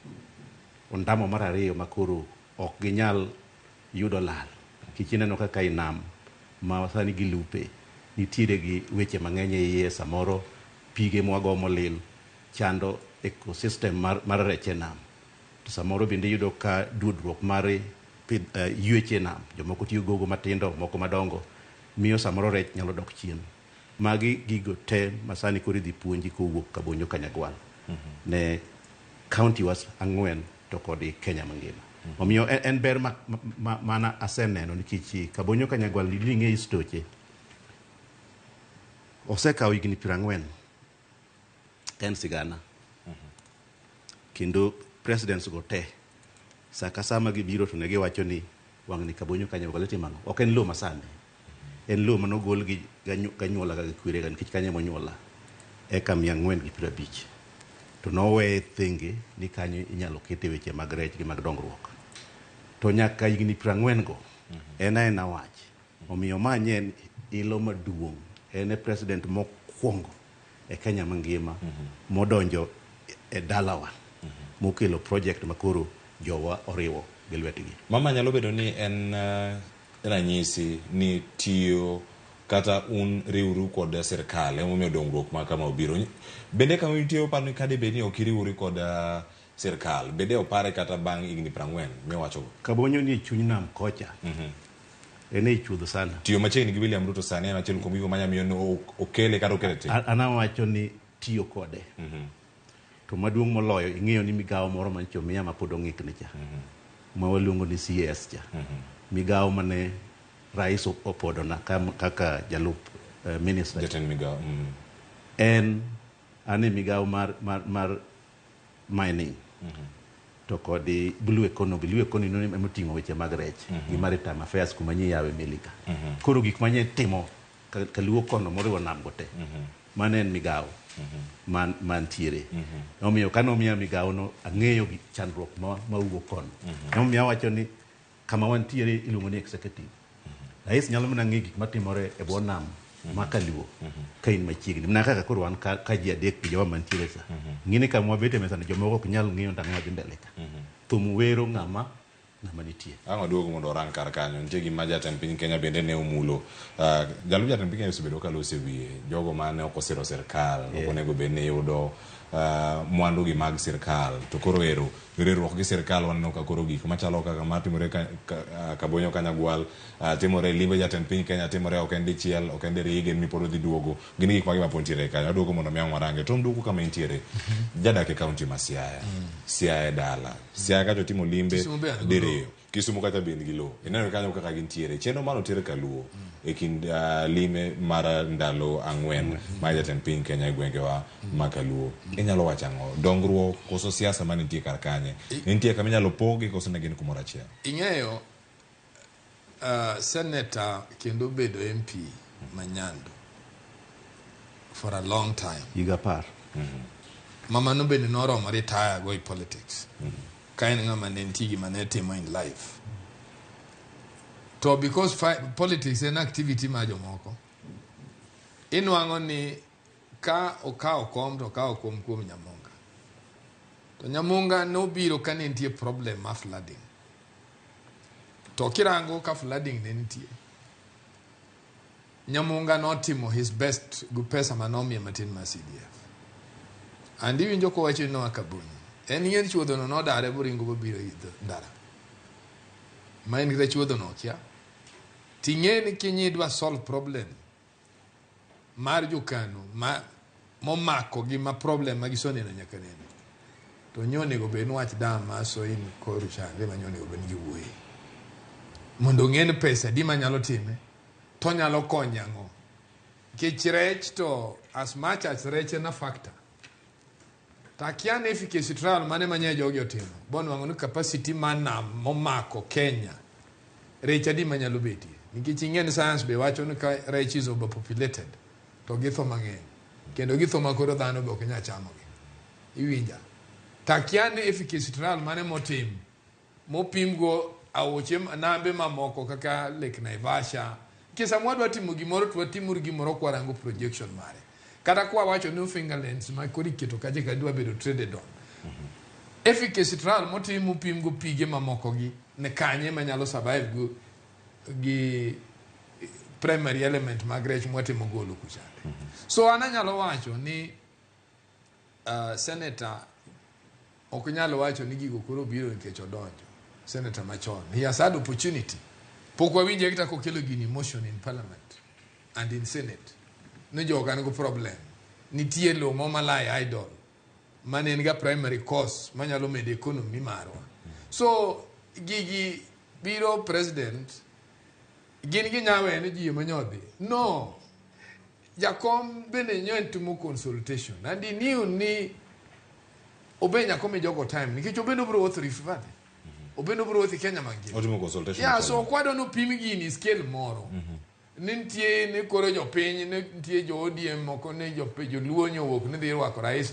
Ondamo mar ariyo makoro ok ginyal yudo lal. Nikech ineno kaka i nam ma sani gilupe nitiere gi weche mang'eny e iye samoro pige mwagomo lil chando ecosystem mar rech e nam. To samoro bende iyudo ka duodruok mar yweche e nam, jomoko tiyo gogo matindo, moko madongo, miyo samoro rech nyalo dok chien. Magi gigo te masani koro idhi puonji kowuok Kabonyo Kanyagwal ne county was 4 to kod Kenya mangima. Omiyo en ber mana aseneno nikech Kabonyo Kanyagwal ni ng'e stoche. Osekawo higni 40 en sigana. Kendo presidents go te sa ka sa ma gibiro to ne giwacho ni wang' ni Kabonyo Kanyagwal itimo ang'o? Ok en lowo masani. En lowo manogol gi ganyuola ga gi kwerega nikech kanyo emonyuola. Eka 450. To noweye thenge ni kanyo inyalo kete weche mag rech gi mag dongruok. To nyaka higni 40 go en aena wach. Omiyo ma nye en ilo maduong'. En e president mokwongo e Kenya mangima modonjo e dalawa mokelo project makoro jowa oriwo gi lwetgi. Mama nyalo bedo ni en ranyisi ni tiyo kata un riwru kod sirkal emomiyo dongruok ma kama obiro. Bende kama nitie oparo ni kade bed ni ok iriwri kod sirkal, bende opare kata bang' higni 40 miwachogo? Kabonyo ni e chuny nam kocha. En ei chuodho sana. Tiyo machiegni gi William Ruto sani en achiel kuom gigo manyalo miyo okele kata okele tim. An awacho ni tiyo kode. To maduong' moloyo ing'eyo ni migawo moro manyicho miya ma pod ong'ikni cha. Ma waluongo ni CS cha. Migawo mane rais opodona kaka jalup minister. Jatend migawo. En an e migawo mar mining. To kod blue economy. Blue economy ema oting'o weche mag rech gi maritime affairs kuma nyi yawe meli ka. Koro gik manye timo kaluo kono moriwo nam go te. Mano en migawo mantiere. Omiyo kane omiya migawo no ang'eyo gi chandruok mawuok kono. Emomiyo awacho ni kama wantiere iluongo ni executive. Rais nyalo mana ng'eyo gik matimore e bwo nam ma kaluo ka in machiegni. Mana kaka koro wan ka ji adek gi jowa mantiere sa. Ng'ini kama wabete e mesa ni jomoko ok nyal ng'eyo ndang'o dhi mbele ka. Thum wero ng'ama nitie. Ang' waduogo mondo orang kar kanyo. Nitie gima jatend piny Kenya bende ne omulo. Jalup jatend piny Kenya osebedo ka loso e wiye. Jogo mane ok osiro sirkal, ok onego bed ni yudo mwandu gi mag sirkal to koro ero riwruok gi sirkal waneno ka koro gik machalo kaka matimore Kabonyo Kanyagwal timore limbe jatend piny Kenya timore ok en dichiel ok en diriyo igen ni pod odhi duogo gin gik mage mapod nitiere kanyo aduogo mondo mi ang' warange Tom duogo kama intiere jadak e kaunti ma Siaya Siaya e dala Siaya kacha otimo limbe Kisumu be an gi diriyo Kisumu kacha be nigi lowo ineno kanyo kaka gintiere chenro mano oter kaluo e kind lime mar ndalo ang'wen mar jatend piny Kenya e gwengewa ma kaluo inyalo wacho ang'o dongruok koso siasa manitie kar kanye nitie kama inyalo pogi koso ne gin kumoro achiel Ing'eyo senator kendo bedo MP ma Nyando for a long time. Higa 10. Mama no bende noromo retire go e politics. Ka en ng'ama ne nitie gima ne timo in life. To because politics en activity ma jomoko, inwang'o ni ka okawo kom to okawo kom kuom Nyamunga. To Nyamunga nobiro ka ne nitie problem mar flooding. To kirango ka flooding ne nitie, Nyamunga notimo his best gi pesa manomiye matin mar CDF. And iwinjo kowacho ni noa Kabonyo. En ing'e chuodhono nodare boringo bobiro idho ndara. Ma en kata chuodhono okia. Ting'e ni kinyi idwa solve problem mar jokano ma momako gi ma problem ma gisoneno nyaka nene. To nyo onego bed ni wach dam ma Soin koru chande ma nyo onego bed ni giwuoye. Mondo ong'e ni pesa adi manyalo time, to nyalo konyo ang'o. Nikech rech to as much as rech en a factor. To akia ni efficacy trial mane ma nye jogi otimo. Bonwang'o ni capacity mar nam momako Kenya, rech adi manyalo betie. Nikech ing'e ni science be wacho ni ka rech is overpopulated, to githo mang'eny. Kendo githo ma koro dhano be ok nyal chamogi. Iwinja? To akia ni efficacy trial mane motim, mopimgo aoche nambe mamoko kaka Lake Naivasha. Nikech sama wadwa timo gimoro to watimuru gimoro kwarango projection mare. Kata kwa wacho ni fingerlings ma koro iketo kacha ka dwa bedo traded on. Efficacy trial motim mopimgo pige mamoko gi ne kanye manyalo survive go gi primary element mag rech mwatimo golo kuchande. So an anyalo wacho ni senator ok nyal wacho ni gigo koro biro nikech odonjo. Senator machon. He has had opportunity. Pok wawinje kata kokelo gini motion in parliament and in senate. Ni joga nigi problem. Nitie lowo mo malai idle. Mane en ga primary cause manyalo medo economy marwa. So gigi biro president gin ginyawe ni ji manyodhi. No. Jakom bende nyo en timo consultation. And he knew ni obe nyaka mi jogo time nikech obende obiro wuotho Rift Valley. Obende obiro wuotho Kenya mangima. Otimo consultation. Yeah, so okwadwa ni opim gini scale moro. Ni nitie ni koro jopiny ni nitie jo ODM moko ni joluo nyowuok ni dhi rwako rais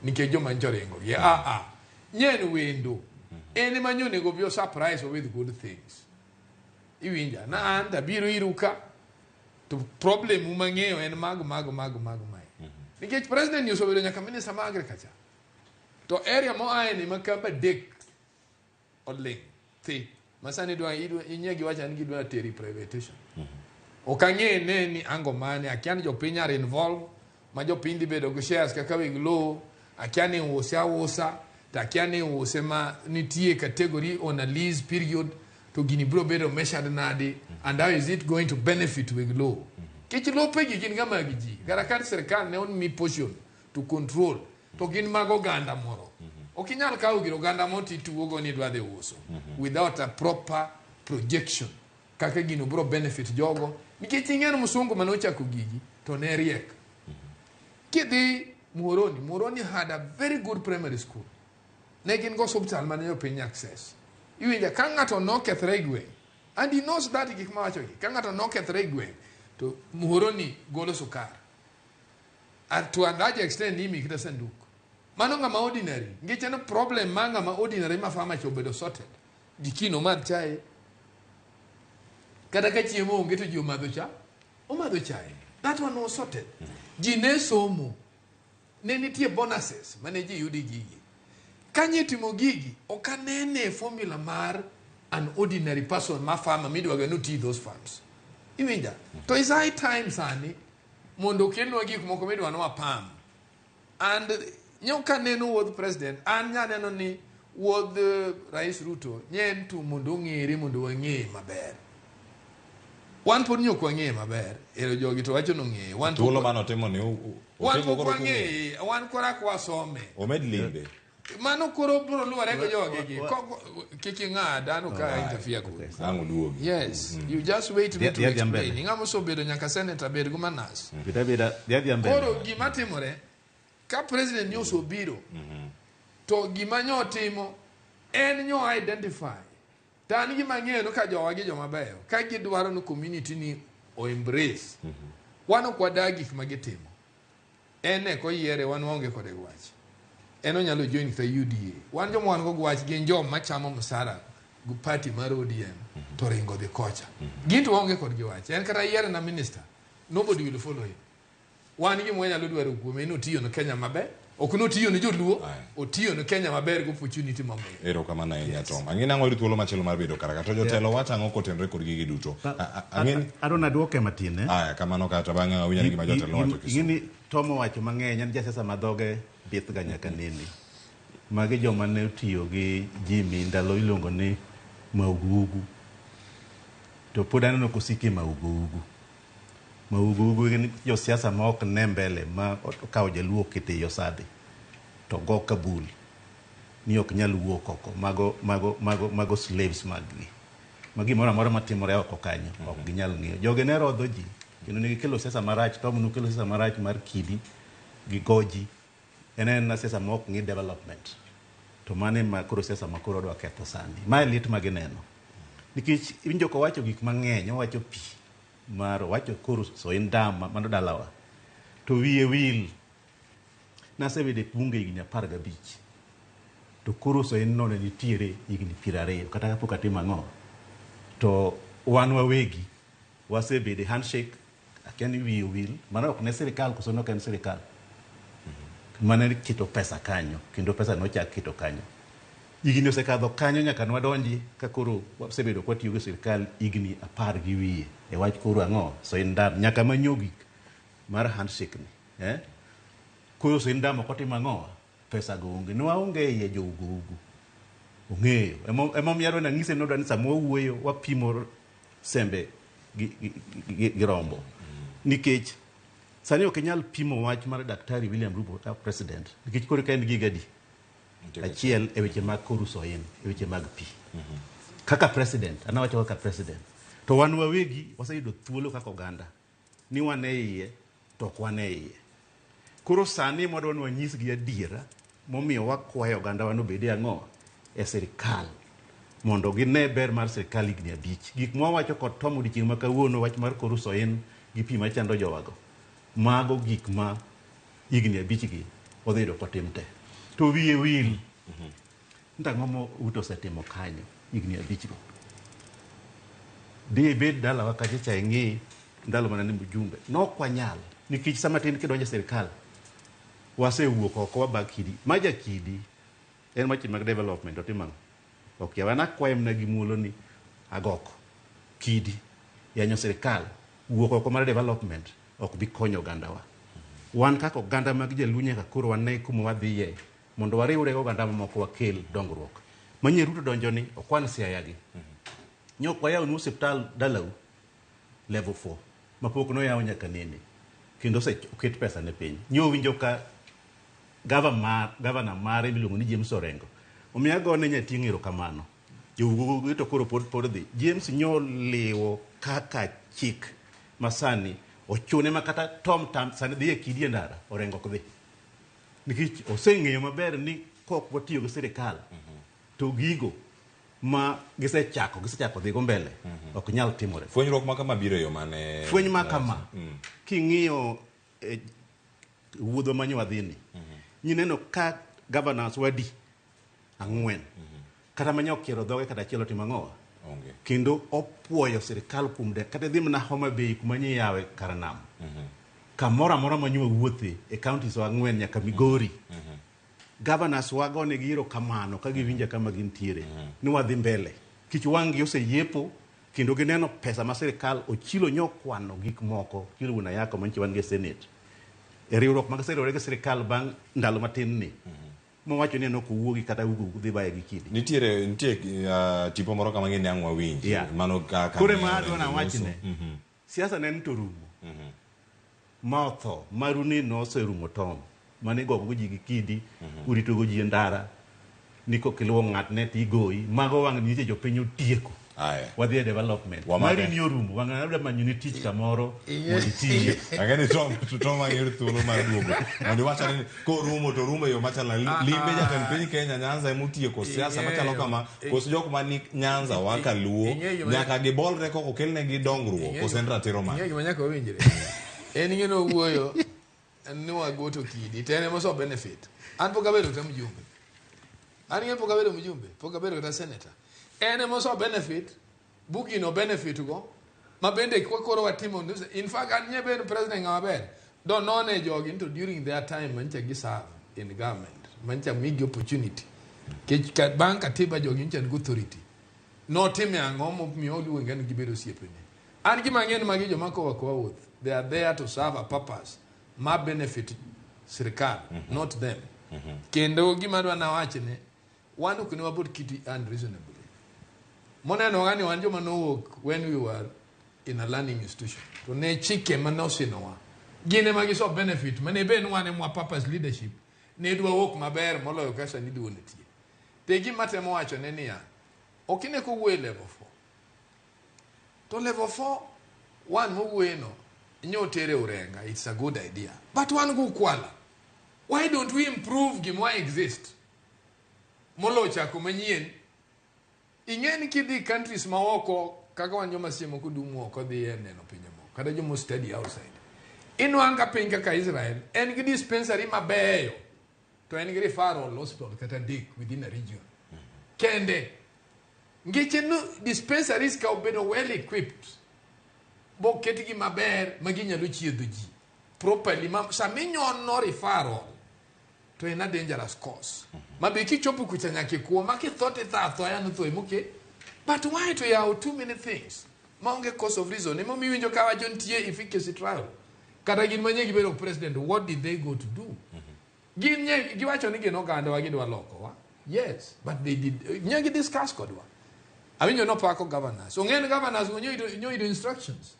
nikech joma nyocha oringo gi. Ah. Nyen wendo. En ema nyo onego bi o surprise with good things. Iwinja na an tabiro iru ka to problem mang'eyo en mag mae. Nikech president ni osebedo nyaka minister ma agriculture. To area moaye ni makamba dek oling thi. Masani dwa inye giwacho ni gidwa teri privatization. Ok ang'e ne ni ango mane, akia ni jopiny are involved, ma jopiny dhi bedo gi shares kaka weg lowo, akia ni use ausa, to akia ni use ma nitie category on a lease period, to gini biro bedo measured nadi, and how is it going to benefit weg lowo. Nikech lope gi gin ga mag ji, kata ka sirkal ne omi portion to control, to gin mag oganda moro. Ok inyal kawo gir oganda moro tituogo ni idwa dhi uso without a proper projection kaka gino biro benefit jogo. Nikech ing'e ni msungu mane ochako gigi to ne riek. Kidhi Muhoroni, Muhoroni had a very good primary school. Ne gin go osiptal mane jopiny access. Iwinja ka ng'ato nokethre e gweng', and he knows that gik mawacho gi, ka ng'ato nokethre e gweng' to Muhoroni golo sukar. And to a large extent ni imi kata sanduk. Mano ng'ama ordinary, nikech en problem ma ng'ama ordinary ma farmer cha obedo sorted. Ji kino madh chae. Kata ka chiemo onge to ji omadho cha, omadho chae. That one was sorted. Ji ne somo. Ne nitie bonuses mane ji yudi gigi. Kanye timo gigi, ok anene formula mar an ordinary person ma farmer midwaga ni oti those farms. Iwinja? To is high time sani mondo okelnwa gik moko midwa ni wapam. And Nyo ka neno wuodh president, an nyaneno ni wuodh Rais Ruto nye en tu mondo ong'ere mondo wang'eye maber. Wan pod nyo ok wang'eye maber. Ero jogi to wacho nong'eye. Wan pok Thuolo mane otimo ni wan otimo pok koro kung'eyo. wang'eye. Wan kora kwasome. Omed limbe. Mano koro biro luwore gi jogi gi. Kik ing'ad, an ok a interfere kodi. Ang' oduogi. Yes, you just wait me to Dhi- dhi mbele. explain. Ng'ama osebedo nyaka senator bed go manas. Beda beda dhi adhiya mbele. Koro gima timore ka president nyo osobiro to gima nyo timo en nyo identify to an gima ang'eyo ni ka jowa gi joma beyo ka gidwaro ni community ni o embrace wan ok wadag gik ma gitimo en eko yiere wan waonge kode gi wach en onyalo join kata UDA wan joma wan go gi wach gin joma chamo msara gi party mar ODM to ringo dhi kocha gin to waonge kodgi wach en kata yiere na minister nobody will follow him wan gima wanyalo dwaro kuome en otiyo ne Kenya maber ok notiyo ne joluo otiyo ne Kenya maber gi opportunity momiyo Erokamano ahinya Tom. Ang'e nang'o yudo thuolo machielo mar bedo kar ka. To jotelo wacho ang'o kotenore kod gigi duto? Ang'e ni Aaron aduoke matin eh. Aya kamano kata bang'e awinjo ni gima jotelo wacho Kisumu. Ing'eni Tom owacho mang'eny en jasiasa ma dhoge bith ga nyaka nene. Magi joma ne otiyo gi Jimmy ndalo iluongo ni Mauguugu. To pod aneno kosiko e Mauguugu. Mauguugu gin josiasa ma ok ne mbele ma okawo jaluo okete ei osadhi to go kabul ni ok nyal wuok oko. Mago slaves mag gi. Ma gimoro amora matimore oko kanyo ok ginyal ng'eyo. Jogi ne rodho ji kendo ne gikelo siasa marach. Tom nokelo siasa marach mar kidi gi goji. En en siasa ma ok ng'i development. To mano ema koro siasa ma koro odwa ketho sani. Mae lit ma gineno. Nikech iwinjo kowacho gik mang'eny, owacho pi mar owacho koro Soin Dam mano dalawa. To wiye wil. Nasebedo e bunge higni 15. To koro Soin no ne nitiere higni 20 kata kapok atimo ang'o. To wan wawegi wasebedo e handshake akia ni wiye wil mano ok ne sirikal koso ne ok en sirikal. Mane keto pesa kanyo kendo pesa nochak keto kanyo. Higni osekadho kanyo nyaka nwadonji ka koro wasebedo kwatiyo gi sirikal higni 10 gi wiye e wach koro ang'o Soin Dam nyaka manyo gik mar handshake ni. Koro Soin Dam ok otimo ang'o pesa go onge. Ne waonge iye jo ugo ugo. Ong'eyo. Emomiyo adwa nang'ise ni odwa ni sama wawuoyo wapimo sembe gi rombo. Nikech sani ok inyal pimo wach mar Daktari William Ruto kaka president nikech koro ka en gi higa adi? Achiel e weche mag koru Soin, e weche mag pi. Kaka president, an awacho kaka president. To wan wawegi waseyudo thuolo kaka oganda ni wan e iye to ok wan e iye. Koro sani mwadwa ni wanyisgi adiera momiyo wakwayo oganda wan obed e ang'o? E sirikal. Mondo gine ber mar sirikal higni 5. Gik mwawacho kod Tom odiochieng' ma kawuono wach mar koru Soin gi pi machando jowago. Mago gik ma higni 5 gi odhi yudo kotim te. To wiye wil. Nang'o mo Ruto osetimo kanyo higni 5 go? Dhi ibed dalawa kacha cha ing'i ndalo mana ni mjumbe. Nok wanyal nikech sama tin kidonjo e sirikal wasewuok oko waba kidi. Ma jakidi en weche mag development otimo ang'o? Ok yawa nakwaye mana gi muolo ni agoko kidi yanyo sirikal wuok oko mar development ok bi konyo ogandawa. Wan kaka oganda mag jaluo nyaka koro wane kuma wadhiye mondo wariwre gi oganda mamoko wakel dongruok. Manyien Ruto donjo ni okwan Siaya gi. Nyok wayaw nu osiptal dalau level 4 mapok noyaw nyaka nene kendo oket pesa ne piny. Nyo winjo ka gavana mare miluongo ni James Orengo. Omiyo agone nyating' erokamano. Jougo to koro pod dhi. James nyo liwo kaka chik masani ochune ma kata Tom Tam sani dhi e kidi e ndara Orengo ok dhi. Nikech oseng'eyo maber ni kok watiyo gi sirikal to gigo ma gisechako dhigo mbele ok nyal timore. Fwenyruok ma kama biro e yo mane? Fweny ma kama king'iyo wuodhwa ma nyo wadhini nyineno ka governors wadi 4 kata manya okiero dhoge kata achiel otimo ang'o? Onge. Kendo opuoyo sirikal kuom de kata idhi mana Homa Bay kuma nyi yawe kar nam. Kamoro amora ma nyo wuothe e counties 4 nyaka Migori. Governors wago negi erokamano ka giwinjo kama gintiere ni wadhi mbele. Kich wang' gi oseyepo kendo gineno pesa ma sirikal ochilo nyo kwano gik moko. Chilo wuon Ayako manchi wan gi Senate. E riwruok mag riwore gi sirikal bang' ndalo matin ni. Mowacho ni en ok owuogi kata ugo dhi baye gi kidi. Nitiere nitie tipo moro kama ng'e ni ang' wawinji. Yeah. Mano kaka Koro ne ema Orengo adwa nawachne. loso. Mhm. Siasa ne en to rumo. Ma otho, maru ni noserumo Tom. Mane igogo ji gi kidi, uritogo ji e ndara, ni kokiluwo ng'atne to igoyi. Mago wang' nyiche jopiny otieko. Aya. Wadhi e development. Wamake. Mari ni orumo, wang' adwa manyoni tich kamoro mondo itiye. Ang'e ni Tom to Tom ang'eyo thuolo mar duogo. Mondo iwach ane ni korumo to rumo e yo machalo nade. Limbe jatend piny Kenya Nyanza emotieko siasa machalo kama koso jok mani Nyanza wa kaluo ing'eyo gima- nyaka gibolre koko kelnegi dongruok koso en ratiro Ing'eyo mare. gima nyaka wawinjre. En ing'e nowuoyo ni wagoto kidi to en ema oso benefit. An pok abedo kata mjumbe. An ing'e pok abedo mjumbe, pok abedo kata senator. En ema oso benefit, bugino benefit go, ma bende kwa koro watimo, in fact an nye bedo president ng'ama ber. Do none jogi to during their time mancha gi serve in government, mancha migi opportunity. Kech ka, bang' katiba jogi ncha nigi authority. Notime ang'o momiyo oluonge ni gibedo osiepene. An gima ang'eyo ni magi joma kowa kowa wuoth. They are there to serve a purpose ma benefit sirikal, not them. Kendo gima adwa nawachne, wan ok ne wabot kiti unreasonably. Moneno ga ni wan joma nowuok when we were in a learning institution. To ne chike mane osinowa. Gin ema giso benefit mane be ni wan ema purpose leadership. Ne dwa wuok maber moloyo kaka sani duo nitie. To gima temo wacho ne niya, ok ine kowuoyo e level 4. To level 4, one mowuoye no, nyotere Urenga, it's a good idea. But wan go Kwala. Why don't we improve gima exist? Molo chako manyien. Ing'e ni kidhi countries ma oko kaka wan joma seche moko dumo oko dhi e neno pinje moko kata joma study outside. Inwang' ka piny kaka Israel en gi dispensary mabeyo to en gi referral hospital kata adek within a region. Kende ngeche no dispensaries ka obedo well equipped boketgi maber ma ginyalo chiedho ji properly ma sama inyono referral to en a dangerous cause ma be kichopo kucha nyaka ikuo ma kitho titho athoya no tho emoke but why to yawo too many things maonge cause of reason emomiyo iwinjo ka wacho nitie efficacy trial kata gin manye gibedo president what did they go to do gin nye giwacho ni gin oganda wa gidwa lokowa yes but they did nye gi discuss kodwa awinjo nopako governors ong'e ni governors go nyoyudo instructions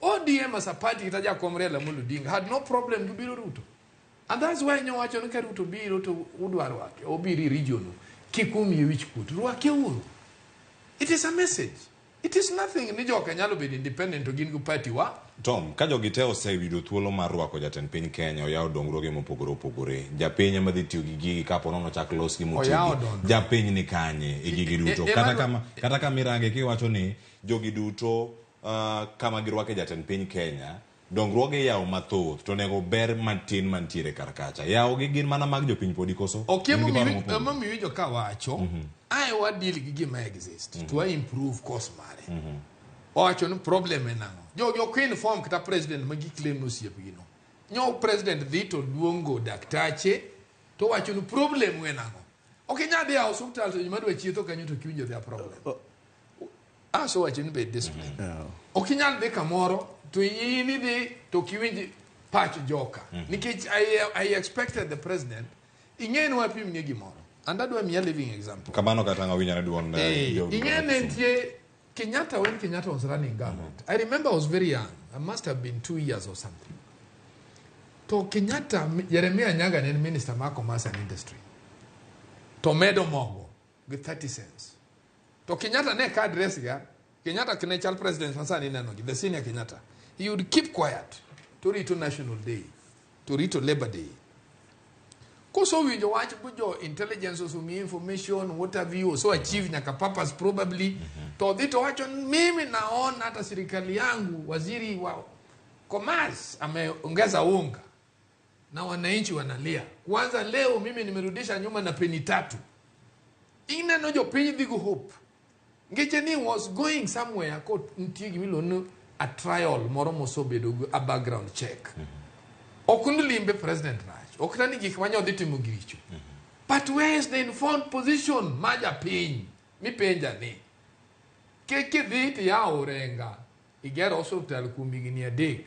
ODM as a party kata jakom Raila Amolo Odinga had no problem gi biro Ruto and that's why nyowacho ni ka Ruto biro to udwa rwake obiro e region kik umiye wich kuot rwake uru it is a message it is nothing ni joka nyalo bedo independent to gin gi party wa Tom, ka jogi te oseyudo thuolo mar rwako jatend piny Kenya oyawo dongruoge mopogore opogore. Japiny ema dhi tiyo gi gigi kapo nono chak los gi Oyawo motigi. dongruok. Japiny ni kanye e gigi duto. Kata kama kata kama irange kiwacho ni jogi duto kama girwake jatend piny Kenya dongruoge iyawo mathoth to onego ber matin mantiere kar kacha. Yawo gi gin mana mag jopiny podi koso? Ok In gi paro mopogore? emomiyo iwinjo ka wacho ae wa deal gi gima exist to wa improve course mare owacho ni problem en ang'o jogi ok inform kata president ma giclaim ni osiepgi no nyo president dhi to luongo daktache to wacho ni problem en ang'o ok inyal dhi e osuptal to joma dwa chietho kanyo to kiwinjo their problem aso wacho ni bed discipline ok inyal dhi kamoro to in idhi to kiwinj pach joka nikech I expected the president ing'e ni wapimnie gimoro and adwa miya living example Kamano kata ng'awinjo ne duond ing'e ne nitie Kenyatta when Kenyatta was running government I remember I was very young I must have been 2 years or something to Kenyatta Jeremiah Nyaga ne en minister mar commerce and industry to medo mogo gi 30 cents to Kenyatta ne ka address ga Kenyatta ne chal president ma sani ineno gi the senior Kenyatta he would keep quiet to rito national day to rito labor day kosowinjo wach bu jo intelligence osemiye information what have you so achieve nyaka purpose probably to odhi to wacho mimi naona hata serikali yangu waziri wa commerce ameongeza unga na wananchi wanalia kwanza leo mimi nimerudisha nyuma na peni 3 ineno jopiny dhi go hope ngeche ni was going somewhere ko nitie gimiluongo ni a trial moro mosebedo go a background check ok limbe president rach ok ni gik manye odhi timo giricho but where is the informed position ma japiny mipenja ni kik idhi tiyawo Orenga Igero osuptal kuom higni 3.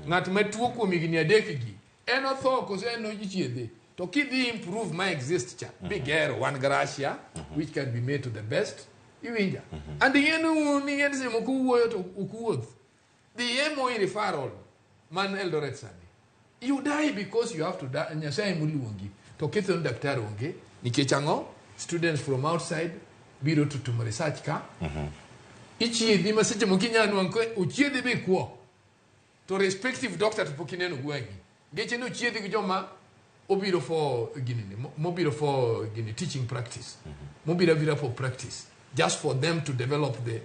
Ng'at matuo kuom higni 3 gi, en otho koso en ochiedhe. To kidhi improve ma exist cha, bigero wan gi Russia, which can be made to the best. Iwinja. And ing'e ni un ing'e ni seche moko uwuoyo to ok uwuoth. Dhi Moi referral man Eldoret sani. You die because you have to die. Nyasaye moluongi. To ketho ni daktari onge. Nikech ang'o? Students from outside biro to timo research ka. Ichiedhi ma seche moko inyalo nwang'o ka ochiedhi be ikwo. To respective doctor to pok ineno gweng'i. Ngeche ni ochiedhi gi joma obiro for gini ni, mobiro for gini teaching practice. Mobiro abira for practice. Just for them to develop the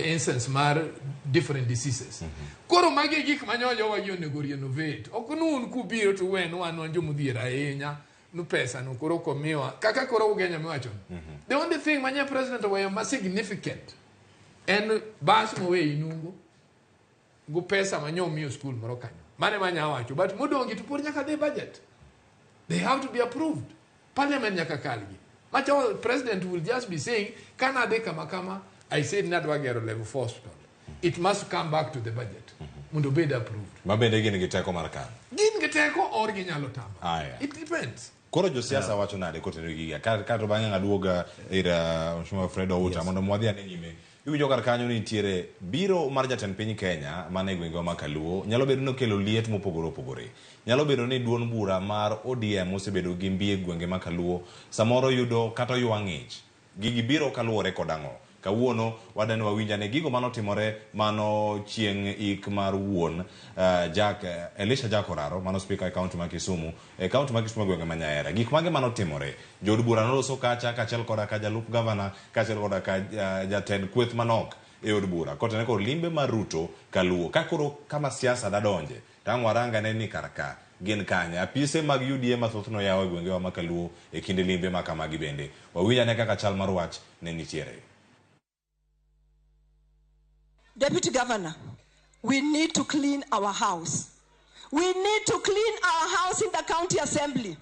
essence mar different diseases. Koro magi e gik ma nyojo wagi onego renovate. Ok ni un kubiro to wen wan jomodhier ahinya nu pesa no koro komiwa kaka koro Ugenya miwacho ni. The only thing manye president oweyo ma significant en bas moweyo Inungo go pesa manyo miyo school moro kanyo. Mane manya wacho but modongi to pod nyaka dhi budget. They have to be approved. Parliament nyaka kalgi. Macho president will just be saying kana adhi kama kama I said nadwa gero level 4 hospital. It must come back to the budget. Mondo obed approved. Ma bende gin gi teko mar kano. Gin gi teko or ginyalo tamo. Aya. It depends. Koro josiasa wacho nade kotenore gi giga? Ka to bang'e aduoga ir Mheshimiwa Fred Outa mondo mwadhi ane nyime. Iwinjo kar kanyo ni nitiere biro mar jatend piny Kenya mana e gwengewa ma Kaluo nyalo bedo ni okelo liet mopogore opogore. Nyalo bedo ni duond bura mar ODM osebedo gi mbi e gwenge ma Kaluo samoro yudo kata oywa ng'ich. Gigi biro kaluwore kod ang'o? Kawuono wadani wawinj ane gigo manotimore mano chieng' ik mar wuon Jack Elisha Jack Oraro mano speaker e kaunti ma Kisumu e kaunti ma Kisumu e gwenge ma Nyaera. Gik mage manotimore? Jood bura noloso kacha kaachiel koda ka jalup gavana kaachiel koda ka jatend kweth manok e od bura kotenore kod limbe mar Ruto Kaluo. Ka koro kama siasa dadonje to ang' warang ane ni kar ka gin kanye. Apise mag UDA mathoth noyaw e gwengewa ma Kaluo e kinde limbe ma kamagi bende. Wawinj ane kaka chal mar wach ne nitiere. Deputy Governor, we need to clean our house. We need to clean our house in the county assembly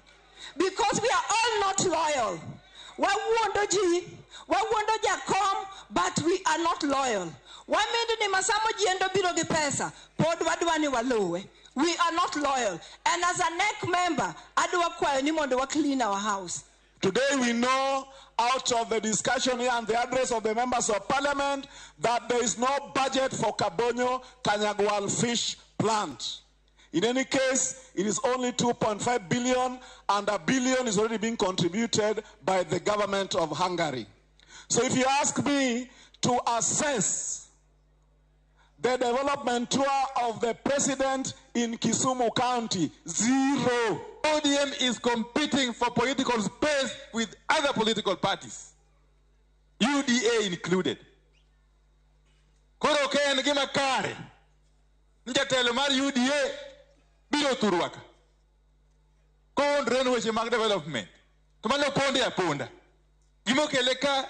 because we are all not loyal. Wawuondo ji, wawuondo jakom, but we are not loyal. Wamendo ni masamo jiendo biro gi pesa, pod wadwa ni waluwe. We are not loyal. And as a NEC member, adwa kwayo ni mondo wa clean our house. Today we know out of the discussion here and the address of the members of parliament that there is no budget for Kabonyo Kanyagwal fish plant. In any case, it is only 2.5 billion and a billion is already being contributed by the government of Hungary. So if you ask me to assess the development tour of the president in Kisumu County, zero. ODM is competing for political space with other political parties, UDA included. Koro ok en gima kare ni jatelo mar UDA biro thurwa ka kowuondore ni weche mag development to mano ponde aponda. Gimokele ka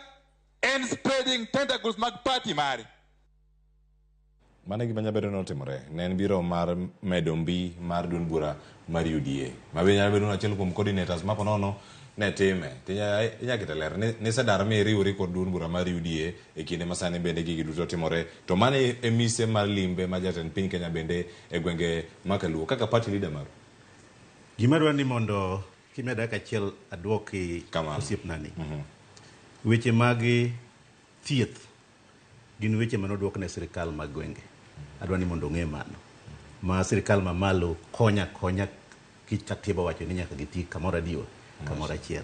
en spreading tentacles mag party mare. Mano e gima nyalo bedo ni otimore. Ne en biro mar medo mbi mar duond bura mar UDA. Ma be nyalo bedo ni achiel kuom coordinators ma ponono ne time. To inya keto ler ni nisedar mi iriwori kod duond bura mar UDA e kinde ma sani bende gigi duto timore. To mano e mise mar limbe ma jatend piny Kenya bende e gwenge ma Kaluo kaka party leader maru. Gima adwa ni mondo kimiya dakika achiel aduoki osiepnani. Weche mag thieth gin weche mane oduok ne sirikal mag gwenge. Adwa ni mondo ong'e mano. Ma sirikal mamalo konya konya kich katiba wacho ni nyaka giti kamoro adiwa, kamoro achiel.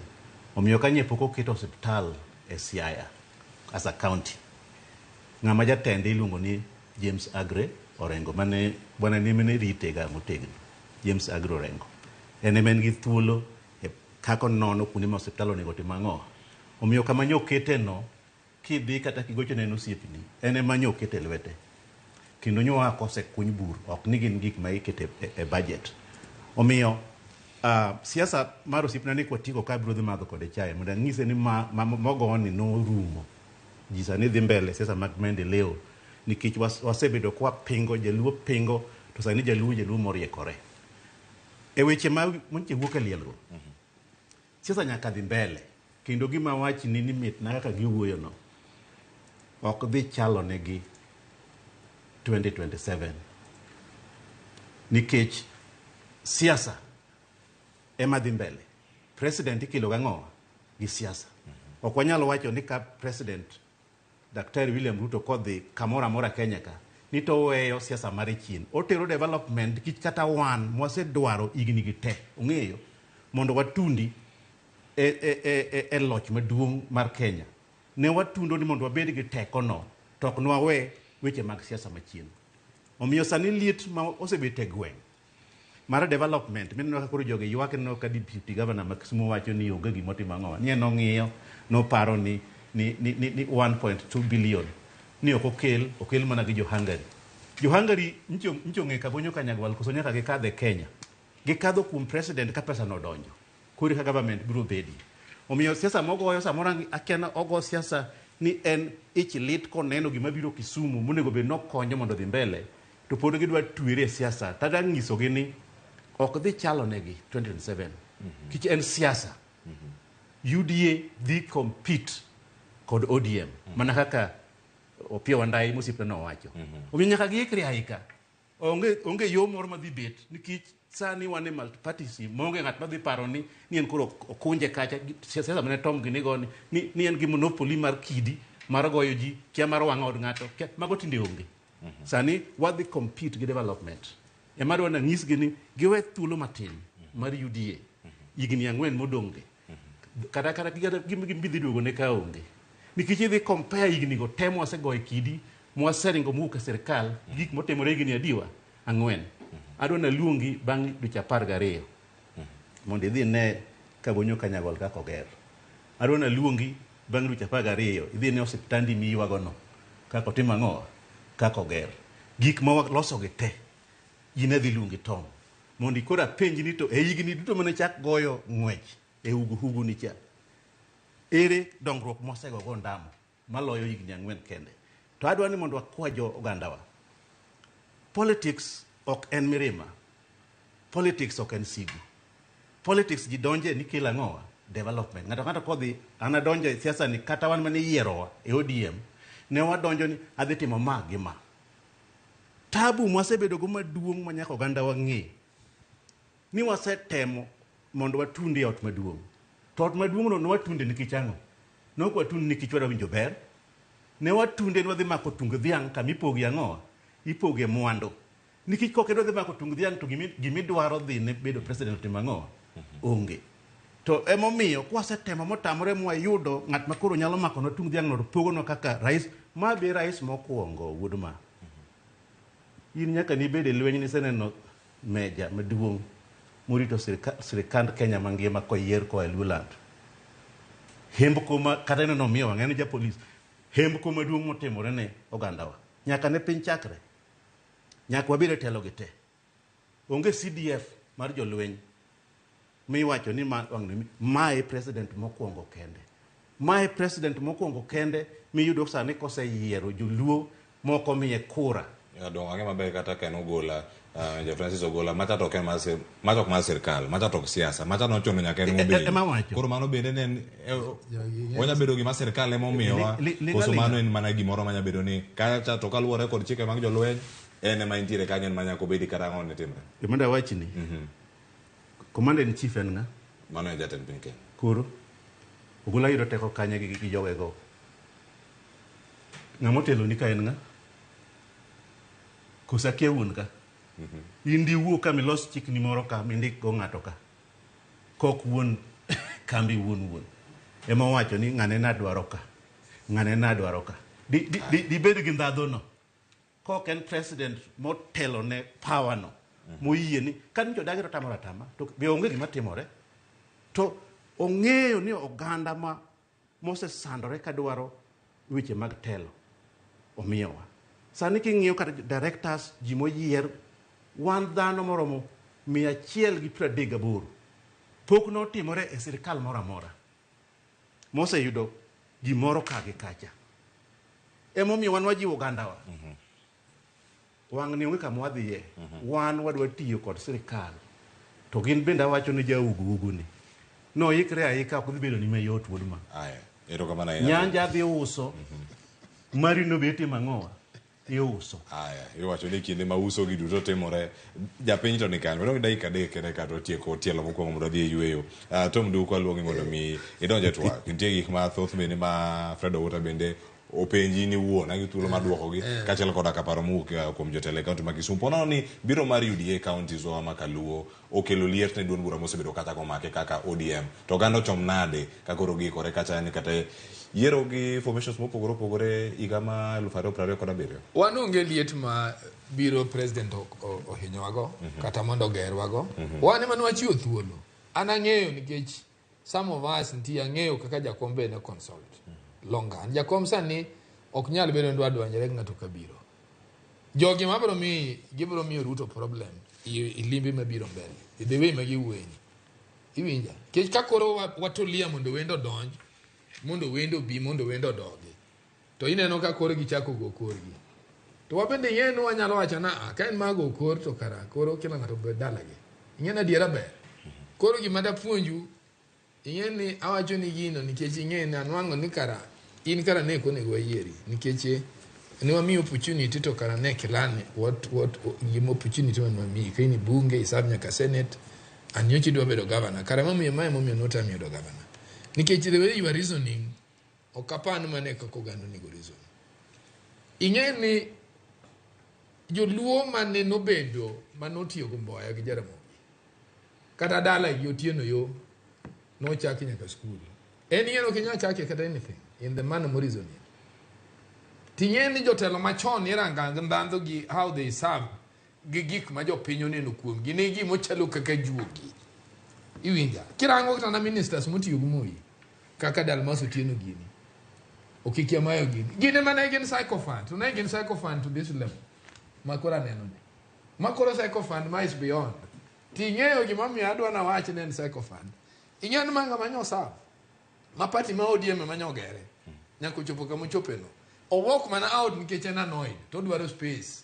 Omiyo kanye pok oketo osiptal e Siaya as a county. Ng'ama jatende iluongo ni James Aggrey Orengo mane bwana ni mane rite ga motegno. James Aggrey Orengo. En ema en gi thuolo e kaka onono kuonde ma osiptal onego otim ang'o. Omiyo kama nyo okete no kidhi kata kigocho ne en osiepni, en ema nyo okete lwete. Kendo nyo oa kosekuny bur, ok ni gin gik ma ikete e budget. Omiyo siasa mar osiepna ni kwatieko ka abiro dhi madho kode chae mondo anyise ni mogoni norumo. Ji sani dhi mbele siasa mag maendeleo nikech wasebedo kwa pingo, jaluo pingo, to sani jaluo jaluo moriekore. E weche ma monche wuok e liel go, siasa nyaka dhi mbele. Kendo gima wachni ni mitna kaka giwuoyo no, ok dhi chalo negi 2027. Nikech siasa ema dhi mbele. President ikelo gang'o? Gi siasa. Ok wanyal wacho ni ka president Daktari William Ruto kodhi kamoro amora Kenya ka ni to oweyo siasa mare chien. Otero development nikech kata wan mwasedwaro higni gi te ong'eyo mondo watundi e, e, e, e, e loch maduong' mar Kenya. Ne watundo ni mondo wabed gi teko no to ok nwawe weche mag siasa machien. Omiyo sani liet ma osebet e gweng' mar development mineno ka koro jogi ywak ineno ka deputy governor ma Kisumu wacho ni onge gima otimo ang'owa ni en ong'iyo noparo ni ni, ni, ni, ni 1.2 billion ni ok okel okel mana gi jo Hungary. Jo Hungary ncho ncho ng'e Kabonyo Kanyagwal koso nyaka gikadhe Kenya. Gikadho kuom president ka pesa no odonjo. Koro ka government biro bedie. Omiyo siasa mogoyo samoro akia ni ogo siasa ni en ich lit koneno gima biro Kisumu monego bed nokonyo mondo odhi mbele to pod gidwa twere e siasa tadwa nyisogi ni ok dhi chalo negi 2027 kich en siasa UDA dhi compete kod ODM mana kaka Opiyo Wandayi mosiepna nowacho. Omiyo nyaka giikre aika. Onge, onge yo moro madhi bet nikech sani wan e multipartyism maonge ng'at madhi paro ni, ni en koro okunje kacha siasa mane Tom gini go ni, ni, ni en gi monopoly mar kidi mar goyo ji kia mar wang'o od ng'ato kia, mago tinde onge. Sani wadhi compete gi development. Ema adwa nanyisgi ni giwe thuolo matin mar UDA higni ang'wen modong' gi. Kata kata gima idhi duogo ne ka onge. Nikech idhi compare higni go te mwasego e kidi mwaseringo mowuok e sirikal gi gik motimore higni adiwa ang'wen. Adwa naluongi bang' dweche 12 mondo idhi ine Kabonyo Kanyagwal kaka oger. Adwa naluongi bang' dweche 12 idhi ine osiptandi miywagono kaka otimo ang'o kaka oger. Gik ma waloso gi te in adhi luongi Tom mondo koro apenji ni to e higni duto mane chak goyo ng'wech e ugu ugu ni cha ere dongruok mwasego go ndamo maloyo higni ang'wen kende. To adwa ni mondo wakwa jo ogandawa. Politics ok en mirima. Politics ok en sigu. Politics ji donje ni kelo ang'owa? Development. Ng'ato ng'ato kodhi, an adonjo e siasa ni kata wan mane iyierowa e ODM, ne wadonjo ni adhi timo ma gi ma. Tabu mwasebedo go maduong' ma nyaka oganda wang'e, ni wasetemo mondo watundi e ot maduong'. To ot maduong' no ne watunde nikech ang'o? Ne ok watunde nikech wadwa winjo ber. Ne watunde ni wadhi mako tung dhiang' kama ipoge ang'owa? Ipoge mwandu. Nikech kok idwa dhi mako tung dhiang' to gimidwaro dhi ne bedo president otimo ang'owa? Onge. To emomiyo kwasetemo motamore mwayudo ng'at ma koro nyalo makonwa tung dhiang' no to pogonwa kaka rais, ma be rais mokwongo wuod ma. In nyaka nibed e lweny niseneno meja maduong' morito sirikand Kenya mangima koyier koa e Luoland. Hembko ma kata ineno omiyo wang'e en japolis. Hembko maduong' motimore ne ogandawa. Nyaka ne piny chakre. Nyaka wabed e telo gi te. Onge CDF mar jolweny miwacho ni ma, mae president mokwongo kende. Mae president mokwongo kende miyudo sani koseyiero joluo moko miye kura. Dong ang'e maber kata ka en Ogola, ja Francis Ogola, macha to ok en mar macha ok mar sirkal, macha to ok siasa, macha nochuno nyaka en mobedi. Ema wacho. Koro mano bende ne en onya bedo gima sirkal ema omiyowa, koso mano en mana gimoro manya bedo ni kacha to kaluwore kod chike mag jolweny, en ema entiere kanyo en ma nyaka obedi kata ang'o ne timre. Gima da wachni. Commander in chief en ng'a? Mano en jatend piny Kenya. Koro Ogola yudo teko kanye gi jogego? Ng'ama otelo ni ka en ng'a? Koso akia wuon ka? In diwuo ka milos chikni moro ka mindik go ng'ato ka. Kok wuon kambi wuon wuon. Ema owacho ni ng'ane nadwaro ka. Ng'ane nadwaro ka. Dibed gi ndhadhu no. Kok en president motelo ne power no. Moyie ni ka nyocha odagi to otamore atama to be onge gima timore. To ong'eyo ni oganda ma mosesandore kadwaro weche mag telo omiyowa. Sani king'iyo kata directors ji moyier wan dhano moromo 138 pok notimore e sirikal moro amora moseyudo gimoro ka gi kacha. Emomiyo wan wajiwo ogandawa. Wang' ni onge kama wadhiye. Wan wadwa tiyo kod sirikal. To gin bende awacho ni jaugu ugu ni. Noikre aika ok dhi bedo ni mayot wuod ma. Aya, erokamano ahinya. Nyanja dhi uso. Mari no be itimo ang'owa? Iuso. Aya, iwacho ni kinde ma uso gi duto timore, japiny to ni kanyo. Wadong' gi dakika adek kende ka to tieko tielo mokwongo mondo wadhi e yueyo. Tom Duko aluongi mondo mi idonj e twak. Nitie gik mathoth bende ma Fred Owuta bende openji in iwuon, angi thuolo mar duokogi kaachiel koda ka paro mowuok kuom jotelo e kaunti ma Kisumu. Po nono ni biro mar UDA e counties wa ma Kaluo okelo liet ne duond bura mosebedo kata komake kaka ODM. To oganda ochom nade ka koro giikore kacha ni kata yiero gi formations mopogore opogore higa ma 2027? Wan onge liet ma biro president ohinyowago kata mondo ogerwago. Wan ema nwachiwo thuolo. An ang'eyo nikech some of us nitie ang'eyo kaka jakom be ne consult longer. An jakom sani ok nyal bedo ni dwa donjore gi ng'ato kabiro. Jogi mabiro miyi gibiro miyo Ruto problem i limbe mabiro mbele. The way ma giwuoyeni. Iwinja? Nikech ka koro watulia mondo wendo odonj, mondo wendo obi, mondo wendo odogi. To ineno ka koro gichako go korgi. To wabende ing'eyo ni wanyalo wacho na "Ah, ka en mar go kor to kara koro kila ng'ato obed dalagi. Ing'e ni adiera ber. Koro gima dapuonju ing'e ni awacho ni gino nikech ing'e ni anwang'o ni kara in kara ne ok onego wayieri nikech ne wamiyi opportunity to kara ne kilan what gima opportunity mane wamiyi ka in e bunge iserve nyaka senate and nyocha idwa bedo governor kara momiyo mae momiyo notami yudo governor nikech the way you are reasoning ok apar ni mano e kaka oganda onego reason. Ing'e ni joluo mane nobedo manotiyo gi Mboya gi Jaramogi kata dala gi Otieno yo nochaki nyaka skul. En ing'e ni ok inyal chake kata anything in the manner moreasoning. Ting'e ni jotelo machon iranga gi ndhandhu gi how they serve gi gik ma jopiny oneno kuomgi ne gimochalo kaka juogi. Iwinja? Kirango kata na ministers motiyo gi Moi kaka Dalmas Otieno gini Okiki Amayo gini gin ema ne gin sycophant to ne gin sycophant to this level ma koro aneno ni ma koro sycophant ma is beyond ting'eyo gimomiyo adwa nawach ni en sycophant ing'eyo ni ma ng'ama nyo serve ma party ma ODM ema nyogere nyaka ochopo kama ochopeno owuok mana out nikech en annoyed to odwaro space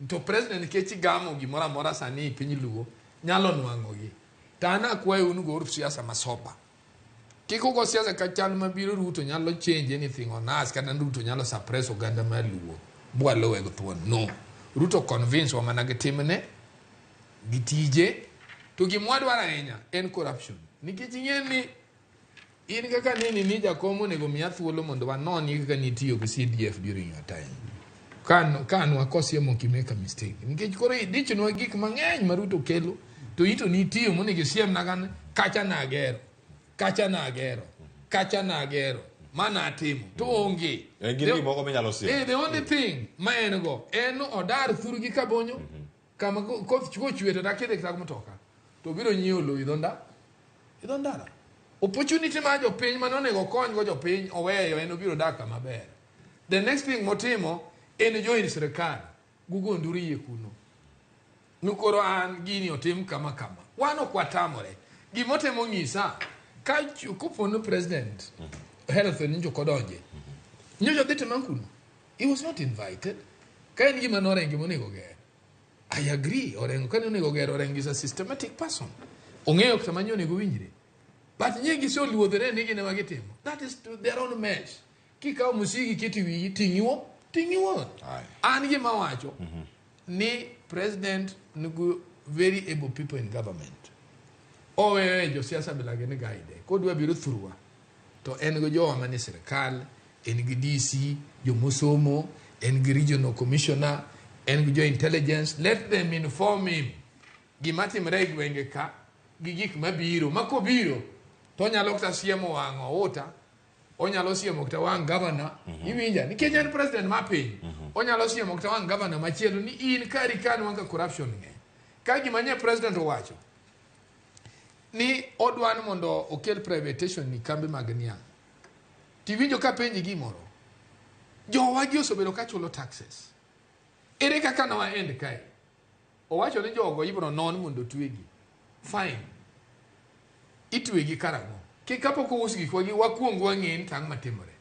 to president nikech gamo gimoro amora sani e piny luo nyalo nwang'ogi to an akwayo un gouru siasa masoba kik ugo siasa ka chal mabiro Ruto nyalo change anything on us kata Ruto nyalo suppress oganda mar luo bwalowe gi thuon no Ruto convince wa mana gi timne gi tije to gimwadwaro ahinya en corruption nikech ing'e ni in kaka neni ni jakom onego miya thuolo mondo wanoni kaka nitiyo gi CDF during your time ka an wakosiemo ok make a mistake nikech koro idichnwa gik mang'eny ma Ruto kelo to ito nitiyo monego isiemna gan kacha nagero kacha nagero kacha nagero mana atimo to onge En gin gik moko minyalo siemo. The only thing ma en go en odar thurgi kabonyo kama koth kochwe to dakidhi kata gi mtoka to biro nyiewo lowo idho ndara opportunity mar jopiny mane onego okony go jopiny oweyo en obiro dak kama ber the next thing motimo en join sirikal gugo nduru yie kuno ni koro an gini otim kama kama wan ok watamore gimotemo ng'isa ka kopo ni president health nyocha kodonje nyocha odhi timo kuno he was not invited ka en gima norengo monego ger I agree Orengo kane onego ger Orengo is a systematic person ong'eyo kata manyo onego winjre but nye giseluodhore ni gin ema gitimo that is to their own mess kikawo musigi keto e wiyi ting'iwo ting'iwo an gima wacho ni president nigo very able people in government oweyo josiasa bilage ni guide kodwa biro thurwa to en go jowa manie sirikal en gi DC jomosomo en gi regional commissioner en gi jo intelligence let them inform him gima timre e gwenge ka gi gik mabiro ma kobiro to onyalo kata siemo wang' outa onyalo siemo kata wang' gavana iwinja nikech en president ma piny onyalo siemo kata wang' gavana machielo ni in kari ka nwang' ka corruption ng'eny ka gima nye president owacho ni odwa ni mondo okel privatization ni kambi mag niang' tiwinjo ka penji gimoro jowagi osebedo ka chulo taxes ere kaka nowa end kae owacho ni jogo ibiro non mondo twegi fine itwegi karang'o ki kapok ous gikwagi wakuong wang'e ni tang' matimore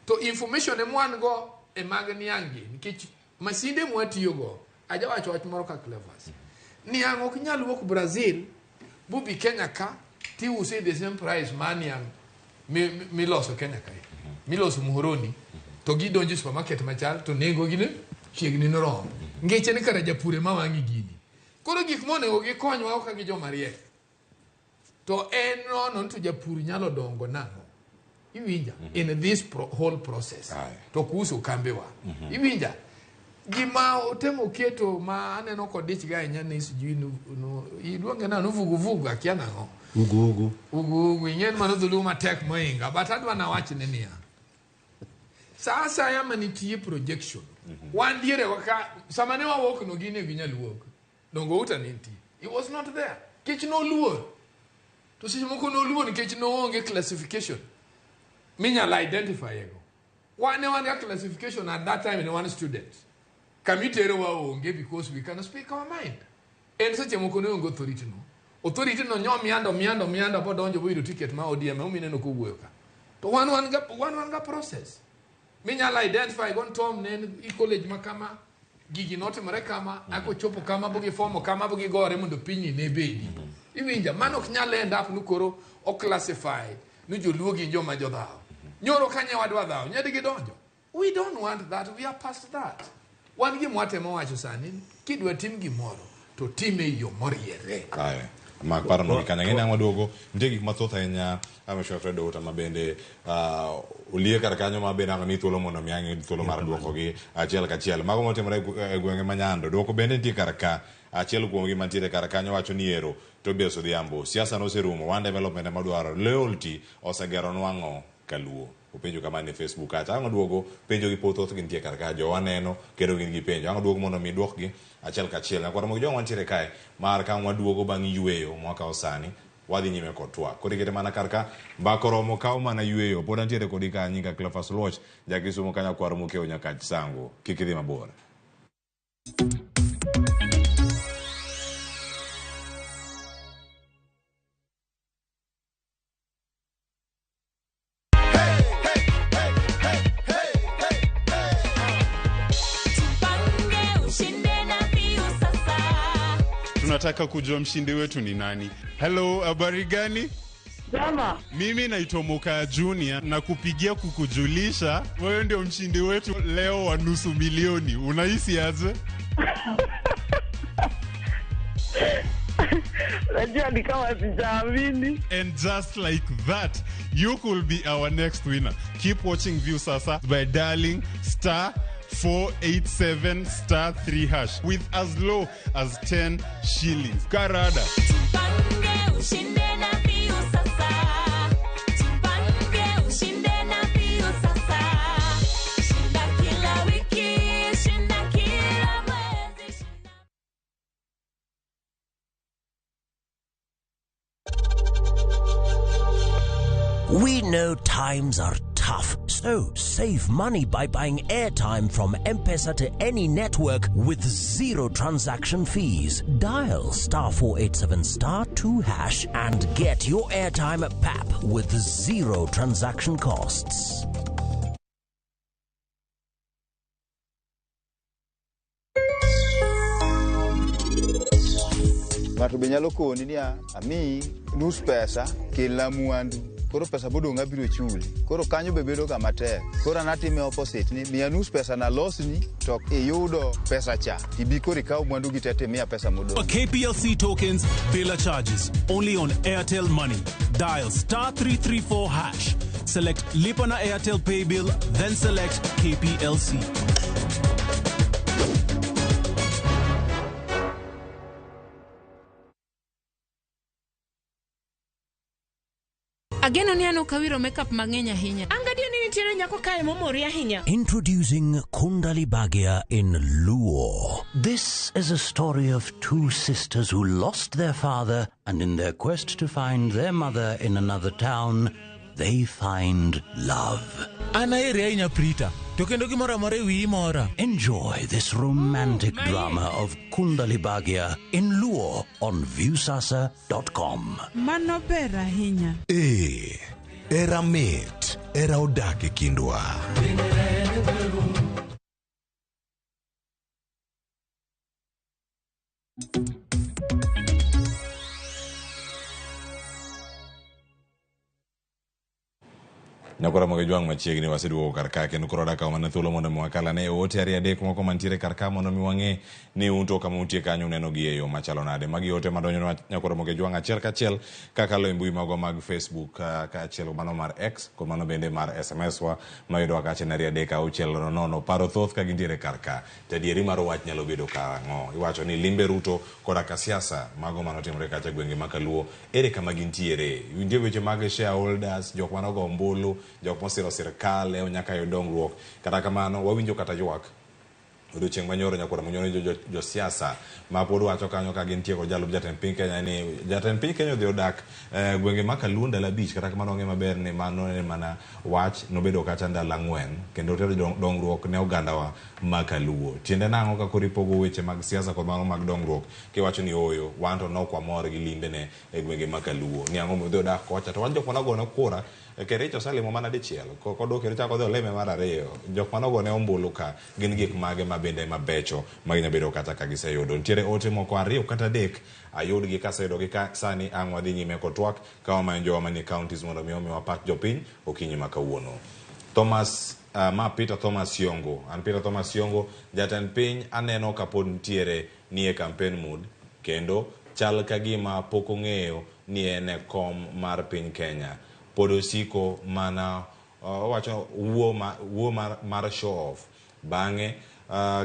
to information ema wan go e mag niang' gi nikech masinde mwatiyogo ajawacho wach moro ka Clevers niang' ok nyal wuok Brazil bubi Kenya ka tiuse the same price ma niang' miloso Kenya kae miloso Muhoroni to gidonjo e supermarket machal to nengo gi ne Chiegni noromo. Ngeche ni kara japur ema wang'i gini. Koro gik monego gikonywa ok gi joma riek. To en nono ni to japur nyalo dongo nang'o. Iwinja? In this whole process. To kuhusu kambiwa. Iwinja? Gima otemo keto ma aneno kodich ga ahinya ni sijui iluonge nang'o vuguvugu akia nang'o. Ugu ugu. Ugu ugu ing'en mano dholuo matek moinga but adwa nawachne niya. Sa asaya manitie projection. Wan diere ka sama ne wawuok no gine gi nyaluo. Dongo uta ne nitie. He was not there. Kech noluor. To seche moko noluor nikech noonge classification. Minyalo identify ego. Wan ne wan ga classification at that time ne wan students. Kamitere wa onge because we can speak our mind. En seche moko ne onge authority no. Authority no nyo miando miando miando bodonjo boyudo ticket ma ODM omineno kowuoyo ka. To wan wan ga process. Minyalo identify gon Tom ne en i college ma kama gigi notimore kama ako chopo kama bo gifomo kama bo gigore mondo pinyni ne bedi. Iwinja mano ok nyal end up ni koro o classify ni joluo gin joma jodhaw. Nyoro kanye wadwa dhaw nyadi gidonjo. We don't want that. We are past that. Wan gima watemo wacho sani kidwa tim gimoro to time e yo moriere. Aye. Mak paro no kanyo ng'e ang'o duogo nitie gik mathoth ahinya amesho Fred Outa ma bende olie kar kanyo ma bende ang' mi thuolo mondo mi ang' thuolo mar duokogi achiel kachiel mago motimore e gwenge ma Nyando duoko bende nitie kar ka achiel kuomgi mantiere kar kanyo wacho ni ero Tobias Odhiambo siasa noserumo wan development ema dwaro loyalty osegeronwa ang'o kaluo openjo kamano e Facebook kacha ang' oduogo penjo gi pod thothgi nitie kar ka jowa neno kendo gin gi penjo ang' oduogo mondo mi duokgi achiel kachiel nyakwar mogi jowa mantiere kae mar ka waduogo bang' yweyo mwakawo sani wadhi nyime kod twak koro ikete mana kar ka mbaka oromo kawo mana yweyo pod antiere kodi ka nyinga Cleophas Luoch jakisumo ka nyakwar mokiewo nyakach sango kik idhi mabor. Tupange ushinde na Viusasa. Tunataka kujua mshindi wetu ni nani. Hello, habari gani? Jama. Mimi naitwa Moka Junior na kupigia kukujulisha wewe ndio mshindi wetu leo wa 500,000. Unahisi aje? Najua ni kama sijaamini. And just like that, you could be our next winner. Keep watching Viusasa by dialing star 487 star 3 hash with as low as 10 shillings. Karada. Tupange ushinde na Viusasa. Tupange ushinde na Viusasa. Shinda kila wiki, shinda kila mwezi. We know times are tough, so save money by buying airtime from M-Pesa to any network with zero transaction fees. Dial star 487 star 2 hash and get your airtime at PAP with zero transaction costs. Ng'ato be nyalo koni niya amiyi nus pesa kelna mwandu koro pesa modong' abiro chuli koro kanyo be bedo ga matek koro an atime opposite ni miya nus pesa nalosni to iyudo pesa cha tibi koro ikaw mwandu gi te timiya pesa modong'. KPLC tokens, bila charges. Only on Airtel Money. Dial star 334 hash. Select Lipa na Airtel Pay Bill, then select KPLC. Ageno ni an ok awiro makeup mang'eny ahinya. An gadier ni nitiere nyako kae momori ahinya. Introducing Kundali Bhagya in Luo. This is a story of two sisters who lost their father and in their quest to find their mother in another town, they find love. An aheri ahinya Prita, to kendo gimoro amora e wiyi mora. Enjoy this romantic drama of Kundali Bhagya in Luo on Viusasa.com. Mano ber ahinya. Ee, era mit, era odak e kindwa. Nyakora moge jwang' machiegni waseduogo kar ka kendo koro wadakawo mana thuolo mondo mi wakal ane ote ariyo adek moko mantiere kar ka mondo mi wang'e ni un to kama untie kanyo uneno gi e yo machalo nade. Magi ote madonjonwa Nyakora moge jwang' achiel kachiel kakalo e mbui magwa mag Facebook kaachiel mano mar X kod mano bende mar SMS wa mayudowa kacha en 2 3 6 0. Paro thoth ka gintiere kar ka. To adieri mar wach nyalo bedo karang'o? Iwacho ni limbe Ruto koda ka siasa mago manotimore kacha gwenge ma Kaluo ere kama gintiere? Nitie weche mag shareholders, jok mane ogo ombulu, jok mosiro sirkal e nyaka yud dongruok. Kata kamano wawinjo kata ywak odiochieng' manyoro nyakwar Munyoro josiasa ma pod wacho kanyo ka gintie kod jalup jatend piny Kenya ni jatend piny Kenya odhi odak gwenge ma Kaluo ndalo 5 kata kamano wang'e maber ni mano en mana wach nobedo kacha ndalo 4 kendo otero dongruok ne ogandawa ma Kaluo. Tiende nang'o ka koro ipogo weche mag siasa kod mano mag dongruok kiwacho ni ooyo wan to nok wamor gi limbene e gwenge ma Kaluo ni ang'o modhi odak kocha to wan jok mane ogone kura Kericho oselimo mana dichiel kodok kendo chako odhi olime mar ariyo jok mane ogone ombulu ka gin gik mage ma bende mabecho ma ginya bedo kata ka giseyudo. Nitiere ote moko 2 kata 3 ayudgi kaseyudogi ka sani ang' wadhi nyime kod twak ka wamanyo jowa manie counties mondo mi omiwa pach jopiny okinyi ma kawuono. Thomas ma Peter Thomas Yongo. An Peter Thomas Yongo, jatend piny aneno ka pod nitiere nie campaign mood kendo chal ka gima pok ong'eyo ni en e kom mar piny Kenya. Pod osiko mana owacho wuo mar show off. Bang'e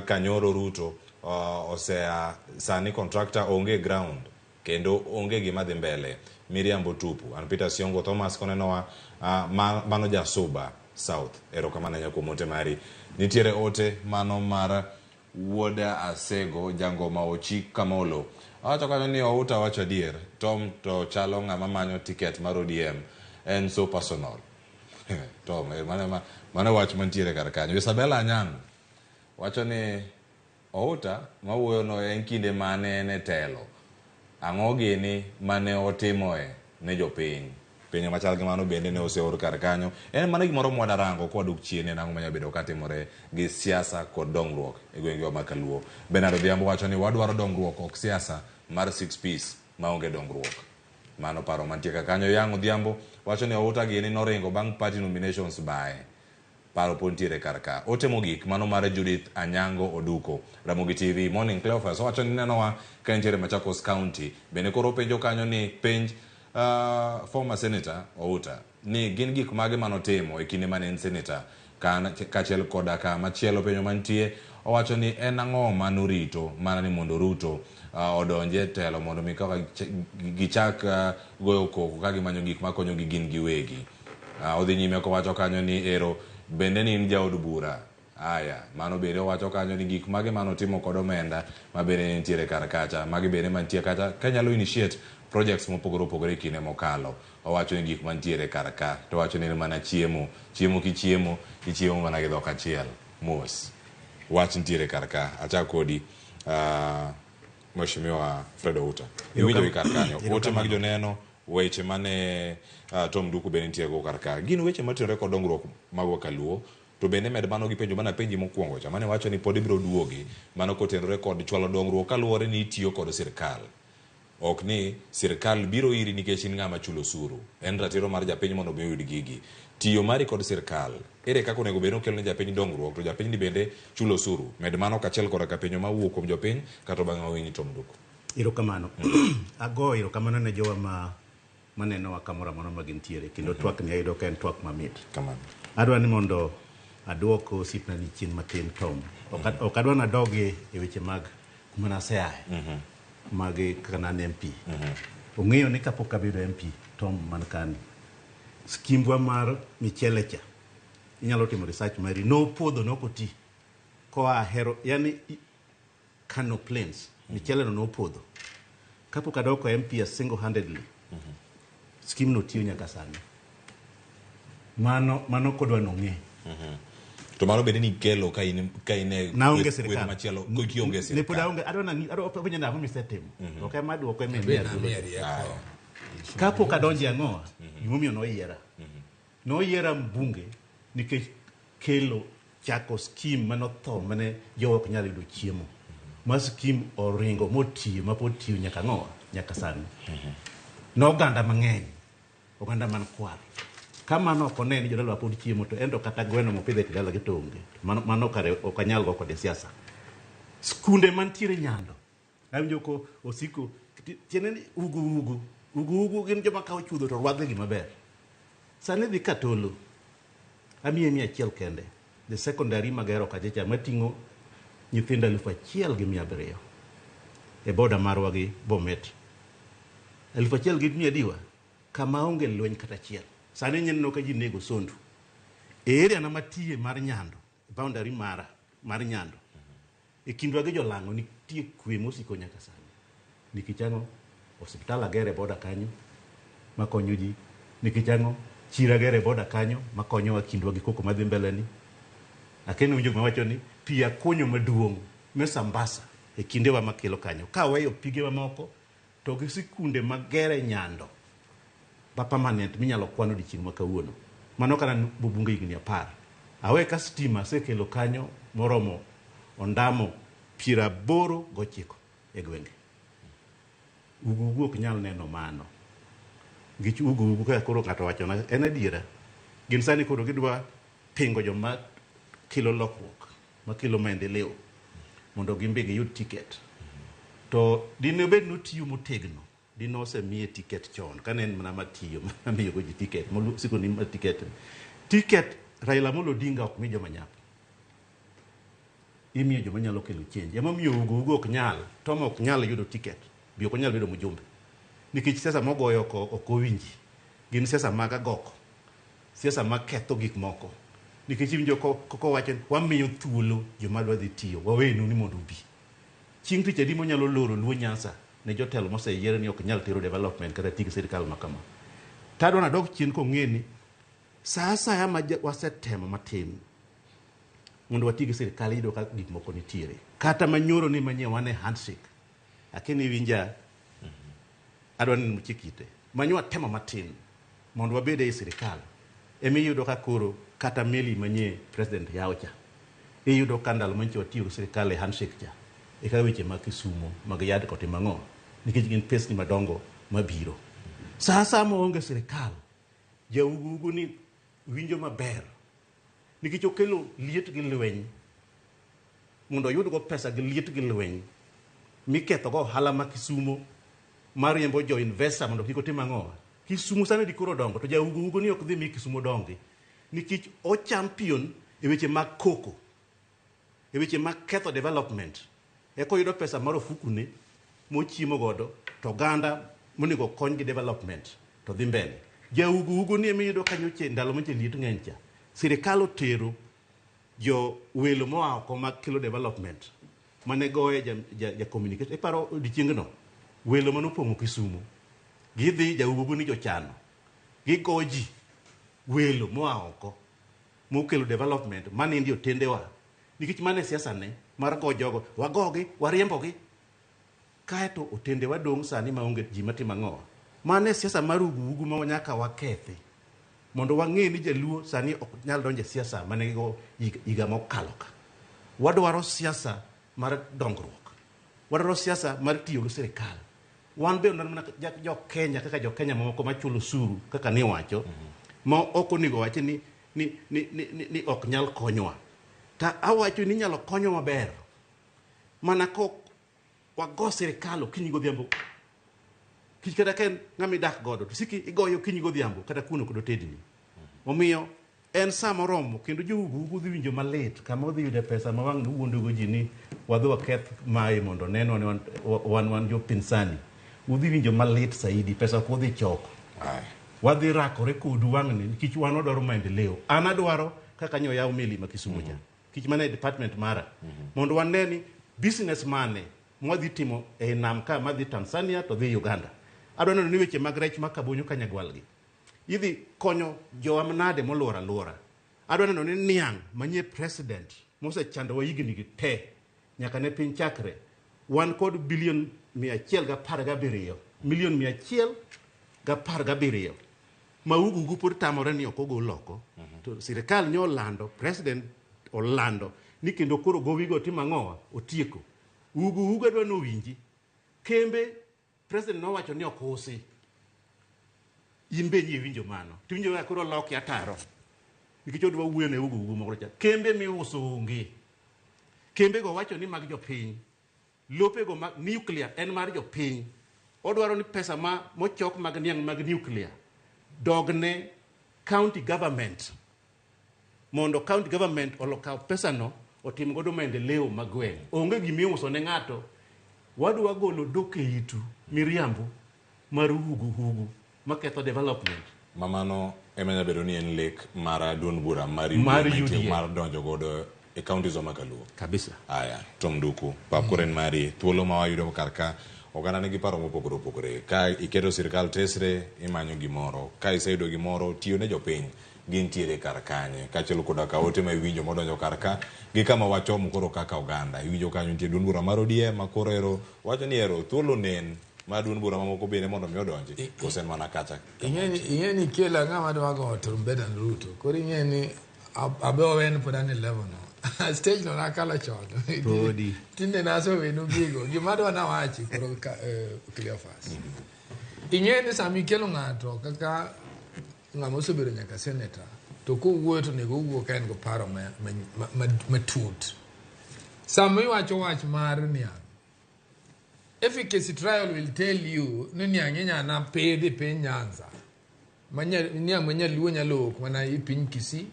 kanyoro Ruto osea sani contractor onge ground kendo onge gima dhi mbele. Miriambo tupu. An Peter Siongo Thomas konenowa mano Jasuba South. Erokamano ahinya kuom ote mari. Nitiere ote mano mar Wuoda Asego Jangoma Ochik Kamolo. Awacho kanyo ni Outa wacho adier. Tom to chalo ng'ama manyo ticket mar ODM. En so personal. Tom, mano wach mantiere kar kanyo. Isabella Anyango wacho ni Outa mawuoyo no en kinde mane en e telo. Ang'o gini mane otimoe ne jopiny? Penjo machal gi mano bende ne oseor kar kanyo. En mana gimoro mwadarango kwadok chien en ang'o manyalo bedo katimore gi siasa kod dongruok e gwengewa ma Kaluo. Bernard Odhiambo wacho ni wadwaro dongruok ok siasa mar 6 piece maonge dongruok. Mano paro mantie ka kanyo. Yang Odhiambo wacho ni Outa gini noringo bang' party nominations bae. Paro pod nitiere kar ka. Ote mogik mano mar Judith Anyango Oduko. Ramogi TV Morning Cleophas owacho ni nenowa ka entiere Machakos County. Bende koro openjo kanyo ni penj former senator Outa ni gin gik mage manotimo e kinde mane en senator kaachiel koda ka machielo penjo mantie owacho ni en ang'o manorito mana ni mondo Ruto odonje telo mondo mi kaka gichak goyo koko ka gimanyo gik makonyogi gin giwegi. Odhi nyime kowacho kanyo ni ero bende ni in jaod bura. Aya, mano bende owacho kanyo ni gik mage manotimo kod omenda ma bende nitiere kar kacha, magi bende mantie kacha kanyalo initiate projects mopogore opogore e kinde mokalo. Owacho ni gik mantiere kar ka, to owacho ni en mana chiemo, chiemo kichiemo, ichiemo mana gi dhok achiel, mos. Wach nitiere kar ka, achak kodi Mheshimiwa Fred Outa. Iwinjo gi kar kanyo, ote mag joneno, weche mane Tom Duku bende nitie go kar ka. Gin weche matenore kod dongruok magwa Kaluo, to bende med mano gi penjo mane apenji mokwongo cha, mane wacho ni pod ibiro duogi, mano kotenore kod chwalo dongruok kaluwore ni itiyo kod sirkal. Ok ni sirkal biro iri nikech in ng'ama chulo osuru. En ratiro mar japiny mondo mi oyud gigi. Tiyo mari kod sirkal, ere kaka onego bed ni okelo ne japiny dongruok, to japiny ni bende chulo osuru. Med mano kaachiel koda ka penjo mawuok kuom jopiny, kato bang'e wawinj Tom Duku. Erokamano. Ago erokamano ne jowa ma manenowa kamoro amora ma gintiere kendo twak ni ayudo ka en twak mamit. Kamano. Adwa ni mondo aduok osiepna ni chien matin Tom. Ok adwa nadogi e weche mag kuma naseaye. Mag kaka ne an MP. Ong'eyo ni kapok abedo MP Tom man kani. Skimbwa mar michele cha inyalo timo research mari nopodho nokoti koa hero yani Kano Plains michele no nopodho. Kapok adoko MP single handedly scheme no tiyo nyaka sani. Mano kodwa nong'e. To mano bende ni kelo ka in e Naonge sirkal. machielo kionge Ne pod sirkal. aonge adwa nang'i adwa penjo nang'o misetimo. Ok ema duoko ema Be imiya na thuolo. miya rieko. Kapok adonje ang'owa, gimomiyo noyiera. Noyiera mbunge nikech kelo chako scheme manotho mane jowa ok nyal yudo chiemo. Ma scheme oringo motiyo mapod tiyo nyaka ang'owa, nyaka sani. Noganda mang'eny, oganda man kwar. Ka mano ok one ni jodalawa pod chiemo to ento kata gweno mopidho e dalagi to onge. Mano, mano kare ok anyal go kode siasa. Skunde mantiere Nyando, awinjo ko osiko tiende ni ugu ugu ugu ugu gin joma kawo chuodho to rwadhe gi maber. Sani dhi Katolo, amiye 100 kende. The secondary magero kacha cha mating'o nyithindo 1700 e boda marwa gi Bomet. 1500 adiwa kama onge lweny kata achiel. Sani nyeneno ka ji nego Sondu. E area na matiye mar Nyando, boundary mara mar Nyando, e kindwa gi jolang'o nitie kwe mosiko nyaka sani. Nikech ang'o? Osiptal agero e boda kanyo makonyo ji. Nikech ang'o? Chiro agero e boda kanyo makonyowa kindwa gi koko madhi mbele ni. Akeno winjo gima wacho ni pi akunyo maduong' me Sambasa e kindewa makelo kanyo. Kaweyo pige mamoko to gi sikunde magere Nyando ba permanent minyalo kwan odiochieng' ma kawuono. Mano kana bubunge higni 10. Awe ka stima asekelo kanyo moromo ondamo 89 e gwenge. Ugu ugu ok nyal neno mano. Nikech ugu ugu kaka koro ng'ato wachona en adiera. Gin sani koro gidwa pingo joma kelo lokruok, makelo maendeleo mondo gin be giyud ticket. To dine obed ni otiyo motegno, dine osemiye ticket chon kane en mana matiyo mamiyogo ji ticket, mosiko ni ma ticket. Ticket Raila Amolo Odinga ok mi joma nyap. Imiyo joma nyalo kelo change. Emomiyo ugu ugu ok nyal, Tom ok nyal yudo ticket, bi ok onyal bedo mjumbe. Nikech siasa mogoyo ok owinji. Gin siasa mag agoko. Siasa maketho gik moko. Nikech iwinjo kowacho ni wamiyo thuolo joma dwa dhi tiyo, wawenu ni mondo ubi. Chieng' tich adi monyalo loro Luo Nyanza ne jotelo moseyier ni ok nyal tero development kata tij sirikal ma kama. Tadwa nadok chien kong'e ni sa asaya ma wasetemo matin mondo wati gi sirikal iyudo ka gik moko nitiere. Kata manyoro ni manyie wan e handshake. Akia ni iwinja, adwa ni muchik ite. Manyo watemo matin mondo wabed ei sirikal. Emiyudo ka koro kata meli manyie president yawo cha. Iyudo ka ndalo manyicha watiyo gi sirikal e handshake cha. Eka weche mag Kisumo, mag yad kod timo ang'o? Nikech gin pesni madongo mabiro. Sa asaya maonge sirikal, jaugugu ni winjo maber. Nikech okelo liet gi lweny mondo oyudgo pesa gi liet gi lweny mikethogo ohala ma Kisumo mariembo jo investor mondo kik otim ang'o. Kisumo sani di koro dongo to jaugugu ni ok dhi mi Kisumo dongi nikech o champion e weche mag koko, e weche mag ketho development. Eka oyudo pesa mar ofukune mochiemo godo to oganda monego okony gi development to dhi mbele. Jaugugu ni emiyudo kanyo che ndalo manche liet ng'eny cha. Sirikal otero jo welo moa oko mag kelo development mane goye ja communication. Iparo odiochiengno welo manopong'o Kisumo gidhi jaugugu ni jochano gigo ji welo moa oko mokelo development manindi otendewa nikech mane siasa ne mar go jogo wagogi wariembogi kaeto otendewa dong' sani maonge ji matimo ang'o. Mane siasa mar uguugu ma nyaka wakethi mondo wang'e ni jaluo sani ok nyal donjo e siasa mane gigo higa mokalo ka. Wadwaro siasa mar dongruok. Wadwaro siasa mar tiyo gi sirikal. Wan be wan mana jo Kenya kaka jo Kenya mamoko machulo osuru kaka niwacho ma ok onego wach ni ok nyal konywa. Ta awacho ni inyalo konywa maber mana ko wago sirikal okinyi godhiambo. Kich kata ka en ng'ama idak godo to siki igoyo okinyi godhiambo kata kuno kod otedni. Omiyo en sa moromo kendo jo uguugu dhi winjo malit kama odhi yude pesa ma wang' wuondogo ji ni wadhi waketh mae mondo nenwa ni wan jopinsani. Udhi winjo malit saidi, pesa ok udhi choko. Wadhi rakore kodu wang'ni nikech wan wadwaro maendeleo. An adwaro kaka nyo yaw meli ma Kisumu cha. Nikech mano e department mara. Mondo wane ni business mane mwadhi timo e nam ka madhi Tanzania to dhi Uganda. Adwa neno ni weche mag rech ma Kabonyo Kanyagwal gi idhi konyo jowa manade moluoro aluora. Adwa neno ni niang' manyie president mosechandowa higni gi te nyaka ne piny chakre wan kod bilion 117, milion 117 ma ugugu pod tamore ni ok ogol oko. To sirikal nyo olando, president olando ni kendo koro gowigo timo ang'owa otieko. Ugu ugu adwa nowinji. Kembe president nowacho ni ok usi. In be iwinjo mano. Tiwinjo kaka koro loki ataro. Nikech odwa wuoyo ne ugo ugo moko cha. Kembe miuso onge. Kembe go wacho ni mag jopiny. Lopego mag nuclear en mar jopiny. Odwaro ni pesa ma mochok mag niang' mag nuclear dogne county government mondo county government olokaw pesano otim godo maendeleo mag gweng'. Onge gimiuso ne ng'ato. Wadwa golo dhok e itu miriambo mar hugu hugu maketho development. Mamano ema nyalo bedo ni en lek mar duond bura mar Mar UDA mantie UDA. mar donjo godo e counties wa makaluo. Kabisa. Aya, Tom Nduku, pap koro en mari, thuolo ma wayudo kar ka, oganda nigi paro mopogore opogore. Ka iketo sirkal tesre, imanyo gimoro. Ka iseyudo gimoro, tiyo ne jopiny gintiere kar kanye. Kaachiel koda ka ote ma iwinjo modonjo kar ka, gi kama wachomo koro kaka oganda. Iwinjo kanyo nitie duond bura mar ODM ma koro ero wacho ni ero thuolo nen mar duond bura mamoko bende mondo mi odonji. Koso en mana kacha. Ing'e ni kela ng'ama dwa go trumbeta ni Ruto. Koro ing'e ni abe owen pod an e level no. Stage no nakalo chon. Podi. Tinde nasewenu gigo. Gima adwa nawachi koro ka, Cleophas. Ing'e ni sama ikelo ng'ato kaka ng'ama osebedo nyaka senator to kowuoyo to onego owuo ka en go paro matut. Sama iwacho wach mar niang', efficacy trial will tell you ni niang' inyana pidhi e piny Nyanza. Niang' ma nyaluo nyalo ok mana e piny Kisii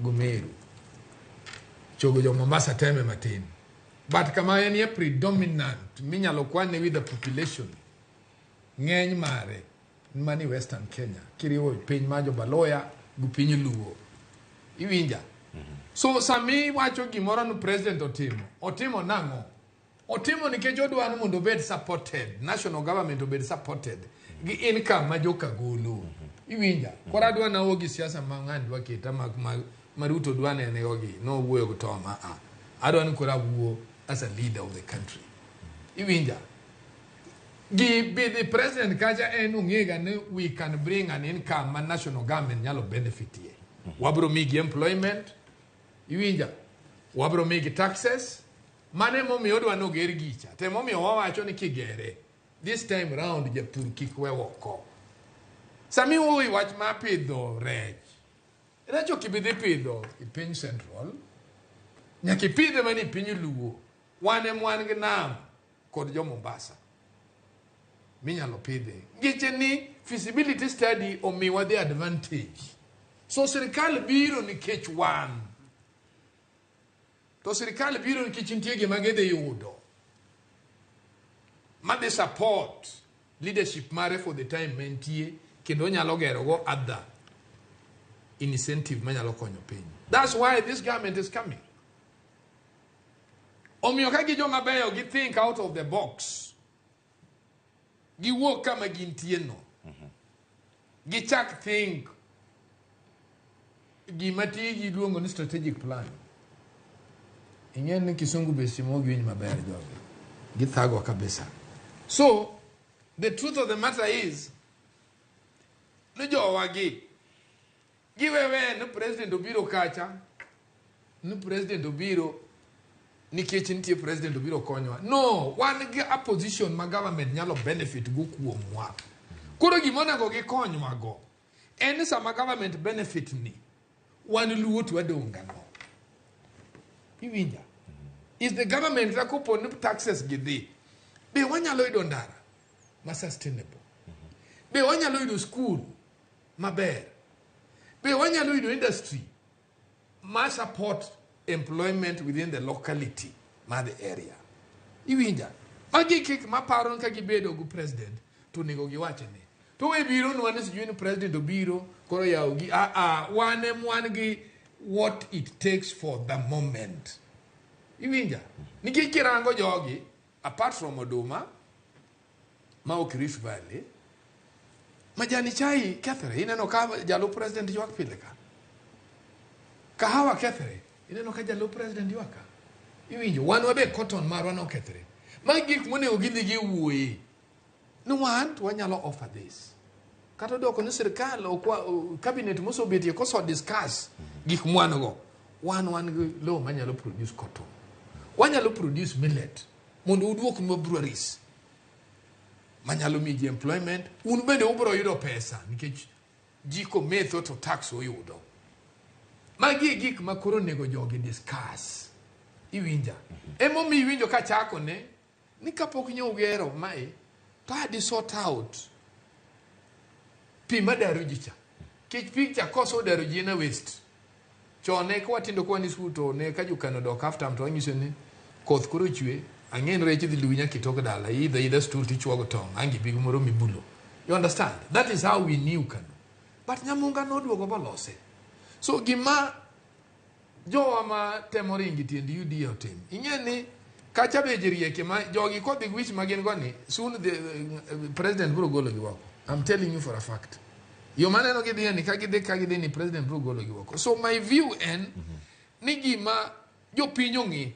go Meru. Chogo jo Mombasa teme matin. But kama en ye predominant minyalo kwane with the population ng'eny mare mani Western Kenya kiriwo piny mar Jobaloya gi piny Luo. Iwinja? So sami wacho gimoro ni president otimo, otimo nang'o? Otimo nikech odwa ni mondo obed supported, national government obed supported gi income ma joka golo. Iwinja? Koro adwa nawuo gi siasa ma ng'ani dwa keta ma Ruto dwa nene go gi, nowuoyo gi Tom, a a. Adwa ni koro awuo as a leader of the country. Iwinja? Gi be the president kacha en ong'ega ni we can bring an income ma national government nyalo benefit ye. Wabro migi employment, iwinja? Wabro migi taxes, mano emomiyo odwa ni oger gicha. To emomiyo wawacho ni kigere, this time round japur kik we oko. Sami iwuoyo wach mar pidho rech, rech ok ibi dhi pidho e piny Central, nyaka ipidhe mana e piny Luo. Wan ema wan gi nam kod jo Mombasa minyalo pidhe. Ngeche ni feasibility study omiwa the advantage. So sirikal biro nikech wan. To sirikal biro nikech nitie gima gidhi yudo. Madhi support leadership mare for the time mentie kendo onyalo gero go other incentive manyalo konyo piny. That's why this government is coming. Omiyo ka gi joma beyo gi think out of the box. Giwuok kama gintie no. Gichak think gima tiji iluongo ni strategic plan. Ing'e ni kisungu be seche moko giwinj maber jogi. Githago kabisa. So, the truth of the matter is, ni jowagi, giwewe ni president obiro kacha, ni president obiro, nikech nitie president obiro konyowa. No, wan gi a position ma government nyalo benefit go kuomwa. Koro gima onego gikonywa go, en ni sama government benefit ni, wan luo to wadong' gang'o? Iwinja? Is the government kata kopo ni taxes gi dhi, be wanyalo yudo ndara ma sustainable? Be wanyalo yudo school maber? Be wanyalo yudo industry ma support employment within the locality mar the area? Iwinja? Magi gik maparo ni ka gibedo gi president to onego giwach ni. To we biro nwa ni sijui ni president obiro koro yawo gi a a wan em wan gi what it takes for the moment. Iwinja? Nikech kirango jogi apart from oduma ma ok Rift Valley, majani chai kethre. Ineno ka jalup president ywak pile ka. Kahawa kethre. Ineno ka jalup president ywak ka. Iwinjo? Wan wabe cotton marwa nokethre. Magi gik monego gidhi giwuoye. Ni wan to wanyalo offer this. Kata odoko ni sirikal okwa cabinet mosebetie koso discuss gik mwan go. Wan gi lowo manyalo produce cotton. Wanyalo produce millet mondo uduoknwa breweries. Manyalo miyi ji employment. Un bende ubiro yudo pesa nikech ji kometho to tax uyudo. Magi e gik ma koro onego jogi discuss. Iwinja. Emomiyo iwinjo kachako ne ni kapok nyo ugero mae to adi sort out pi madaro ji cha. Kech pi cha koso daro ji en a waste. Chon ne ka watindo ka wan e skul to ne ka jokano dok half term to wanyiso ni koth koro chwe ang'e ni rech dhi luwi nyaka itok dala iidho aidha stool tichuogo tong' ang' ibi gi moro mibulo. You understand? That is how we knew Kano. But Nyamunga noduogo bolose. So gima jowa ma temo ringo e tiend UDA otim, ing'e ni kacha be ji rieke ma jogi kodhi gi wich ma gin go ni soon the president biro golo gi oko. I'm telling you for a fact. Yo maneno gidhiye ni ka gidhi ka gidhi ni president biro golo gi oko. So my view en ni gima jopiny ong'e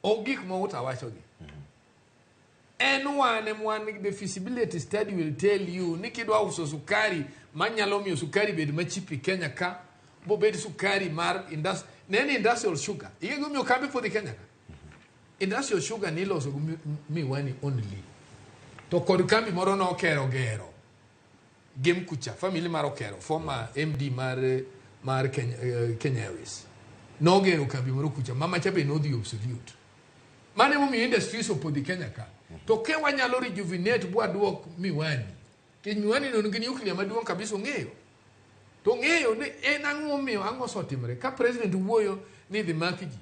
ok gik ma Outa wacho gi. En wan ema wan the feasibility study will tell you ni kidwa uso sukari manyalo miyo sukari bed machip e Kenya ka bobed sukari mar indus, ne ni industrial sugar. Ing'e gimomiyo kambi podho e Kenya ka? Industrial sugar ni iloso gi miwani only. To kod kambi moro nokero gero Gem kucha, family mar Okero, former MD mar Kenya Airways. Nogero kambi moro kucha, mama cha be nodhi obsolete. Mano emomiyo industries opodho e Kenya ka. To ke wanyalo rejuvenate bwaduok miwani. Nikech miwani no nigi nuclear maduong' kabisa ong'eyo. To ong'eyo ni en ang'o momiyo ang'o osetimore. Ka president wuoyo ni idhi mak ji.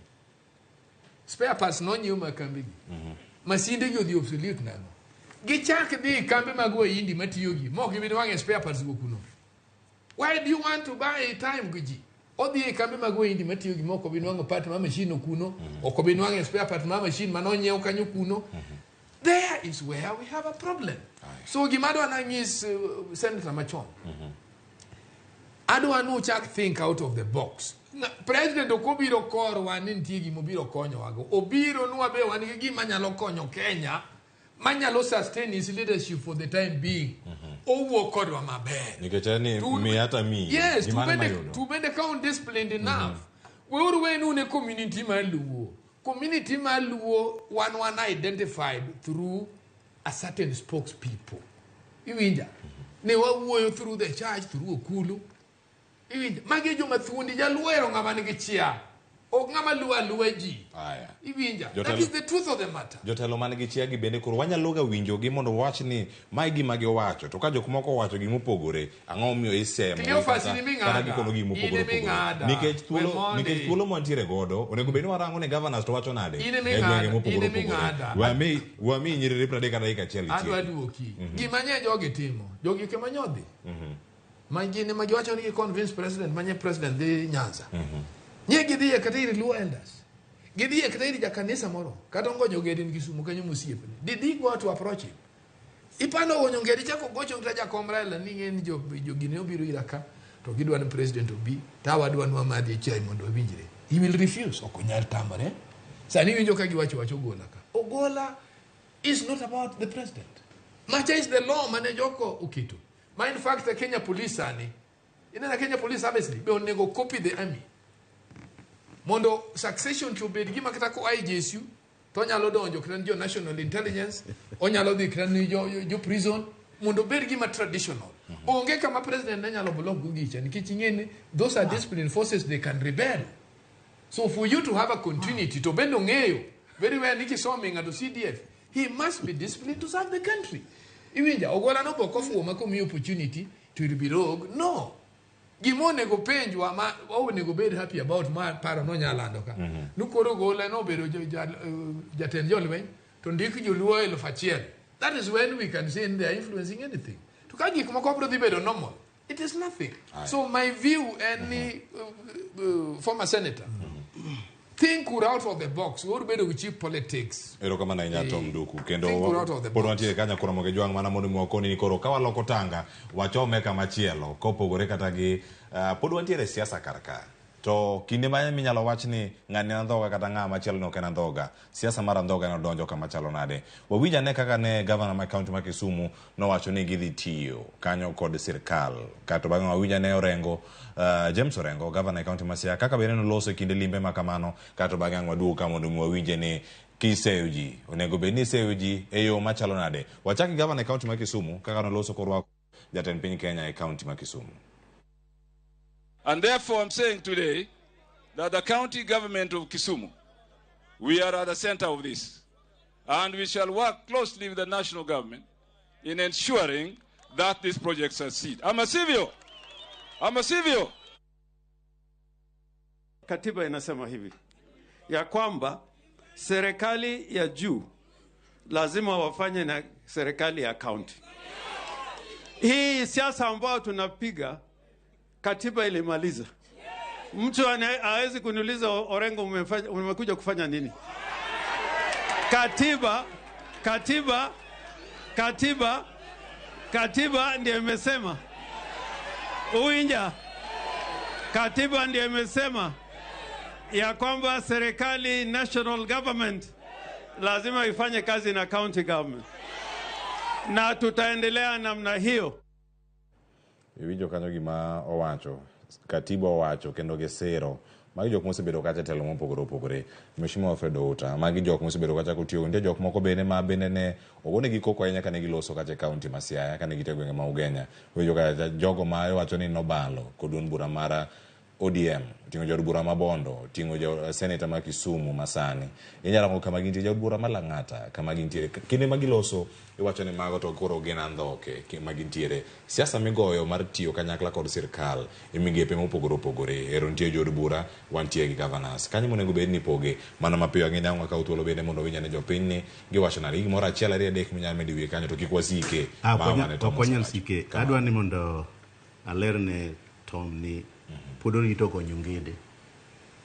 Spare parts nonyiew mag kambi gi. Masinde gi odhi obsolete nang'o? Gichak dhi e kambi mag Wahindi matiyo gi, mok gibi nwang'e spare parts go kuno. Why do you want to buy time gi ji? Odhi e kambi mag Wahindi matiyo gi mok obi nwang'o part mar machine no kuno, ok obi nwang'e spare part mar machine manonyiew kanyo kuno. There is where we have a problem. So gima adwa nanyis senator machon. Adwa ni uchak think out of the box. President ok obiro korwa ni nitie gima obiro konyowago. Obiro nwa be wan gi gima nyalo konyo Kenya manyalo sustain his leadership for the time being. Owuok kodwa maber. Nikech en ni miya to amiyi. Yes, Gima an ema ayudo. to bende ka un disciplined enough. Weuru wenu ne community mar Luo. Community mar Luo wan identified through a certain spokespeople. Iwinja? Ne wawuoyo through the church, through Okulu. Iwinja? Magi e joma thuondi jaluo ohero ng'ama nigi chia. Ok ng'ama luwo aluwa ji. Aya. Iwinja? That is the truth of the matter. Jotelo man gi chia gi bende koro wanyalo ga winjo gi mondo wawach ni mae gima giwacho. To ka jok moko owacho gima opogore, ang'o momiyo isemo Cleophas, in ema kata ing'ada. gikono gima In opogore ema opogore. ing'ada. Nikech We mondi. thuolo mwantiere godo, onego bed ni warango ni governors to wacho nade In ema e gwenge ing'ada. mopogore In ema opogore. ing'ada. Wami nyiriri 30 kata dakika achiel Adwa itieki. duoki. Gima nye jogi timo. Jogi kema nyodhi. Ma gin ema giwacho ni gi convince president manye president dhi Nyanza. Nye gidhiye kata ir Luo elders. Gidhiye kata ir jakanisa moro. Kata ongonyo gedi ni Kisumu kanyo mosiepne. Did he go to approach him? Ipando ongonyo ngedi chako gocho kata jakom Raila ni ng'e ni jogine obiro ira ka to gidwa ni president obi to wadwa ni wamadhie chai mondo wawinjre. He will refuse. Ok onyal tamore. Sani iwinjo ka giwacho wach Ogola ka. Ogola is not about the president. Macha is the law mane joko oketo. Ma in fact the Kenya police sani. Ineno Kenya Police Service ni be onego copy the army. Mondo succession to obed gima kata koa e JSU to onyalo donjo kata ni jo National Intelligence, onyalo dhi kata ni jo prison mondo obed gima traditional. Onge kama president ne nyalo block go gicha nikech ing'e ni those are disciplined forces, they can rebel. So for you to have a continuity to bende ong'eyo very well ni kisomo ng'ato CDF, he must be disciplined to serve the country. Iwinja, Ogola no bok ofuwo ma komiyi opportunity to will be rogue. No. Gima onego penjwa ma onego bed happy about ma paro no nyalo lando ka. Nukoro Ogola nobedo jatend jolweny to ndik joluo 1000. That is when we can say they are influencing anything. To ka gik moko biro dhi bedo normal, it is nothing. So my view en ni former senator, think we're out of the box. We're bedo gi cheap politics. Erokamano ahinya Tom Nduku. Kendo Think we're out of the pod box. wantiere kanyo koro moge jwang' mana mondo mi wakoni ni koro ka waloko tanga wachome kama chielo kopogore kata gi pod wantiere e siasa kar ka. To kinde ma minyalo wach ni ng'ani en andhoga kata ng'a machielo ne ok en andhoga, siasa mar andhoga ne odonjo kama chalo nade? Wawinj ane kaka ne gavana ma kaunti ma Kisumu nowacho ni gidhi tiyo kanyo kod sirkal. Kato bang'e wawinj ane Orengo, James Orengo, gavana e kaunti ma Siaya, kaka bende noloso e kinde limbe ma kamano. Kato bang'e ang' waduog ka mondo mi wawinje ni kiseyo ji, onego bed ni iseyo ji e yo machalo nade? Wachak gi gavana e kaunti ma Kisumu kaka noloso korwako jatend piny Kenya e kaunti ma Kisumu. And therefore, I'm saying today that the county government of Kisumu, we are at the center of this. And we shall work closely with the national government in ensuring that this project succeeds. Ama sivyo? Ama sivyo? Katiba inasema hivi ya kwamba serikali ya juu lazima wafanye na serikali ya county. Hii siasa ambayo tunapiga, katiba ilimaliza. Mtu hawezi kuniuliza Orengo, umekuja kufanya nini? Katiba ndiyo imesema. Uinja. Katiba ndiyo imesema ya kwamba serikali, national government, lazima ifanye kazi na county government. Na tutaendelea namna hiyo. Iwinjo kanyo gima owacho, katiba owacho kendo gisiro. Magi jok mosebedo kacha telo mopogore opogore. Mheshimiwa Alfred Outa, magi jok mosebedo kacha kotiyo. Nitie jok moko bende ma bende ne ogonegi koko ahinya kane giloso kacha e kaunti ma Siaya, kane gite gwenge ma Ugenya. Iwinjo kacha jogo ma iwacho ni nobalo kod duond bura mar ODM, oting'o jaod bura ma Bondo, oting'o seneta ma Kisumu masani. Inyalo rango kama gintie, jaod bura ma Lang'ata, kama gintiere. Kinde ma giloso, iwacho ni mago to koro gin andhoke ma gintiere. Siasa migoyo mar tiyo kanyakla kod sirkal e migepe mopogore opogore. Ero nitie jood bura, wantie gi governors. Kanyo monego bed ni poge. Mano mapiyo ang'e ni ang' wakaw thuolo bende mondo winj ane jopiny ni giwacho nade. Gimoro achiel ariyo adek minyalo medo e wiye kanyo to kik wasike. Ma mane Tom Ok wanyal osewacho. sike. Adwa ni mondo alerne Tom ni pod orito gonyo ngede.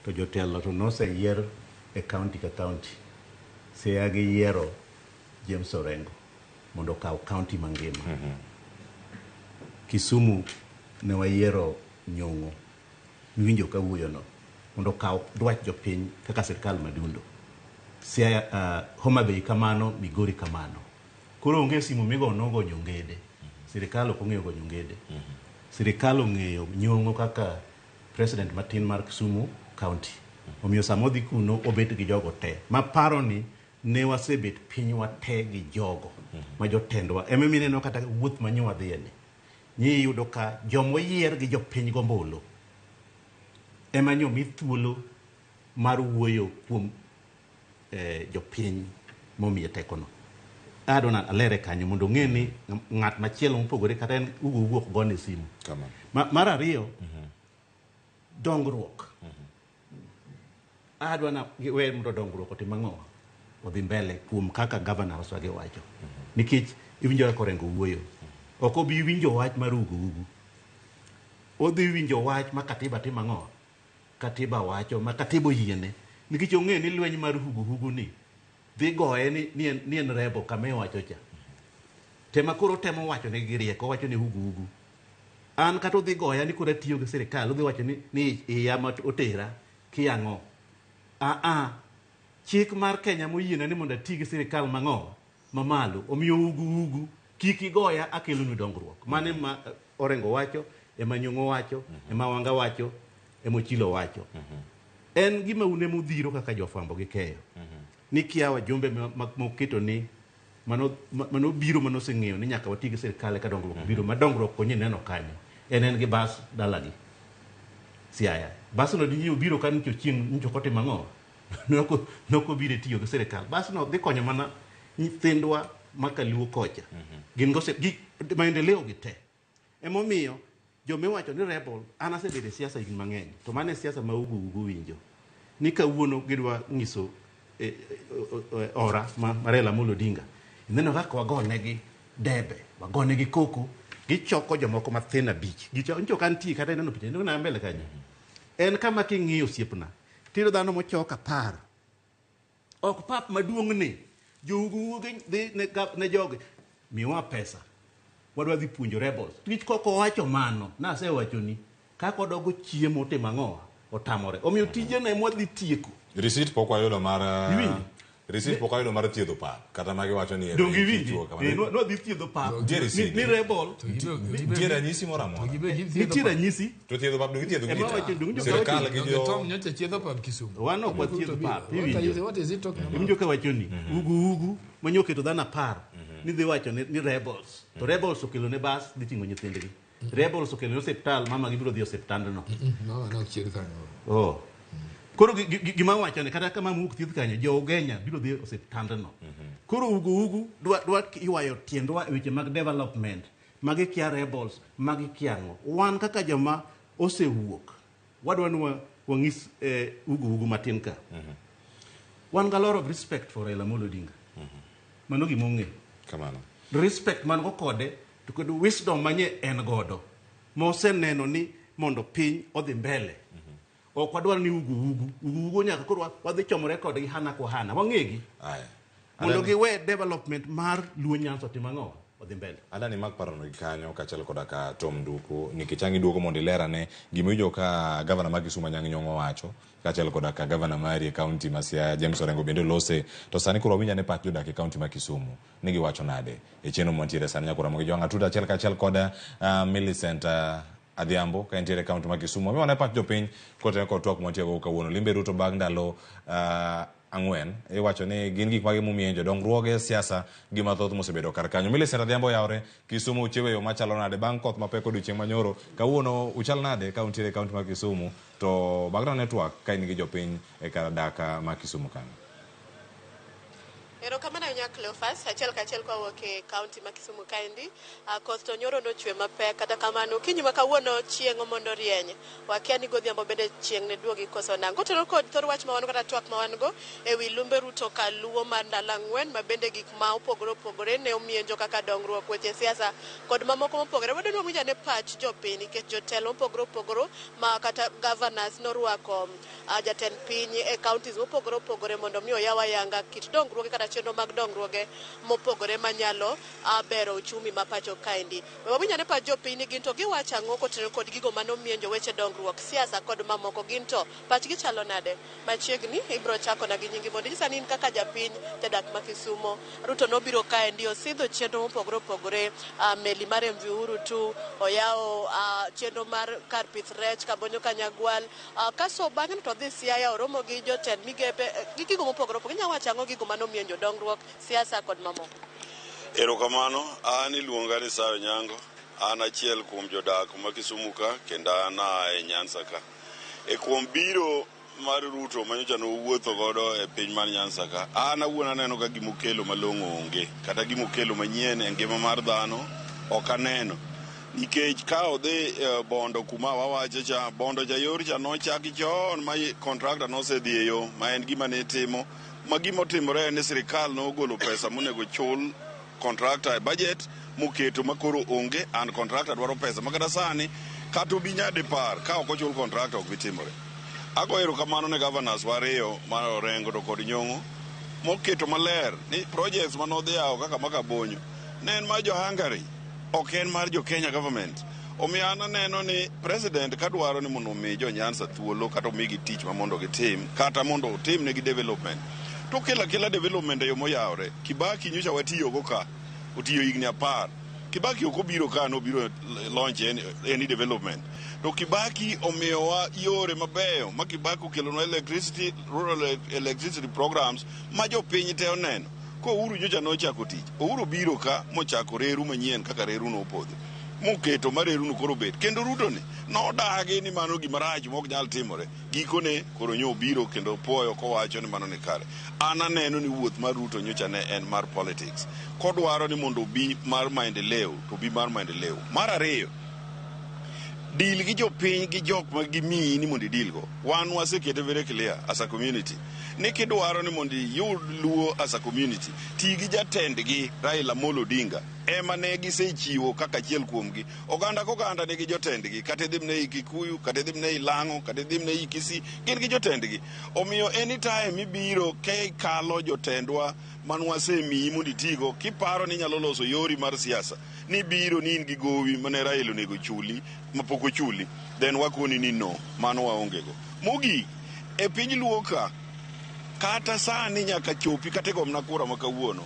To jotelo to noseyier e county ka county. Siaya giyiero James Orengo mondo okaw county mangima. Kisumu ne wayiero Nyong'o, miwinjo ka wuoyono, mondo okaw dwach jopiny kaka sirkal madundo. Siaya, Homa Bay kamano, Migori kamano. Koro onge simu migono gonyo ngede. Sirkal ok ong'eyo gonyo ngede. Sirkal ong'eyo Nyong'o kaka president matin mar Kisumu County. Omiyo sama odhi kuno obet gi jogo te. Maparo ni ne wasebet pinywa te gi jogo ma jotendwa. Ema mineno kata wuoth ma nyo wadhiye ni. Nyi iyudo ka jomoyier gi jopiny gombulu ema nyo mi thuolo mar wuoyo kuom jopiny momiye tekono. Adwa na alere kanyo mondo ong'e ni ng'at machielo mopogore kata en ugo wuok gone simu. Mar ariyo, dongruok. Adwa na we mondo dongruok otim ang'o? Odhi mbele kuom kaka governor Oswage wacho. Nikech iwinjo kaka Orengo wuoyo. Ok obi winjo wach mar ugo ugu. Odhi winjo wach ma katiba timo ang'o? Katiba wacho, ma katiba oyiene. Nikech ong'e ni lweny mar ugo ugu ni dhi goye ni en rebo kama iwacho cha. Tema koro temo wacho ne gi rieko, wacho ni ugu ugu. An kata odhi goya ni koro atiyo gi sirikal, odhi wacho ni iya ma otera kiyang'o. Chik mar Kenya moyiena ni mondo ati gi sirikal mang'o mamalo, omiyo ugu ugu kik igoya akelonu dongruok. Mano ema Orengo wacho, ema Nyong'o wacho, ema Wanga wacho, ema Ochilo wacho. En gima une modhiro kaka jofwambo gi keyo. Ni kia wajumbe moketo ni mano biro mano oseng'eyo ni nyaka wati gi sirikal eka dongruok biro, ma dongruok konyi neno kanyo. En gi bas dalagi. Siaya. Bas no dinyi obiro ka nicho chieng' nicho kote mang'o. Noko biro tiyo gi sirikal. Bas no dhi konyo mana nyithindwa makaluo kocha. Gin gose gi maendeleo gi te. Emomiyo jomiwacho ni rebel, an asebedo e siasa higni mang'eny, to mano e siasa ma ugu ugu winjo. Ni kawuono gidwa nyiso ora ma Raila Amolo Odinga. Ineno kaka wagonegi debe, wagonegi koko, gichoko jomoko mathin abich. Gichoko, ncho ka nitie kata ineno picha, ineno mbele kanyo. En kama king'iyo osiepna, tiyudo dhano mochok 10. Ok pap maduong' ni, jougu dhi ne jogi, miwa pesa. Wadwa dhi puonjo rebels. Nikech kok owacho mano, nasewachoni, kaka odogo chiemo timo ang'o? otamore. Omiyo tijeno ema wadhi tieko. Receipt pok wayudo mar Iwinjo? Receipt pok wayudo mar thiedho pap kata ma giwacho ni Donge iwinji? ichiwo kamano. Nwadhi thiedho pap. Nitie receipt. Ni rebel. Nitie ranyisi moro amora. Nitie ranyisi. To thiedho pap donge ithiedho gi Ema wacho, donge ji? Sirkal gi jo Tom nyocha chiedho pap Kisumu. Wan ok wathiedh pap. Iwinjo? What is he talking about? Iwinjo ka wacho ni ugu ugu manyo oketo dhano 10 ni dhi wacho ni rebels. To rebels okelo ne bas dhi ting'o nyithindgi. Rebels okelo ne osiptal mama gibiro dhi osiptandno. Mama ne ok chiedh kanyo. Oh. Koro gima wacho ni kata ka mama ok thiedh kanyo jo Ugenya biro dhi osiptandno. Koro ugu ugu dwa ywayo tiendwa e weche mag development magi kia rebels magi kia ang'o. Wan kaka joma osewuok wadwa ni wang'is ugu ugu matin ka. Wan ga lot of respect for Raila Amolo Odinga. Mano gima ong'eyo. Kamano. Respect man go kode to kod wisdom manye en godo. Moseneno ni mondo piny odhi mbele. Ok wadwar ni ugu ugu. Ugu ugu nyaka koro wadhi chomore kodgi hana kwa hana. Wang'egi. Aya. Mondo giwe development mar Luo Nyanza otim ang'o? Odhi mbele. Adani mak parono gi kanyo kaachiel koda ka Tom Nduku nikech ang' iduogo mondo ilerane gima iwinjo ka gavana ma Kisumu Anyang' Nyong'o wacho kaachiel koda ka gavana mari e kaunti ma Siaya James Orengo bende olose to sani koro wawinj ane pach jodak e kaunti ma Kisumu ni giwacho nade e chenro mantiere sani nyakora mogi jwang' atudo achiel kaachiel koda Millicent Adhiambo ka entiere e kaunti ma Kisumu. Wamiwa ane pach jopiny kotenore kod twak mwantiego kawuono. Limbe Ruto bang' ndalo 4 iwacho ni gin gik mage momienjo dongruoge siasa gi mathoth mosebedo kar kanyo. Millicent Adhiambo oyawre Kisumu uchiwo yo machalo nade bang' koth mapek odiochieng' manyoro kawuono uchal nade ka untiere e kaunti ma Kisumu to bagna network ka in gi jopiny e kar dak ma Kisumu kanyo. Erokamano ahinya Cleophas, achiel kachiel kawuok e kaunti ma Kisumu kaendi. Koth to nyoro nochwe mapek, kata kamano okinyi ma kawuono chieng' mondo rieny. Wakia ni godhiambo bende chieng' ne duogi koso nang'o. Kotenore kod thor wach ma wan go kata twak ma wan go ewi lumbe Ruto kaluwo mar ndalo 4 ma bende gik ma opogore opogore ne omienjo kaka dongruok, weche siasa kod mamoko mopogore. Wadwa ni wawinj ane pach jopiny nikech jotelo mopogore opogore ma kata governors norwako jatend piny e counties mopogore opogore mondo mi oyaw ayanga kit dongruoge kata chenro mag dongruoge mopogore manyalo bero uchumi ma pacho kaendi. We wawinj ane pach jopiny ni gin to giwacho ang'o kotenore kod gigo manomienjo weche dongruok, siasa kod mamoko. Gin to pachgi chalo nade? Machiegni ibiro chako na gi nyingi mondo inyisa ni in kaka japiny jadak ma Kisumo. Ruto nobiro kaendi osidho chenro mopogore opogore, meli mar MV Uhuru 2, oyawo chenro mar kar pith rech Kabonyo Kanyagwal, kaso bang'e to odhi Siaya oromo gi jotend migepe gi gigo mopogore opogore. Inyalo wacho ang'o gigo manomienjo dongruok, siasa kod mamoko? Erokamano, an iluonga ni Sayo Nyango, an achiel kuom jodak ma Kisumu ka kendo an aa e Nyanza ka. E kuom biro mar Ruto manyocha nowuotho godo e piny mar Nyanza ka, an awuon aneno ka gimokelo malong'o onge, kata gimokelo manyien e ngima mar dhano ok aneno. Nikech ka odhi Bondo kuma wawache cha, Bondo cha yor cha nochaki chon ma contractor nosedhi e yo ma en gima ne timo. Ma gima otimore en ni sirikal nogolo pesa monego chul contractor e budget moketo ma koro onge and contractor dwaro pesa ma kata sani kata obi nyadipar ka ok ochul contractor ok bi timore. Agoyo erokamano ne governors wariyo mar Orengo to kod Nyong'o moketo maler ni projects manodhi yawo kaka ma Kabonyo ne en mar jo Hungary ok en mar jo Kenya government. Omiyo an aneno ni president kadwaro ni mondo omi jo Nyanza thuolo kata omigi tich ma mondo gitim kata mondo otim negi development to okelo akela development e yo moyawore. Kibaki nyocha watiyogo ka otiyo higni 10. Kibaki ok obiro ka nobiro launch any development. To Kibaki omiyowa yore mabeyo ma Kibaki okelonwa electricity, rural electricity programs ma jopiny te oneno. Ko Uhuru nyocha nochako tich, Uhuru biro ka mochako reru manyien kaka reru nopodho. Moketo ma reru no koro bet. Kendo Ruto ni nodagi ni mano gima rach mok nyal timore. Gikone koro nyo obiro kendo puoyo kowacho ni mano ni kare. An aneno ni wuoth mar Ruto nyocha ne en mar politics. Kodwaro ni mondo obi mar maendeleo to obi mar maendeleo. Mar ariyo, deal gi jopiny gi jok ma gimiyi ni mondo idil go. Wan wasekete very clear as a community ni kidwaro ni mondo iyud Luo as a community, ti gi jatendgi Raila Amolo Odinga. ema ne gisechiwo kaka achiel kuomgi. Oganda koganda nigi jotendgi, kata idhi mne ei Kikuyu, kata idhi mne ei Lang'o, kata idhi mne ei Kisii, gin gi jotendgi. Omiyo anytime mibiro kikalo jotendwa manwasemiyi mondo itigo, kiparo ni inyalo loso yori mar siasa, nibiro ni in gi gowi mane Raila onego chuli mapok ochuli, then wakoni ni no, mano waonge go. Mogik, e piny Luo ka, kata sani nyaka chopi kata igomna kura ma kawuono,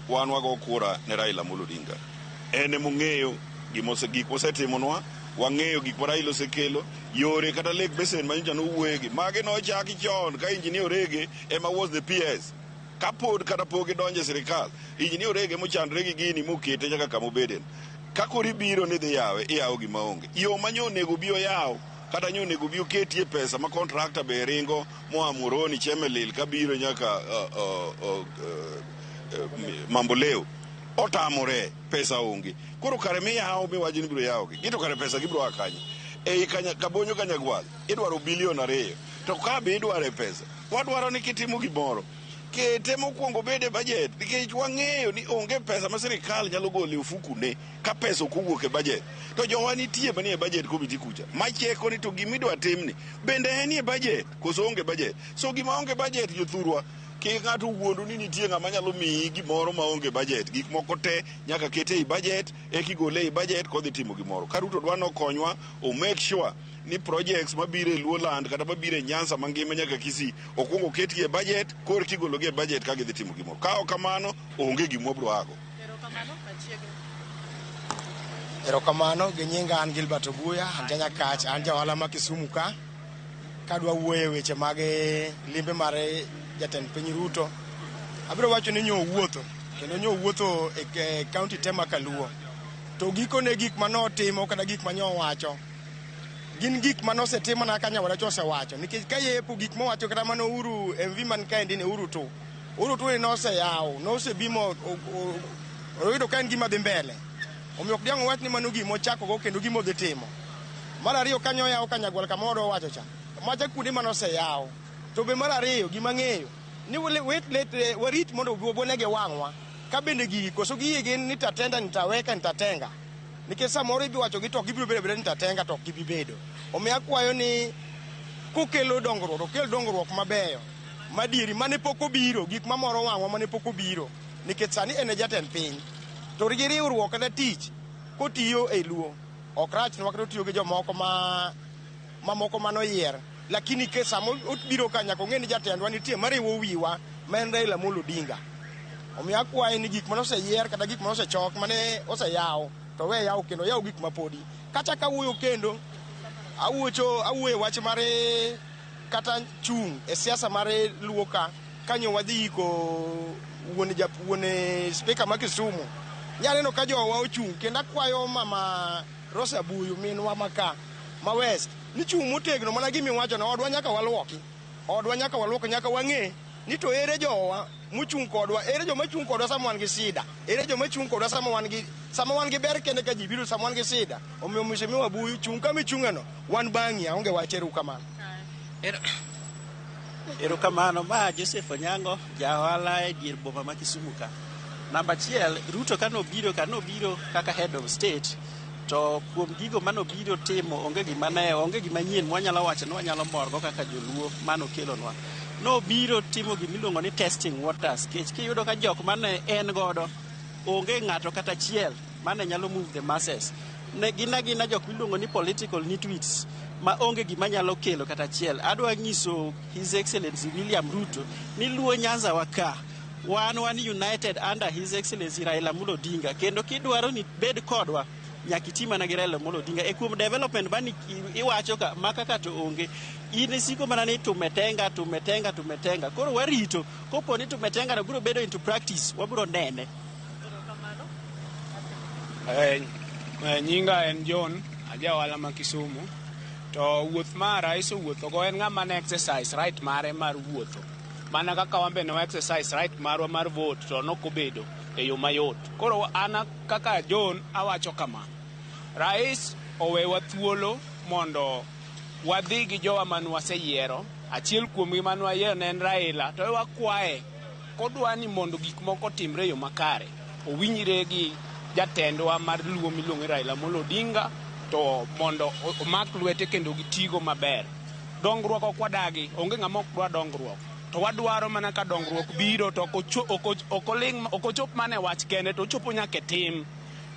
wan wago kura ne Raila Amolo Odinga. En emong'eyo gik mosetimonwa, wang'eyo gik ma Raila osekelo, yore kata Lake Basin ma nyocha nowuoyegi, magi nochaki chon ka Engineer Orege ema was the PS. Kapod kata pok gidonjo e sirikal, Engineer Orege mochandre gi gini mokete nyaka kama obeden. Ka koro ibiro ni idhi yawe, iyawo gima onge. Yo ma nyo onego obi oyaw, kata nyo onego obi oketie pesa ma contractor be ringo moa Muhoroni, Chemelil kabiro nyaka Mamboleo, otamore, pesa onge. Koro kare miyawo miwacho ni ibiro yawogi, gito kare pesa gibiro a kanye? Ei Kabonyo Kanyagwal idwaro bilion 2, to ka be idware pesa, wadwaro ni kitimo gimoro, kete mokwongo obed e budget, nikech wang'eyo ni onge pesa ma sirikal nyalo golo e ofukune ka pesa ok owuok e budget. To jowa nitie manie budget committee kucha, macheko ni to gimidwa timni bende enie budget koso onge budget. So gima onge budget jothurwa, kik ng'ato wuondu ni nitie ng'ama nyalo miyi gimoro maonge budget. Gik moko te nyaka ket ei budget, eka igole ei budget kodhi timo gimoro. Ka Ruto dwa nokonywa, o make sure ni projects mabiro e Luoland kata mabiro e Nyanza mangima nyaka Kisii okwongo oketgi e budget, koro kigologi e budget ka gidhi timo gimoro. Ka ok kamano, onge gima wabiro ago. Erokamano, gi nyinga an Gilbert Obuya, an janyakach, an jaohala ma Kisumu ka. Kadwa wuoyo e weche mag limbe mar jatend piny Ruto, abiro wacho ni nyo owuotho, kendo nyo owuotho e county te ma Kaluo. To gikone gik manotimo kata gik manyo owacho gin gik manosetim mana kaka Nyawadacha osewacho, nikech ka yepo gik mowacho kata mana Uhuru MV man kaendi ni Uhuru tu. Uhuru tu ni noseyawo, nosebimo oyudo ka en gima dhi mbele. Omiyo ok diang' owach ni mano gima ochakogo kendo gima odhi timo. Mar ariyo kanyo oyawo Kanyagwal kama wadwa wacho cha. Macha kuonde mane oseyaw. To be mar ariyo gima ang'eyo ni warit mondo wane gi wang'wa ka bende gigi koso giyie gin ni tatenda nitaweka nitatenga. Nikech samoro ibi wacho gi to ok gibiro bedo abeda ni tatenga to ok gibi bedo. Omiyo akwayo ni kokelo dongruok, okel dongruok mabeyo madieri mane pok obiro, gik mamoro wang'wa mane pok obiro. Nikech sani en e jatend piny. To gi riwruok kata tich kotiyo e Luo ok rach nwa kata otiyo gi jomoko ma mamoko manoyier. Lakini ke sama obiro ka nyaka ong'e ni jatendwa nitie mariwo wiwa ma en Raila Amolo Odinga. Omiyo akwaye ni gik mane oseyier kata gik mane osechok mane oseyaw to we yaw kendo yaw gik mapodi. Kachako awuoyo kendo awuoyo e wach mar kata chung' e siasa mar Luo ka kanyo wadhi iko wuon spika ma Kisumu. Nyaneno ka jowa ochung' kendo akwayo mama Rosa Buyu minwa maka ma West ni chung' motegno mana gima iwacho no odwa nyaka waluoki. Odwa nyaka waluoki nyaka wang'e ni to ere jowa mochung' kodwa, ere joma chung' kodwa sama wan gi sida, ere joma chung' kodwa sama wan gi ber kende ka ji biro sama wan gi sida. Omiyo Mheshimiwa Buyu chung' kama ichung'eno, wan bang'i, aonge wach, erokamano. Erokamano, ma Joseph Onyango, ja ohala e dier boma ma Kisumu ka. Namba achiel, Ruto kanobiro kaka head of state, to kuom gigo manobiro timo onge gima ne onge gima nyien mwanyalo wacho ni wanyalo morgo kaka joluo manokelonwa. Nobiro timo gimiluongo ni testing waters, kech kiyudo ka jok mane en godo onge ng'ato kata achiel mane nyalo move the masses. Ne gin agina jok miluongo ni political nitwits ma onge gima nyalo kelo kata achiel. Adwa nyiso His Excellency William Ruto ni Luo Nyanza wa ka wan united under His Excellency Raila Amolo Odinga, kendo kidwaro ni bed kodwa nyaka iti mana gi Raila Amolo Odinga. E kuom development mani iwacho ka maka ka to onge, in isiko mana ni tumetenga tumetenga tumetenga. Koro warito kopo ni tumetenga no biro bedo into practice, wabiro nene. Nyinga en John, aja ohala ma Kisumu. To wuoth ma rais owuotho go en ng'ama ne exercise right mare mar wuotho. Mana kaka wan be ne wa exercise right marwa mar vote to nokobedo e yo mayot. Koro an kaka John awacho kama, rais owewa thuolo mondo wadhi gi jowa mane waseyiero. Achiel kuomgi mane wayiero ne en Raila, to wakwaye kodwa ni mondo gik moko otimre e yo makare, owinjre gi jatendwa mar Luo miluongo ni Raila Amolo Odinga to mondo omak lwete kendo gitigo maber. Dongruok ok wadagi, onge ng'ama ok dwa dongruok. To wadwaro mana ka dongruok biro to ok ochop mana e wach kende to ochopo nyaka e tim.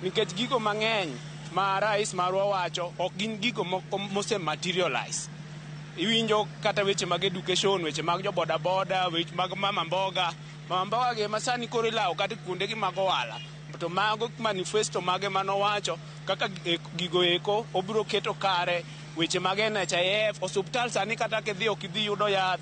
Nikech gigo mang'eny ma rais marwa wacho ok gin gigo moko mose materialize. Iwinjo kata weche mag education, weche mag jo boda boda, weche mag mama mboga. Mama mboga gi ema sani koro ilawo kata kuonde gi mag ohala. To mago manifesto mage manowacho kaka gigo eko obiro keto kare weche mag NHIF, osuptal sani kata kidhi ok idhi yudo yath.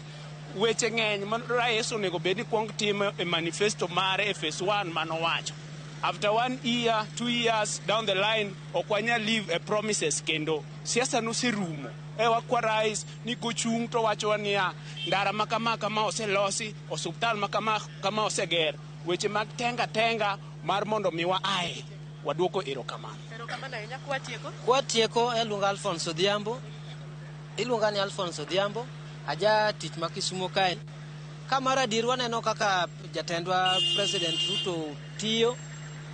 Weche ng'eny ma rais onego bed ni kuong timo e manifesto mare e phase 1 manowacho. After 1 year, 2 years down the line, ok wanyal live e promises kendo. Siasa noserumo. E wakwa rais ni kochung' to wacho niya, ndara ma kama kama oselosi, osuptal ma kama kama oseger. Weche mag tenga tenga mar mondo mi wa ae, waduoko erokamano. Erokamano ahinya. Kwatieko? Kwatieko, aluonga Alphonse Odhiambo. Iluonga ni Alphonse Odhiambo. Aja tich ma Kisumo kae. Ka mar adier waneno kaka jatendwa President Ruto tiyo.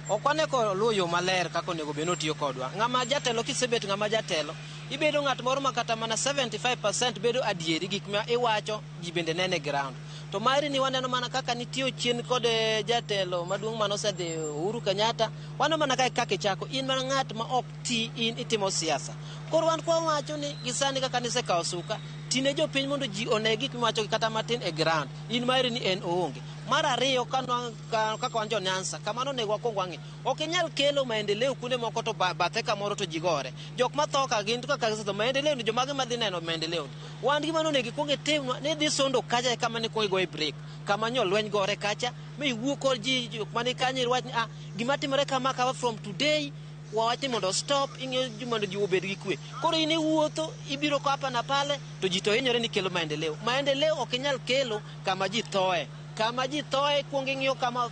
Ok wane koluwo yo maler kaka onego bed ni otiyo kodwa. Ng'ama jatelo kisebet ng'ama jatelo, ibedo ng'at moro ma kata mana 75% bedo adieri gik ma iwacho ji bende nene ground. To mari ni waneno mana kaka nitiyo chien kod jatelo maduong' manosedhi Uhuru Kenyatta, waneno mana kaka ichako, in mana ng'at ma ok ti, in itimo siasa. Koro wan kwa wacho ni gisani kaka nisekawo suka, tine jopiny mondo ji one gik miwacho kata matin e ground. In mari ni en oonge. Mar ariyo, kaka wan jo Nyanza, kamano onego wakwong wang'i. Ok inyal kelo maendeleo kuonde moko to bathe kamoro to ji gore. Jok matho ka gin kaka gisetho, maendeleo ni jomage madhi neno maendeleo ni. Wan gima onego ikwong itimnwa, ni idhi sondo kacha e kama ne ikwong igoye break. Kama nyo lweny gore kacha, mi iwuo kod ji jok mani kanyo iwach ni, gima timore kama kama from today, wawach ni mondo stop, ing'iyo mondo ji obed gi kwe. Koro in iwuotho, ibiro ko hapa na pale, to ji to hinyore ni kelo maendeleo. Maendeleo ok inyal kelo kama ji thoe. Kama ji thoe, kuong ing'iyo kama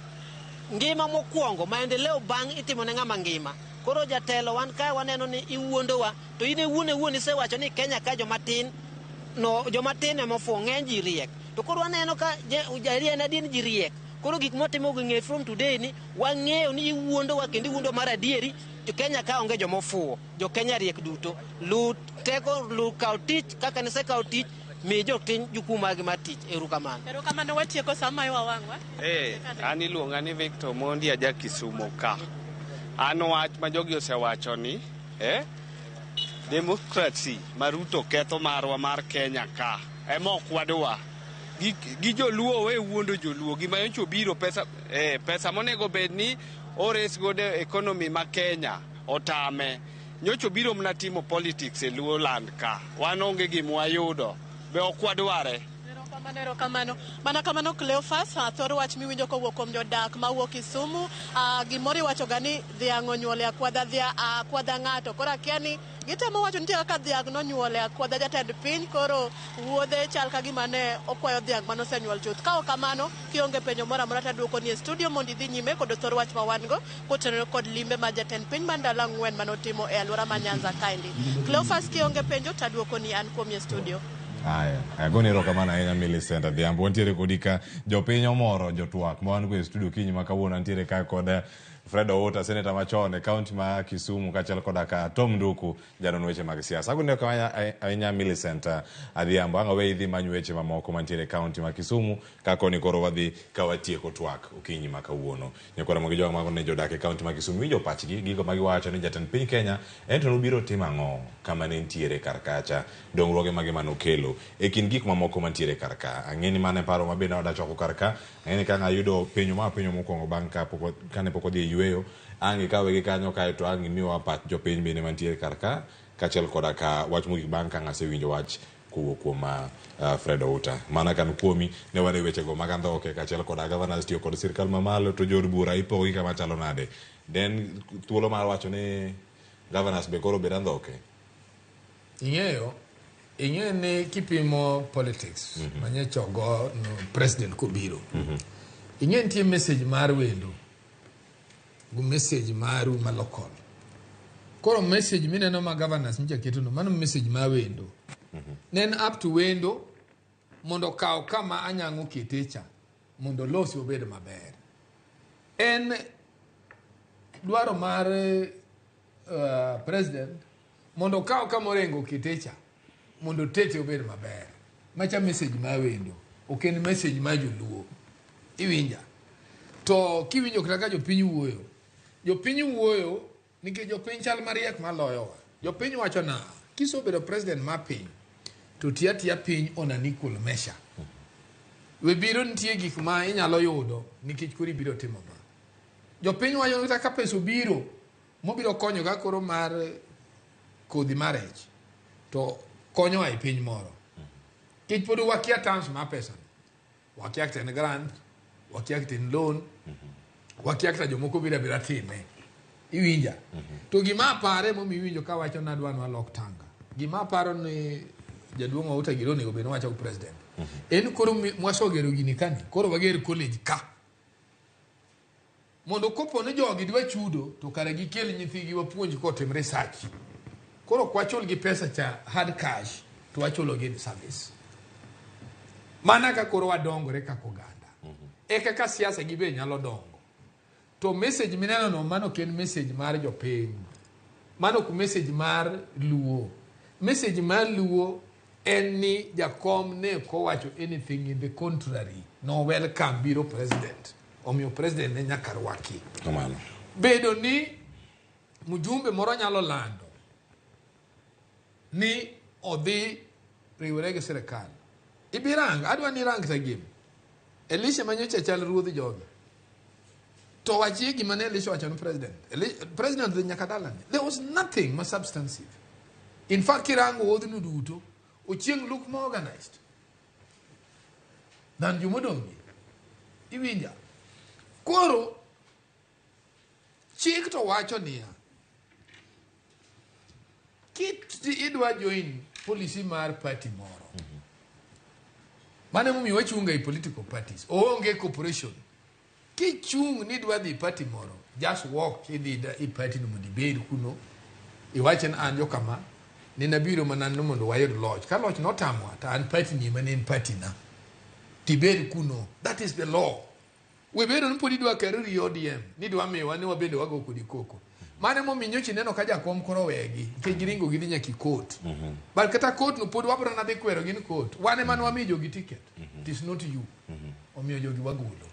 ngima mokwongo, maendeleo bang' itimo ne ng'ama ngima. Koro jatelo wan kae waneno ni iwuondowa, to in iwuon iwuon isewacho ni Kenya ka jomatin, no, jomatin ema ofuwo, ng'eny ji riek. To koro waneno ka en adier ni ji riek. Koro gik mwatimo gi ng'e from today ni wang'eyo ni iwuondowa kendo iwuondo mar adieri. Jo Kenya ka onge joma ofuwo, jo Kenya riek duto. Lu teko, lu kaw tich kaka nisekawo tich, mi jopiny jukumu margi mar tich. Erokamano. Erokamano, watieko sama iwa wang'wa. An iluonga ni Victor Mondi, aja Kisumo ka. An wach ma jogi osewacho ni, democracy ma Ruto ketho marwa mar Kenya ka, ema ok wadwa. Gi joluo we wuondo joluo, gima nyocha obiro pesa monego bed ni ores godo economy ma Kenya otame. Nyocha obiro mana timo politics e Luo land ka. Wan onge gima wayudo. Be ok wadware. Erokamano, erokamano. Mana kamano Cleophas, thor wach miwinjo kowuok kuom jodak mawuok Kisumu, gimoro iwacho ga ni dhiang' onyuolo e akwadha akwadha ng'ato. Koro akia ni gitemo wacho nitie kaka dhiang' nonyuolo e akwadha jatend piny, koro wuodhe chal ka gima ne okwayo dhiang' manosenyuol chuth. Ka ok kamano, kionge penjo moro amora taduoko ni e studio mondo idhi nyime kod thor wach ma wan go kotenore kod limbe mar jatend piny mar ndalo 4 manotimo e alwora ma Nyanza kaendi. Cleophas, kionge penjo taduoko ni an kuomi e studio. Aya, agoni erokamano ahinya Millicent Adhiambo. Wantiere kodi ka jopiny omoro jotwak ma wan go e studio kinyi ma kawuono. Antiere ka kod Fred Outa, seneta machon e kaunti ma Kisumu, kaachiel koda ka Tom Nduku, janon weche mag siasa. Agoni erokamano ahinya Millicent Adhiambo. Ang' aweyi idhi many weche mamoko mantiere e kaunti ma Kisumu, ka koni koro wadhi ka watieko twak okinyi ma kawuono. Nyakwara mogi jogo mago ne jodak e kaunti ma Kisumu winjo pachgi, gigo ma giwacho ni jatend piny Kenya en to nobiro timo ang'o kama ne nitiere kar kacha, dongruoge mage manokelo e kind gik mamoko mantiere kar ka. Ang'e ni mano e paro ma bende wada choko kar ka. Ang'e ni ka ang' ayudo penjo ma apenjo mokwongo bang' ka pok kane pok odhi e yueyo, ang' ikawe gi kanyo kae to ang' imiwa pach jopiny bende mantiere kar ka, kaachiel koda ka wach mogik bang' ka ang' asewinjo wach kowuok kuom Fred Outa. Mana kan kuomi ne wan e wechego mag andhoke kaachiel koda governors tiyo kod sirkal mamalo to jood bura ipogo gi kama chalo nade. Then thuolo mar wacho ni governors be koro bed andhoke. Ing'eyo ni kipimo politics manyocha ogo no president kobiro. Ing'eyo nitie message mar wendo gi message maru ma local. Koro message mineno ma governors nyocha keto no, mano message ma wendo. Ne en up to wendo mondo okaw kama Anyang' okete cha mondo olosi obed maber. En dwaro mar president mondo okaw kama Orengo okete cha mondo otete obed maber. Macha message ma wendo, ok en message ma joluo. Iwinja? To kiwinjo kata ka jopiny wuoyo, jopiny wuoyo nikech jopiny chal mariek maloyowa. Jopiny wacho na, kisebedo president mar piny, to ti atiya piny on an equal measure. We biro nitie gik ma inyalo yudo nikech koro ibiro timo ma. Jopiny wacho ni kata ka pesa obiro, mobiro konyo ka koro mar kodhi mar rech, to konyowa e piny moro. Nikech pod wakia terms mar pesa no. Wakia kata en grant, wakia kata en loan, wakia kata jomoko biro abira time. Iwinja? To gima apare momiyo iwinjo kawacho ni adwa ni walok tanga. Gima aparo ni jaduong' Outa giro onego bed ni wacho gi president. En koro mwasegero gini kani, koro wager college ka. Mondo kopo ni jogi dwa chudo, to kare gikel nyithigi wapuonj kotim research. Koro ok wachul gi pesa cha hard cash, to wachulo gi in service. Mana ka koro wadongore kaka oganda. E kaka siasa gi be nyalo dongo. To message mineno no, mano ok en message mar jopiny. Mano ok message mar Luo. Message mar Luo en ni jakom ne ok owacho anything in the contrary. No welcome biro president. Omiyo president ne nyaka rwaki. Kamano. Bedo ni mjumbe moro nyalo lando ni odhi riwore gi sirikal. Ibirang, adwa ni irang ta gim. Elisha manyocha chal ruodh jogi. To wachie gima ne Elisha owacho ne president. President dhi nyaka dalane. There was nothing more substantive. In fact, kirango wuodhno duto, Ochieng look more organized than jomodong' gi. Iwinja? Koro, chik to wacho niya, kit idwa join policy mar party moro, mano emomiyo wachunga e political parties. Oonge corporation. Kichung' ni idwa dhi party moro, just walk idhi e party no mondo ibed kuno, iwach ni an jokama, ne nabiro mana ni mondo wayud loch. Ka loch notamwa, to an party ni ema ne en party na. Tibed kuno. That is the law. We bedo ni pod idwa kero ri ODM, ni idwa miwa ni wabende wago kodi koko. Mano emomiyo nyocha ineno ka jakom koro owegi, nikech giringo gidhi nyaka e court. But kata court no pod wabro na dhi kwero gi ni court. Wan ema ne wamiyo jogi ticket. It is not you. Omiyo jogi wagolo.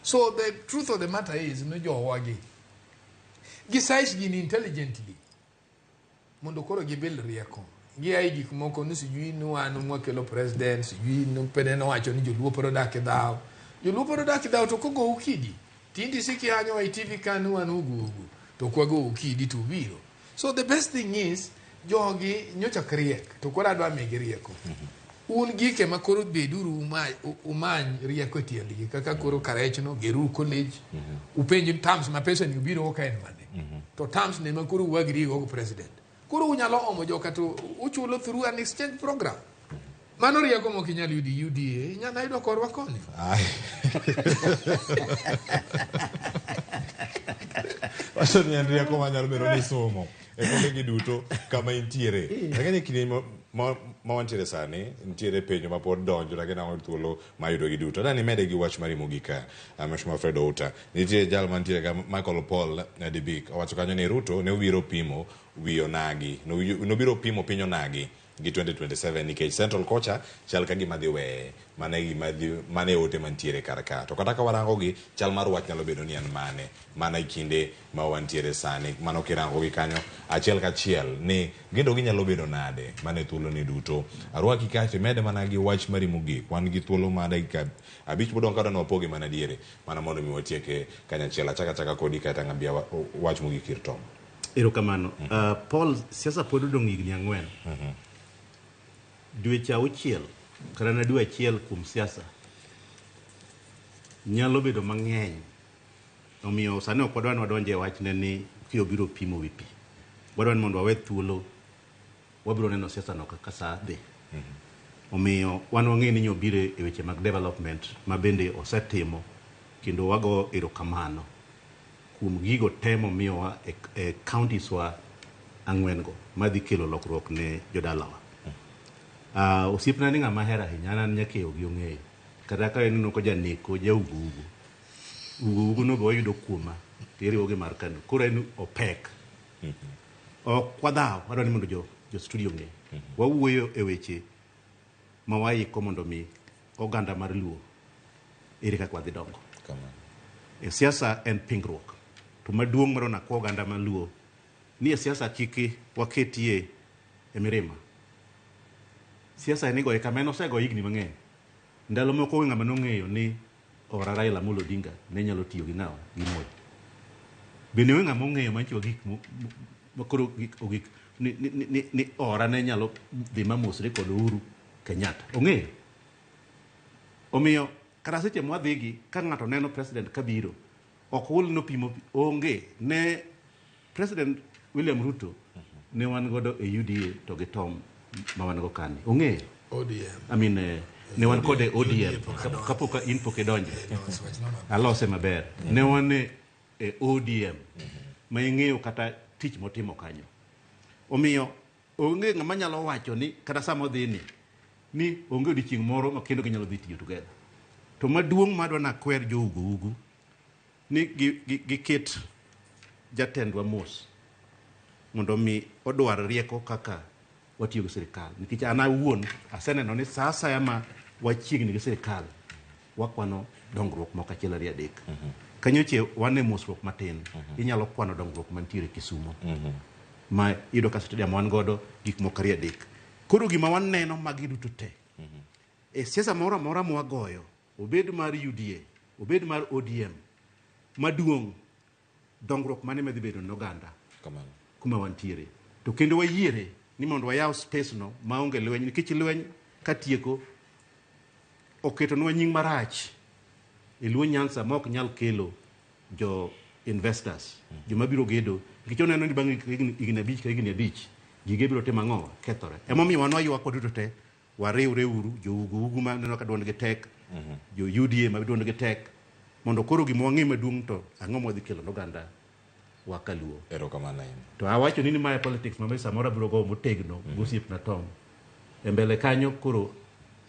So the truth of the matter is ni jowagi gi size gini intelligently mondo koro gibil rieko. Gia e gik moko ni sijui ni wan mwakelo president, sijui ni pene nowacho ni joluo pod odak e dhaw. Joluo pod odak e dhaw to kogou kidi. Tindi sikiyanyo e TV ka ni wan ugu ugu. To kwagou kidi to ubiro. So the best thing is jogi nyocha ok riek to koro adwa migi rieko. Un gike ma koro beduru umany rieko e tiendgi kaka koro karechno geruru college upenj terms ma pesa ni ubiro ka en mane. To terms ne ma koro uagree go gi president. Koro unyalo omo joka to uchulo through an exchange program. Mano rieko mok inyal yudo UDA, inyalo yudo korwa koni. Wacho ni en rieko manyalo bedo ni somo e kuondegi duto kama intiere. Lakini kinde ma wantiere sani, nitiere penjo ma pod donjo lakini aonge thuolo mar yudogi duto. Adwa ni imede gi wach mari mogik ka, Mheshimiwa Fred Outa. Nitie jal mantiere ka Michael Paul Dibik owacho kanyo ni Ruto ne obiro pimo wi onagi, nobiro pimo piny onagi gi 2027 nikech Central kocha chal ka gima dhi weye. Mano e gima dhi, mano e ote mantiere kar ka. To kata ka warango gi, chal mar wach nyalo bedo ni en mane mana e kinde ma wantiere sani. Mano kirango gi kanyo achiel kachiel ni gendo ginyalo bedo nade mana e thuolo ni duto. Arwaki kae to imede mana gi wach mari mogik. Wan gi thuolo mar dakika 5 modong' ka dwa wapoge mana diere mana mondo mi watieke kanyachiel. Achaka achaka kodi kae to ang'ambia wach mogik ir Tom. Erokamano. Paul, siasa pod odong' higni 4. Dweche 6 kata na dwe 1 kuom siasa nyalo bedo mang'eny. Omiyo sani ok wadwa ni wadonje e wachne ni ki obiro pimo wi pi. Wadwa ni mondo wawe thuolo, wabiro neno siasa no kaka sa dhi. Omiyo wan wang'eyo ni nyobiro e weche mag development ma bende osetimo kendo wago erokamano kuom gigo te momiyowa e counties wa 4 go madhi kelo lokruok ne jodalawa. Osiepna ni ng'ama ahero ahinya, an nyakeyo gi ong'eyo. Kata ka en ko janeko, jaugo ugo. Ugo ugo no be wayudo kuoma. To iriwo gi mar Kanu. Koro en opek. Ok wadhaw, wadwa ni mondo jo studio ong'e. Wawuoyo e weche ma waiko mondo mi oganda mar Luo ere kaka wadhi dongo. E siasa en pingruok. To maduong' mar onakwa oganda mar Luo ni e siasa kik waketie e mirima. Siasa en igoye kama en osegoye higni mang'eny. Ndalo moko onge ng'ama nong'eyo ni ora Raila Amolo Odinga ne nyalo tiyo gi ng'awa gi Moi. Bende onge ng'ama ong'eyo manchiwa gik ma koro gik ogik ni ora ne nyalo dhi mamosre kod Uhuru Kenyatta. Ong'eyo. Omiyo kata seche mwadhigi ka ng'ato neno president kabiro ok ul nopimo onge ne President William Ruto ne wan godo e UDA to gi Tom ma wan go kani. Ong'eyo. ODM. I mean, ne wan kode ODM kapok in pok idonjo. Alose maber. Ne wan e ODM ma ing'eyo kata tich motimo kanyo. Omiyo onge ng'ama nyalo wacho ni kata sama odhi ni onge odiochieng' moro ma kendo ginyalo dhi tiyo together. To maduong' madwa nakwer jo Ugo Ugu ni giket jatendwa mos mondo mi odwar rieko kaka watiyo gi sirikal. Nikech an awuon aseneno ni sa asaya ma wachiegni gi sirikal wakwano dongruok moko achiel ariyo adek. Kanyoche wan e mosruok matin, inyalo kwano dongruok mantiere Kisumo. Ma iyudo ka stadium wan godo gik moko ariyo adek. Koro gima waneno magi duto te. E siasa moro amora mwagoyo, obed mar UDA, obed mar ODM, maduong' dongruok mane madhi bedo ne oganda kuma wantiere. To kendo wayiere ni mondo wayaw space no maonge lweny, nikech lweny katieko oketonwa nying marach e Luo Nyanza ma ok nyal kelo jo investors, joma biro gedo, nikech oneno ni bang' higni 5 ka higni 5 gige biro timo ang'o? Kethore. Emomiyo wan waywak waduto te, wariwre uru, jo Ugo Ugu ma neno ka duondgi tek, jo UDA ma duondgi tek, mondo koro gima wang'e maduong' to ang'o mwadhi kelo ne oganda wa kaluo. Erokamano ahinya. To awacho ni mae politics ma samoro abiro goyo motegno gosiepna Tom. E mbele kanyo koro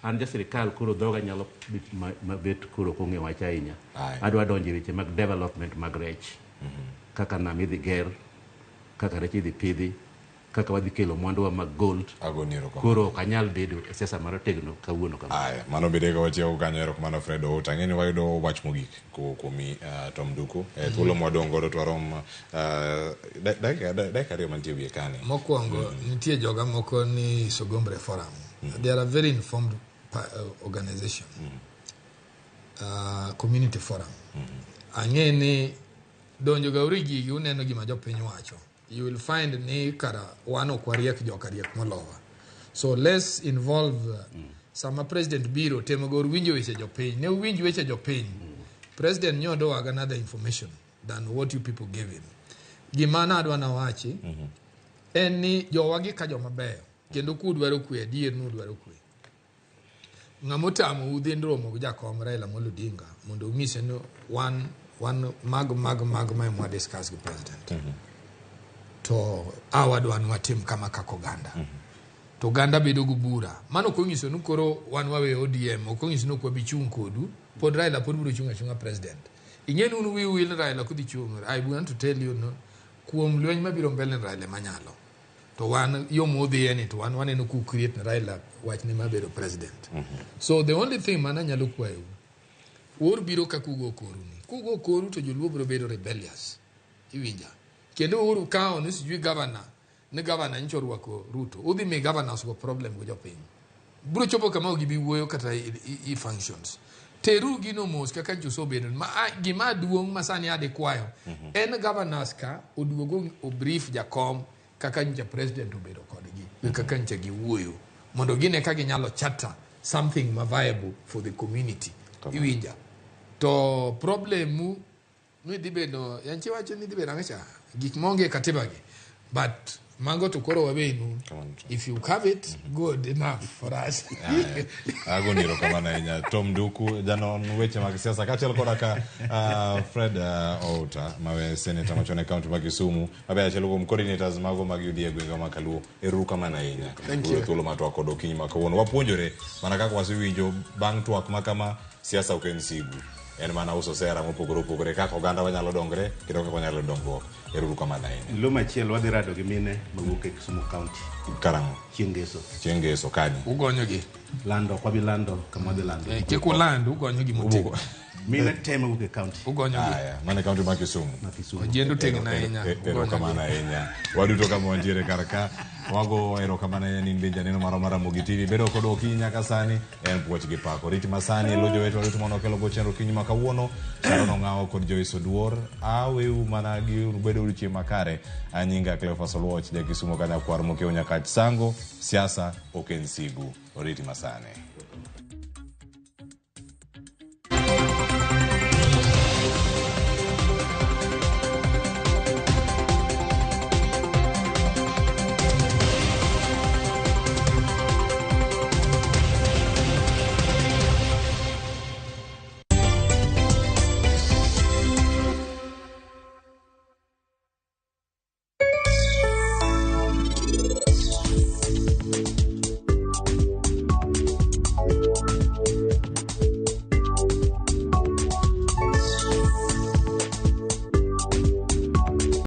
an ja sirikal koro dhoga nyalo bet mabet koro ok ong'e wach ahinya. Adwa donjo e weche mag development mag rech. Kaka nam idhi ger, kaka rech idhi pidhi, kaka wadhi kelo mwanduwa mag gold. Koro ok anyal bedo e siasa mar otegno kawuono kama. Aya, mano bende ka watieko kanyo. Erokamano Fred Outa. Ang'e ni wayudo wach mogik kowuok kuomi Tom Nduku. Thuolo mwadong' godo to warom dakika 2 mantie wiye kani. Mokwongo nitie joga moko ni Sogombre Forum. They are a very informed organization. Community forum. Ang'e ni donjo ga uri gigi uneno gima jopiny wacho. You will find ni kara wan ok wariek joka riek molowa. So let's involve sama president biro temo gor winjo weche jopiny. Ne uwinj weche jopiny. President nyodo waga another information than what you people gave him. Gima nadwa nawachi en ni jowagi ka joma beyo kendo kudwaro kwe adier nudwaro kwe. Ng'ama otamo udhi romo gi jakom Raila Amolo Odinga mondo ung'ise ni wan mag ma mwa discuss gi president. To awadwa ni watim kama kaka oganda. To oganda bedo gi bura. Mano ok onyiso ni koro wan wawe ODM, ok onyiso ni ok wabi chung' kodu. Pod Raila pod biro chung' achung'a president. Ing'e ni un wiu wil Raila kodhi chung'. I want to tell you no, kuom lweny mabiro mbele ni Raila manyalo. To wan yo modhiye ni to wan waneno ku create ne Raila wachne mar bedo president. So the only thing mana nyalo kwayou, wuor biro ka kugo koru ni. Kugo koru to joluo biro bedo rebellious. Iwinja. Kendo uru kawo ni sijui governor, ni governor nyicho orwako Ruto. Udhi mi governors go problem go jopiny. Biro chopo kama ok gibi wuoyo kata i functions. Teru gino mos kaka nyocha obedo. Gima duong' ma sani adhi kwayo en governors ka oduogo o brief jakom kaka nyocha president obedo kodgi, kaka nyocha giwuoyo, mondo gine ka ginyalo charter something ma viable for the community. Iwinja. To problem mu ni dhi bedo, yanchi wacho ni dhi bedo ang'o cha? Gik maonge e katiba gi. But mago to koro wawenu. If you have it, good enough for us. Agoni erokamano ahinya Tom Nduku, janon weche mag siasa, kaachiel koda ka Fred Outa mawe senator machon e county ma Kisumu, mabe achiel kuom coordinators mago mag UDA e gwenge ma Kaluo. Erokamano ahinya. Thank you. Thuolo ma twak kod okinyi ma kawuono. Wapuonjore mana kaka wasewinjo bang' twak ma kama, siasa ok en sigu. En mana uso sera mopogore opogore kaka oganda wanyalo dongre kendo kaka wanyalo dongruok. Ero uru kamano ahinya. Lo machielo wadhi rado gi mine mawuok e Kisumu County. Karang'o? Chieng' ngeso. Chieng' ngeso kanye? Ugonyogi. Lando, ok wabi lando kama wadhi lando. Eh, kik uland, ugonyogi motegno. Mine te mawuok e county. Ugonyogi. Aya, mano e county ma Kisumu. Ma Kisumu. Ojiend otegno ahinya. Erokamano ahinya. Waduto kama wantiere kar ka, wago erokamano ahinya ni in be janeno marwa mar Ramogi TV. Bedo kodwa okinyi nyaka sani en puoch gi pako. Rit masani lo jowetewa duto mane okelo go chenro okinyi ma kawuono. Sharon Ong'awo kod Joyce Oduor. Aweu mana gi bedo odiochieng' makare. An nyinga Cleophas Oluoch, ja Kisumo ka nyakwar Mokiewo Nyakach Sango. Siasa ok en sigu. Oriti masani.